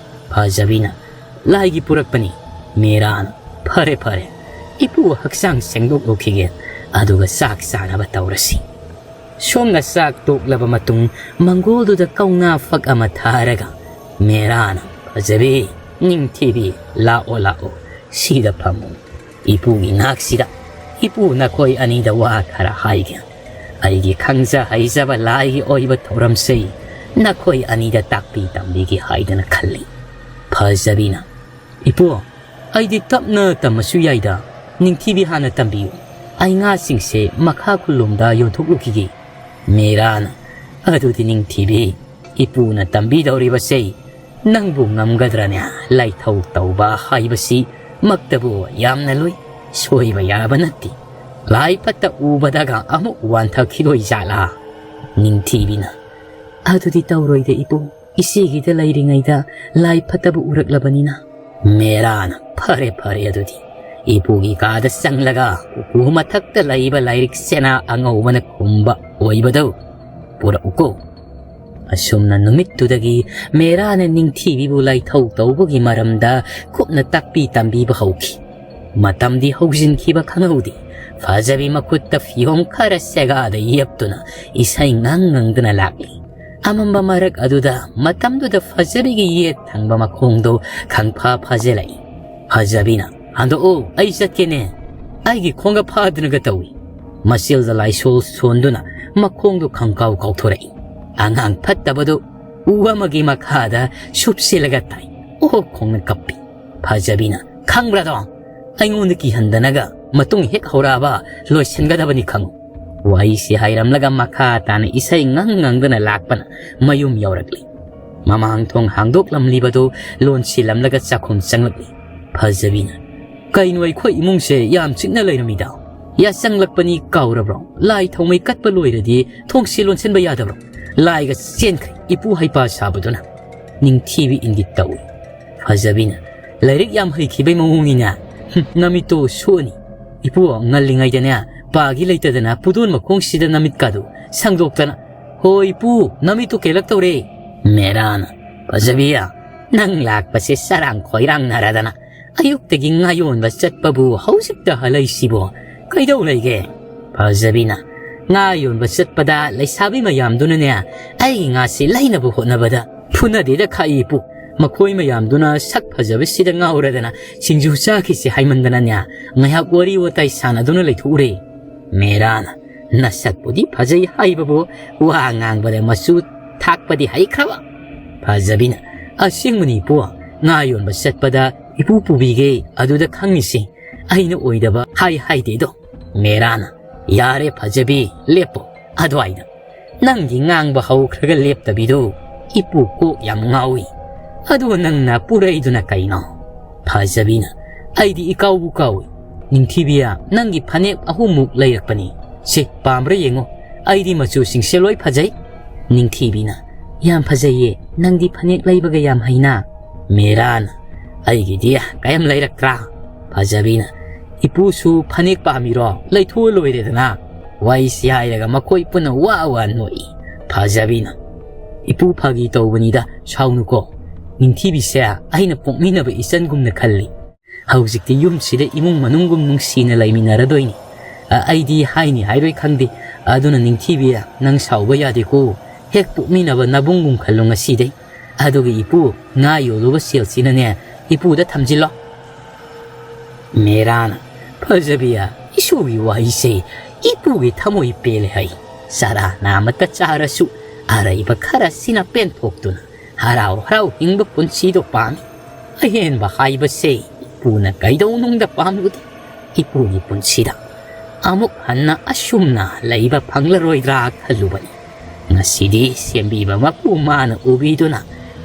ꯐꯖꯕꯤꯅ, "ꯂꯥꯏꯒꯤ ꯄꯨꯔꯛꯄꯅꯤ꯫" ꯃꯦꯔꯥꯅ, "ꯐꯔꯦ ꯐꯔꯦ, ꯏꯄꯨ ꯍꯛꯆꯥꯡ ꯁꯦꯡꯗꯣꯛꯂꯨꯈꯤꯒꯦ, ꯑꯗꯨꯒ ꯆꯥꯛ ꯆꯥꯅꯕ ꯇꯧꯔꯁꯤ꯫" ꯁꯣꯝꯅ ꯆꯥꯛ ꯇꯣꯛꯂꯕ ꯃꯇꯨꯡ ꯃꯪꯒꯣꯜꯗꯨꯗ ꯀꯧꯅꯥ ꯐꯛ ꯑꯃ ꯊꯥꯔꯒ ꯃꯦꯔꯥꯅ, "ꯐꯖꯕꯤ, ꯅꯤꯡꯊꯤꯕꯤ, ꯂꯥꯛꯑꯣ ꯂꯥꯛꯑꯣ, ꯁꯤꯗ ꯐꯝꯃꯨ꯫ ꯏꯄꯨꯒꯤ ꯅꯥꯛꯁꯤꯗ ꯏꯄꯨ ꯅꯈꯣꯏ ꯑꯅꯤꯗ ꯋꯥ ꯈꯔ ꯍꯥꯏꯒꯦ꯫ ꯑꯩꯒꯤ ꯈꯪꯖ ꯍꯩꯖꯕ ꯂꯥꯏꯒꯤ ꯑꯣꯏꯕ ꯊꯧꯔꯝꯁꯦ ꯅꯈꯣꯏ ꯑꯅꯤꯗ ꯇꯥꯛꯄꯤ ꯇꯝꯕꯤꯒꯦ ꯍꯥꯏꯗꯅ ꯈꯜꯂꯤ꯫" ꯐꯖꯕꯤꯅ, "ꯏꯄꯨ, ꯑꯩꯗꯤ ꯇꯞꯅ ꯇꯝꯃꯁꯨ ꯌꯥꯏꯗ꯫ ꯅꯤꯡꯊꯤꯕꯤ ꯍꯥꯟꯅ ꯇꯝꯕꯤꯌꯨ꯫ ꯑꯩ ꯉꯥꯁꯤꯡꯁꯦ ꯃꯈꯥ ꯈꯨꯜꯂꯣꯝꯗ ꯌꯣꯟꯊꯣꯛꯂꯨꯈꯤꯒꯦ꯫" ꯃꯦꯔꯥꯅ, "ꯑꯗꯨꯗꯤ ꯅꯤꯡꯊꯤꯕꯤ, ꯏꯄꯨꯅ ꯇꯝꯕꯤꯗꯧꯔꯤꯕꯁꯦ ꯅꯪꯕꯨ ꯉꯝꯒꯗ꯭ꯔꯅꯦ? ꯂꯥꯏꯊꯧ ꯇꯧꯕ ꯍꯥꯏꯕꯁꯤ ꯃꯛꯇꯕꯨ ꯌꯥꯝꯅ ꯂꯨꯏ꯫ ꯁꯣꯏꯕ ꯌꯥꯕ ꯅꯠꯇꯦ꯫ ꯂꯥꯏ ꯐꯠꯇ ꯎꯕꯗꯒ ꯑꯃꯨꯛ ꯋꯥꯟꯊꯈꯤꯗꯣꯏ ꯖꯥꯠꯂꯥ?" ꯅꯤꯡꯊꯤꯕꯤꯅ, "ꯑꯗꯨꯗꯤ ꯇꯧꯔꯣꯏꯗ ꯏꯄꯨ, ꯏꯆꯦꯒꯤꯗ ꯂꯩꯔꯤꯉꯩꯗ ꯂꯥꯏ ꯐꯠꯇꯕ ꯎꯔꯛꯂꯕꯅꯤꯅ꯫" ꯃꯦꯔꯥꯅ, "ꯐꯔꯦ ꯐꯔꯦ, ꯑꯗꯨꯗꯤ ꯏꯄꯨꯒꯤ ꯀꯥꯗ ꯆꯪꯂꯒ ꯎꯄꯨ ꯃꯊꯛꯇ ꯂꯩꯕ ꯂꯥꯏꯔꯤꯛ ꯆꯦꯅꯥ ꯑꯉꯧꯕꯅ ꯈꯨꯝꯕ ꯑꯣꯏꯕꯗꯨ ꯄꯨꯔꯛꯎꯀꯣ꯫" ꯑꯁꯨꯝꯅ ꯅꯨꯃꯤꯠꯇꯨꯗꯒꯤ ꯃꯦꯔꯥꯅ ꯅꯤꯡꯊꯤꯕꯤꯕꯨ ꯂꯥꯏꯊꯧ ꯇꯧꯕꯒꯤ ꯃꯔꯝꯗ ꯀꯨꯞꯅ ꯇꯥꯛꯄꯤ ꯇꯝꯕꯤꯕ ꯍꯧꯈꯤ꯫ ꯃꯇꯝꯗꯤ ꯍꯧꯖꯤꯟꯈꯤꯕ ꯈꯪꯍꯧꯗꯦ꯫ ꯐꯖꯕꯤ ꯃꯈꯨꯠꯇ ꯐꯤꯌꯣꯝ ꯈꯔ ꯆꯦꯒꯥꯗ ꯌꯦꯞꯇꯨꯅ ꯏꯁꯩ ꯉꯥꯡ ꯉꯪꯗꯨꯅ ꯂꯥꯛꯂꯤ꯫ ꯑꯃꯝꯕ ꯃꯔꯛ ꯑꯗꯨꯗ ꯃꯇꯝꯗꯨꯗ ꯐꯖꯕꯤꯒꯤ ꯌꯦꯠ ꯊꯪꯕ ꯃꯈꯣꯡꯗꯣ ꯈꯪꯐꯥ ꯐꯥꯖꯤꯜꯂꯛꯏ꯫ ꯐꯖꯕꯤꯅ, "ꯍꯟꯗꯣꯛꯑꯣ, ꯑꯩ ꯆꯠꯀꯦꯅꯦ꯫ ꯑꯩꯒꯤ ꯈꯣꯡꯒ ꯐꯥꯗꯨꯅꯒ ꯇꯧꯏ꯫" ꯃꯆꯤꯜꯗ ꯂꯥꯏꯁꯣꯜ ꯁꯣꯟꯗꯨꯅ ꯃꯈꯣꯡꯗꯣ ꯈꯪꯀꯥꯎ ꯀꯥꯎꯊꯣꯔꯛꯏ꯫ ꯑꯉꯥꯡ ꯐꯠꯇꯕꯗꯨ ꯎ ꯑꯃꯒꯤ ꯃꯈꯥꯗ ꯁꯨꯞꯁꯤꯜꯂꯒ ꯇꯥꯏ꯫ ꯑꯣꯛ ꯈꯣꯡꯅ ꯀꯞꯄꯤ꯫ ꯐꯖꯕꯤꯅ, "ꯈꯪꯕ꯭ꯔꯥꯗꯣ? ꯑꯩꯉꯣꯟꯗ ꯀꯤꯍꯟꯗꯅꯒ ꯃꯇꯨꯡ ꯍꯦꯛ ꯍꯧꯔꯛꯑꯕ ꯂꯣꯏꯁꯤꯟꯒꯗꯕꯅꯤ ꯈꯪꯉꯨ"꯫ ꯋꯥꯔꯤꯁꯤ ꯍꯥꯏꯔꯝꯂꯒ ꯃꯈꯥ ꯇꯥꯅ ꯏꯁꯩ ꯉꯪ ꯉꯪꯗꯅ ꯂꯥꯛꯄꯅ ꯃꯌꯨꯝ ꯌꯧꯔꯛꯂꯤ꯫ ꯃꯃꯥꯡ ꯊꯣꯡ ꯍꯥꯡꯗꯣꯛꯂꯝꯂꯤꯕꯗꯨ ꯂꯣꯟꯁꯤꯜꯂꯝꯂꯒ ꯆꯥꯛꯈꯨꯝ ꯆꯪꯂꯛꯂꯤ꯫ ꯐꯖꯕꯤꯅ, "ꯀꯩꯅꯣ, ꯑꯩꯈꯣꯏ ꯏꯃꯨꯡꯁꯦ ꯌꯥꯝ ꯆꯤꯛꯅ ꯂꯩꯔꯝꯃꯤꯗ? ꯌꯥꯆꯪꯂꯛꯄꯅꯤ ꯀꯥꯎꯔꯕ꯭ꯔꯣ? ꯂꯥꯏ ꯊꯥꯎꯃꯩ ꯀꯠꯄ ꯂꯣꯏꯔꯗꯤ ꯊꯣꯡꯁꯤ ꯂꯣꯟꯁꯤꯟꯕ ꯌꯥꯗꯕ꯭ꯔꯣ? ꯂꯥꯏꯒ ꯆꯦꯟꯈ꯭ꯔꯦ, ꯏꯄꯨ ꯍꯩꯄꯥ ꯁꯥꯕꯗꯨꯅ"꯫ ꯅꯤꯡꯊꯤꯕꯤ ꯏꯪꯒꯤꯠ ꯇꯧꯏ꯫ ꯐꯖꯕꯤꯅ, "ꯂꯥꯏꯔꯤꯛ ꯌꯥꯝ ꯍꯩꯈꯤꯕꯩ ꯃꯑꯣꯡꯅꯤꯅꯦ꯫ ꯍꯨꯝ, ꯅꯃꯤꯠꯇꯣ ꯁꯣꯛꯑꯅꯤ꯫ ꯏꯄꯨ, ꯉꯜꯂꯤꯉꯩꯗꯅꯦ ꯄꯥꯒꯤ ꯂꯩꯇꯗꯅ ꯄꯨꯗꯣꯟ ꯃꯈꯣꯡꯁꯤꯗ ꯅꯃꯤꯠꯀꯥꯗꯨ ꯁꯪꯗꯣꯛꯇꯅ"꯫ "ꯍꯣ ꯏꯄꯨ, ꯅꯃꯤꯠꯇꯨ ꯀꯦꯜꯂꯛꯇꯧꯔꯦ"꯫ ꯃꯦꯔꯥꯅ, "ꯐꯖꯕꯤ, ꯅꯪ ꯂꯥꯛꯄꯁꯦ ꯆꯔꯥꯡ ꯈꯣꯏꯔꯥꯡꯅꯔꯗꯅ ꯑꯌꯨꯛꯇꯒꯤ ꯉꯥ ꯌꯣꯟꯕ ꯆꯠꯄꯕꯨ ꯍꯧꯖꯤꯛꯇ ꯍꯜꯂꯛꯏꯁꯤꯕꯣ? ꯀꯩꯗꯧ ꯂꯩꯒꯦ?" ꯐꯖꯕꯤꯅ, "ꯉꯥ ꯌꯣꯟꯕ ꯆꯠꯄꯗ ꯂꯩꯁꯥꯕꯤ ꯃꯌꯥꯝꯗꯨꯅꯅꯦ ꯑꯩꯒꯤ ꯉꯥꯁꯤ ꯂꯩꯅꯕ ꯍꯣꯠꯅꯕꯗ ꯐꯨꯅꯗꯦꯗ ꯈꯥꯛꯏ ꯏꯄꯨ꯫ ꯃꯈꯣꯏ ꯃꯌꯥꯝꯗꯨꯅ ꯁꯛ ꯐꯖꯕꯁꯤꯗ ꯉꯥꯎꯔꯗꯅ ꯁꯤꯡꯖꯨ ꯆꯥꯈꯤꯁꯤ ꯍꯥꯏꯃꯟꯗꯅꯅꯦ ꯉꯥꯏꯍꯥꯛ ꯋꯥꯔꯤ ꯋꯥꯇꯥꯏ ꯁꯥꯟꯅꯗꯨꯅ ꯂꯩꯊꯣꯛꯎꯔꯦ"꯫ ꯃꯦꯔꯥꯅ, "ꯅꯁꯛꯄꯨꯗꯤ ꯐꯖꯩ ꯍꯥꯏꯕꯕꯨ ꯋꯥ ꯉꯥꯡꯕꯗ ꯃꯆꯨ ꯊꯥꯛꯄꯗꯤ ꯍꯩꯈ꯭ꯔꯕ"꯫ ꯐꯖꯕꯤꯅ, "ꯑꯁꯦꯡꯕꯅꯤ ꯏꯄꯨ, ꯉꯥ ꯌꯣꯟꯕ ꯆꯠꯄꯗ ꯏꯄꯨ ꯄꯨꯕꯤꯒꯦ ꯑꯗꯨꯗ ꯈꯪꯉꯤꯁꯤ, ꯑꯩꯅ ꯑꯣꯏꯗꯕ ꯍꯥꯏ ꯍꯥꯏꯗꯦꯗꯣ"꯫ ꯃꯦꯔꯥꯅ, "ꯌꯥꯔꯦ ꯐꯖꯕꯤ, ꯂꯦꯞꯄꯣ ꯑꯗꯨꯋꯥꯏꯗ꯫ ꯅꯪꯒꯤ ꯉꯥꯡꯕ ꯍꯧꯈ꯭ꯔꯒ ꯂꯦꯞꯇꯕꯤꯗꯨ ꯏꯄꯨ ꯀꯣꯛ ꯌꯥꯝ ꯉꯥꯎꯏ꯫ ꯑꯗꯨꯒ ꯅꯪꯅ ꯄꯨꯔꯛꯏꯗꯨꯅ ꯀꯩꯅꯣ?" ꯐꯖꯕꯤꯅ, "ꯑꯩꯗꯤ ꯏꯀꯥꯎꯕꯨ ꯀꯥꯎꯏ꯫ ꯅꯤꯡꯊꯤꯕꯤꯌꯥ, ꯅꯪꯒꯤ ꯐꯅꯦꯛ ꯑꯍꯨꯝꯃꯨꯛ ꯂꯩꯔꯛꯄꯅꯤ꯫ ꯁꯤ, ꯄꯥꯝꯕ꯭ꯔꯥ ꯌꯦꯡꯉꯣ꯫ ꯑꯩꯗꯤ ꯃꯆꯨꯁꯤꯡꯁꯦ ꯂꯣꯏ ꯐꯖꯩ"꯫ ꯅꯤꯡꯊꯤꯕꯤꯅ, "ꯌꯥꯝ ꯐꯖꯩꯌꯦ, ꯅꯪꯗꯤ ꯐꯅꯦꯛ ꯂꯩꯕꯒ ꯌꯥꯝ ꯍꯩꯅ"꯫ ꯃꯦꯔꯥꯅ, "ꯑꯩꯒꯤꯗꯤ ꯀꯔꯤꯝ ꯂꯩꯔꯛꯇ꯭ꯔꯥ"꯫ ꯐꯖꯕꯤꯅ, "ꯏꯄꯨꯁꯨ ꯐꯅꯦꯛ ꯄꯥꯝꯃꯤꯔꯣ? ꯂꯩꯊꯣꯛꯑ ꯂꯣꯏꯔꯦꯗꯅ"꯫ ꯋꯥꯔꯤꯁꯤ ꯍꯥꯏꯔꯒ ꯃꯈꯣꯏ ꯄꯨꯟꯅ ꯋꯥ ꯋꯥ ꯅꯣꯛꯏ꯫ ꯐꯖꯕꯤꯅ, "ꯏꯄꯨ ꯐꯥꯒꯤ ꯇꯧꯕꯅꯤꯗ, ꯁꯥꯎꯅꯨꯀꯣ꯫ ꯅꯤꯡꯊꯤꯕꯤꯁꯦ ꯑꯩꯅ ꯄꯣꯛꯃꯤꯟꯅꯕ ꯏꯆꯟꯒꯨꯝꯅ ꯈꯜꯂꯤ꯫ ꯍꯧꯖꯤꯛꯇꯤ ꯌꯨꯝꯁꯤꯗ ꯏꯃꯨꯡ ꯃꯅꯨꯡꯒꯨꯝ ꯅꯨꯡꯁꯤꯅ ꯂꯩꯃꯤꯟꯅꯔꯗꯣꯏꯅꯤ꯫ ꯑ, ꯑꯩꯗꯤ ꯍꯥꯏꯅꯤ ꯍꯥꯏꯔꯣꯏ ꯈꯪꯗꯦ꯫ ꯑꯗꯨꯅ ꯅꯤꯡꯊꯤꯕꯤ, ꯅꯪ ꯁꯥꯎꯕ ꯌꯥꯗꯦꯀꯣ꯫ ꯍꯦꯛ ꯄꯣꯛꯃꯤꯟꯅꯕ ꯅꯕꯨꯡꯒꯨꯝ ꯈꯜꯂꯨ ꯉꯁꯤꯗꯩ꯫ ꯑꯗꯨꯒ ꯏꯄꯨ, ꯉꯥ ꯌꯣꯜꯂꯨꯕ ꯁꯦꯜꯁꯤꯅꯅꯦ ꯏꯄꯨꯗ ꯊꯝꯖꯤꯜꯂꯣ"꯫ ꯃꯦꯔꯥꯅ, "ꯐꯖꯕꯤ, ꯏꯁꯨꯒꯤ ꯋꯥꯍꯩꯁꯦ ꯏꯄꯨꯒꯤ ꯊꯃꯣꯏ ꯄꯦꯜꯂꯦ ꯍꯥꯏ꯫ ꯆꯔꯥ ꯅꯥꯝꯃꯇ ꯆꯥꯔꯁꯨ ꯑꯔꯩꯕ ꯈꯔꯁꯤꯅ ꯄꯦꯟꯊꯣꯛꯇꯨꯅ ꯍꯔꯥꯎ ꯍꯔꯥꯎ ꯍꯤꯡꯕ ꯄꯨꯟꯁꯤꯗꯣ ꯄꯥꯝꯃꯤ꯫ ꯑꯍꯦꯟꯕ ꯍꯥꯏꯕꯁꯦ ꯏꯄꯨꯅ ꯀꯩꯗꯧꯅꯨꯡꯗ ꯄꯥꯝꯂꯨꯗꯦ꯫ ꯏꯄꯨꯒꯤ ꯄꯨꯟꯁꯤꯗ ꯑꯃꯨꯛ ꯍꯟꯅ ꯑꯁꯨꯝꯅ ꯂꯩꯕ ꯐꯪꯂꯔꯣꯏꯗ꯭ꯔꯥ ꯈꯜꯂꯨꯕꯅꯤ꯫ ꯉꯁꯤꯗꯤ ꯁꯦꯝꯕꯤꯕ ꯃꯄꯨ ꯃꯥꯅ ꯎꯕꯤꯗꯨꯅ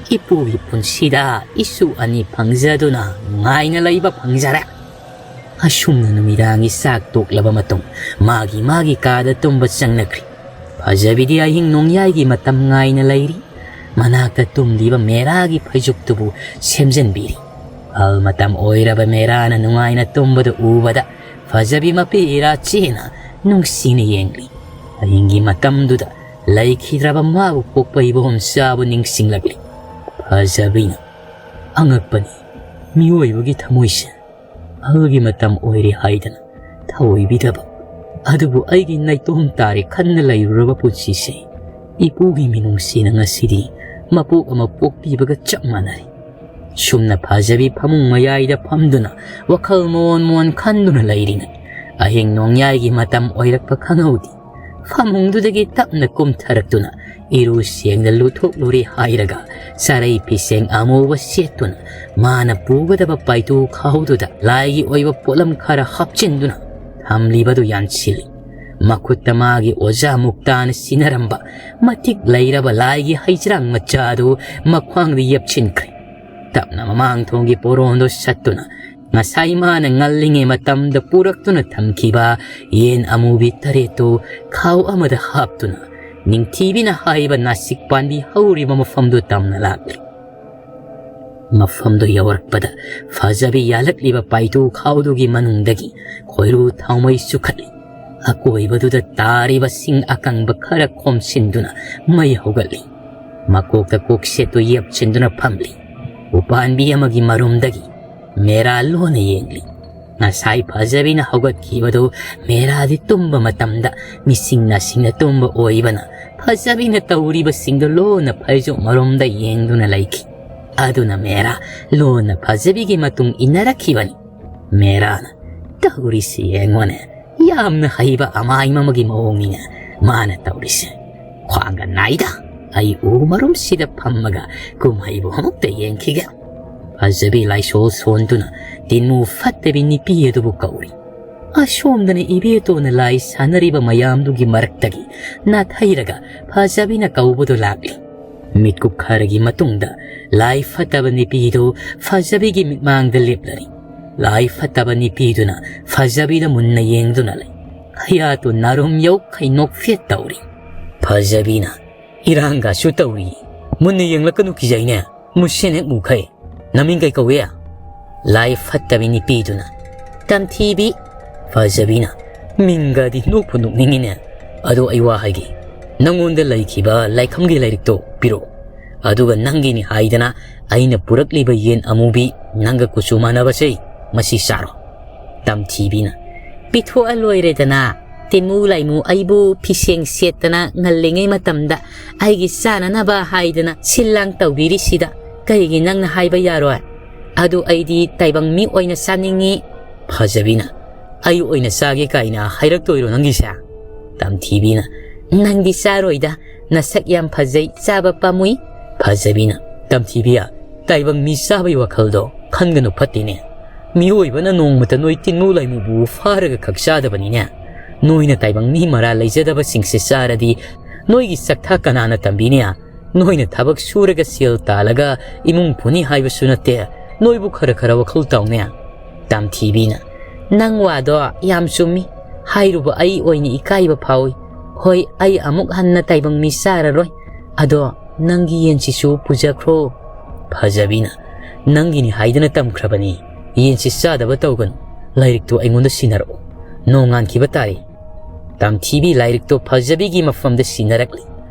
ꯏꯄꯨꯒꯤ ꯄꯨꯟꯁꯤꯗ ꯏꯁꯨ ꯑꯅꯤ ꯐꯪꯖꯗꯨꯅ ꯅꯨꯡꯉꯥꯏꯅ ꯂꯩꯕ ꯐꯪꯖꯔꯦ꯫ ꯑꯁꯨꯝꯅ ꯅꯨꯃꯤꯗꯥꯡꯒꯤ ꯆꯥꯛ ꯇꯣꯛꯂꯕ ꯃꯇꯨꯡ ꯃꯥꯒꯤ ꯃꯥꯒꯤ ꯀꯥꯗ ꯇꯨꯝꯕ ꯆꯪꯅꯈ꯭ꯔꯤ꯫ ꯐꯖꯕꯤꯗꯤ ꯑꯍꯤꯡ ꯅꯣꯡꯌꯥꯏꯒꯤ ꯃꯇꯝ ꯉꯥꯏꯅ ꯂꯩꯔꯤ꯫ ꯃꯅꯥꯛꯇ ꯇꯨꯝꯂꯤꯕ ꯃꯦꯔꯥꯒꯤ ꯐꯩꯖꯨꯞꯇꯨꯕꯨ ꯁꯦꯝꯖꯤꯟꯕꯤꯔꯤ꯫ ꯑꯍꯜ ꯃꯇꯝ ꯑꯣꯏꯔꯕ ꯃꯦꯔꯥꯅ ꯅꯨꯡꯉꯥꯏꯅ ꯇꯨꯝꯕꯗꯨ ꯎꯕꯗ ꯐꯖꯕꯤ ꯃꯄꯤ ꯏꯔꯥꯆꯦꯅ ꯅꯨꯡꯁꯤꯅ ꯌꯦꯡꯂꯤ꯫ ꯑꯍꯤꯡꯒꯤ ꯃꯇꯝꯗꯨꯗ ꯂꯩꯈꯤꯗ꯭ꯔꯕ ꯃꯥꯕꯨ ꯄꯣꯛꯄ ꯏꯕꯣꯝꯆꯥꯕꯨ ꯅꯤꯡꯁꯤꯡꯂꯛꯂꯤ꯫ ꯐꯖꯕꯤꯅ, "ꯑꯉꯛꯄꯅꯤ, ꯃꯤꯑꯣꯏꯕꯒꯤ ꯊꯃꯣꯏꯁꯦ꯫ ꯑꯍꯜꯒꯤ ꯃꯇꯝ ꯑꯣꯏꯔꯦ ꯍꯥꯏꯗꯅ ꯊꯑꯣꯏꯕꯤꯗꯕ, ꯑꯗꯨꯕꯨ ꯑꯩꯒꯤ ꯅꯥꯏꯇꯣꯝ ꯇꯥꯔꯦ ꯈꯟꯅ ꯂꯩꯔꯨꯔꯕ ꯄꯨꯟꯁꯤꯁꯦ ꯏꯄꯨꯒꯤ ꯃꯤꯅꯨꯡꯁꯤꯅ ꯉꯁꯤꯗꯤ ꯃꯄꯣꯛ ꯑꯃ ꯄꯣꯛꯄꯤꯕꯒ ꯆꯞ ꯃꯥꯟꯅꯔꯦ"꯫ ꯁꯨꯝꯅ ꯐꯖꯕꯤ ꯐꯃꯨꯡ ꯃꯌꯥꯏꯗ ꯐꯝꯗꯨꯅ ꯋꯥꯈꯜ ꯃꯣꯟ ꯃꯣꯟ ꯈꯟꯗꯨꯅ ꯂꯩꯔꯤꯉꯩ, ꯑꯍꯤꯡ ꯅꯣꯡꯌꯥꯏꯒꯤ ꯃꯇꯝ ꯑꯣꯏꯔꯛꯄ ꯈꯪꯍꯧꯗꯦ꯫ ꯐꯃꯨꯡꯗꯨꯗꯒꯤ ꯇꯞꯅ ꯀꯨꯝꯊꯔꯛꯇꯨꯅ ꯏꯔꯨ ꯁꯦꯡꯅ ꯂꯨꯊꯣꯛꯂꯨꯔꯦ ꯍꯥꯏꯔꯒ ꯆꯔꯩ ꯐꯤꯁꯦꯡ ꯑꯃꯨꯕ ꯁꯦꯠꯇꯨꯅ ꯃꯥꯅ ꯄꯨꯒꯗꯕ ꯄꯥꯏꯇꯨ ꯈꯥꯎꯗꯨꯗ ꯂꯥꯏꯒꯤ ꯑꯣꯏꯕ ꯄꯣꯠꯂꯝ ꯈꯔ ꯍꯥꯞꯆꯤꯟꯗꯨꯅ ꯊꯝꯂꯤꯕꯗꯨ ꯌꯥꯟꯁꯤꯜꯂꯤ꯫ ꯃꯈꯨꯠꯇ ꯃꯥꯒꯤ ꯑꯣꯖꯥ ꯃꯨꯛꯇꯥꯅ ꯁꯤꯟꯅꯔꯝꯕ ꯃꯇꯤꯛ ꯂꯩꯔꯕ ꯂꯥꯏꯒꯤ ꯍꯩꯖ꯭ꯔꯥꯡ ꯃꯆꯥꯗꯨ ꯃꯈ꯭ꯋꯥꯡꯗ ꯌꯦꯞꯁꯤꯟꯈ꯭ꯔꯦ꯫ ꯇꯞꯅ ꯃꯃꯥꯡ ꯊꯣꯡꯒꯤ ꯄꯣꯔꯣꯟꯗꯨ ꯁꯠꯇꯨꯅ ꯉꯁꯥꯏ ꯃꯥꯅ ꯉꯜꯂꯤꯉꯩ ꯃꯇꯝꯗ ꯄꯨꯔꯛꯇꯨꯅ ꯊꯝꯈꯤꯕ ꯌꯦꯟ ꯑꯃꯨꯕꯤ ꯇꯔꯦꯠꯇꯨ ꯈꯥꯎ ꯑꯃꯗ ꯍꯥꯞꯇꯨꯅ ꯅꯤꯡꯊꯤꯕꯤꯅ ꯍꯥꯏꯕ ꯅꯥꯁꯤꯛ ꯄꯥꯟꯕꯤ ꯍꯧꯔꯤꯕ ꯃꯐꯝꯗꯨ ꯇꯝꯅ ꯂꯥꯛꯂꯤ꯫ ꯃꯐꯝꯗꯨ ꯌꯧꯔꯛꯄꯗ ꯐꯖꯕꯤ ꯌꯥꯜꯂꯛꯂꯤꯕ ꯄꯥꯏꯇꯨ ꯈꯥꯎꯗꯨꯒꯤ ꯃꯅꯨꯡꯗꯒꯤ ꯈꯣꯏꯔꯨ ꯊꯥꯎꯃꯩ ꯆꯨꯈꯠꯂꯤ꯫ ꯑꯀꯣꯏꯕꯗꯨꯗ ꯇꯥꯔꯤꯕ ꯁꯤꯡ ꯑꯀꯪꯕ ꯈꯔ ꯈꯣꯝꯁꯤꯟꯗꯨꯅ ꯃꯩ ꯍꯧꯒꯠꯂꯤ꯫ ꯃꯀꯣꯛꯇ ꯀꯣꯛꯁꯦꯠꯇꯨ ꯌꯦꯞꯁꯤꯟꯗꯨꯅ ꯐꯝꯂꯤ꯫ ꯎꯄꯥꯟꯕꯤ ꯑꯃꯒꯤ ꯃꯔꯨꯝꯗꯒꯤ ꯃꯦꯔꯥ ꯂꯣꯟꯅ ꯌꯦꯡꯂꯤ꯫ ꯉꯁꯥꯏ ꯐꯖꯕꯤꯅ ꯍꯧꯒꯠꯈꯤꯕꯗꯨ ꯃꯦꯔꯥꯗꯤ ꯇꯨꯝꯕ ꯃꯇꯝꯗ ꯃꯤꯁꯤꯡ ꯅꯥꯁꯤꯡꯅ ꯇꯨꯝꯕ ꯑꯣꯏꯕꯅ ꯐꯖꯕꯤꯅ ꯇꯧꯔꯤꯕꯁꯤꯡꯗꯨ ꯂꯣꯟꯅ ꯐꯩꯖꯨꯞ ꯃꯔꯨꯝꯗ ꯌꯦꯡꯗꯨꯅ ꯂꯩꯈꯤ꯫ ꯑꯗꯨꯅ ꯃꯦꯔꯥ ꯂꯣꯟꯅ ꯐꯖꯕꯤꯒꯤ ꯃꯇꯨꯡ ꯏꯟꯅꯔꯛꯈꯤꯕꯅꯤ꯫ ꯃꯦꯔꯥꯅ, "ꯇꯧꯔꯤꯁꯤ ꯌꯦꯡꯉꯣꯅꯦ, ꯌꯥꯝꯅ ꯍꯩꯕ ꯑꯃꯥꯏꯃ ꯑꯃꯒꯤ ꯃꯑꯣꯡꯅꯤꯅꯦ ꯃꯥꯅ ꯇꯧꯔꯤꯁꯦ꯫ "ꯈ꯭ꯋꯥꯡꯒ ꯅꯥꯏꯗ, ꯑꯩ ꯎ ꯃꯔꯨꯝꯁꯤꯗ ꯐꯝꯃꯒ ꯀꯨꯝꯍꯩꯕꯨ ꯑꯃꯨꯛꯇ ꯌꯦꯡꯈꯤꯒꯦ"꯫ ꯐꯖꯕꯤ ꯂꯥꯏꯁꯣꯜ ꯁꯣꯟꯗꯨꯅ ꯇꯤꯟꯃꯨ ꯐꯠꯇꯕꯤ ꯅꯨꯄꯤ ꯑꯗꯨꯕꯨ ꯀꯧꯔꯤ꯫ ꯑꯁꯣꯝꯗꯅ ꯏꯕꯦꯇꯣꯟꯅ ꯂꯥꯏ ꯁꯥꯟꯅꯔꯤꯕ ꯃꯌꯥꯝꯗꯨꯒꯤ ꯃꯔꯛꯇꯒꯤ ꯅꯥꯊꯩꯔꯒ ꯐꯖꯕꯤꯅ ꯀꯧꯕꯗꯨ ꯂꯥꯛꯂꯤ꯫ ꯃꯤꯠꯀꯨꯞ ꯈꯔꯒꯤ ꯃꯇꯨꯡꯗ ꯂꯥꯏ ꯐꯠꯇꯕ ꯅꯨꯄꯤꯗꯨ ꯐꯖꯕꯤꯒꯤ ꯃꯤꯠꯃꯥꯡꯗ ꯂꯦꯞꯂꯔꯤ꯫ ꯂꯥꯏ ꯐꯠꯇꯕ ꯅꯨꯄꯤꯗꯨꯅ ꯐꯖꯕꯤꯗ ꯃꯨꯟꯅ ꯌꯦꯡꯗꯨꯅ ꯂꯩ꯫ ꯀꯌꯥꯇꯨ ꯅꯥꯔꯨꯝ ꯌꯧꯈꯩ ꯅꯣꯛꯐꯦꯠ ꯇꯧꯔꯤ꯫ ꯐꯖꯕꯤꯅ, "ꯏꯔꯥꯡꯒꯁꯨ ꯇꯧꯔꯤ꯫ ꯃꯨꯟꯅ ꯌꯦꯡꯂꯛꯀꯅꯨ, ꯀꯤꯖꯩꯅꯦ꯫ ꯃꯨꯁꯦꯟ ꯍꯦꯛ ꯃꯨꯈꯩ꯫ ꯅꯃꯤꯡ ꯀꯩ ꯀꯧꯏ?" ꯂꯥꯏ ꯐꯠꯇꯕꯤ ꯅꯨꯄꯤꯗꯨꯅ, "ꯇꯝꯊꯤꯕꯤ"꯫ ꯐꯖꯕꯤꯅ, "ꯃꯤꯡꯒꯗꯤ ꯅꯣꯛꯄꯨ ꯅꯣꯛꯅꯤꯡꯉꯤꯅꯦ꯫ ꯑꯗꯣ ꯑꯩ ꯋꯥ ꯍꯥꯏꯒꯦ꯫ ꯅꯪꯉꯣꯟꯗ ꯂꯩꯈꯤꯕ ꯂꯥꯏꯈꯝꯒꯤ ꯂꯥꯏꯔꯤꯛꯇꯣ ꯄꯤꯔꯛꯑꯣ꯫ ꯑꯗꯨꯒ ꯅꯪꯒꯤꯅꯤ ꯍꯥꯏꯗꯅ ꯑꯩꯅ ꯄꯨꯔꯛꯂꯤꯕ ꯌꯦꯟ ꯑꯃꯨꯕꯤ ꯅꯪꯒ ꯀꯨꯆꯨ ꯃꯥꯟꯅꯕꯁꯦ, ꯃꯁꯤ ꯆꯥꯔꯣ"꯫ ꯇꯝꯊꯤꯕꯤꯅ, "ꯄꯤꯊꯣꯛꯑ ꯂꯣꯏꯔꯦꯗꯅ꯫ ꯇꯤꯟꯃꯨ ꯂꯥꯏꯃꯨ ꯑꯩꯕꯨ ꯐꯤꯁꯦꯡ ꯁꯦꯠꯇꯅ ꯉꯜꯂꯤꯉꯩ ꯃꯇꯝꯗ ꯑꯩꯒꯤ ꯆꯥꯅꯅꯕ ꯍꯥꯏꯗꯅ ꯁꯤꯜ ꯂꯥꯡ ꯇꯧꯕꯤꯔꯤꯁꯤꯗ ꯀꯩꯒꯤ ꯅꯪꯅ ꯍꯥꯏꯕ ꯌꯥꯔꯣꯏ? ꯑꯗꯨ ꯑꯩꯗꯤ ꯇꯥꯏꯕꯪ ꯃꯤ ꯑꯣꯏꯅ ꯆꯥꯅꯤꯡꯉꯤ"꯫ ꯐꯖꯕꯤꯅ, "ꯑꯩ ꯑꯣꯏꯅ ꯆꯥꯒꯦ ꯀꯥꯏꯅ ꯍꯥꯏꯔꯛꯇꯣꯏꯔꯣ ꯅꯪꯒꯤꯁꯦ?" ꯇꯝꯊꯤꯕꯤꯅ, "ꯅꯪꯗꯤ ꯆꯥꯔꯣꯏꯗ, ꯅꯁꯛ ꯌꯥꯝ ꯐꯖꯩ, ꯆꯥꯕ ꯄꯥꯝꯃꯨꯏ"꯫ ꯐꯖꯕꯤꯅ, "ꯇꯝꯊꯤꯕꯤ, ꯇꯥꯏꯕꯪ ꯃꯤ ꯆꯥꯕꯒꯤ ꯋꯥꯈꯜꯗꯣ ꯈꯟꯒꯅꯨ, ꯐꯠꯇꯦꯅꯦ꯫ ꯃꯤꯑꯣꯏꯕꯅ ꯅꯣꯡꯃꯇ ꯅꯣꯏ ꯇꯤꯟꯃꯨ ꯂꯥꯏꯃꯨꯕꯨ ꯐꯥꯔꯒ ꯈꯛ ꯆꯥꯗꯕꯅꯤꯅꯦ꯫ ꯅꯣꯏꯅ ꯇꯥꯏꯕꯪ ꯃꯤ ꯃꯔꯥꯜ ꯂꯩꯖꯗꯕꯁꯤꯡꯁꯦ ꯆꯥꯔꯗꯤ ꯅꯣꯏꯒꯤ ꯆꯥꯛꯊꯥ ꯀꯅꯥꯅ ꯇꯝꯕꯤꯅꯤ? ꯅꯣꯏꯅ ꯊꯕꯛ ꯁꯨꯔꯒ ꯁꯦꯜ ꯇꯥꯜꯂꯒ ꯏꯃꯨꯡ ꯄꯨꯅꯤ ꯍꯥꯏꯕꯁꯨ ꯅꯠꯇꯦ꯫ ꯅꯣꯏꯕꯨ ꯈꯔ ꯈꯔ ꯋꯥꯈꯜ ꯇꯥꯎꯅꯦ"꯫ ꯇꯝꯊꯤꯕꯤꯅ, "ꯅꯪ ꯋꯥꯗꯣ ꯌꯥꯝ ꯆꯨꯝꯃꯤ꯫ ꯍꯥꯏꯔꯨꯕ ꯑꯩ ꯑꯣꯏꯅ ꯏꯀꯥꯏꯕ ꯐꯥꯎꯏ꯫ ꯍꯣꯏ, ꯑꯩ ꯑꯃꯨꯛ ꯍꯟꯅ ꯇꯥꯏꯕꯪ ꯃꯤ ꯆꯥꯔꯔꯣꯏ꯫ ꯑꯗꯣ ꯅꯪꯒꯤ ꯌꯦꯟꯁꯤꯁꯨ ꯄꯨꯖꯈ꯭ꯔꯣ"꯫ ꯐꯖꯕꯤꯅ, "ꯅꯪꯒꯤꯅꯤ ꯍꯥꯏꯗꯅ ꯇꯝꯈ꯭ꯔꯕꯅꯤ꯫ ꯌꯦꯟꯁꯤ ꯆꯥꯗꯕ ꯇꯧꯒꯅꯨ꯫ ꯂꯥꯏꯔꯤꯛꯇꯨ ꯑꯩꯉꯣꯟꯗ ꯁꯤꯟꯅꯔꯛꯑꯣ꯫ ꯅꯣꯡꯉꯥꯟꯈꯤꯕ ꯇꯥꯔꯦ"꯫ ꯇꯝꯊꯤꯕꯤ ꯂꯥꯏꯔꯤꯛꯇꯣ ꯐꯖꯕꯤꯒꯤ ꯃꯐꯝꯗ ꯁꯤꯟꯅꯔꯛꯂꯤ꯫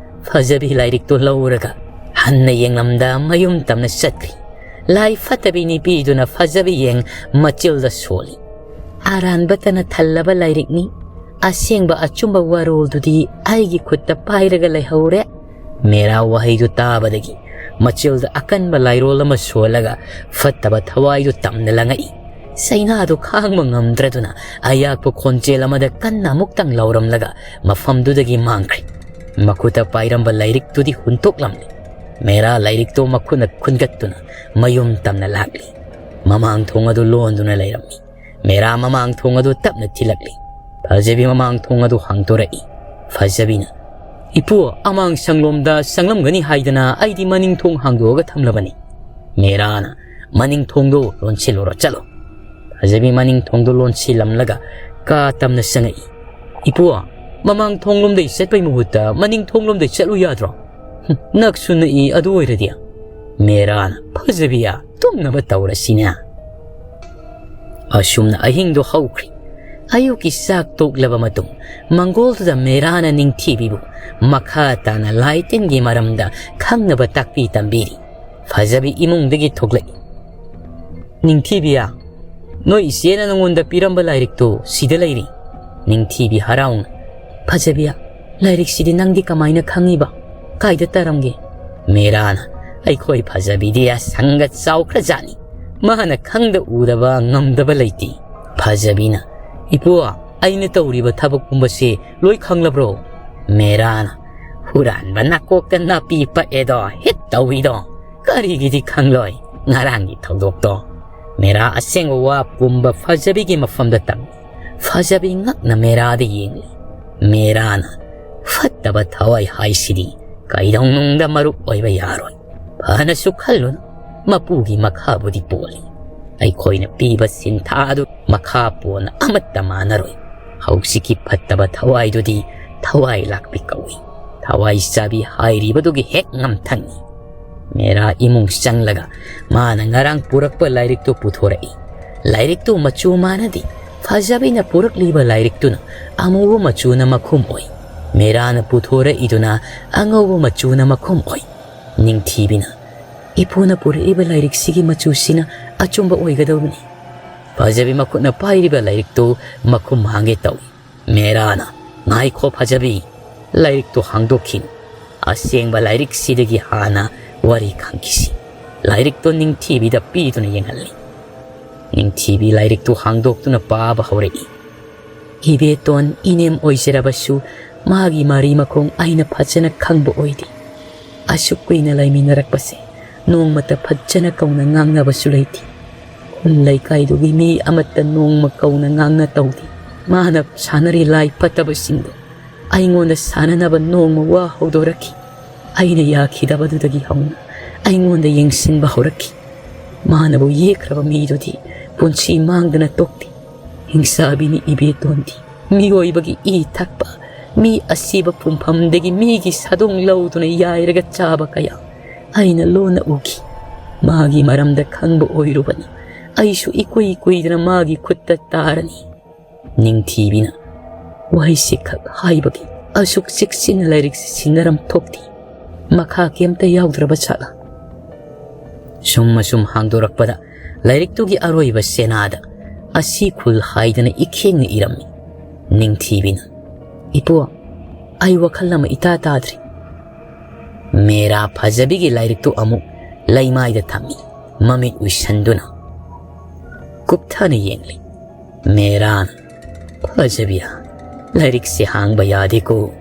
ꯐꯖꯕꯤ ꯂꯥꯏꯔꯤꯛꯇꯣ ꯂꯧꯔꯒ ꯍꯟꯅ ꯌꯦꯡꯂꯝꯗ ꯃꯌꯨꯝ ꯇꯝꯅ ꯆꯠꯈ꯭ꯔꯤ꯫ ꯂꯥꯏ ꯐꯠꯇꯕꯤ ꯅꯨꯄꯤꯗꯨꯅ ꯐꯖꯕꯤ ꯌꯦꯡ ꯃꯆꯤꯜꯗ ꯁꯣꯜꯂꯤ꯫ "ꯑꯔꯥꯟꯕꯇꯅ ꯊꯜꯂꯕ ꯂꯥꯏꯔꯤꯛꯅꯤ꯫ ꯑꯁꯦꯡꯕ ꯑꯆꯨꯝꯕ ꯋꯥꯔꯣꯜꯗꯨꯗꯤ ꯑꯩꯒꯤ ꯈꯨꯠꯇ ꯄꯥꯏꯔꯒ ꯂꯩꯍꯧꯔꯦ"꯫ ꯃꯦꯔꯥ ꯋꯥꯍꯩꯗꯨ ꯇꯥꯕꯗꯒꯤ ꯃꯆꯤꯜꯗ ꯑꯀꯟꯕ ꯂꯥꯏꯔꯣꯜ ꯑꯃ ꯁꯣꯜꯂꯒ ꯐꯠꯇꯕ ꯊꯋꯥꯏꯗꯨ ꯇꯝꯅ ꯂꯪꯉꯛꯏ꯫ ꯆꯩꯅꯥꯗꯨ ꯈꯥꯡꯕ ꯉꯝꯗ꯭ꯔꯗꯨꯅ ꯑꯌꯥꯛꯄ ꯈꯣꯟꯖꯦꯜ ꯑꯃꯗ ꯀꯟꯅ ꯑꯃꯨꯛꯇꯪ ꯂꯥꯎꯔꯝꯂꯒ ꯃꯐꯝꯗꯨꯗꯒꯤ ꯃꯥꯡꯈ꯭ꯔꯦ꯫ ꯃꯈꯨꯠꯇ ꯄꯥꯏꯔꯝꯕ ꯂꯥꯏꯔꯤꯛꯇꯨꯗꯤ ꯍꯨꯟꯇꯣꯛꯂꯝꯂꯦ꯫ ꯃꯦꯔꯥ ꯂꯥꯏꯔꯤꯛꯇꯨ ꯃꯈꯨꯠꯅ ꯈꯨꯟꯒꯠꯇꯨꯅ ꯃꯌꯨꯝ ꯇꯝꯅ ꯂꯥꯛꯂꯤ꯫ ꯃꯃꯥꯡ ꯊꯣꯡ ꯑꯗꯨ ꯂꯣꯟꯗꯨꯅ ꯂꯩꯔꯝꯃꯤ꯫ ꯃꯦꯔꯥ ꯃꯃꯥꯡ ꯊꯣꯡ ꯑꯗꯨ ꯇꯞꯅ ꯊꯤꯜꯂꯛꯂꯤ꯫ ꯐꯖꯕꯤ ꯃꯃꯥꯡ ꯊꯣꯡ ꯑꯗꯨ ꯍꯥꯡꯗꯣꯔꯛꯏ꯫ ꯐꯖꯕꯤꯅ, "ꯏꯄꯨ, ꯑꯃꯥꯡ ꯁꯪꯂꯣꯝꯗ ꯆꯪꯂꯝꯒꯅꯤ ꯍꯥꯏꯗꯅ ꯑꯩꯗꯤ ꯃꯅꯤꯡ ꯊꯣꯡ ꯍꯥꯡꯗꯣꯛꯑꯒ ꯊꯝꯂꯕꯅꯤ꯫" ꯃꯦꯔꯥꯅ, "ꯃꯅꯤꯡ ꯊꯣꯡꯗꯨ ꯂꯣꯟꯁꯤꯜꯂꯨꯔꯣ, ꯆꯠꯂꯣ꯫" ꯐꯖꯕꯤ ꯃꯅꯤꯡ ꯊꯣꯡꯗꯨ ꯂꯣꯟꯁꯤꯜꯂꯝꯂꯒ ꯀꯥ ꯇꯝꯅ ꯆꯪꯉꯛꯏ꯫ "ꯏꯄꯨ, ꯃꯃꯥꯡ ꯊꯣꯡꯂꯣꯝꯗꯩ ꯆꯠꯄꯩ ꯃꯍꯨꯠꯇ ꯃꯅꯤꯡ ꯊꯣꯡꯂꯣꯝꯗꯩ ꯆꯠꯂꯨ ꯌꯥꯗ꯭ꯔꯣ?" "ꯍꯨꯝ, ꯅꯛꯁꯨ ꯅꯛꯏ, ꯑꯗꯨ ꯑꯣꯏꯔꯗꯤ꯫" ꯃꯦꯔꯥꯅ, "ꯐꯖꯕꯤꯌꯥ, ꯇꯨꯝꯅꯕ ꯇꯧꯔꯁꯤꯅꯦ꯫" ꯑꯁꯨꯝꯅ ꯑꯍꯤꯡꯗꯣ ꯍꯧꯈ꯭ꯔꯦ꯫ ꯑꯌꯨꯛꯀꯤ ꯆꯥꯛ ꯇꯣꯛꯂꯕ ꯃꯇꯨꯡ, ꯃꯪꯒꯣꯜꯗꯨꯗ ꯃꯦꯔꯥꯅ ꯅꯤꯡꯊꯤꯕꯤꯕꯨ ꯃꯈꯥ ꯇꯥꯅ ꯂꯥꯏ ꯇꯤꯟꯒꯤ ꯃꯔꯝꯗ ꯈꯪꯅꯕ ꯇꯥꯛꯄꯤ ꯇꯝꯕꯤꯔꯤ꯫ ꯐꯖꯕꯤ ꯏꯃꯨꯡꯗꯒꯤ ꯊꯣꯛꯂꯛꯏ꯫ "ꯅꯤꯡꯊꯤꯕꯤꯌꯥ, ꯅꯣꯏ ꯏꯆꯦꯅ ꯅꯉꯣꯟꯗ ꯄꯤꯔꯝꯕ ꯂꯥꯏꯔꯤꯛꯇꯨ ꯁꯤꯗ ꯂꯩꯔꯤ꯫" ꯅꯤꯡꯊꯤꯕꯤ ꯍꯔꯥꯎꯅ, "ꯐꯖꯕꯤꯌꯥ, ꯂꯥꯏꯔꯤꯛꯁꯤꯗꯤ ꯅꯪꯗꯤ ꯀꯃꯥꯏꯅ ꯈꯪꯉꯤꯕ? ꯀꯥꯏꯗ ꯇꯥꯔꯝꯒꯦ?" ꯃꯦꯔꯥꯅ, "ꯑꯩꯈꯣꯏ ꯐꯖꯕꯤꯗꯤ ꯑꯁꯪꯒ ꯆꯥꯎꯈ꯭ꯔꯖꯥꯠꯅꯤ꯫ ꯃꯥꯅ ꯈꯪꯗ ꯎꯗꯕ ꯉꯝꯗꯕ ꯂꯩꯇꯦ꯫" ꯐꯖꯕꯤꯅ, "ꯏꯄꯨ, ꯑꯩꯅ ꯇꯧꯔꯤꯕ ꯊꯕꯛ ꯄꯨꯝꯕꯁꯦ ꯂꯣꯏ ꯈꯪꯂꯕ꯭ꯔꯣ?" ꯃꯦꯔꯥꯅ, "ꯍꯨꯔꯥꯟꯕ ꯅꯥꯀꯣꯛꯇ ꯅꯥꯄꯤ ꯄꯛꯑꯦꯗꯣ, ꯍꯤꯠ ꯇꯧꯏꯗꯣ꯫ ꯀꯔꯤꯒꯤꯗꯤ ꯈꯪꯂꯣꯏ ꯉꯔꯥꯡꯒꯤ ꯊꯧꯗꯣꯛꯇꯣ?" ꯃꯦꯔꯥ ꯑꯁꯦꯡꯕ ꯋꯥ ꯄꯨꯝꯕ ꯐꯖꯕꯤꯒꯤ ꯃꯐꯝꯗ ꯇꯝꯃꯤ꯫ ꯐꯖꯕꯤ ꯉꯛꯅ ꯃꯦꯔꯥꯗ ꯌꯦꯡꯂꯤ꯫ ꯃꯦꯔꯥꯅ, "ꯐꯠꯇꯕ ꯊꯋꯥꯏ ꯍꯥꯏꯁꯤꯗꯤ ꯀꯩꯗꯧꯅꯨꯡꯗ ꯃꯔꯨꯞ ꯑꯣꯏꯕ ꯌꯥꯔꯣꯏ꯫ ꯐꯅꯁꯨ ꯈꯜꯂꯨꯅꯨ, ꯃꯄꯨꯒꯤ ꯃꯈꯥꯕꯨꯗꯤ ꯄꯣꯜꯂꯤ꯫ ꯑꯩꯈꯣꯏꯅ ꯄꯤꯕ ꯁꯤꯟꯊꯥ ꯑꯗꯨ ꯃꯈꯥ ꯄꯣꯟꯅ ꯑꯃꯠꯇ ꯃꯥꯟꯅꯔꯣꯏ꯫ ꯍꯧꯖꯤꯛꯀꯤ ꯐꯠꯇꯕ ꯊꯋꯥꯏꯗꯨꯗꯤ ꯊꯋꯥꯏ ꯂꯥꯛꯄꯤ ꯀꯧꯏ꯫ ꯊꯋꯥꯏ ꯆꯥꯕꯤ ꯍꯥꯏꯔꯤꯕꯗꯨꯒꯤ ꯍꯦꯛ ꯉꯝꯊꯪꯅꯤ꯫" ꯃꯦꯔꯥ ꯏꯃꯨꯡ ꯆꯪꯂꯒ ꯃꯥꯅ ꯉꯔꯥꯡ ꯄꯨꯔꯛꯄ ꯂꯥꯏꯔꯤꯛꯇꯨ ꯄꯨꯊꯣꯔꯛꯏ꯫ ꯂꯥꯏꯔꯤꯛꯇꯨ ꯃꯆꯨ ꯃꯥꯟꯅꯗꯦ꯫ ꯐꯖꯕꯤꯅ ꯄꯨꯔꯛꯂꯤꯕ ꯂꯥꯏꯔꯤꯛꯇꯨꯅ ꯑꯃꯨꯕ ꯃꯆꯨꯅ ꯃꯈꯨꯝ ꯑꯣꯏ꯫ ꯃꯦꯔꯥꯅ ꯄꯨꯊꯣꯔꯛꯏꯗꯨꯅ ꯑꯉꯧꯕ ꯃꯆꯨꯅ ꯃꯈꯨꯝ ꯑꯣꯏ꯫ ꯅꯤꯡꯊꯤꯕꯤꯅ, "ꯏꯄꯨꯅ ꯄꯨꯔꯛꯏꯕ ꯂꯥꯏꯔꯤꯛꯁꯤꯒꯤ ꯃꯆꯨꯁꯤꯅ ꯑꯆꯨꯝꯕ ꯑꯣꯏꯒꯗꯧꯕꯅꯤ꯫" ꯐꯖꯕꯤ ꯃꯈꯨꯠꯅ ꯄꯥꯏꯔꯤꯕ ꯂꯥꯏꯔꯤꯛꯇꯨ ꯃꯈꯨꯝ ꯍꯥꯡꯒꯦ ꯇꯧꯏ꯫ ꯃꯦꯔꯥꯅ, "ꯉꯥꯏꯈꯣ ꯐꯖꯕꯤ, ꯂꯥꯏꯔꯤꯛꯇꯨ ꯍꯥꯡꯗꯣꯛꯈꯤꯅꯨ꯫ ꯑꯁꯦꯡꯕ ꯂꯥꯏꯔꯤꯛꯁꯤꯗꯒꯤ ꯍꯥꯟꯅ ꯋꯥꯔꯤ ꯈꯪꯈꯤꯁꯤ꯫" ꯂꯥꯏꯔꯤꯛꯇꯨ ꯅꯤꯡꯊꯤꯕꯤꯗ ꯄꯤꯗꯨꯅ ꯌꯦꯡꯍꯜꯂꯤ꯫ ꯅꯤꯡꯊꯤꯕꯤ ꯂꯥꯏꯔꯤꯛꯇꯨ ꯍꯥꯡꯗꯣꯛꯇꯨꯅ ꯄꯥꯕ ꯍꯧꯔꯛꯏ꯫ "ꯏꯕꯦꯇꯣꯟ ꯏꯅꯦꯝ ꯑꯣꯏꯖꯔꯕꯁꯨ ꯃꯥꯒꯤ ꯃꯔꯤ ꯃꯈꯣꯡ ꯑꯩꯅ ꯐꯖꯅ ꯈꯪꯕ ꯑꯣꯏꯗꯦ꯫ ꯑꯁꯨꯛ ꯀꯨꯏꯅ ꯂꯩꯃꯤꯟꯅꯔꯛꯄꯁꯦ ꯅꯣꯡꯃꯇ ꯐꯖꯅ ꯀꯧꯅ ꯉꯥꯡꯅꯕꯁꯨ ꯂꯩꯇꯦ꯫ ꯈꯨꯜ ꯂꯩꯀꯥꯏꯗꯨꯒꯤ ꯃꯤ ꯑꯃꯠꯇ ꯅꯣꯡꯃ ꯀꯧꯅ ꯉꯥꯡꯅ ꯇꯧꯗꯦ꯫ ꯃꯥꯅ ꯁꯥꯟꯅꯔꯤ ꯂꯥꯏ ꯐꯠꯇꯕꯁꯤꯡꯗꯣ ꯑꯩꯉꯣꯟꯗ ꯁꯥꯟꯅꯅꯕ ꯅꯣꯡꯃ ꯋꯥ ꯍꯧꯗꯣꯔꯛꯈꯤ꯫ ꯑꯩꯅ ꯌꯥꯈꯤꯗꯕꯗꯨꯗꯒꯤ ꯍꯧꯅ ꯑꯩꯉꯣꯟꯗ ꯌꯦꯡꯁꯤꯟꯕ ꯍꯧꯔꯛꯈꯤ꯫ ꯃꯥꯅꯕꯨ ꯌꯦꯛꯈ꯭ꯔꯕ ꯃꯤꯗꯨꯗꯤ ꯄꯨꯟꯁꯤ ꯃꯥꯡꯗꯅ ꯇꯣꯛꯇꯦ꯫ ꯍꯤꯡꯁꯥꯕꯤꯅꯤ ꯏꯕꯦꯇꯣꯟꯗꯤ꯫ ꯃꯤꯑꯣꯏꯕꯒꯤ ꯏ ꯊꯛꯄ, ꯃꯤ ꯑꯁꯤꯕ ꯄꯨꯝꯐꯝꯗꯒꯤ ꯃꯤꯒꯤ ꯁꯥꯗꯣꯡ ꯂꯧꯗꯨꯅ ꯌꯥꯏꯔꯒ ꯆꯥꯕ ꯀꯌꯥ ꯑꯩꯅ ꯂꯣꯟꯅ ꯎꯈꯤ꯫ ꯃꯥꯒꯤ ꯃꯔꯝꯗ ꯈꯪꯕ ꯑꯣꯏꯔꯨꯕꯅ ꯑꯩꯁꯨ ꯏꯀꯨꯏ ꯀꯨꯏꯗꯅ ꯃꯥꯒꯤ ꯈꯨꯠꯇ ꯇꯥꯔꯅꯤ꯫ ꯅꯤꯡꯊꯤꯕꯤꯅ ꯋꯥꯍꯩꯁꯤ ꯈꯛ ꯍꯥꯏꯕꯒꯤ ꯑꯁꯨꯛ ꯆꯦꯛꯁꯤꯟꯅ ꯂꯥꯏꯔꯤꯛꯁꯤ ꯁꯤꯟꯅꯔꯝ ꯊꯣꯛꯇꯦ꯫ ꯃꯈꯥ ꯀꯩꯝꯇ ꯌꯥꯎꯗ꯭ꯔꯕ ꯖꯥꯠꯂ? ꯁꯨꯝ ꯑꯁꯨꯝ ꯍꯥꯡꯗꯣꯔꯛꯄꯗ ꯂꯥꯏꯔꯤꯛꯇꯨꯒꯤ ꯑꯔꯣꯏꯕ ꯆꯦꯅꯥꯗ "ꯑꯁꯤ ꯈꯨꯜ" ꯍꯥꯏꯗꯅ ꯏꯈꯦꯡꯅ ꯏꯔꯝꯃꯤ꯫ ꯅꯤꯡꯊꯤꯕꯤꯅ, "ꯏꯄꯨ, ꯑꯩ ꯋꯥꯈꯜ ꯑꯃ ꯏꯇꯥ ꯇꯥꯗ꯭ꯔꯤ"꯫ ꯃꯦꯔꯥ ꯐꯖꯕꯤꯒꯤ ꯂꯥꯏꯔꯤꯛꯇꯨ ꯑꯃꯨꯛ ꯂꯩꯃꯥꯏꯗ ꯊꯝꯃꯤ, ꯃꯃꯤꯠ ꯎꯏꯁꯟꯗꯨꯅ꯫ ꯀꯨꯞꯊꯅ ꯌꯦꯡꯂꯤ꯫ ꯃꯦꯔꯥꯅ, "ꯐꯖꯕꯤꯌꯥ, ꯂꯥꯏꯔꯤꯛꯁꯤ ꯍꯥꯡꯕ ꯌꯥꯗꯦꯀꯣ꯫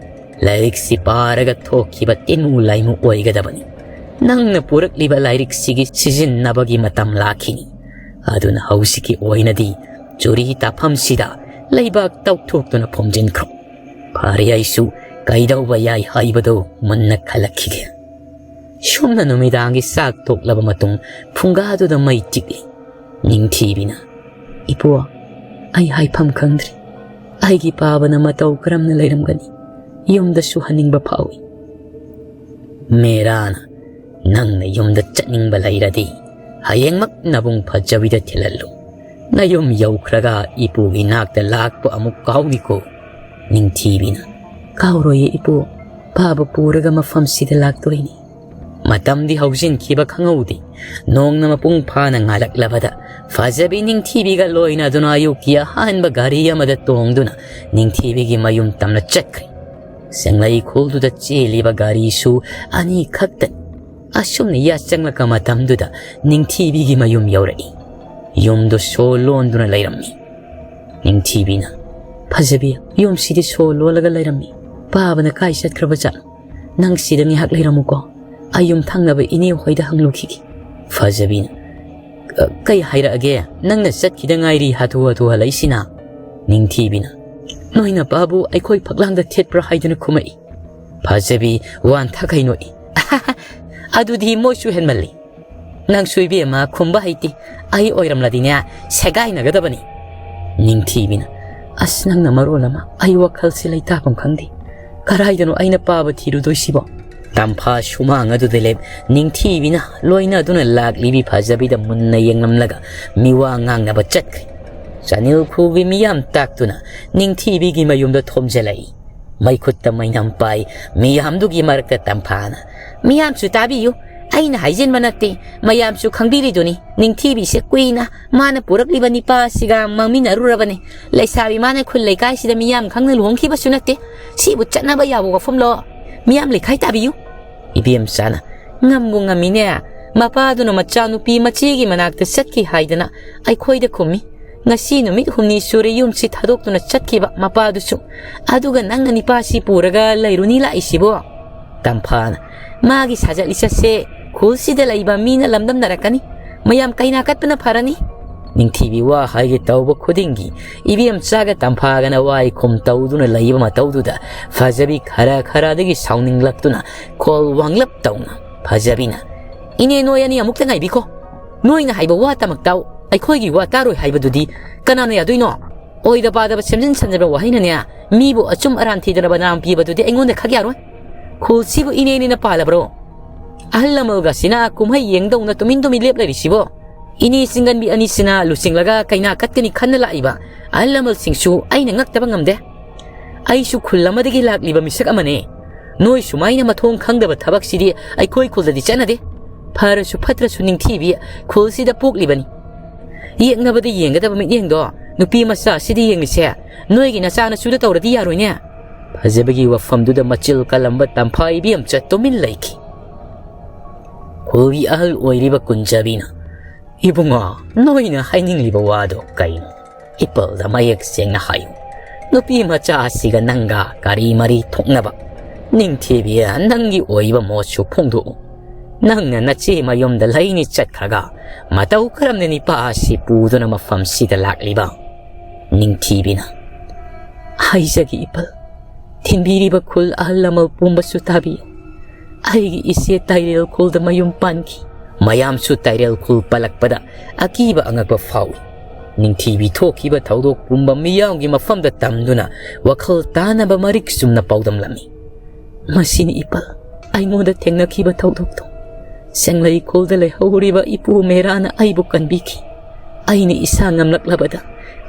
ꯂꯥꯏꯔꯤꯛꯁꯤ ꯄꯥꯔꯒ ꯊꯣꯛꯈꯤꯕ ꯇꯤꯟꯃꯨ ꯂꯥꯏꯃꯨ ꯑꯣꯏꯒꯗꯕꯅꯤ꯫ ꯅꯪꯅ ꯄꯨꯔꯛꯂꯤꯕ ꯂꯥꯏꯔꯤꯛꯁꯤꯒꯤ ꯁꯤꯖꯤꯟꯅꯕꯒꯤ ꯃꯇꯝ ꯂꯥꯛꯈꯤꯅꯤ꯫ ꯑꯗꯨꯅ ꯍꯧꯖꯤꯛꯀꯤ ꯑꯣꯏꯅꯗꯤ ꯆꯨꯔꯤ ꯇꯥꯐꯝꯁꯤꯗ ꯂꯩꯕꯥꯛ ꯇꯧꯊꯣꯛꯇꯨꯅ ꯐꯨꯝꯖꯤꯟꯈ꯭ꯔꯣ꯫ ꯐꯔꯦ, ꯑꯩꯁꯨ ꯀꯩꯗꯧꯕ ꯌꯥꯏ ꯍꯥꯏꯕꯗꯨ ꯃꯨꯟꯅ ꯈꯜꯂꯛꯈꯤꯒꯦ"꯫ ꯁꯨꯝꯅ ꯅꯨꯃꯤꯗꯥꯡꯒꯤ ꯆꯥꯛ ꯇꯣꯛꯂꯕ ꯃꯇꯨꯡ ꯐꯨꯡꯒꯥꯗꯨꯗ ꯃꯩ ꯇꯤꯛꯂꯤ꯫ ꯅꯤꯡꯊꯤꯕꯤꯅ, "ꯏꯄꯨ, ꯑꯩ ꯍꯥꯏꯐꯝ ꯈꯪꯗ꯭ꯔꯤ꯫ ꯑꯩꯒꯤ ꯄꯥꯕꯅ ꯃꯇꯧ ꯀꯔꯝꯅ ꯂꯩꯔꯝꯒꯅꯤ? ꯌꯨꯝꯗꯁꯨ ꯍꯟꯅꯤꯡꯕ ꯐꯥꯎꯏ"꯫ ꯃꯦꯔꯥꯅ, "ꯅꯪꯅ ꯌꯨꯝꯗ ꯆꯠꯅꯤꯡꯕ ꯂꯩꯔꯗꯤ ꯍꯌꯦꯡꯃꯛ ꯅꯕꯨꯡ ꯐꯖꯕꯤꯗ ꯊꯤꯜꯍꯜꯂꯨ꯫ ꯅꯌꯨꯝ ꯌꯧꯈ꯭ꯔꯒ ꯏꯄꯨꯒꯤ ꯅꯥꯛꯇ ꯂꯥꯛꯄ ꯑꯃꯨꯛ ꯀꯥꯎꯅꯤꯀꯣ"꯫ ꯅꯤꯡꯊꯤꯕꯤꯅ, "ꯀꯥꯎꯔꯣꯏꯌꯦ ꯏꯄꯨ, ꯄꯥꯕ ꯄꯨꯔꯒ ꯃꯐꯝꯁꯤꯗ ꯂꯥꯛꯇꯣꯏꯅꯤ"꯫ ꯃꯇꯝꯗꯤ ꯍꯧꯖꯤꯟꯈꯤꯕ ꯈꯪꯍꯧꯗꯦ꯫ ꯅꯣꯡꯅ ꯃꯄꯨꯡ ꯐꯥꯅ ꯉꯥꯜꯂꯛꯂꯕꯗ ꯐꯖꯕꯤ ꯅꯤꯡꯊꯤꯕꯤꯒ ꯂꯣꯏꯅꯗꯨꯅ ꯑꯌꯨꯛꯀꯤ ꯑꯍꯥꯟꯕ ꯒꯥꯔꯤ ꯑꯃꯗ ꯇꯣꯡꯗꯨꯅ ꯅꯤꯡꯊꯤꯕꯤꯒꯤ ꯃꯌꯨꯝ ꯇꯝꯅ ꯆꯠꯈ꯭ꯔꯦ꯫ ꯁꯦꯡꯂꯩ ꯈꯨꯜꯗꯨꯗ ꯆꯦꯜꯂꯤꯕ ꯒꯥꯔꯤꯁꯨ ꯑꯅꯤꯈꯛꯇꯅꯤ꯫ ꯑꯁꯨꯝꯅ ꯌꯥꯆꯪꯂꯛꯄ ꯃꯇꯝꯗꯨꯗ ꯅꯤꯡꯊꯤꯕꯤꯒꯤ ꯃꯌꯨꯝ ꯌꯧꯔꯛꯏ꯫ ꯌꯨꯝꯗꯨ ꯁꯣ ꯂꯣꯟꯗꯨꯅ ꯂꯩꯔꯝꯃꯤ꯫ ꯅꯤꯡꯊꯤꯕꯤꯅ, "ꯐꯖꯕꯤ, ꯌꯨꯝꯁꯤꯗꯤ ꯁꯣ ꯂꯣꯜꯂꯒ ꯂꯩꯔꯝꯃꯤ꯫ "ꯄꯥꯕꯅ ꯀꯥꯏ ꯆꯠꯈ꯭ꯔꯕ ꯖꯥꯠꯅꯣ? ꯅꯪ ꯁꯤꯗ ꯉꯥꯏꯍꯥꯛ ꯂꯩꯔꯝꯃꯨꯀꯣ, ꯑꯩ ꯌꯨꯝ ꯊꯪꯅꯕ ꯏꯅꯦ ꯍꯣꯏꯗ ꯍꯪꯂꯨꯈꯤꯒꯦ꯫" ꯐꯖꯕꯤꯅ, "ꯑ, ꯀꯩ ꯍꯥꯏꯔꯛꯑꯒꯦ? ꯅꯪꯅ ꯆꯠꯈꯤꯗ ꯉꯥꯏꯔꯤ ꯍꯥꯊꯨ ꯍꯥꯊꯨ ꯍꯜꯂꯛꯏꯁꯤꯅ?" ꯅꯤꯡꯊꯤꯕꯤꯅ, "ꯅꯣꯏ ꯅꯄꯥꯕꯨ ꯑꯩꯈꯣꯏ ꯐꯛꯂꯥꯡꯗ ꯊꯦꯠꯄ꯭ꯔꯥ ꯍꯥꯏꯗꯨꯅ ꯈꯨꯝꯃꯛꯏ꯫" ꯐꯖꯕꯤ ꯋꯥꯟꯊꯈꯩ ꯅꯣꯛꯏ꯫ "ꯑꯗꯨꯗꯤ ꯃꯣꯏꯁꯨ ꯍꯦꯟꯃꯜꯂꯤ꯫ ꯅꯪꯁꯨ ꯏꯕꯦꯝꯃ ꯈꯨꯝꯕ ꯍꯩꯇꯦ꯫ ꯑꯩ ꯑꯣꯏꯔꯝꯂꯗꯤꯅꯦ, ꯁꯦꯒꯥꯏꯅꯒꯗꯕꯅꯤ꯫" ꯅꯤꯡꯊꯤꯕꯤꯅ, "ꯑꯁ, ꯅꯪꯅ ꯃꯔꯣꯜ ꯑꯃ ꯑꯩ ꯋꯥꯈꯜꯁꯦ ꯂꯩꯇꯥꯐꯝ ꯈꯪꯗꯦ꯫ ꯀꯗꯥꯏꯗꯅꯣ ꯑꯩꯅ ꯄꯥꯕ ꯊꯤꯔꯨꯗꯣꯏꯁꯤꯕꯣ?" ꯇꯝꯐꯥ ꯁꯨꯃꯥꯡ ꯑꯗꯨꯗ ꯂꯦꯞ ꯅꯤꯡꯊꯤꯕꯤꯅ ꯂꯣꯏꯅꯗꯨꯅ ꯂꯥꯛꯂꯤꯕꯤ ꯐꯖꯕꯤꯗ ꯃꯨꯟꯅ ꯌꯦꯡꯂꯝꯂꯒ ꯃꯤꯋꯥ ꯉꯥꯡꯅꯕ ꯆꯠꯈ꯭ꯔꯦ꯫ ꯆꯅꯤꯜ ꯈꯨꯜꯒꯤ ꯃꯤꯌꯥꯝ ꯇꯥꯛꯇꯨꯅ ꯅꯤꯡꯊꯤꯕꯤꯒꯤ ꯃꯌꯨꯝꯗ ꯊꯣꯝꯖꯤꯜꯂꯛꯏ꯫ ꯃꯩꯈꯨꯠꯇ ꯃꯩꯅꯝ ꯄꯥꯏ ꯃꯤꯌꯥꯝꯗꯨꯒꯤ ꯃꯔꯛꯇ ꯇꯝꯐꯥꯅ, "ꯃꯤꯌꯥꯝꯁꯨ ꯇꯥꯕꯤꯌꯨ, ꯑꯩꯅ ꯍꯥꯏꯖꯤꯟꯕ ꯅꯠꯇꯦ, ꯃꯌꯥꯝꯁꯨ ꯈꯪꯕꯤꯔꯤꯗꯨꯅꯤ꯫ ꯅꯤꯡꯊꯤꯕꯤꯁꯦ ꯀꯨꯏꯅ ꯃꯥꯅ ꯄꯨꯔꯛꯂꯤꯕ ꯅꯤꯄꯥ ꯑꯁꯤꯒ ꯃꯥꯡꯃꯤꯟꯅꯔꯨꯔꯕꯅꯤ꯫ ꯂꯩꯁꯥꯕꯤ ꯃꯥꯅ ꯈꯨꯜ ꯂꯩꯀꯥꯏꯁꯤꯗ ꯃꯤꯌꯥꯝ ꯈꯪꯅ ꯂꯨꯍꯣꯡꯈꯤꯕꯁꯨ ꯅꯠꯇꯦ꯫ ꯁꯤꯕꯨ ꯆꯠꯅꯕ ꯌꯥꯕ ꯋꯥꯐꯝꯂꯣ? ꯃꯤꯌꯥꯝ ꯂꯩꯈꯥꯏ ꯇꯥꯕꯤꯌꯨ꯫" ꯏꯕꯦꯝꯆꯥꯅ, "ꯉꯝꯕꯨ ꯉꯝꯃꯤꯅꯦ꯫ ꯃꯄꯥꯗꯨꯅ ꯃꯆꯥꯅꯨꯄꯤ ꯃꯆꯦꯒꯤ ꯃꯅꯥꯛꯇ ꯆꯠꯈꯤ ꯍꯥꯏꯗꯅ ꯑꯩꯈꯣꯏꯗ ꯈꯨꯝꯃꯤ꯫ ꯉꯁꯤ ꯅꯨꯃꯤꯠ ꯍꯨꯝꯅꯤ ꯁꯨꯔꯦ ꯌꯨꯝꯁꯤ ꯊꯥꯗꯣꯛꯇꯨꯅ ꯆꯠꯈꯤꯕ ꯃꯄꯥꯗꯨꯁꯨ꯫ ꯑꯗꯨꯒ ꯅꯪꯅ ꯅꯤꯄꯥꯁꯤ ꯄꯨꯔꯒ ꯂꯩꯔꯨꯅꯤ ꯂꯥꯛꯏꯁꯤꯕꯣ?" ꯇꯝꯐꯥꯅ, "ꯃꯥꯒꯤ ꯁꯥꯖꯠ ꯂꯤꯆꯠꯁꯦ ꯈꯨꯜꯁꯤꯗ ꯂꯩꯕ ꯃꯤꯅ ꯂꯝꯗꯝꯅꯔꯛꯀꯅꯤ꯫ ꯃꯌꯥꯝ ꯀꯩꯅꯥ ꯀꯠꯄꯅ ꯐꯔꯅꯤ꯫" ꯅꯤꯡꯊꯤꯕꯤ ꯋꯥ ꯍꯥꯏꯒꯦ ꯇꯧꯕ ꯈꯨꯗꯤꯡꯒꯤ ꯏꯕꯦꯝꯆꯥꯒ ꯇꯝꯐꯥꯒꯅ ꯋꯥꯏ ꯈꯨꯝ ꯇꯧꯗꯨꯅ ꯂꯩꯕ ꯃꯇꯧꯗꯨꯗ ꯐꯖꯕꯤ ꯈꯔ ꯈꯔꯗꯒꯤ ꯁꯥꯎꯅꯤꯡꯂꯛꯇꯨꯅ ꯈꯣꯜ ꯋꯥꯡꯂꯞ ꯇꯧꯅ ꯐꯖꯕꯤꯅ, "ꯏꯅꯦ, ꯅꯣꯏ ꯑꯅꯤ ꯑꯃꯨꯛꯇ ꯉꯥꯏꯕꯤꯈꯣ꯫ ꯅꯣꯏꯅ ꯍꯥꯏꯕ ꯋꯥ ꯇꯃꯛ ꯇꯥꯎ, ꯑꯩꯈꯣꯏꯒꯤ ꯋꯥ ꯇꯥꯔꯣꯏ ꯍꯥꯏꯕꯗꯨꯗꯤ ꯀꯅꯥꯅ ꯌꯥꯗꯣꯏꯅꯣ? ꯑꯣꯏꯗ ꯄꯥꯗꯕ ꯁꯦꯝꯖꯤꯟ ꯁꯥꯖꯤꯟꯕ ꯋꯥꯍꯩꯅꯗꯤ ꯃꯤꯕꯨ ꯑꯆꯨꯝ ꯑꯔꯥꯟ ꯊꯤꯗꯅ ꯕꯗꯅꯥꯝ ꯄꯤꯕꯗꯨꯗꯤ ꯑꯩꯉꯣꯟꯗ ꯈꯛ ꯌꯥꯔꯣꯏ꯫ ꯈꯨꯜꯁꯤꯕꯨ ꯏꯅꯦ ꯏꯅꯦꯅ ꯄꯥꯜꯂꯕ꯭ꯔꯣ? ꯑꯍꯜ ꯂꯃꯜꯒꯁꯤꯅ ꯀꯨꯝꯍꯩ ꯌꯦꯡꯗꯧꯅ ꯇꯨꯃꯤꯟ ꯇꯨꯃꯤꯟ ꯂꯦꯞ ꯂꯩꯔꯤꯁꯤꯕꯣ? ꯏꯅꯦ ꯆꯤꯡꯒꯟꯕꯤ ꯑꯅꯤꯁꯤꯅ ꯂꯨꯆꯤꯡꯂꯒ ꯀꯩꯅꯥ ꯀꯠꯀꯅꯤ ꯈꯟꯅ ꯂꯥꯛꯏꯕ ꯑꯍꯜ ꯂꯃꯜꯁꯤꯡꯁꯨ ꯑꯩꯅ ꯉꯛꯇꯕ ꯉꯝꯗꯦ꯫ ꯑꯩꯁꯨ ꯈꯨꯜ ꯑꯃꯗꯒꯤ ꯂꯥꯛꯂꯤꯕ ꯃꯤꯁꯛ ꯑꯃꯅꯦ꯫ ꯅꯣꯏ ꯁꯨꯃꯥꯏꯅ ꯃꯊꯣꯡ ꯈꯪꯗꯕ ꯊꯕꯛꯁꯤꯗꯤ ꯑꯩꯈꯣꯏ ꯈꯨꯜꯗꯗꯤ ꯆꯠꯅꯗꯦ꯫ ꯐꯔꯁꯨ ꯐꯠꯇ꯭ꯔꯁꯨ ꯅꯤꯡꯊꯤꯕꯤ ꯈꯨꯜꯁꯤꯗ ꯄꯣꯛꯂꯤꯕꯅꯤ꯫ ꯌꯦꯛꯅꯕꯗ ꯌꯦꯡꯒꯗꯕ ꯃꯤꯠꯌꯦꯡꯗꯣ ꯅꯨꯄꯤ ꯃꯆꯥ ꯑꯁꯤꯗ ꯌꯦꯡꯂꯤꯁꯦ ꯅꯣꯏꯒꯤ ꯅꯆꯥꯅꯁꯨꯗ ꯇꯧꯔꯗꯤ ꯌꯥꯔꯣꯏꯅꯦ꯫" ꯐꯖꯕꯒꯤ ꯋꯥꯐꯝꯗꯨꯗ ꯃꯆꯤꯜ ꯀꯜꯂꯝꯕ ꯇꯝꯐꯥ ꯏꯕꯦꯝꯆ ꯇꯨꯃꯤꯟ ꯂꯩꯈꯤ꯫ ꯈꯨꯜꯒꯤ ꯑꯍꯜ ꯑꯣꯏꯔꯤꯕ ꯀꯨꯟꯖꯕꯤꯅ, "ꯏꯕꯨꯡꯉꯣ, ꯅꯣꯏꯅ ꯍꯥꯏꯅꯤꯡꯂꯤꯕ ꯋꯥꯗꯣ ꯀꯩꯅꯣ? ꯏꯄꯜꯗ ꯃꯌꯦꯛ ꯁꯦꯡꯅ ꯍꯥꯏꯌꯨ꯫ ꯅꯨꯄꯤ ꯃꯆꯥ ꯑꯁꯤꯒ ꯅꯪꯒ ꯀꯔꯤ ꯃꯔꯤ ꯊꯣꯛꯅꯕ? ꯅꯤꯡꯊꯤꯕꯤ, ꯅꯪꯒꯤ ꯑꯣꯏꯕ ꯃꯣꯠꯁꯨ ꯐꯣꯡꯗꯣꯛꯎ꯫ ꯅꯪꯅ ꯅꯆꯦ ꯃꯌꯨꯝꯗ ꯂꯩꯅꯤ ꯆꯠꯈ꯭ꯔꯒ ꯃꯇꯧ ꯀꯔꯝꯅ ꯅꯤꯄꯥ ꯑꯁꯤ ꯄꯨꯗꯨꯅ ꯃꯐꯝꯁꯤꯗ ꯂꯥꯛꯂꯤꯕ? ꯅꯤꯡꯊꯤꯕꯤꯅ, ꯍꯥꯏꯖꯒꯦ ꯏꯄꯜ, ꯊꯤꯟꯕꯤꯔꯤꯕ ꯈꯨꯜ ꯑꯍꯜ ꯂꯃꯟ ꯄꯨꯝꯕꯁꯨ ꯇꯥꯕꯤꯌꯨ꯫ ꯑꯩꯒꯤ ꯏꯆꯦ ꯇꯥꯏꯔꯦꯜ ꯈꯨꯜꯗ ꯃꯌꯨꯝ ꯄꯥꯟꯈꯤ꯫ ꯃꯌꯥꯝꯁꯨ ꯇꯥꯏꯔꯦꯜ ꯈꯨꯜ ꯄꯜꯂꯛꯄꯗ ꯑꯀꯤꯕ ꯑꯉꯛꯄ ꯐꯥꯎꯏ꯫ ꯅꯤꯡꯊꯤꯕꯤ ꯊꯣꯛꯈꯤꯕ ꯊꯧꯗꯣꯛ ꯄꯨꯝꯕ ꯃꯤꯌꯥꯝꯒꯤ ꯃꯐꯝꯗ ꯇꯝꯗꯨꯅ ꯋꯥꯈꯜ ꯇꯥꯅꯕ ꯃꯔꯤꯛ ꯆꯨꯝꯅ ꯄꯥꯎꯗꯝꯂꯝꯃꯤ꯫ ꯃꯁꯤꯅꯤ ꯏꯄꯥ, ꯑꯩꯉꯣꯟꯗ ꯊꯦꯡꯅꯈꯤꯕ ꯊꯧꯗꯣꯛꯇꯣ꯫ ꯁꯦꯡꯂꯩ ꯈꯨꯜꯗ ꯂꯩꯍꯧꯔꯤꯕ ꯏꯄꯨ ꯃꯦꯔꯥꯅ ꯑꯩꯕꯨ ꯀꯟꯕꯤꯈꯤ꯫ ꯑꯩꯅ ꯏꯁꯥ ꯉꯝꯂꯛꯂꯕꯗ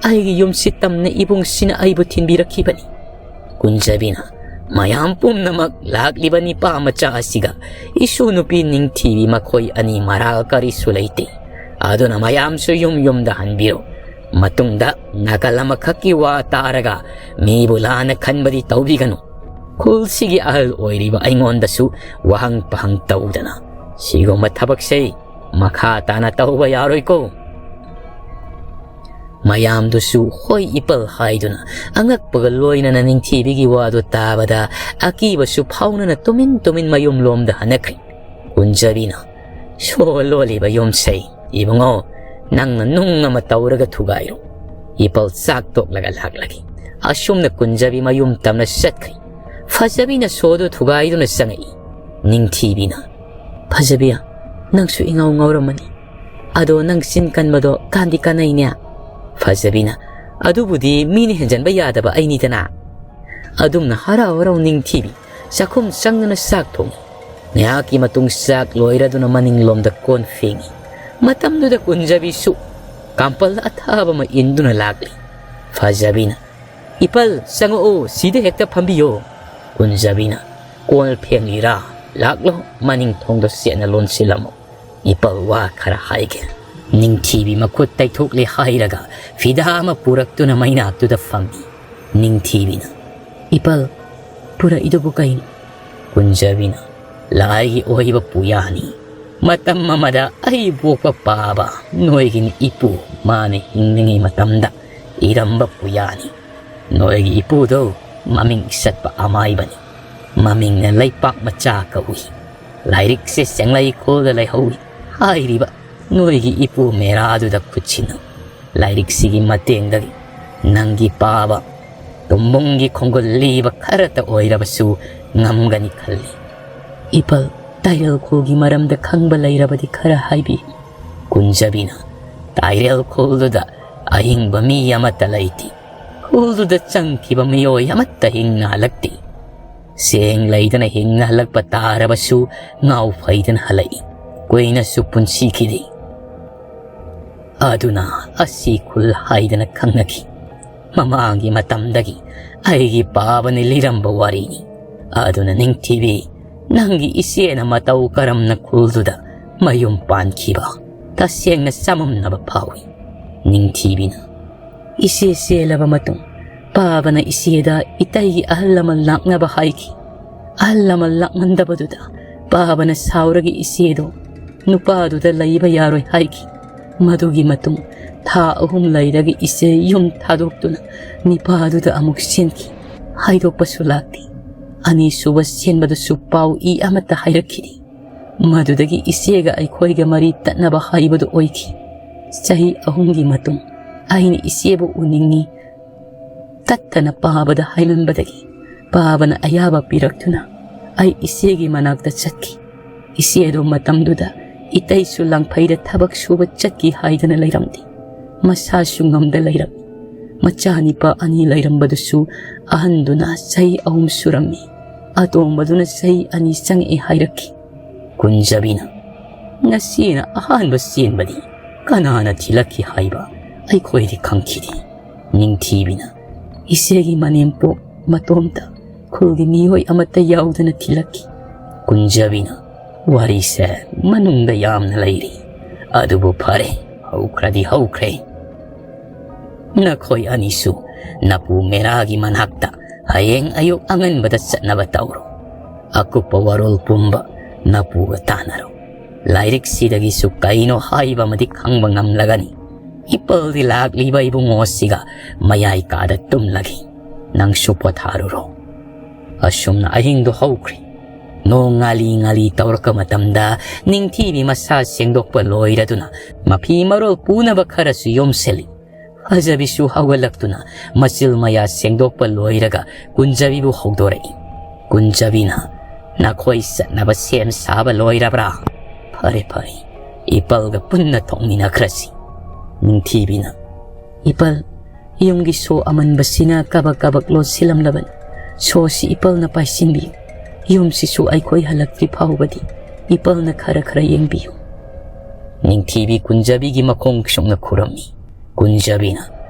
ꯑꯩꯒꯤ ꯌꯨꯝꯁꯤ ꯇꯝꯅ ꯏꯕꯨꯡꯁꯤꯅ ꯑꯩꯕꯨ ꯊꯤꯟꯕꯤꯔꯛꯈꯤꯕꯅꯤ꯫ ꯀꯨꯟꯖꯕꯤꯅ, ꯃꯌꯥꯝ ꯄꯨꯝꯅꯃꯛ ꯂꯥꯛꯂꯤꯕ ꯅꯤꯄꯥ ꯃꯆꯥ ꯑꯁꯤꯒ ꯏꯁꯨ ꯅꯨꯄꯤ ꯅꯤꯡꯊꯤꯕꯤ ꯃꯈꯣꯏ ꯑꯅꯤ ꯃꯔꯥꯜ ꯀꯔꯤꯁꯨ ꯂꯩꯇꯦ꯫ ꯑꯗꯨꯅ ꯃꯌꯥꯝꯁꯨ ꯌꯨꯝ ꯌꯨꯝꯗ ꯍꯟꯕꯤꯔꯣ꯫ ꯃꯇꯨꯡꯗ ꯅꯥꯀꯜ ꯑꯃꯈꯛꯀꯤ ꯋꯥ ꯇꯥꯔꯒ ꯃꯤꯕꯨ ꯂꯥꯟꯅ ꯈꯟꯕꯗꯤ ꯇꯧꯕꯤꯒꯅꯨ꯫ ꯈꯨꯜꯁꯤꯒꯤ ꯑꯍꯜ ꯑꯣꯏꯔꯤꯕ ꯑꯩꯉꯣꯟꯗꯁꯨ ꯋꯥꯍꯪ ꯄꯥꯍꯪ ꯇꯧꯗꯅ ꯁꯤꯒꯨꯝꯕ ꯊꯕꯛꯁꯦ ꯃꯈꯥ ꯇꯥꯅ ꯇꯧꯕ ꯌꯥꯔꯣꯏꯀꯣ꯫ ꯃꯌꯥꯝꯗꯨꯁꯨ ꯍꯣꯏ ꯏꯄꯜ ꯍꯥꯏꯗꯨꯅ ꯑꯉꯛꯄꯒ ꯂꯣꯏꯅꯅ ꯅꯤꯡꯊꯤꯕꯤꯒꯤ ꯋꯥꯗꯨ ꯇꯥꯕꯗ ꯑꯀꯤꯕꯁꯨ ꯐꯥꯎꯅꯅ ꯇꯨꯃꯤꯟ ꯇꯨꯃꯤꯟ ꯃꯌꯨꯝꯂꯣꯝꯗ ꯍꯟꯅꯈ꯭ꯔꯦ꯫ ꯀꯨꯟꯖꯕꯤꯅ, ꯁꯣ ꯂꯣꯜꯂꯤꯕ ꯌꯨꯝꯁꯩ, ꯏꯕꯨꯡꯉꯣ, ꯅꯪꯅ ꯅꯨꯡ ꯑꯃ ꯇꯧꯔꯒ ꯊꯨꯒꯥꯏꯔꯣ꯫ ꯏꯄꯜ ꯆꯥꯛ ꯇꯣꯛꯂꯒ ꯂꯥꯛꯂꯒꯦ꯫ ꯑꯁꯨꯝꯅ ꯀꯨꯟꯖꯕꯤ ꯃꯌꯨꯝ ꯇꯝꯅ ꯆꯠꯈ꯭ꯔꯦ꯫ ꯐꯖꯕꯤꯅ ꯁꯣꯗꯨ ꯊꯨꯒꯥꯏꯗꯨꯅ ꯆꯪꯉꯛꯏ꯫ ꯅꯤꯡꯊꯤꯕꯤꯅ, ꯐꯖꯕꯤ, ꯅꯪꯁꯨ ꯏꯉꯥꯎ ꯉꯥꯎꯔꯝꯃꯅꯤ꯫ ꯑꯗꯣ ꯅꯪ ꯆꯤꯟ ꯀꯟꯕꯗꯣ ꯀꯥꯟꯗꯤ ꯀꯥꯟꯅꯩꯅꯦ꯫ ꯐꯖꯕꯤꯅ, ꯑꯗꯨꯕꯨꯗꯤ ꯃꯤꯅ ꯍꯦꯟꯖꯟꯕ ꯌꯥꯗꯕ ꯑꯩꯅꯤꯗꯅ꯫ ꯑꯗꯨꯝꯅ ꯍꯔꯥꯎ ꯍꯔꯥꯎ ꯅꯤꯡꯊꯤꯕꯤ ꯆꯥꯛꯈꯨꯝ ꯆꯪꯗꯨꯅ ꯆꯥꯛ ꯊꯣꯡꯉꯤ꯫ ꯉꯥꯏꯍꯥꯛꯀꯤ ꯃꯇꯨꯡ ꯆꯥꯛ ꯂꯣꯏꯔꯗꯨꯅ ꯃꯅꯤꯡꯂꯣꯝꯗ ꯀꯣꯟ ꯐꯦꯡꯉꯤ꯫ ꯃꯇꯝꯗꯨꯗ ꯀꯨꯟꯖꯕꯤꯁꯨ ꯀꯥꯝꯄꯜ ꯑꯊꯥꯕ ꯑꯃ ꯏꯟꯗꯨꯅ ꯂꯥꯛꯂꯤ꯫ ꯐꯖꯕꯤꯅ, ꯏꯄꯜ, ꯆꯪꯉꯛꯑꯣ, ꯁꯤꯗ ꯍꯦꯛꯇ ꯐꯝꯕꯤꯌꯣ꯫ ꯀꯨꯟꯖꯕꯤꯅ, ꯀꯣꯟ ꯐꯦꯡꯂꯤꯔꯥ? ꯂꯥꯛꯂꯣ, ꯃꯅꯤꯡ ꯊꯣꯡꯗꯣ ꯆꯦꯠꯅ ꯂꯣꯟꯁꯤꯜꯂꯝꯃꯣ꯫ ꯏꯄꯜ ꯋꯥ ꯈꯔ ꯍꯥꯏꯒꯦ꯫ ꯅꯤꯡꯊꯤꯕꯤ ꯃꯈꯨꯠ ꯇꯩꯊꯣꯛꯂꯦ ꯍꯥꯏꯔꯒ ꯐꯤꯗꯥ ꯑꯃ ꯄꯨꯔꯛꯇꯨꯅ ꯃꯩꯅꯥꯛꯇꯨꯗ ꯐꯝꯃꯤ꯫ ꯅꯤꯡꯊꯤꯕꯤꯅ, ꯏꯄꯜ, ꯄꯨꯔꯛꯏꯗꯨꯕꯨ ꯀꯩꯅꯣ? ꯀꯨꯟꯖꯕꯤꯅ, ꯂꯥꯏꯒꯤ ꯑꯣꯏꯕ ꯄꯨꯌꯥꯅꯤ꯫ ꯃꯇꯝ ꯑꯃꯗ ꯑꯩ ꯄꯣꯛꯄ ꯄꯥꯕ ꯅꯣꯏꯒꯤꯅꯤ ꯏꯄꯨ, ꯃꯥꯅ ꯍꯤꯡꯂꯤꯉꯩ ꯃꯇꯝꯗ ꯏꯔꯝꯕ ꯄꯨꯌꯥꯅꯤ꯫ ꯅꯣꯏꯒꯤ ꯏꯄꯨꯗꯣ ꯃꯃꯤꯡ ꯆꯠꯄ ꯑꯃꯥꯏꯕꯅꯤ꯫ ꯃꯃꯤꯡꯅ ꯂꯩꯄꯥꯛ ꯃꯆꯥ ꯀꯧꯏ꯫ ꯂꯥꯏꯔꯤꯛꯁꯦ ꯆꯦꯡꯂꯩꯈꯣꯜꯗ ꯂꯩꯍꯧꯏ ꯍꯥꯏꯔꯤꯕ ꯅꯣꯏꯒꯤ ꯏꯄꯨ ꯃꯦꯔꯥꯗꯨꯗ ꯈꯨꯠꯁꯤꯟꯅꯧ꯫ ꯂꯥꯏꯔꯤꯛꯁꯤꯒꯤ ꯃꯇꯦꯡꯗꯒꯤ ꯅꯪꯒꯤ ꯄꯥꯕ ꯇꯨꯝꯕꯨꯡꯒꯤ ꯈꯣꯡꯒꯨꯜ ꯂꯤꯕ ꯈꯔꯇ ꯑꯣꯏꯔꯕꯁꯨ ꯉꯝꯒꯅꯤ ꯈꯜꯂꯤ꯫ ꯏꯄꯜ, ꯇꯥꯏꯔꯦꯜ ꯈꯨꯜꯒꯤ ꯃꯔꯝꯗ ꯈꯪꯕ ꯂꯩꯔꯕꯗꯤ ꯈꯔ ꯍꯥꯏꯕꯤ꯫ ꯀꯨꯟꯖꯕꯤꯅ, ꯇꯥꯏꯔꯦꯜ ꯈꯨꯜꯗꯨꯗ ꯑꯍꯤꯡꯕ ꯃꯤ ꯑꯃꯠꯇ ꯂꯩꯇꯦ꯫ ꯈꯨꯜꯗꯨꯗ ꯆꯪꯈꯤꯕ ꯃꯤꯑꯣꯏ ꯑꯃꯠꯇ ꯍꯤꯡꯅ ꯍꯜꯂꯛꯇꯦ꯫ ꯆꯦꯡ ꯂꯩꯗꯅ ꯍꯤꯡꯅ ꯍꯜꯂꯛꯄ ꯇꯥꯔꯕꯁꯨ ꯉꯥꯎ ꯐꯩꯗꯅ ꯍꯜꯂꯛꯏ꯫ ꯀꯨꯏꯅꯁꯨ ꯄꯨꯟꯁꯤꯈꯤꯗꯦ꯫ ꯑꯗꯨꯅ ꯑꯁꯤ ꯈꯨꯜ ꯍꯥꯏꯗꯅ ꯈꯪꯅꯈꯤ꯫ ꯃꯃꯥꯡꯒꯤ ꯃꯇꯝꯗꯒꯤ ꯑꯩꯒꯤ ꯄꯥꯕꯅ ꯂꯤꯔꯝꯕ ꯋꯥꯔꯤꯅꯤ꯫ ꯑꯗꯨꯅ ꯅꯤꯡꯊꯤꯕꯤ, ꯅꯪꯒꯤ ꯏꯆꯦꯅ ꯃꯇꯧ ꯀꯔꯝꯅ ꯈꯨꯜꯗꯨꯗ ꯃꯌꯨꯝ ꯄꯥꯟꯈꯤꯕ ꯇꯁꯦꯡꯅ ꯆꯃꯝꯅꯕ ꯐꯥꯎꯏ꯫ ꯅꯤꯡꯊꯤꯕꯤꯅ, ꯏꯆꯦ ꯆꯦꯜꯂꯕ ꯃꯇꯨꯡ ꯄꯥꯕꯅ ꯏꯆꯦꯗ ꯏꯇꯩꯒꯤ ꯑꯍꯜ ꯂꯃꯟ ꯂꯥꯛꯅꯕ ꯍꯥꯏꯈꯤ꯫ ꯑꯍꯜ ꯂꯃꯟ ꯂꯥꯛꯃꯟꯗꯕꯗꯨꯗ ꯄꯥꯕꯅ ꯁꯥꯎꯔꯒ ꯏꯆꯦꯗꯣ ꯅꯨꯄꯥꯗꯨꯗ ꯂꯩꯕ ꯌꯥꯔꯣꯏ ꯍꯥꯏꯈꯤ꯫ ꯃꯗꯨꯒꯤ ꯃꯇꯨꯡ ꯊꯥ ꯑꯍꯨꯝ ꯂꯩꯔꯒ ꯏꯆꯦ ꯌꯨꯝ ꯊꯥꯗꯣꯛꯇꯨꯅ ꯅꯤꯄꯥꯗꯨꯗ ꯑꯃꯨꯛ ꯆꯦꯟꯈꯤ꯫ ꯍꯥꯏꯗꯣꯛꯄꯁꯨ ꯂꯥꯛꯇꯦ꯫ ꯑꯅꯤꯁꯨꯕ ꯆꯦꯟꯕꯗꯁꯨ ꯄꯥꯎ ꯏ ꯑꯃꯠꯇ ꯍꯥꯏꯔꯛꯈꯤꯗꯦ꯫ ꯃꯗꯨꯗꯒꯤ ꯏꯆꯦꯒ ꯑꯩꯈꯣꯏꯒ ꯃꯔꯤ ꯇꯠꯅꯕ ꯍꯥꯏꯕꯗꯨ ꯑꯣꯏꯈꯤ꯫ ꯆꯍꯤ ꯑꯍꯨꯝꯒꯤ ꯃꯇꯨꯡ ꯑꯩꯅ ꯏꯆꯦꯕꯨ ꯎꯅꯤꯡꯏ ꯇꯠꯇꯅ ꯄꯥꯕꯗ ꯍꯥꯏꯃꯟꯕꯗꯒꯤ ꯄꯥꯕꯅ ꯑꯌꯥꯕ ꯄꯤꯔꯛꯇꯨꯅ ꯑꯩ ꯏꯆꯦꯒꯤ ꯃꯅꯥꯛꯇ ꯆꯠꯈꯤ꯫ ꯏꯆꯦꯗꯣ ꯃꯇꯝꯗꯨꯗ ꯏꯇꯩꯁꯨ ꯂꯥꯡꯐꯩꯗ ꯊꯕꯛ ꯁꯨꯕ ꯆꯠꯈꯤ ꯍꯥꯏꯗꯅ ꯂꯩꯔꯝꯗꯦ꯫ ꯃꯁꯥꯁꯨ ꯉꯝꯗ ꯂꯩꯔꯝꯃꯤ꯫ ꯃꯆꯥꯅꯤꯄꯥ ꯑꯅꯤ ꯂꯩꯔꯝꯕꯗꯨꯁꯨ ꯑꯍꯟꯗꯨꯅ ꯆꯍꯤ ꯑꯍꯨꯝ ꯁꯨꯔꯝꯃꯤ꯫ ꯑꯇꯣꯝꯕꯗꯨꯅ ꯆꯍꯤ ꯑꯅꯤ ꯆꯪꯉꯛꯏ ꯍꯥꯏꯔꯛꯈꯤ꯫ ꯀꯨꯟꯖꯕꯤꯅ, ꯉꯁꯤꯅ ꯑꯍꯥꯟꯕ ꯆꯦꯟꯕꯗꯤ ꯀꯅꯥꯅ ꯊꯤꯜꯂꯛꯈꯤ ꯍꯥꯏꯕ ꯑꯩꯈꯣꯏꯗꯤ ꯈꯪꯈꯤꯗꯦ꯫ ꯅꯤꯡꯊꯤꯕꯤꯅ, ꯏꯆꯦꯒꯤ ꯃꯅꯦꯝꯄꯣꯛ ꯃꯇꯣꯝꯇ ꯈꯨꯜꯒꯤ ꯃꯤꯑꯣꯏ ꯑꯃꯠꯇ ꯌꯥꯎꯗꯅ ꯊꯤꯜꯂꯛꯈꯤ꯫ ꯀꯨꯟꯖꯕꯤꯅ, ꯋꯥꯔꯤꯁꯦ ꯃꯅꯨꯡꯗ ꯌꯥꯝꯅ ꯂꯩꯔꯤ꯫ ꯑꯗꯨꯕꯨ ꯐꯔꯦ, ꯍꯧꯈ꯭ꯔꯗꯤ ꯍꯧꯈ꯭ꯔꯦ꯫ ꯅꯈꯣꯏ ꯑꯅꯤꯁꯨ ꯅꯄꯨ ꯃꯦꯔꯥꯒꯤ ꯃꯅꯥꯛꯇ ꯍꯌꯦꯡ ꯑꯌꯨꯛ ꯑꯉꯟꯕꯗ ꯆꯠꯅꯕ ꯇꯧꯔꯣ꯫ ꯑꯀꯨꯞꯄ ꯋꯥꯔꯣꯜ ꯄꯨꯝꯕ ꯅꯄꯨꯒ ꯇꯥꯟꯅꯔꯣ꯫ ꯂꯥꯏꯔꯤꯛꯁꯤꯗꯒꯤꯁꯨ ꯀꯩꯅꯣ ꯍꯥꯏꯕ ꯑꯃꯗꯤ ꯈꯪꯕ ꯉꯝꯂꯒꯅꯤ꯫ ꯏꯄꯜꯗꯤ ꯂꯥꯛꯂꯤꯕ ꯏꯕꯨꯡꯉꯣꯁꯤꯒ ꯃꯌꯥꯏ ꯀꯥꯗ ꯇꯨꯝꯂꯒꯦ꯫ ꯅꯪꯁꯨ ꯄꯣꯊꯥꯔꯨꯔꯣ꯫ ꯑꯁꯨꯝꯅ ꯑꯍꯤꯡꯗꯣ ꯍꯧꯈ꯭ꯔꯦ꯫ ꯅꯣꯡ ꯉꯥꯂꯤ ꯉꯥꯂꯤ ꯇꯧꯔꯛꯄ ꯃꯇꯝꯗ ꯅꯤꯡꯊꯤꯕꯤ ꯃꯁꯥ ꯁꯦꯡꯗꯣꯛꯄ ꯂꯣꯏꯔꯗꯨꯅ ꯃꯐꯤ ꯃꯔꯣꯜ ꯄꯨꯅꯕ ꯈꯔꯁꯨ ꯌꯣꯝꯁꯤꯜꯂꯤ꯫ ꯐꯖꯕꯤꯁꯨ ꯍꯧꯒꯠꯂꯛꯇꯨꯅ ꯃꯆꯤꯜ ꯃꯌꯥ ꯁꯦꯡꯗꯣꯛꯄ ꯂꯣꯏꯔꯒ ꯀꯨꯟꯖꯕꯤꯕꯨ ꯍꯧꯗꯣꯔꯛꯏ꯫ ꯀꯨꯟꯖꯕꯤꯅ, "ꯅꯈꯣꯏ ꯆꯠꯅꯕ ꯁꯦꯝ ꯁꯥꯕ ꯂꯣꯏꯔꯕ꯭ꯔꯥ? ꯐꯔꯦ, ꯐꯔꯦ, ꯏꯄꯜꯒ ꯄꯨꯟꯅ ꯊꯣꯛꯃꯤꯟꯅꯈ꯭ꯔꯁꯤ꯫" ꯅꯤꯡꯊꯤꯕꯤꯅ, "ꯏꯄꯜ, ꯌꯨꯝꯒꯤ ꯁꯣ ꯑꯃꯟꯕꯁꯤꯅ ꯀꯕꯛ ꯀꯕꯛ ꯂꯣꯟꯁꯤꯜꯂꯝꯂꯕꯅꯤ꯫ ꯁꯣꯁꯤ ꯏꯄꯜꯅ ꯄꯥꯏꯁꯤꯟꯕꯤꯌꯨ꯫ ꯌꯨꯝꯁꯤꯁꯨ ꯑꯩꯈꯣꯏ ꯍꯜꯂꯛꯇ꯭ꯔꯤ ꯐꯥꯎꯕꯗꯤ ꯏꯄꯜꯅ ꯈꯔ ꯈꯔ ꯌꯦꯡꯕꯤꯌꯨ꯫" ꯅꯤꯡꯊꯤꯕꯤ ꯀꯨꯟꯖꯕꯤꯒꯤ ꯃꯈꯣꯡ ꯁꯨꯛꯅ ꯈꯨꯔꯝꯃꯤ꯫ ꯀꯨꯟꯖꯕꯤꯅ,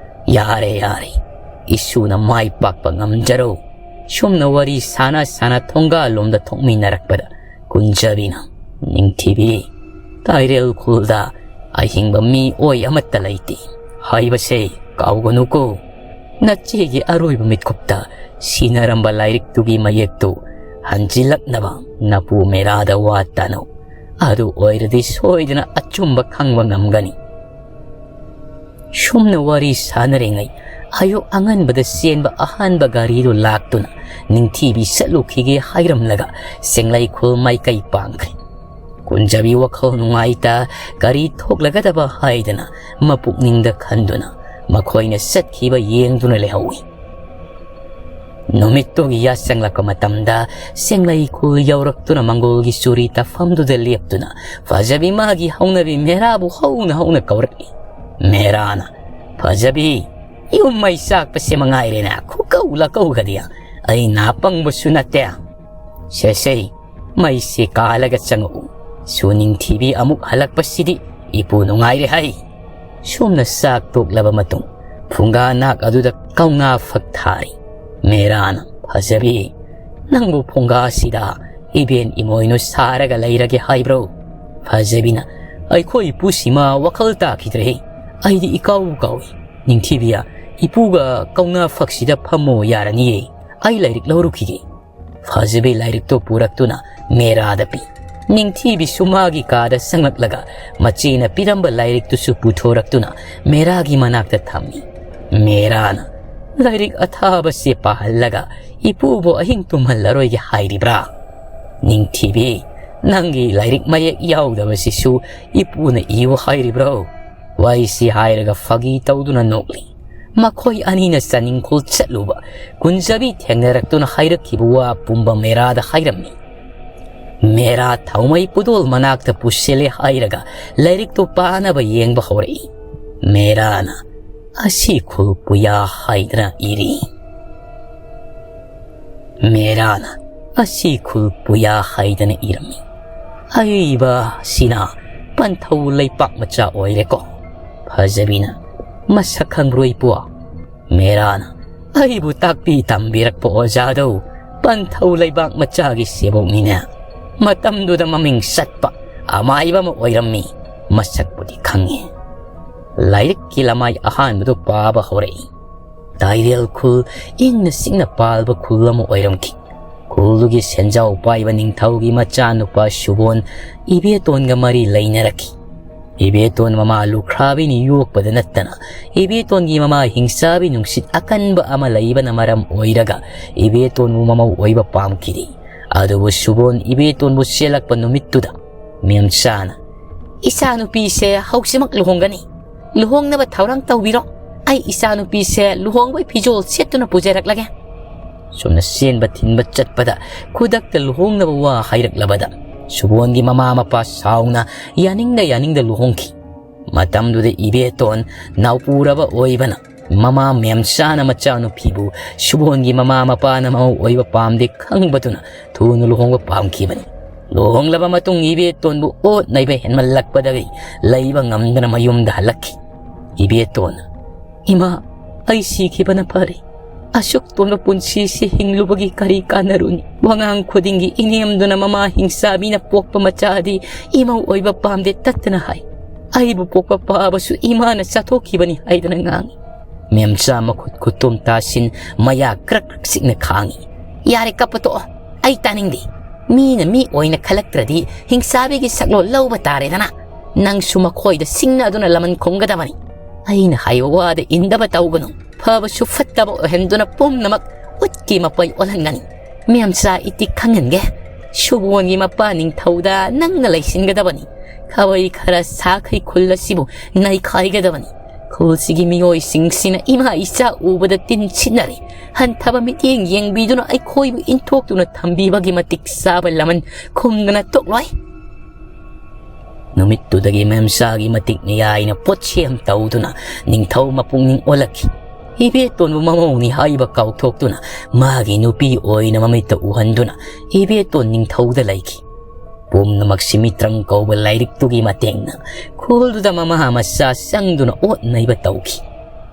"ꯌꯥꯔꯦ, ꯌꯥꯔꯦ, ꯏꯁꯨꯅ ꯃꯥꯏ ꯄꯥꯛꯄ ꯉꯝꯖꯔꯣ꯫" ꯁꯨꯝꯅ ꯋꯥꯔꯤ ꯁꯥꯅ ꯁꯥꯅ ꯊꯣꯡꯒꯥꯜꯂꯣꯝꯗ ꯊꯣꯛꯃꯤꯟꯅꯔꯛꯄꯗ ꯀꯨꯟꯖꯕꯤꯅ, "ꯅꯤꯡꯊꯤꯕꯤ, ꯀꯥꯏꯔꯦꯜ ꯈꯨꯜꯗ ꯑꯍꯤꯡꯕ ꯃꯤ ꯑꯣꯏ ꯑꯃꯠꯇ ꯂꯩꯇꯦ ꯍꯥꯏꯕꯁꯦ ꯀꯥꯎꯒꯅꯨꯀꯣ꯫ ꯅꯆꯦꯒꯤ ꯑꯔꯣꯏꯕ ꯃꯤꯠꯀꯨꯞꯇ ꯁꯤꯟꯅꯔꯝꯕ ꯂꯥꯏꯔꯤꯛꯇꯨꯒꯤ ꯃꯌꯦꯛꯇꯨ ꯍꯟꯖꯤꯜꯂꯛꯅꯕ ꯅꯄꯨ ꯃꯦꯔꯥꯗ ꯋꯥ ꯇꯥꯅꯧ꯫ ꯑꯗꯨ ꯑꯣꯏꯔꯗꯤ ꯁꯣꯏꯗꯅ ꯑꯆꯨꯝꯕ ꯈꯪꯕ ꯉꯝꯒꯅꯤ꯫" ꯁꯨꯝꯅ ꯋꯥꯔꯤ ꯁꯥꯟꯅꯔꯤꯉꯩ ꯑꯌꯨꯛ ꯑꯉꯟꯕꯗ ꯆꯦꯟꯕ ꯑꯍꯥꯟꯕ ꯒꯥꯔꯤꯗꯨ ꯂꯥꯛꯇꯨꯅ ꯅꯤꯡꯊꯤꯕꯤ ꯆꯠꯂꯨꯈꯤꯒꯦ ꯍꯥꯏꯔꯝꯂꯒ ꯆꯤꯡꯂꯩꯈꯨꯜ ꯃꯥꯏꯀꯩ ꯄꯥꯡꯈ꯭ꯔꯦ꯫ ꯀꯨꯟꯖꯕꯤ ꯋꯥꯈꯜ ꯅꯨꯡꯉꯥꯏꯇ ꯒꯥꯔꯤ ꯊꯣꯛꯂꯒꯗꯕ ꯍꯥꯏꯗꯅ ꯃꯄꯨꯛꯅꯤꯡꯗ ꯈꯟꯗꯨꯅ ꯃꯈꯣꯏꯅ ꯆꯠꯈꯤꯕ ꯌꯦꯡꯗꯨꯅ ꯂꯩꯍꯧꯏ꯫ ꯅꯨꯃꯤꯠꯇꯨꯒꯤ ꯌꯥꯆꯪꯂꯛꯄ ꯃꯇꯝꯗ ꯆꯤꯡꯂꯩꯈꯨꯜ ꯌꯧꯔꯛꯇꯨꯅ ꯃꯪꯒꯣꯜꯒꯤ ꯆꯨꯔꯤ ꯇꯥꯐꯝꯗꯨꯗ ꯂꯦꯞꯇꯨꯅ ꯐꯖꯕꯤ ꯃꯥꯒꯤ ꯍꯧꯅꯕꯤ ꯃꯦꯔꯥꯕꯨ ꯍꯧꯅ ꯍꯧꯅ ꯀꯧꯔꯛꯏ꯫ ꯃꯦꯔꯥꯅ, "ꯐꯖꯕꯤ, ꯌꯨꯝ ꯃꯩ ꯆꯥꯛꯄꯁꯦ ꯃꯉꯥꯏꯔꯦꯅ ꯈꯨꯀꯧ ꯂꯀꯧꯒꯗꯤ꯫ ꯑꯩ ꯅꯥꯄꯪꯕꯁꯨ ꯅꯠꯇꯦ꯫ ꯁꯦ ꯁꯦ, ꯃꯩꯁꯦ ꯀꯥꯜꯂꯒ ꯆꯪꯉꯛꯎ꯫ ꯁꯨ ꯅꯤꯡꯊꯤꯕꯤ ꯑꯃꯨꯛ ꯍꯜꯂꯛꯄꯁꯤꯗꯤ ꯏꯄꯨ ꯅꯨꯡꯉꯥꯏꯔꯦ ꯍꯥꯏ꯫" ꯁꯣꯝꯅ ꯆꯥꯛ ꯇꯣꯛꯂꯕ ꯃꯇꯨꯡ ꯐꯨꯡꯒꯥ ꯅꯥꯛ ꯑꯗꯨꯗ ꯀꯧꯅꯥ ꯐꯛ ꯊꯥꯔꯤ꯫ ꯃꯦꯔꯥꯅ, "ꯐꯖꯕꯤ, ꯅꯪꯕꯨ ꯐꯨꯡꯒꯥꯁꯤꯗ ꯏꯕꯦꯟ ꯏꯃꯣꯏꯅꯨ ꯁꯥꯔꯒ ꯂꯩꯔꯒꯦ ꯍꯥꯏꯕ꯭ꯔꯣ?" ꯐꯖꯕꯤꯅ, "ꯑꯩꯈꯣꯏ ꯏꯄꯨꯁꯤꯃ ꯋꯥꯈꯜ ꯇꯥꯈꯤꯗ꯭ꯔꯦ꯫ ꯑꯩꯗꯤ ꯏꯀꯥꯎꯕꯨ ꯀꯥꯎꯏ꯫ ꯅꯤꯡꯊꯤꯕꯤꯌꯥ, ꯏꯄꯨꯒ ꯀꯧꯅꯥ ꯐꯛꯁꯤꯗ ꯐꯝꯃꯣ ꯌꯥꯔꯅꯤꯌꯦ꯫ ꯑꯩ ꯂꯥꯏꯔꯤꯛ ꯂꯧꯔꯨꯈꯤꯒꯦ꯫" ꯐꯖꯕꯤ ꯂꯥꯏꯔꯤꯛꯇꯨ ꯄꯨꯔꯛꯇꯨꯅ ꯃꯦꯔꯥꯗ ꯄꯤ꯫ ꯅꯤꯡꯊꯤꯕꯤꯁꯨ ꯃꯥꯒꯤ ꯀꯥꯗ ꯆꯪꯂꯛꯂꯒ ꯃꯆꯦꯅ ꯄꯤꯔꯝꯕ ꯂꯥꯏꯔꯤꯛꯇꯨꯁꯨ ꯄꯨꯊꯣꯔꯛꯇꯨꯅ ꯃꯦꯔꯥꯒꯤ ꯃꯅꯥꯛꯇ ꯊꯝꯃꯤ꯫ ꯃꯦꯔꯥꯅ ꯂꯥꯏꯔꯤꯛ ꯑꯊꯥꯕꯁꯦ ꯄꯥꯍꯜꯂꯒ ꯏꯄꯨꯕꯨ ꯑꯍꯤꯡ ꯇꯨꯝꯍꯜꯂꯔꯣꯏꯒꯦ ꯍꯥꯏꯔꯤꯕ꯭ꯔꯥ? ꯅꯤꯡꯊꯤꯕꯤ, ꯅꯪꯒꯤ ꯂꯥꯏꯔꯤꯛ ꯃꯌꯦꯛ ꯌꯥꯎꯗꯕꯁꯤꯁꯨ ꯏꯄꯨꯅ ꯏꯌꯨ ꯍꯥꯏꯔꯤꯕ꯭ꯔꯣ? ꯋꯥꯏꯁꯤ ꯍꯥꯏꯔꯒ ꯐꯥꯒꯤ ꯇꯧꯗꯨꯅ ꯅꯣꯛꯂꯤ꯫ ꯃꯈꯣꯏ ꯑꯅꯤꯅ ꯆꯥꯅꯤꯡꯈꯣꯜ ꯆꯠꯂꯨꯕ ꯀꯨꯟꯖꯕꯤ ꯊꯦꯡꯅꯔꯛꯇꯨꯅ ꯍꯥꯏꯔꯛꯈꯤꯕ ꯋꯥ ꯄꯨꯝꯕ ꯃꯦꯔꯥꯗ ꯍꯥꯏꯔꯝꯃꯤ꯫ ꯃꯦꯔꯥ ꯊꯥꯎꯃꯩ ꯄꯨꯗꯣꯜ ꯃꯅꯥꯛꯇ ꯄꯨꯁꯤꯜꯂꯦ ꯍꯥꯏꯔꯒ ꯂꯥꯏꯔꯤꯛꯇꯨ ꯄꯥꯅꯕ ꯌꯦꯡꯕ ꯍꯧꯔꯛꯏ꯫ ꯃꯦꯔꯥꯅ "ꯑꯁꯤ ꯈꯨꯜ ꯄꯨꯌꯥ" ꯍꯥꯏꯗꯅ ꯏꯔꯤ꯫ ꯃꯦꯔꯥꯅ "ꯑꯁꯤ ꯈꯨꯜ ꯄꯨꯌꯥ" ꯍꯥꯏꯗꯅ ꯏꯔꯝꯃꯤ꯫ ꯑꯏꯕꯁꯤꯅ ꯄꯟꯊꯧ ꯂꯩꯄꯥꯛ ꯃꯆꯥ ꯑꯣꯏꯔꯦꯀꯣ꯫ ꯐꯖꯕꯤꯅ "ꯃꯁꯛ ꯈꯪꯕ꯭ꯔꯣ ꯏꯄꯨ?" ꯃꯦꯔꯥꯅ "ꯑꯩꯕꯨ ꯇꯥꯛꯄꯤ ꯇꯝꯕꯤꯔꯛꯄ ꯑꯣꯖꯥꯗꯧ ꯄꯟꯊꯧ ꯂꯩꯕꯥꯛ ꯃꯆꯥꯒꯤ ꯁꯦꯕꯣꯛꯅꯤꯅꯦ꯫ ꯃꯇꯝꯗꯨꯗ ꯃꯃꯤꯡ ꯆꯠꯄ ꯑꯃꯥꯏꯕ ꯑꯃ ꯑꯣꯏꯔꯝꯃꯤ꯫ ꯃꯁꯛꯄꯨꯗꯤ ꯈꯪꯉꯤ"꯫ ꯂꯥꯏꯔꯤꯛꯀꯤ ꯂꯃꯥꯏ ꯑꯍꯥꯟꯕꯗꯨ ꯄꯥꯕ ꯍꯧꯔꯛꯏ꯫ ꯇꯥꯏꯔꯦꯜ ꯈꯨꯜ ꯏꯪꯅ ꯆꯤꯛꯅ ꯄꯥꯜꯕ ꯈꯨꯜ ꯑꯃ ꯑꯣꯏꯔꯝꯈꯤ꯫ ꯈꯨꯜꯗꯨꯒꯤ ꯁꯦꯟꯖꯥꯎ ꯄꯥꯏꯕ ꯅꯤꯡꯊꯧꯒꯤ ꯃꯆꯥꯅꯨꯄꯥ ꯁꯨꯕꯣꯟ ꯏꯕꯦꯇꯣꯟꯒ ꯃꯔꯤ ꯂꯩꯅꯔꯛꯈꯤ꯫ ꯏꯕꯦꯇꯣꯟ ꯃꯃꯥ ꯂꯨꯈ꯭ꯔꯥꯕꯤꯅ ꯌꯣꯛꯄꯗ ꯅꯠꯇꯅ ꯏꯕꯦꯇꯣꯟꯒꯤ ꯃꯃꯥ ꯍꯤꯡꯆꯥꯕꯤ ꯅꯨꯡꯁꯤꯠ ꯑꯀꯟꯕ ꯑꯃ ꯂꯩꯕꯅ ꯃꯔꯝ ꯑꯣꯏꯔꯒ ꯏꯕꯦꯇꯣꯟꯕꯨ ꯃꯃꯧ ꯑꯣꯏꯕ ꯄꯥꯝꯈꯤꯗꯦ꯫ ꯑꯗꯨꯕꯨ ꯁꯨꯕꯣꯟ ꯏꯕꯦꯇꯣꯟꯕꯨ ꯆꯦꯜꯂꯛꯄ ꯅꯨꯃꯤꯠꯇꯨꯗ ꯃꯦꯝꯆꯥꯅ "ꯏꯆꯥꯅꯨꯄꯤꯁꯦ ꯍꯧꯖꯤꯛꯃꯛ ꯂꯨꯍꯣꯡꯒꯅꯤ꯫ ꯂꯨꯍꯣꯡꯅꯕ ꯊꯧꯔꯥꯡ ꯇꯧꯕꯤꯔꯣ꯫ ꯑꯩ ꯏꯆꯥꯅꯨꯄꯤꯁꯦ ꯂꯨꯍꯣꯡꯕꯒꯤ ꯐꯤꯖꯣꯜ ꯁꯦꯠꯇꯨꯅ ꯄꯨꯖꯔꯛꯂꯒꯦ"꯫ ꯆꯨꯝꯅ ꯆꯦꯟꯕ ꯊꯤꯟꯕ ꯆꯠꯄꯗ ꯈꯨꯗꯛꯇ ꯂꯨꯍꯣꯡꯅꯕ ꯋꯥ ꯍꯥꯏꯔꯛꯂꯕꯗ ꯁꯨꯕꯣꯟꯒꯤ ꯃꯃꯥ ꯃꯄꯥ ꯁꯥꯎꯅ ꯌꯥꯅꯤꯡꯗ ꯌꯥꯅꯤꯡꯗ ꯂꯨꯍꯣꯡꯈꯤ꯫ ꯃꯇꯝꯗꯨꯗ ꯏꯕꯦꯇꯣꯟ ꯅꯥꯎꯄꯨꯔꯕ ꯑꯣꯏꯕꯅ ꯃꯃꯥ ꯃꯦꯝꯆꯥꯅ ꯃꯆꯥꯅꯨꯄꯤꯕꯨ ꯁꯨꯕꯣꯟꯒꯤ ꯃꯃꯥ ꯃꯄꯥꯅ ꯃꯃꯧ ꯑꯣꯏꯕ ꯄꯥꯝꯗꯦ ꯈꯪꯕꯗꯨꯅ ꯊꯨꯅ ꯂꯨꯍꯣꯡꯕ ꯄꯥꯝꯈꯤꯕꯅꯤ꯫ ꯂꯨꯍꯣꯡꯂꯕ ꯃꯇꯨꯡ ꯏꯕꯦꯇꯣꯟꯕꯨ ꯑꯣꯠ ꯅꯩꯕ ꯍꯦꯟꯃꯜꯂꯛꯄꯗꯒꯤ ꯂꯩꯕ ꯉꯝꯗꯅ ꯃꯌꯨꯝꯗ ꯍꯜꯂꯛꯈꯤ꯫ ꯏꯕꯦꯇꯣꯟꯅ "ꯏꯃꯥ, ꯑꯩ ꯁꯤꯈꯤꯕꯅ ꯐꯔꯦ꯫ ꯑꯁꯨꯛ ꯇꯣꯟꯕ ꯄꯨꯟꯁꯤꯁꯤ ꯍꯤꯡꯂꯨꯕꯒꯤ ꯀꯔꯤ ꯀꯥꯟꯅꯔꯨꯅꯤ? ꯋꯥꯉꯥꯡ ꯈꯨꯗꯤꯡꯒꯤ ꯏꯅꯦꯝꯗꯨꯅ ꯃꯃꯥ ꯍꯤꯡꯆꯥꯕꯤꯅ ꯄꯣꯛꯄ ꯃꯆꯥꯗꯤ ꯏꯃꯧ ꯑꯣꯏꯕ ꯄꯥꯝꯗꯦ ꯇꯠꯇꯅ ꯍꯥꯏ꯫ ꯑꯩꯕꯨ ꯄꯣꯛꯄ ꯄꯥꯕꯁꯨ ꯏꯃꯥꯅ ꯆꯥꯊꯣꯛꯈꯤꯕꯅꯤ" ꯍꯥꯏꯗꯅ ꯉꯥꯡꯏ꯫ ꯃꯦꯝꯆꯥ ꯃꯈꯨꯠ ꯈꯨꯇꯨꯝ ꯇꯥꯁꯤꯟ ꯃꯌꯥ ꯀ꯭ꯔꯛ ꯀ꯭ꯔꯛ ꯆꯤꯛꯅ ꯈꯥꯡꯏ꯫ "ꯌꯥꯔꯦ, ꯀꯞꯄ ꯇꯣꯛꯑꯣ꯫ ꯑꯩ ꯇꯥꯅꯤꯡꯗꯦ꯫ ꯃꯤꯅ ꯃꯤ ꯑꯣꯏꯅ ꯈꯜꯂꯛꯇ꯭ꯔꯗꯤ ꯍꯤꯡꯆꯥꯕꯤꯒꯤ ꯁꯛꯂꯣꯟ ꯂꯧꯕ ꯇꯥꯔꯦꯗꯅ꯫ ꯅꯪꯁꯨ ꯃꯈꯣꯏꯗ ꯁꯤꯡꯅꯗꯨꯅ ꯂꯃꯟ ꯈꯨꯝꯒꯗꯕꯅꯤ꯫ ꯑꯩꯅ ꯍꯥꯏꯕ ꯋꯥꯗ ꯏꯟꯗꯕ ꯇꯧꯒꯅꯨ꯫ ꯐꯕꯁꯨ ꯐꯠꯇꯕ ꯑꯣꯏꯍꯟꯗꯨꯅ ꯄꯨꯝꯅꯃꯛ ꯎꯠꯀꯤ ꯃꯄꯩ ꯑꯣꯜꯍꯟꯒꯅꯤ꯫ ꯃꯦꯝꯆꯥ ꯏꯇꯤꯛ ꯈꯪꯍꯟꯒꯦ꯫ ꯁꯨꯕꯣꯟꯒꯤ ꯃꯄꯥ ꯅꯤꯡꯊꯧꯗ ꯅꯪꯅ ꯂꯩꯁꯤꯟꯒꯗꯕꯅꯤ꯫ ꯈꯥꯕꯩ ꯈꯔ ꯁꯥꯈꯩ ꯈꯨꯜ ꯑꯁꯤꯕꯨ ꯅꯩꯈꯥꯏꯒꯗꯕꯅꯤ꯫ ꯈꯨꯜꯁꯤꯒꯤ ꯃꯤꯑꯣꯏꯁꯤꯡꯁꯤꯅ ꯏꯃꯥ ꯏꯆꯥ ꯎꯕꯗ ꯇꯤꯟ ꯁꯤꯠꯅꯔꯦ꯫ ꯍꯟꯊꯕ ꯃꯤꯠꯌꯦꯡ ꯌꯦꯡꯕꯤꯗꯨꯅ ꯑꯩꯈꯣꯏꯕꯨ ꯏꯟꯊꯣꯛꯇꯨꯅ ꯊꯝꯕꯤꯕꯒꯤ ꯃꯇꯤꯛ ꯆꯥꯕ ꯂꯃꯟ ꯈꯨꯝꯗꯅ ꯇꯣꯛꯂꯣꯏ꯫ ꯅꯨꯃꯤꯠꯇꯨꯗꯒꯤ ꯃꯦꯝꯆꯥꯒꯤ ꯃꯇꯤꯛ ꯃꯌꯥꯏꯅ ꯄꯣꯠꯁꯦꯝ ꯇꯧꯗꯨꯅ ꯅꯤꯡꯊꯧ ꯃꯄꯨꯛꯅꯤꯡ ꯑꯣꯜꯂꯛꯈꯤ꯫ ꯏꯕꯦꯇꯣꯟꯕꯨ ꯃꯃꯧꯅꯤ ꯍꯥꯏꯕ ꯀꯥꯎꯊꯣꯛꯇꯨꯅ ꯃꯥꯒꯤ ꯅꯨꯄꯤ ꯑꯣꯏꯅ ꯃꯃꯤꯠꯇ ꯎꯍꯟꯗꯨꯅ ꯏꯕꯦꯇꯣꯟ ꯅꯤꯡꯊꯧꯗ ꯂꯩꯈꯤ꯫ ꯄꯨꯝꯅꯃꯛꯁꯤ ꯃꯤꯇ꯭ꯔꯪ ꯀꯧꯕ ꯂꯥꯏꯔꯤꯛꯇꯨꯒꯤ ꯃꯇꯦꯡꯅ ꯈꯨꯜꯗꯨꯗ ꯃꯃꯥ ꯃꯆꯥ ꯆꯪꯗꯨꯅ ꯑꯣꯠ ꯅꯩꯕ ꯇꯧꯈꯤ꯫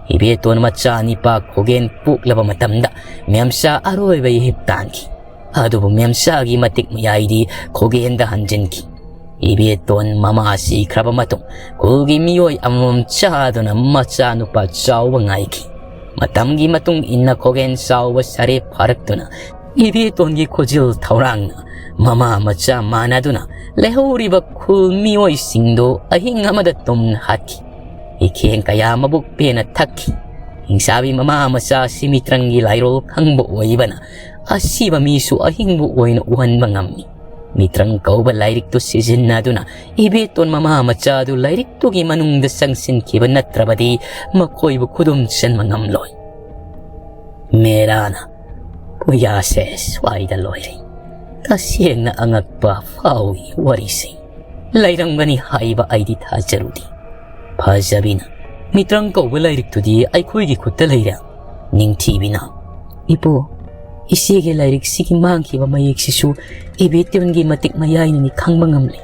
ꯏꯕꯦꯇꯣꯟ ꯃꯆꯥ ꯅꯤꯄꯥ ꯈꯣꯒꯦꯟ ꯄꯣꯛꯂꯕ ꯃꯇꯝꯗ ꯃꯦꯝꯆꯥ ꯑꯔꯣꯏꯕ ꯏꯍꯤꯞ ꯇꯥꯟꯈꯤ꯫ ꯑꯗꯨꯕꯨ ꯃꯦꯝꯆꯥꯒꯤ ꯃꯇꯤꯛ ꯃꯌꯥꯏꯗꯤ ꯈꯣꯒꯦꯟꯗ ꯍꯟꯖꯤꯟꯈꯤ꯫ ꯏꯕꯦꯇꯣꯟ ꯃꯃꯥ ꯁꯤꯈ꯭ꯔꯕ ꯃꯇꯨꯡ ꯈꯨꯜꯒꯤ ꯃꯤꯑꯣꯏ ꯑꯃꯃꯝ ꯆꯥꯗꯨꯅ ꯃꯆꯥꯅꯨꯄꯥ ꯆꯥꯎꯕ ꯉꯥꯏꯈꯤ꯫ ꯃꯇꯝꯒꯤ ꯃꯇꯨꯡ ꯏꯟꯅ ꯈꯣꯒꯦꯟ ꯆꯥꯎꯕ ꯁꯥꯔꯦ ꯐꯥꯔꯛꯇꯨꯅ ꯏꯕꯦꯇꯣꯟꯒꯤ ꯈꯨꯖꯤꯜ ꯊꯧꯔꯥꯡꯅ ꯃꯃꯥ ꯃꯆꯥ ꯃꯥꯟꯅꯗꯨꯅ ꯂꯩꯍꯧꯔꯤꯕ ꯈꯨꯜ ꯃꯤꯑꯣꯏꯁꯤꯡꯗꯨ ꯑꯍꯤꯡ ꯑꯃꯗ ꯇꯨꯝꯅ ꯍꯥꯠꯈꯤ꯫ ꯏꯈꯦꯡ ꯀꯌꯥ ꯃꯕꯨꯛ ꯄꯦꯟꯅ ꯊꯛꯈꯤ꯫ ꯍꯤꯡꯆꯥꯕꯤ ꯃꯃꯥ ꯃꯆꯥ ꯁꯤꯃꯤꯇ꯭ꯔꯪꯒꯤ ꯂꯥꯏꯔꯣꯜ ꯈꯪꯕ ꯑꯣꯏꯕꯅ ꯑꯁꯤꯕ ꯃꯤꯁꯨ ꯑꯍꯤꯡꯕ ꯑꯣꯏꯅ ꯎꯍꯟꯕ ꯉꯝꯃꯤ꯫ ꯃꯤꯇ꯭ꯔꯪ ꯀꯧꯕ ꯂꯥꯏꯔꯤꯛꯇꯨ ꯁꯤꯖꯤꯟꯅꯗꯨꯅ ꯏꯕꯦꯇꯣꯟ ꯃꯃꯥ ꯃꯆꯥꯗꯨ ꯂꯥꯏꯔꯤꯛꯇꯨꯒꯤ ꯃꯅꯨꯡꯗ ꯆꯪꯁꯤꯟꯈꯤꯕ ꯅꯠꯇ꯭ꯔꯕꯗꯤ ꯃꯈꯣꯏꯕꯨ ꯈꯨꯗꯨꯝ ꯆꯟꯕ ꯉꯝꯂꯣꯏ꯫ ꯃꯦꯔꯥꯅ ꯄꯨꯌꯥꯁꯦ ꯁ꯭ꯋꯥꯏꯗ ꯂꯣꯏꯔꯦ꯫ ꯇꯁꯦꯡꯅ ꯑꯉꯛꯄ ꯐꯥꯎꯏ ꯋꯥꯔꯤꯁꯤꯡ꯫ ꯂꯩꯔꯝꯒꯅꯤ ꯍꯥꯏꯕ ꯑꯩꯗꯤ ꯊꯥꯖꯔꯨꯗꯦ꯫ ꯐꯖꯕꯤꯅ, "ꯃꯤꯇ꯭ꯔꯪ ꯀꯧꯕ ꯂꯥꯏꯔꯤꯛꯇꯨꯗꯤ ꯑꯩꯈꯣꯏꯒꯤ ꯈꯨꯠꯇ ꯂꯩꯔꯦ꯫" ꯅꯤꯡꯊꯤꯕꯤꯅ, "ꯏꯄꯨ, ꯏꯆꯦꯒꯤ ꯂꯥꯏꯔꯤꯛꯁꯤꯒꯤ ꯃꯥꯡꯈꯤꯕ ꯃꯌꯦꯛꯁꯤꯁꯨ ꯏꯕꯦꯇꯣꯟꯒꯤ ꯃꯇꯤꯛ ꯃꯌꯥꯏꯅꯅꯤ ꯈꯪꯕ ꯉꯝꯂꯦ꯫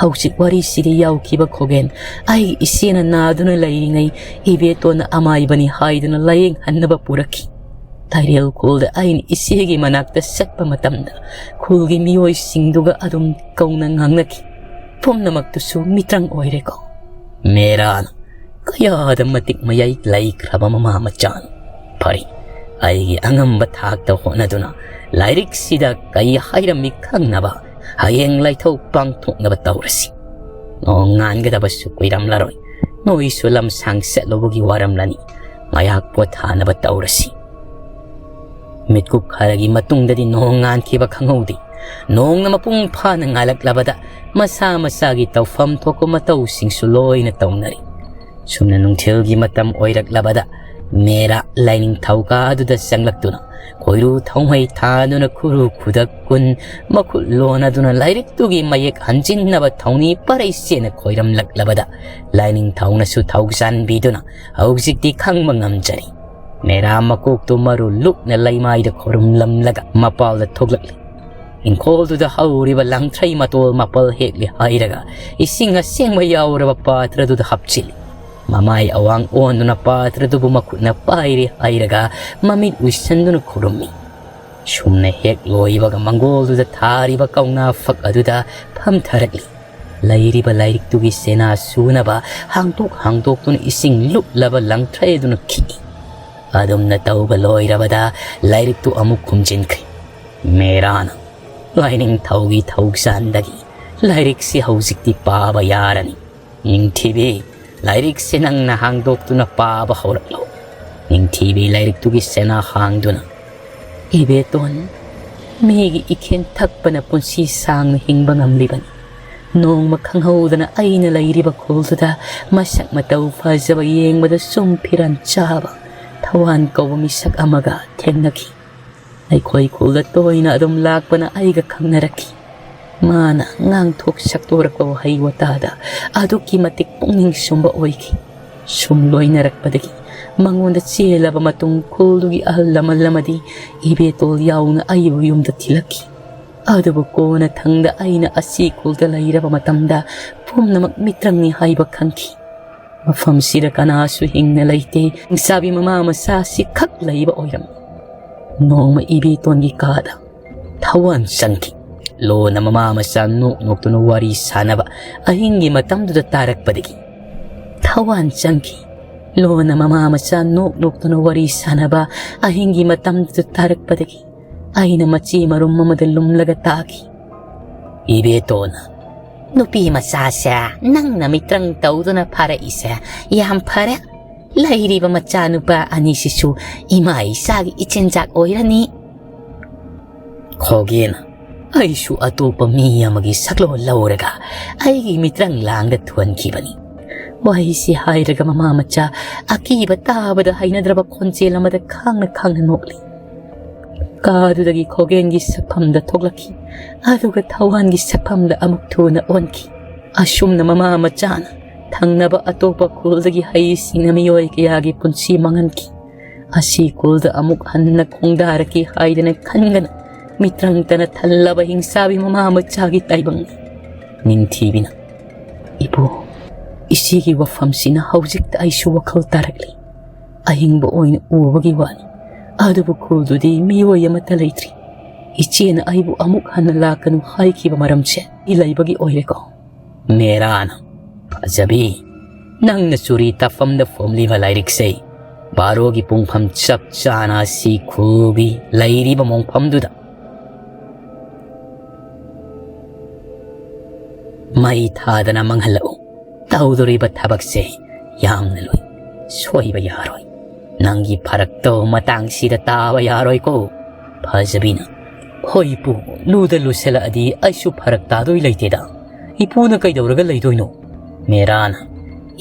ꯍꯧꯖꯤꯛ ꯋꯥꯔꯤꯁꯤꯗ ꯌꯥꯎꯈꯤꯕ ꯈꯣꯒꯦꯟ ꯑꯩꯒꯤ ꯏꯆꯦꯅ ꯅꯥꯗꯨꯅ ꯂꯩꯔꯤꯉꯩ ꯏꯕꯦꯇꯣꯟꯅ ꯑꯃꯥꯏꯕꯅꯤ ꯍꯥꯏꯗꯨꯅ ꯂꯥꯏꯌꯦꯡꯍꯟꯅꯕ ꯄꯨꯔꯛꯈꯤ꯫ ꯇꯥꯏꯔꯦꯜ ꯈꯨꯜꯗ ꯑꯩꯅ ꯏꯆꯦꯒꯤ ꯃꯅꯥꯛꯇ ꯆꯠꯄ ꯃꯇꯝꯗ ꯈꯨꯜꯒꯤ ꯃꯤꯑꯣꯏꯁꯤꯡꯗꯨꯒ ꯑꯗꯨꯝ ꯀꯧꯅ ꯉꯥꯡꯅꯈꯤ꯫ ꯄꯨꯝꯅꯃꯛꯇꯨꯁꯨ ꯃꯤꯇ꯭ꯔꯪ ꯑꯣꯏꯔꯦꯀꯣ?" ꯃꯦꯔꯥꯅ, "ꯀꯌꯥꯗ ꯃꯇꯤꯛ ꯃꯌꯥꯏ ꯂꯩꯈ꯭ꯔꯕ ꯃꯃꯥ ꯃꯆꯥꯅꯣ꯫ ꯐꯔꯦ, ꯑꯩꯒꯤ ꯑꯉꯝꯕ ꯊꯥꯛꯇ ꯍꯣꯠꯅꯗꯨꯅ ꯂꯥꯏꯔꯤꯛꯁꯤꯗ ꯀꯩ ꯍꯥꯏꯔꯝꯃꯤ ꯈꯪꯅꯕ ꯍꯌꯦꯡ ꯂꯥꯏꯊꯧ ꯄꯥꯡꯊꯣꯛꯅꯕ ꯇꯧꯔꯁꯤ꯫ ꯅꯣꯡ ꯉꯥꯟꯒꯗꯕꯁꯨ ꯀꯨꯏꯔꯝꯂꯔꯣꯏ꯫ ꯅꯣꯏꯁꯨ ꯂꯝꯁꯥꯡ ꯆꯠꯂꯨꯕꯒꯤ ꯋꯥꯔꯝꯂꯅꯤ꯫ ꯉꯥꯏꯍꯥꯛ ꯄꯣꯊꯥꯅꯕ ꯇꯧꯔꯁꯤ꯫ ꯃꯤꯠꯀꯨꯞ ꯈꯔꯒꯤ ꯃꯇꯨꯡꯗꯗꯤ ꯅꯣꯡ ꯉꯥꯟꯈꯤꯕ ꯈꯪꯍꯧꯗꯦ꯫ ꯅꯣꯡꯅ ꯃꯄꯨꯡ ꯐꯥꯅ ꯉꯥꯜꯂꯛꯂꯕꯗ ꯃꯁꯥ ꯃꯁꯥꯒꯤ ꯇꯧꯐꯝ ꯊꯣꯛꯄ ꯃꯇꯧꯁꯤꯡꯁꯨ ꯂꯣꯏꯅ ꯇꯧꯅꯔꯤ꯫ ꯁꯨꯝꯅ ꯅꯨꯡꯊꯤꯜꯒꯤ ꯃꯇꯝ ꯑꯣꯏꯔꯛꯂꯕꯗ ꯃꯦꯔꯥ ꯂꯥꯏꯅꯤꯡꯊꯧ ꯀꯥꯗꯨꯗ ꯆꯪꯂꯛꯇꯨꯅ ꯈꯣꯏꯔꯨ ꯊꯧꯃꯩ ꯊꯥꯗꯨꯅ ꯈꯨꯔꯨ ꯈꯨꯗꯛ ꯀꯨꯟ ꯃꯈꯨꯠ ꯂꯣꯟꯅꯗꯨꯅ ꯂꯥꯏꯔꯤꯛꯇꯨꯒꯤ ꯃꯌꯦꯛ ꯍꯟꯖꯤꯟꯅꯕ ꯊꯧꯅꯤ ꯄꯔꯩ ꯆꯦꯟꯅ ꯈꯣꯏꯔꯝꯂꯛꯂꯕꯗ ꯂꯥꯏꯅꯤꯡꯊꯧꯅꯁꯨ ꯊꯧꯖꯥꯟꯕꯤꯗꯨꯅ ꯍꯧꯖꯤꯛꯇꯤ ꯈꯪꯕ ꯉꯝꯖꯔꯤ꯫ ꯃꯦꯔꯥ ꯃꯀꯣꯛꯇꯨ ꯃꯔꯨ ꯂꯨꯛꯅ ꯂꯩꯃꯥꯏꯗ ꯈꯨꯔꯨꯝꯂꯝꯂꯒ ꯃꯄꯥꯜꯗ ꯊꯣꯛꯂꯛꯂꯤ꯫ ꯏꯪꯈꯣꯜꯗꯨꯗ ꯍꯧꯔꯤꯕ ꯂꯪꯊ꯭ꯔꯩ ꯃꯇꯣꯜ ꯃꯥꯄꯜ ꯍꯦꯛꯂꯤ ꯍꯥꯏꯔꯒ ꯏꯁꯤꯡ ꯑꯁꯦꯡꯕ ꯌꯥꯎꯔꯕ ꯄꯥꯇ꯭ꯔꯗꯨꯗ ꯍꯥꯞꯆꯤꯜꯂꯤ꯫ ꯃꯃꯥꯏ ꯑꯋꯥꯡ ꯑꯣꯟꯗꯨꯅ ꯄꯥꯇ꯭ꯔꯗꯨꯕꯨ ꯃꯈꯨꯠꯅ ꯄꯥꯏꯔꯤ ꯍꯥꯏꯔꯒ ꯃꯃꯤꯠ ꯎꯏꯁꯟꯗꯨꯅ ꯈꯨꯔꯨꯝꯃꯤ꯫ ꯁꯨꯝꯅ ꯍꯦꯛ ꯂꯣꯏꯕꯒ ꯃꯪꯒꯣꯜꯗꯨꯗ ꯊꯥꯔꯤꯕ ꯀꯧꯅꯥ ꯐꯛ ꯑꯗꯨꯗ ꯐꯝꯊꯔꯛꯂꯤ꯫ ꯂꯩꯔꯤꯕ ꯂꯥꯏꯔꯤꯛꯇꯨꯒꯤ ꯆꯦꯅꯥ ꯁꯨꯅꯕ ꯍꯥꯡꯗꯣꯛ ꯍꯥꯡꯗꯣꯛꯇꯨꯅ ꯏꯁꯤꯡ ꯂꯨꯞꯂꯕ ꯂꯪꯊ꯭ꯔꯩ ꯑꯗꯨꯅ ꯈꯤꯛꯏ꯫ ꯑꯗꯨꯝꯅ ꯇꯧꯕ ꯂꯣꯏꯔꯕꯗ ꯂꯥꯏꯔꯤꯛꯇꯨ ꯑꯃꯨꯛ ꯈꯨꯝꯖꯤꯟꯈ꯭ꯔꯤ꯫ ꯃꯦꯔꯥꯅ ꯂꯥꯏꯅꯤꯡꯊꯧꯒꯤ ꯊꯧꯖꯥꯟꯗꯒꯤ ꯂꯥꯏꯔꯤꯛꯁꯤ ꯍꯧꯖꯤꯛꯇꯤ ꯄꯥꯕ ꯌꯥꯔꯅꯤ꯫ ꯅꯤꯡꯊꯤꯕꯤ, ꯂꯥꯏꯔꯤꯛꯁꯦ ꯅꯪꯅ ꯍꯥꯡꯗꯣꯛꯇꯨꯅ ꯄꯥꯕ ꯍꯧꯔꯛꯂꯣ꯫ ꯅꯤꯡꯊꯤꯕꯤ ꯂꯥꯏꯔꯤꯛꯇꯨꯒꯤ ꯆꯦꯅꯥ ꯍꯥꯡꯗꯨꯅ, "ꯏꯕꯦꯇꯣꯟ, ꯃꯤꯒꯤ ꯏꯈꯦꯟ ꯊꯛꯄꯅ ꯄꯨꯟꯁꯤ ꯁꯥꯡꯅ ꯍꯤꯡꯕ ꯉꯝꯂꯤꯕꯅꯤ꯫ ꯅꯣꯡꯃ ꯈꯪꯍꯧꯗꯅ ꯑꯩꯅ ꯂꯩꯔꯤꯕ ꯈꯨꯜꯗꯨꯗ ꯃꯁꯛ ꯃꯇꯧ ꯐꯖꯕ, ꯌꯦꯡꯕꯗ ꯁꯨꯝ ꯐꯤꯔꯥꯟ ꯆꯥꯕ ꯊꯋꯥꯟ ꯀꯧꯕ ꯃꯤꯁꯛ ꯑꯃꯒ ꯊꯦꯡꯅꯈꯤ꯫ ꯑꯩꯈꯣꯏ ꯈꯨꯜꯗ ꯇꯣꯏꯅ ꯑꯗꯨꯝ ꯂꯥꯛꯄꯅ ꯑꯩꯒ ꯈꯪꯅꯔꯛꯈꯤ꯫ ꯃꯥꯅ ꯉꯥꯡꯊꯣꯛ ꯁꯛꯇꯣꯔꯛꯄ ꯋꯥꯍꯩ ꯋꯥꯇꯥꯗ ꯑꯗꯨꯛꯀꯤ ꯃꯇꯤꯛ ꯄꯨꯛꯅꯤꯡ ꯁꯨꯝꯕ ꯑꯣꯏꯈꯤ꯫ ꯁꯨꯝ ꯂꯣꯏꯅꯔꯛꯄꯗꯒꯤ ꯃꯉꯣꯟꯗ ꯆꯦꯜꯂꯕ ꯃꯇꯨꯡ ꯈꯨꯜꯗꯨꯒꯤ ꯑꯍꯜ ꯂꯃꯟ ꯑꯃꯗꯤ ꯏꯕꯦꯇꯣꯜ ꯌꯥꯎꯅ ꯑꯩꯕꯨ ꯌꯨꯝꯗ ꯊꯤꯜꯂꯛꯈꯤ꯫ ꯑꯗꯨꯕꯨ ꯀꯣꯟꯅꯊꯪꯗ ꯑꯩꯅ ꯑꯁꯤ ꯈꯨꯜꯗ ꯂꯩꯔꯕ ꯃꯇꯝꯗ ꯄꯨꯝꯅꯃꯛ ꯃꯤꯇ꯭ꯔꯪꯅꯤ ꯍꯥꯏꯕ ꯈꯪꯈꯤ꯫ ꯃꯐꯝꯁꯤꯗ ꯀꯅꯥꯁꯨ ꯍꯤꯡꯅ ꯂꯩꯇꯦ꯫ ꯍꯤꯡꯆꯥꯕꯤ ꯃꯃꯥ ꯃꯆꯥ ꯑꯁꯤꯈꯛ ꯂꯩꯕ ꯑꯣꯏꯔꯝꯃꯤ꯫ ꯅꯣꯡꯃ ꯏꯕꯦꯇꯣꯟꯒꯤ ꯀꯥꯗ ꯊꯋꯥꯟ ꯆꯪꯈꯤ꯫ ꯂꯣꯟꯅ ꯃꯃꯥ ꯃꯆꯥ ꯅꯣꯛ ꯅꯣꯛꯇꯨꯅ ꯋꯥꯔꯤ ꯁꯥꯟꯅꯕ ꯑꯍꯤꯡꯒꯤ ꯃꯇꯝꯗꯨꯗ ꯇꯥꯔꯛꯄꯗꯒꯤ ꯊꯋꯥꯟ ꯆꯪꯈꯤ꯫ ꯂꯣꯟꯅ ꯃꯃꯥ ꯃꯆꯥ ꯅꯣꯛ ꯅꯣꯛꯇꯨꯅ ꯋꯥꯔꯤ ꯁꯥꯟꯅꯕ ꯑꯍꯤꯡꯒꯤ ꯃꯇꯝꯗꯨꯗ ꯇꯥꯔꯛꯄꯗꯒꯤ ꯑꯩꯅ ꯃꯆꯤ ꯃꯔꯨꯝ ꯑꯃꯗ ꯂꯨꯝꯂꯒ ꯇꯥꯈꯤ꯫ "ꯏꯕꯦꯇꯣꯟ, ꯅꯨꯄꯤ ꯃꯆꯥꯁꯦ ꯅꯪꯅ ꯃꯤꯇ꯭ꯔꯪ ꯇꯧꯗꯨꯅ ꯐꯥꯔꯛꯏꯁꯦ ꯌꯥꯝ ꯐꯔꯦ꯫ ꯂꯩꯔꯤꯕ ꯃꯆꯥꯅꯨꯄꯥ ꯑꯅꯤꯁꯤꯁꯨ ꯏꯃꯥ ꯏꯆꯥꯒꯤ ꯏꯆꯤꯟꯖꯥꯛ ꯑꯣꯏꯔꯅꯤ꯫" ꯈꯣꯒꯦꯟ, ꯑꯩꯁꯨ ꯑꯇꯣꯞꯄ ꯃꯤ ꯑꯃꯒꯤ ꯁꯛꯂꯣꯟ ꯂꯧꯔꯒ ꯑꯩꯒꯤ ꯃꯤꯇ꯭ꯔꯪ ꯂꯥꯡꯗ ꯊꯨꯍꯟꯈꯤꯕꯅꯤ꯫ ꯋꯥꯍꯩꯁꯤ ꯍꯥꯏꯔꯒ ꯃꯃꯥ ꯃꯆꯥ ꯑꯀꯤꯕ ꯇꯥꯕꯗ ꯍꯩꯅꯗ꯭ꯔꯕ ꯈꯣꯟꯖꯦꯜ ꯑꯃꯗ ꯈꯥꯡꯅ ꯈꯥꯡꯅ ꯅꯣꯛꯂꯤ꯫ ꯀꯥꯗꯨꯗꯒꯤ ꯈꯣꯒꯦꯟꯒꯤ ꯁꯛꯐꯝꯗ ꯊꯣꯛꯂꯛꯈꯤ, ꯑꯗꯨꯒ ꯊꯋꯥꯟꯒꯤ ꯁꯛꯐꯝꯗ ꯑꯃꯨꯛ ꯊꯨꯅ ꯑꯣꯟꯈꯤ꯫ ꯑꯁꯨꯝꯅ ꯃꯃꯥ ꯃꯆꯥꯅ ꯊꯪꯅꯕ ꯑꯇꯣꯞꯄ ꯈꯨꯜꯗꯒꯤ ꯍꯩꯁꯤꯡꯅ ꯃꯤꯑꯣꯏ ꯀꯌꯥꯒꯤ ꯄꯨꯟꯁꯤ ꯃꯥꯡꯍꯟꯈꯤ꯫ ꯑꯁꯤ ꯈꯨꯜꯗ ꯑꯃꯨꯛ ꯍꯟꯅ ꯈꯣꯡꯗꯥꯔꯛꯀꯦ ꯍꯥꯏꯗꯅ ꯈꯟꯒꯅ ꯃꯤꯇ꯭ꯔꯪꯇꯅ ꯊꯜꯂꯕ ꯍꯤꯡꯁꯥꯕꯤ ꯃꯃꯥ ꯃꯆꯥꯒꯤ ꯇꯥꯏꯕꯪꯅꯤ꯫ ꯅꯤꯡꯊꯤꯕꯤꯅ, "ꯏꯄꯨ, ꯏꯆꯦꯒꯤ ꯋꯥꯐꯝꯁꯤꯅ ꯍꯧꯖꯤꯛꯇ ꯑꯩꯁꯨ ꯋꯥꯈꯜ ꯇꯥꯔꯛꯂꯤ꯫ ꯑꯍꯤꯡꯕ ꯑꯣꯏꯅ ꯎꯕꯒꯤ ꯋꯥꯅꯤ, ꯑꯗꯨꯕꯨ ꯈꯨꯜꯗꯨꯗꯤ ꯃꯤꯑꯣꯏ ꯑꯃꯠꯇ ꯂꯩꯇ꯭ꯔꯤ꯫ ꯏꯆꯦꯅ ꯑꯩꯕꯨ ꯑꯃꯨꯛ ꯍꯟꯅ ꯂꯥꯛꯀꯅꯨ ꯍꯥꯏꯈꯤꯕ ꯃꯔꯝꯁꯦ ꯑꯩ ꯂꯩꯕꯒꯤ ꯑꯣꯏꯔꯦꯀꯣ?" ꯃꯦꯔꯥꯅ, "ꯐꯖꯕꯤ, ꯅꯪꯅ ꯆꯨꯔꯤ ꯇꯥꯐꯝꯗ ꯐꯣꯝꯂꯤꯕ ꯂꯥꯏꯔꯤꯛꯁꯦ ꯕꯥꯔꯣꯒꯤ ꯄꯨꯡꯐꯝ ꯆꯞ ꯆꯥꯅ ꯑꯁꯤ ꯈꯨꯜꯒꯤ ꯂꯩꯔꯤꯕ ꯃꯣꯡꯐꯝꯗꯨꯗ ꯃꯩ ꯊꯥꯗꯅ ꯃꯥꯡꯍꯜꯂꯛꯎ꯫ ꯇꯧꯗꯣꯔꯤꯕ ꯊꯕꯛꯁꯦ ꯌꯥꯝꯅ ꯂꯨꯏ꯫ ꯁꯣꯏꯕ ꯌꯥꯔꯣꯏ꯫ ꯅꯪꯒꯤ ꯐꯔꯛꯇꯣ ꯃꯇꯥꯡꯁꯤꯗ ꯇꯥꯕ ꯌꯥꯔꯣꯏꯀꯣ꯫" ꯐꯖꯕꯤꯅ, "ꯍꯣꯏ ꯏꯄꯨ, ꯂꯨꯗ ꯂꯨꯁꯜꯂꯛꯑꯗꯤ ꯑꯩꯁꯨ ꯐꯔꯛ ꯇꯥꯗꯣꯏ ꯂꯩꯇꯦꯗ꯫ ꯏꯄꯨꯅ ꯀꯩꯗꯧꯔꯒ ꯂꯩꯗꯣꯏꯅꯣ?" ꯃꯦꯔꯥꯅ,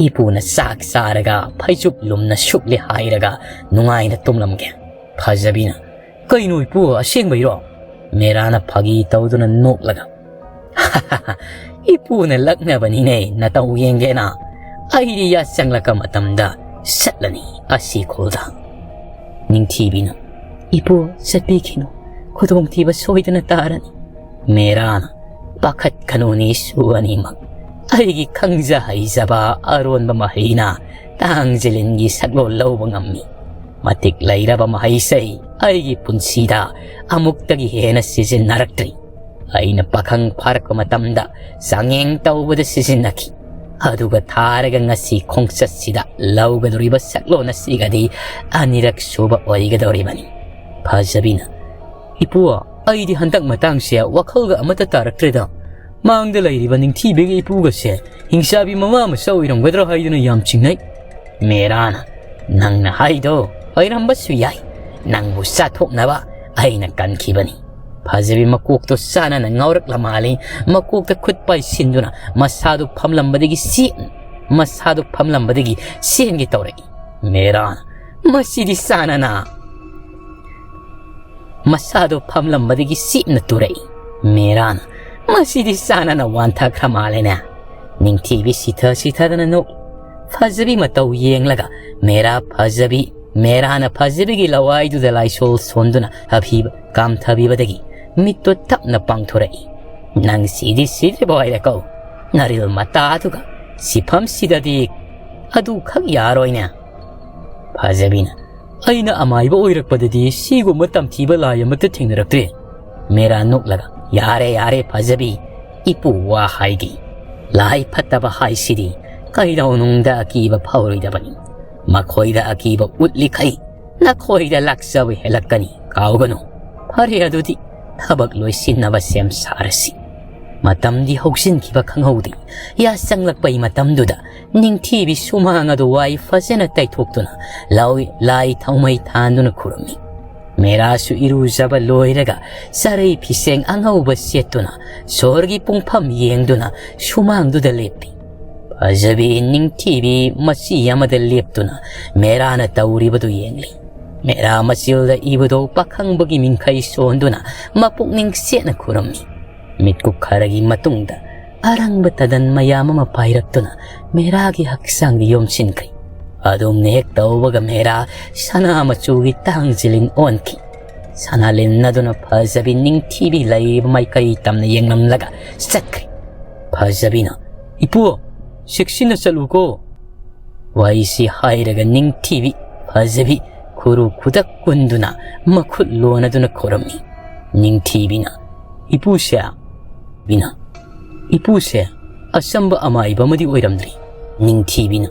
"ꯏꯄꯨꯅ ꯆꯥꯛ ꯆꯥꯔꯒ ꯐꯩꯖꯨꯞ ꯂꯨꯝꯅ ꯁꯨꯞꯂꯦ ꯍꯥꯏꯔꯒ ꯅꯨꯡꯉꯥꯏꯅ ꯇꯨꯝꯂꯝꯒꯦ꯫" ꯐꯖꯕꯤꯅ, "ꯀꯩꯅꯣ ꯏꯄꯨ, ꯑꯁꯦꯡꯕꯩꯔꯣ?" ꯃꯦꯔꯥꯅ ꯐꯥꯒꯤ ꯇꯧꯗꯨꯅ ꯅꯣꯛꯂꯒ, "ꯏꯄꯨꯅ ꯂꯛꯅꯕꯅꯤꯅꯦ, ꯅꯇꯧ ꯌꯦꯡꯒꯦꯅ꯫ ꯑꯩꯗꯤ ꯌꯥꯆꯪꯂꯛꯄ ꯃꯇꯝꯗ ꯆꯠꯂꯅꯤ ꯑꯁꯤ ꯈꯨꯜꯗ꯫" ꯅꯤꯡꯊꯤꯕꯤꯅ, "ꯏꯄꯨ, ꯆꯠꯄꯤꯈꯤꯅꯨ, ꯈꯨꯗꯣꯡꯊꯤꯕ ꯁꯣꯏꯗꯅ ꯇꯥꯔꯅꯤ꯫" ꯃꯦꯔꯥꯅ, "ꯄꯥꯈꯠꯀꯅꯨ ꯅꯤꯁꯨ ꯑꯅꯤꯃꯛ꯫ ꯑꯩꯒꯤ ꯈꯪꯖ ꯍꯩꯖꯕ ꯑꯔꯣꯟꯕ ꯃꯍꯩꯅ ꯇꯥꯡꯖꯂꯤꯟꯒꯤ ꯁꯛꯂꯣꯟ ꯂꯧꯕ ꯉꯝꯃꯤ꯫ ꯃꯇꯤꯛ ꯂꯩꯔꯕ ꯃꯍꯩꯁꯦ ꯑꯩꯒꯤ ꯄꯨꯟꯁꯤꯗ ꯑꯃꯨꯛꯇꯒꯤ ꯍꯦꯟꯅ ꯁꯤꯖꯤꯟꯅꯔꯛꯇ꯭ꯔꯤ꯫ ꯑꯩꯅ ꯄꯥꯈꯪ ꯐꯥꯔꯛꯄ ꯃꯇꯝꯗ ꯆꯥꯡꯌꯦꯡ ꯇꯧꯕꯗ ꯁꯤꯖꯤꯟꯅꯈꯤ꯫ ꯑꯗꯨꯒ ꯊꯥꯔꯒ ꯉꯁꯤ ꯈꯣꯡꯆꯠꯁꯤꯗ ꯂꯧꯒꯗꯧꯔꯤꯕ ꯁꯛꯂꯣꯟ ꯑꯁꯤꯒꯗꯤ ꯑꯅꯤꯔꯛ ꯁꯨꯕ ꯑꯣꯏꯒꯗꯧꯔꯤꯕꯅꯤ꯫ ꯐꯖꯕꯤꯅ, "ꯏꯄꯨ, ꯑꯩꯗꯤ ꯍꯟꯗꯛ ꯃꯇꯥꯡꯁꯦ ꯋꯥꯈꯜꯒ ꯑꯃꯠꯇ ꯇꯥꯔꯛꯇ꯭ꯔꯦꯗ꯫ ꯃꯥꯡꯗ ꯂꯩꯔꯤꯕ ꯅꯤꯡꯊꯤꯕꯤꯒꯤ ꯏꯄꯨꯒꯁꯦ ꯍꯤꯡꯆꯥꯕꯤ ꯃꯃꯥ ꯃꯆꯥ ꯑꯣꯏꯔꯝꯒꯗ꯭ꯔꯥ ꯍꯥꯏꯗꯨꯅ ꯌꯥꯝ ꯆꯤꯡꯅꯩ꯫" ꯃꯦꯔꯥꯅ, "ꯅꯪꯅ ꯍꯥꯏꯗꯣ ꯑꯣꯏꯔꯝꯕꯁꯨ ꯌꯥꯏ꯫ ꯅꯪꯕꯨ ꯆꯥꯊꯣꯛꯅꯕ ꯑꯩꯅ ꯀꯟꯈꯤꯕꯅꯤ꯫" ꯐꯖꯕꯤ ꯃꯀꯣꯛꯇꯣ ꯆꯥꯅꯅ ꯉꯥꯎꯔꯛꯂ ꯃꯥꯜꯂꯤ꯫ ꯃꯀꯣꯛꯇ ꯈꯨꯠ ꯄꯥꯏꯁꯤꯟꯗꯨꯅ ꯃꯁꯥꯗꯨ ꯐꯝꯂꯝꯕꯗꯒꯤ ꯆꯦꯟ-, ꯃꯁꯥꯗꯨ ꯐꯝꯂꯝꯕꯗꯒꯤ ꯆꯦꯟꯒꯦ ꯇꯧꯔꯛꯏ꯫ ꯃꯦꯔꯥꯅ, "ꯃꯁꯤꯗꯤ ꯆꯥꯅꯅ!" ꯃꯁꯥꯗꯨ ꯐꯝꯂꯝꯕꯗꯒꯤ ꯆꯦꯞꯅ ꯇꯨꯔꯛꯏ꯫ ꯃꯦꯔꯥꯅ, "ꯃꯁꯤꯗꯤ ꯆꯥꯅꯅ ꯋꯥꯟꯊꯈ꯭ꯔ ꯃꯥꯜꯂꯦꯅꯦ꯫" ꯅꯤꯡꯊꯤꯕꯤ ꯁꯤꯊ ꯁꯤꯊꯗꯅ ꯅꯣꯛ-, ꯐꯖꯕꯤ ꯃꯇꯧ ꯌꯦꯡꯂꯒ ꯃꯦꯔꯥ ꯐꯖꯕꯤ, ꯃꯦꯔꯥꯅ ꯐꯖꯕꯤꯒꯤ ꯂꯋꯥꯏꯗꯨꯗ ꯂꯥꯏꯁꯣꯜ ꯁꯣꯟꯗꯨꯅ ꯑꯐꯤꯕ ꯀꯥꯝꯊꯕꯤꯕꯗꯒꯤ ꯃꯤꯠꯇꯣ ꯇꯞꯅ ꯄꯥꯡꯊꯣꯔꯛꯏ꯫ "ꯅꯪ ꯁꯤꯗꯤ ꯁꯤꯗ꯭ꯔꯤꯕ ꯑꯣꯏꯔꯦꯀꯣ꯫ ꯅꯔꯤꯜ ꯃꯇꯥꯗꯨꯒ ꯁꯤꯐꯝꯁꯤꯗꯗꯤ ꯑꯗꯨꯈꯛ ꯌꯥꯔꯣꯏꯅꯦ꯫" ꯐꯖꯕꯤꯅ, "ꯑꯩꯅ ꯑꯃꯥꯏꯕ ꯑꯣꯏꯔꯛꯄꯗꯗꯤ ꯁꯤꯒꯨꯝꯕ ꯇꯝꯊꯤꯕ ꯂꯥꯏ ꯑꯃꯠꯇ ꯊꯦꯡꯅꯔꯛꯇ꯭ꯔꯤ꯫" ꯃꯦꯔꯥ ꯅꯣꯛꯂꯒ, "ꯌꯥꯔꯦ, ꯌꯥꯔꯦ ꯐꯖꯕꯤ, ꯏꯄꯨ ꯋꯥ ꯍꯥꯏꯒꯦ꯫ ꯂꯥꯏ ꯐꯠꯇꯕ ꯍꯥꯏꯁꯤꯗꯤ ꯀꯩꯗꯧꯅꯨꯡꯗ ꯑꯀꯤꯕ ꯐꯥꯎꯔꯣꯏꯗꯕꯅꯤ꯫ ꯃꯈꯣꯏꯗ ꯑꯀꯤꯕ ꯎꯠꯂꯤꯈꯩ ꯅꯈꯣꯏꯗ ꯂꯥꯛꯆꯕ ꯍꯦꯜꯂꯛꯀꯅꯤ, ꯀꯥꯎꯒꯅꯨ꯫ ꯐꯔꯦ, ꯑꯗꯨꯗꯤ ꯊꯕꯛ ꯂꯣꯏꯁꯤꯟꯅꯕ ꯁꯦꯝ ꯁꯥꯔꯁꯤ꯫" ꯃꯇꯝꯗꯤ ꯍꯧꯖꯤꯟꯈꯤꯕ ꯈꯪꯍꯧꯗꯦ꯫ ꯌꯥꯆꯪꯂꯛꯄꯒꯤ ꯃꯇꯝꯗꯨꯗ ꯅꯤꯡꯊꯤꯕꯤ ꯁꯨꯃꯥꯡ ꯑꯗꯨ ꯋꯥꯏ ꯐꯖꯅ ꯇꯩꯊꯣꯛꯇꯨꯅ ꯂꯥꯎ-, ꯂꯥꯏ ꯊꯥꯎꯃꯩ ꯊꯥꯟꯗꯨꯅ ꯈꯨꯔꯨꯝꯃꯤ꯫ ꯃꯦꯔꯥꯁꯨ ꯏꯔꯨꯖꯕ ꯂꯣꯏꯔꯒ ꯆꯔꯩ ꯐꯤꯁꯦꯡ ꯑꯉꯧꯕ ꯁꯦꯠꯇꯨꯅ ꯁꯣꯍꯣꯔꯒꯤ ꯄꯨꯡꯐꯝ ꯌꯦꯡꯗꯨꯅ ꯁꯨꯃꯥꯡꯗꯨꯗ ꯂꯦꯞꯄꯤ꯫ ꯐꯖꯕꯤ ꯅꯤꯡꯊꯤꯕꯤ ꯃꯆꯤ ꯑꯃꯗ ꯂꯦꯞꯇꯨꯅ ꯃꯦꯔꯥꯅ ꯇꯧꯔꯤꯕꯗꯨ ꯌꯦꯡꯂꯤ꯫ ꯃꯦꯔꯥ ꯃꯆꯤꯜꯗ ꯏꯕꯗꯣ ꯄꯥꯈꯪꯕꯒꯤ ꯃꯤꯡꯈꯩ ꯁꯣꯟꯗꯨꯅ ꯃꯄꯨꯛꯅꯤꯡ ꯁꯦꯠꯅ ꯈꯨꯔꯨꯝꯃꯤ꯫ ꯃꯤꯠꯀꯨꯞ ꯈꯔꯒꯤ ꯃꯇꯨꯡꯗ ꯑꯔꯪꯕ ꯇꯗꯟ ꯃꯌꯥꯝ ꯑꯃ ꯄꯥꯏꯔꯛꯇꯨꯅ ꯃꯦꯔꯥꯒꯤ ꯍꯛꯆꯥꯡꯗ ꯌꯣꯝꯁꯤꯟꯈ꯭ꯔꯤ꯫ ꯑꯗꯨꯝꯅ ꯍꯦꯛ ꯇꯧꯕꯒ ꯃꯦꯔꯥ ꯁꯅꯥ ꯃꯆꯨꯒꯤ ꯇꯥꯡꯖꯤꯂꯤꯟ ꯑꯣꯟꯈꯤ꯫ ꯁꯅꯥꯂꯤꯟ ꯑꯗꯨꯅ ꯐꯖꯕꯤ ꯅꯤꯡꯊꯤꯕꯤ ꯂꯩꯔꯤꯕ ꯃꯥꯏꯀꯩ ꯇꯝꯅ ꯌꯦꯡꯂꯝꯂꯒ ꯆꯠꯈ꯭ꯔꯤ꯫ ꯐꯖꯕꯤꯅ, "ꯏꯄꯨ, ꯆꯦꯛꯁꯤꯟꯅ ꯆꯠꯂꯨꯀꯣ꯫" ꯋꯥꯔꯤꯁꯤ ꯍꯥꯏꯔꯒ ꯅꯤꯡꯊꯤꯕꯤ ꯐꯖꯕꯤ ꯈꯨꯔꯨ ꯈꯨꯗꯛ ꯀꯨꯟꯗꯨꯅ ꯃꯈꯨꯠ ꯂꯣꯟꯅꯗꯨꯅ ꯈꯨꯔꯝꯃꯤ꯫ ꯅꯤꯡꯊꯤꯕꯤꯅ, "ꯏꯄꯨꯁꯦ, ꯕꯤꯅ, ꯏꯄꯨꯁꯦ, ꯑꯆꯝꯕ ꯑꯃꯥꯏꯕ ꯑꯃꯗꯤ ꯑꯣꯏꯔꯝꯗ꯭ꯔꯤ꯫ ꯅꯤꯡꯊꯤꯕꯤꯅ,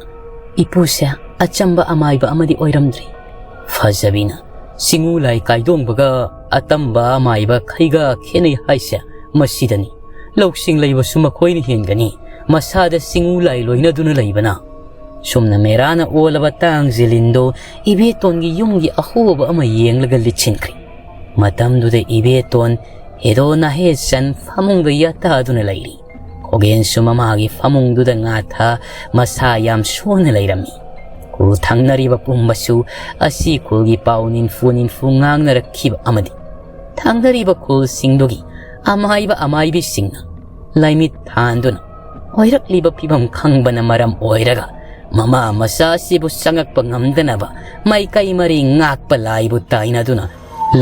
"ꯏꯄꯨꯁꯦ ꯑꯆꯝꯕ ꯑꯃꯥꯏꯕ ꯑꯃꯗꯤ ꯑꯣꯏꯔꯝꯗ꯭ꯔꯤ꯫" ꯐꯖꯕꯤꯅ, "ꯆꯤꯡꯉꯨ ꯂꯥꯏ ꯀꯥꯏꯗꯣꯡꯕꯒ ꯑꯇꯝꯕ ꯑꯃꯥꯏꯕ ꯈꯩꯒ ꯈꯦꯠꯅꯩ ꯍꯥꯏꯁꯦ ꯃꯁꯤꯗꯅꯤ꯫ ꯂꯧꯁꯤꯡ ꯂꯩꯕꯁꯨ ꯃꯈꯣꯏꯅ ꯍꯦꯟꯒꯅꯤ, ꯃꯁꯥꯗ ꯆꯤꯡꯉꯨ ꯂꯥꯏ ꯂꯣꯏꯅꯗꯨꯅ ꯂꯩꯕꯅ꯫" ꯁꯨꯝꯅ ꯃꯦꯔꯥꯅ ꯑꯣꯜꯂꯕ ꯇꯥꯡ ꯖꯤꯂꯤꯟꯗꯣ ꯏꯕꯦꯇꯣꯟꯒꯤ ꯌꯨꯝꯒꯤ ꯑꯍꯣꯕ ꯑꯃ ꯌꯦꯡꯂꯒ ꯂꯤꯠꯁꯤꯟꯈ꯭ꯔꯦ꯫ ꯃꯇꯝꯗꯨꯗ ꯏꯕꯦꯇꯣꯟ ꯍꯦꯗꯣ ꯅꯥꯍꯦ ꯆꯟ ꯐꯃꯨꯡꯗ ꯌꯥꯇꯥꯗꯨꯅ ꯂꯩꯔꯤ꯫ ꯈꯣꯒꯦꯟꯁꯨ ꯃꯃꯥꯒꯤ ꯐꯃꯨꯡꯗꯨꯗ ꯉꯥꯊ ꯃꯁꯥ ꯌꯥꯝ ꯁꯣꯟꯅ ꯂꯩꯔꯝꯃꯤ꯫ ꯈꯨꯜ ꯊꯪꯅꯔꯤꯕ ꯄꯨꯝꯕꯁꯨ ꯑꯁꯤ ꯈꯨꯜꯒꯤ ꯄꯥꯎ ꯅꯤꯟꯐꯨ ꯅꯤꯟꯐꯨ ꯉꯥꯡꯅꯔꯛꯈꯤꯕ ꯑꯃꯗꯤ ꯊꯪꯅꯔꯤꯕ ꯈꯨꯜꯁꯤꯡꯗꯨꯒꯤ ꯑꯃꯥꯏꯕ ꯑꯃꯥꯏꯕꯤꯁꯤꯡꯅ ꯂꯥꯏꯃꯤꯠ ꯊꯥꯟꯗꯨꯅ ꯑꯣꯏꯔꯛꯂꯤꯕ ꯐꯤꯕꯝ ꯈꯪꯕꯅ ꯃꯔꯝ ꯑꯣꯏꯔꯒ ꯃꯃꯥ ꯃꯆꯥ ꯑꯁꯤꯕꯨ ꯆꯪꯉꯛꯄ ꯉꯝꯗꯅꯕ ꯃꯥꯏꯀꯩ ꯃꯔꯤ ꯉꯥꯛꯄ ꯂꯥꯏꯕꯨ ꯇꯥꯏꯅꯗꯨꯅ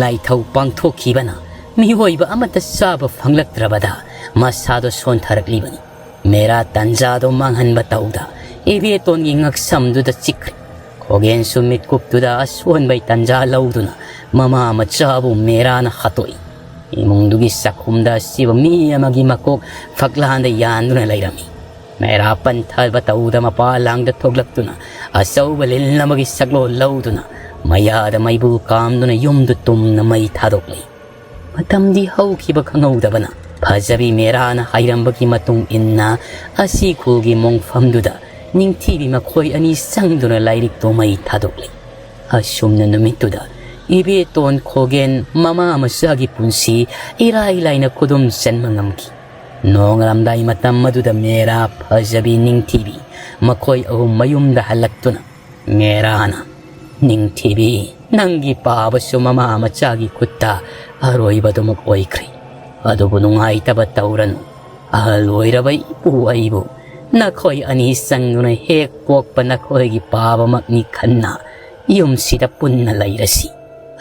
ꯂꯥꯏꯊꯧ ꯄꯥꯡꯊꯣꯛꯈꯤꯕꯅ ꯃꯤꯑꯣꯏꯕ ꯑꯃꯠꯇ ꯆꯥꯕ ꯐꯪꯂꯛꯇ꯭ꯔꯕꯗ ꯃꯁꯥꯗꯣ ꯁꯣꯟꯊꯔꯛꯂꯤꯕꯅꯤ꯫ ꯃꯦꯔꯥ ꯇꯟꯖꯥꯗꯣ ꯃꯥꯡꯍꯟꯕ ꯇꯧꯗ ꯏꯕꯦꯇꯣꯟꯒꯤ ꯉꯛꯁꯝꯗꯨꯗ ꯆꯤꯛꯈ꯭ꯔꯦ꯫ ꯈꯣꯒꯦꯟꯁꯨ ꯃꯤꯠꯀꯨꯞꯇꯨꯗ ꯑꯁꯣꯟꯕꯩ ꯇꯟꯖꯥ ꯂꯧꯗꯨꯅ ꯃꯃꯥ ꯃꯆꯥꯕꯨ ꯃꯦꯔꯥꯅ ꯍꯥꯠꯇꯣꯛꯏ꯫ ꯏꯃꯨꯡꯗꯨꯒꯤ ꯆꯥꯛꯈꯨꯝꯗ ꯑꯁꯤꯕ ꯃꯤ ꯑꯃꯒꯤ ꯃꯀꯣꯛ ꯐꯛꯂꯥꯟꯗ ꯌꯥꯟꯗꯨꯅ ꯂꯩꯔꯝꯃꯤ꯫ ꯃꯦꯔꯥ ꯄꯟꯊꯕ ꯇꯧꯗ ꯃꯄꯥ ꯂꯥꯡꯗ ꯊꯣꯛꯂꯛꯇꯨꯅ ꯑꯆꯧꯕ ꯂꯤꯟ ꯑꯃꯒꯤ ꯁꯛꯂꯣꯟ ꯂꯧꯗꯨꯅ ꯃꯌꯥꯗ ꯃꯩꯕꯨꯜ ꯀꯥꯝꯗꯨꯅ ꯌꯨꯝꯗꯨ ꯇꯨꯝꯅ ꯃꯩ ꯊꯥꯗꯣꯛꯂꯤ꯫ ꯃꯇꯝꯗꯤ ꯍꯧꯈꯤꯕ ꯈꯪꯍꯧꯗꯕꯅ ꯐꯖꯕꯤ ꯃꯦꯔꯥꯅ ꯍꯥꯏꯔꯝꯕꯒꯤ ꯃꯇꯨꯡ ꯏꯟꯅ ꯑꯁꯤ ꯈꯨꯜꯒꯤ ꯃꯣꯡꯐꯝꯗꯨꯗ ꯅꯤꯡꯊꯤꯕꯤ ꯃꯈꯣꯏ ꯑꯅꯤ ꯆꯪꯗꯨꯅ ꯂꯥꯏꯔꯤꯛꯇꯨ ꯃꯩ ꯊꯥꯗꯣꯛꯂꯤ꯫ ꯑꯁꯨꯝꯅ ꯅꯨꯃꯤꯠꯇꯨꯗ ꯏꯕꯦꯇꯣꯟ ꯈꯣꯒꯦꯟ ꯃꯃꯥ ꯃꯆꯥꯒꯤ ꯄꯨꯟꯁꯤ ꯏꯔꯥꯏ ꯂꯥꯏꯅ ꯈꯨꯗꯨꯝ ꯆꯟꯕ ꯉꯝꯈꯤ꯫ ꯅꯣꯡꯉꯥꯜꯂꯝꯗꯥꯏ ꯃꯇꯝ ꯑꯗꯨꯗ ꯃꯦꯔꯥ, ꯐꯖꯕꯤ, ꯅꯤꯡꯊꯤꯕꯤ ꯃꯈꯣꯏ ꯑꯍꯨꯝ ꯃꯌꯨꯝꯗ ꯍꯜꯂꯛꯇꯨꯅ ꯃꯦꯔꯥꯅ, "ꯅꯤꯡꯊꯤꯕꯤ, ꯅꯪꯒꯤ ꯄꯥꯕꯁꯨ ꯃꯃꯥ ꯃꯆꯥꯒꯤ ꯈꯨꯠꯇ ꯑꯔꯣꯏꯕꯗꯨꯃꯛ ꯑꯣꯏꯈ꯭ꯔꯦ꯫ ꯑꯗꯨꯕꯨ ꯅꯨꯡꯉꯥꯏꯇꯕ ꯇꯧꯔꯅꯨ꯫ ꯑꯍꯜ ꯑꯣꯏꯔꯕ ꯏꯄꯨ ꯑꯩꯕꯨ ꯅꯈꯣꯏ ꯑꯅꯤ ꯆꯪꯗꯨꯅ ꯍꯦꯛ ꯄꯣꯛꯄ ꯅꯈꯣꯏꯒꯤ ꯄꯥꯕꯃꯛꯅꯤ ꯈꯟꯅ ꯌꯨꯝꯁꯤꯗ ꯄꯨꯟꯅ ꯂꯩꯔꯁꯤ꯫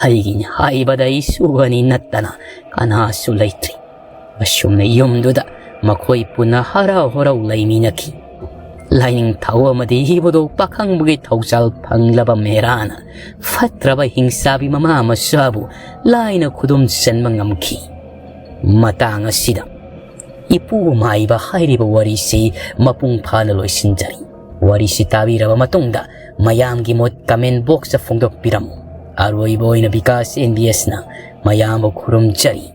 ꯑꯩꯒꯤꯅꯤ ꯍꯥꯏꯕꯗ ꯏꯁꯨ ꯑꯅꯤ ꯅꯠꯇꯅ ꯀꯅꯥꯁꯨ ꯂꯩꯇ꯭ꯔꯤ꯫" ꯑꯁꯨꯝꯅ ꯌꯨꯝꯗꯨꯗ ꯃꯈꯣꯏ ꯄꯨꯟꯅ ꯍꯔꯥꯎ ꯍꯔꯥꯎ ꯂꯩꯃꯤꯟꯅꯈꯤ꯫ ꯂꯥꯏꯅꯤꯡꯊꯧ ꯑꯃꯗꯤ ꯏꯕꯨꯙꯧ ꯄꯥꯈꯪꯕꯒꯤ ꯊꯧꯖꯥꯜ ꯐꯪꯂꯕ ꯃꯦꯔꯥꯅ ꯐꯠꯇ꯭ꯔꯕ ꯍꯤꯡꯁꯥꯕꯤ ꯃꯃꯥ ꯃꯆꯥꯕꯨ ꯂꯥꯏꯅ ꯈꯨꯗꯨꯝ ꯆꯟꯕ ꯉꯝꯈꯤ꯫ ꯃꯇꯥꯡ ꯑꯁꯤꯗ ꯏꯄꯨ ꯃꯥꯏꯕ ꯍꯥꯏꯔꯤꯕ ꯋꯥꯔꯤꯁꯤ ꯃꯄꯨꯡ ꯐꯥꯅ ꯂꯣꯏꯁꯤꯟꯖꯔꯤ꯫ ꯋꯥꯔꯤꯁꯤ ꯇꯥꯕꯤꯔꯕ ꯃꯇꯨꯡꯗ ꯃꯌꯥꯝꯒꯤ ꯃꯣꯠ comment boxꯇ ꯐꯣꯡꯗꯣꯛꯄꯤꯔꯝꯃꯨ꯫ ꯑꯔꯣꯏꯕ ꯑꯣꯏꯅ ꯕꯤꯀꯥꯁ NBSꯅ ꯃꯌꯥꯝꯕꯨ ꯈꯨꯔꯨꯝꯖꯔꯤ꯫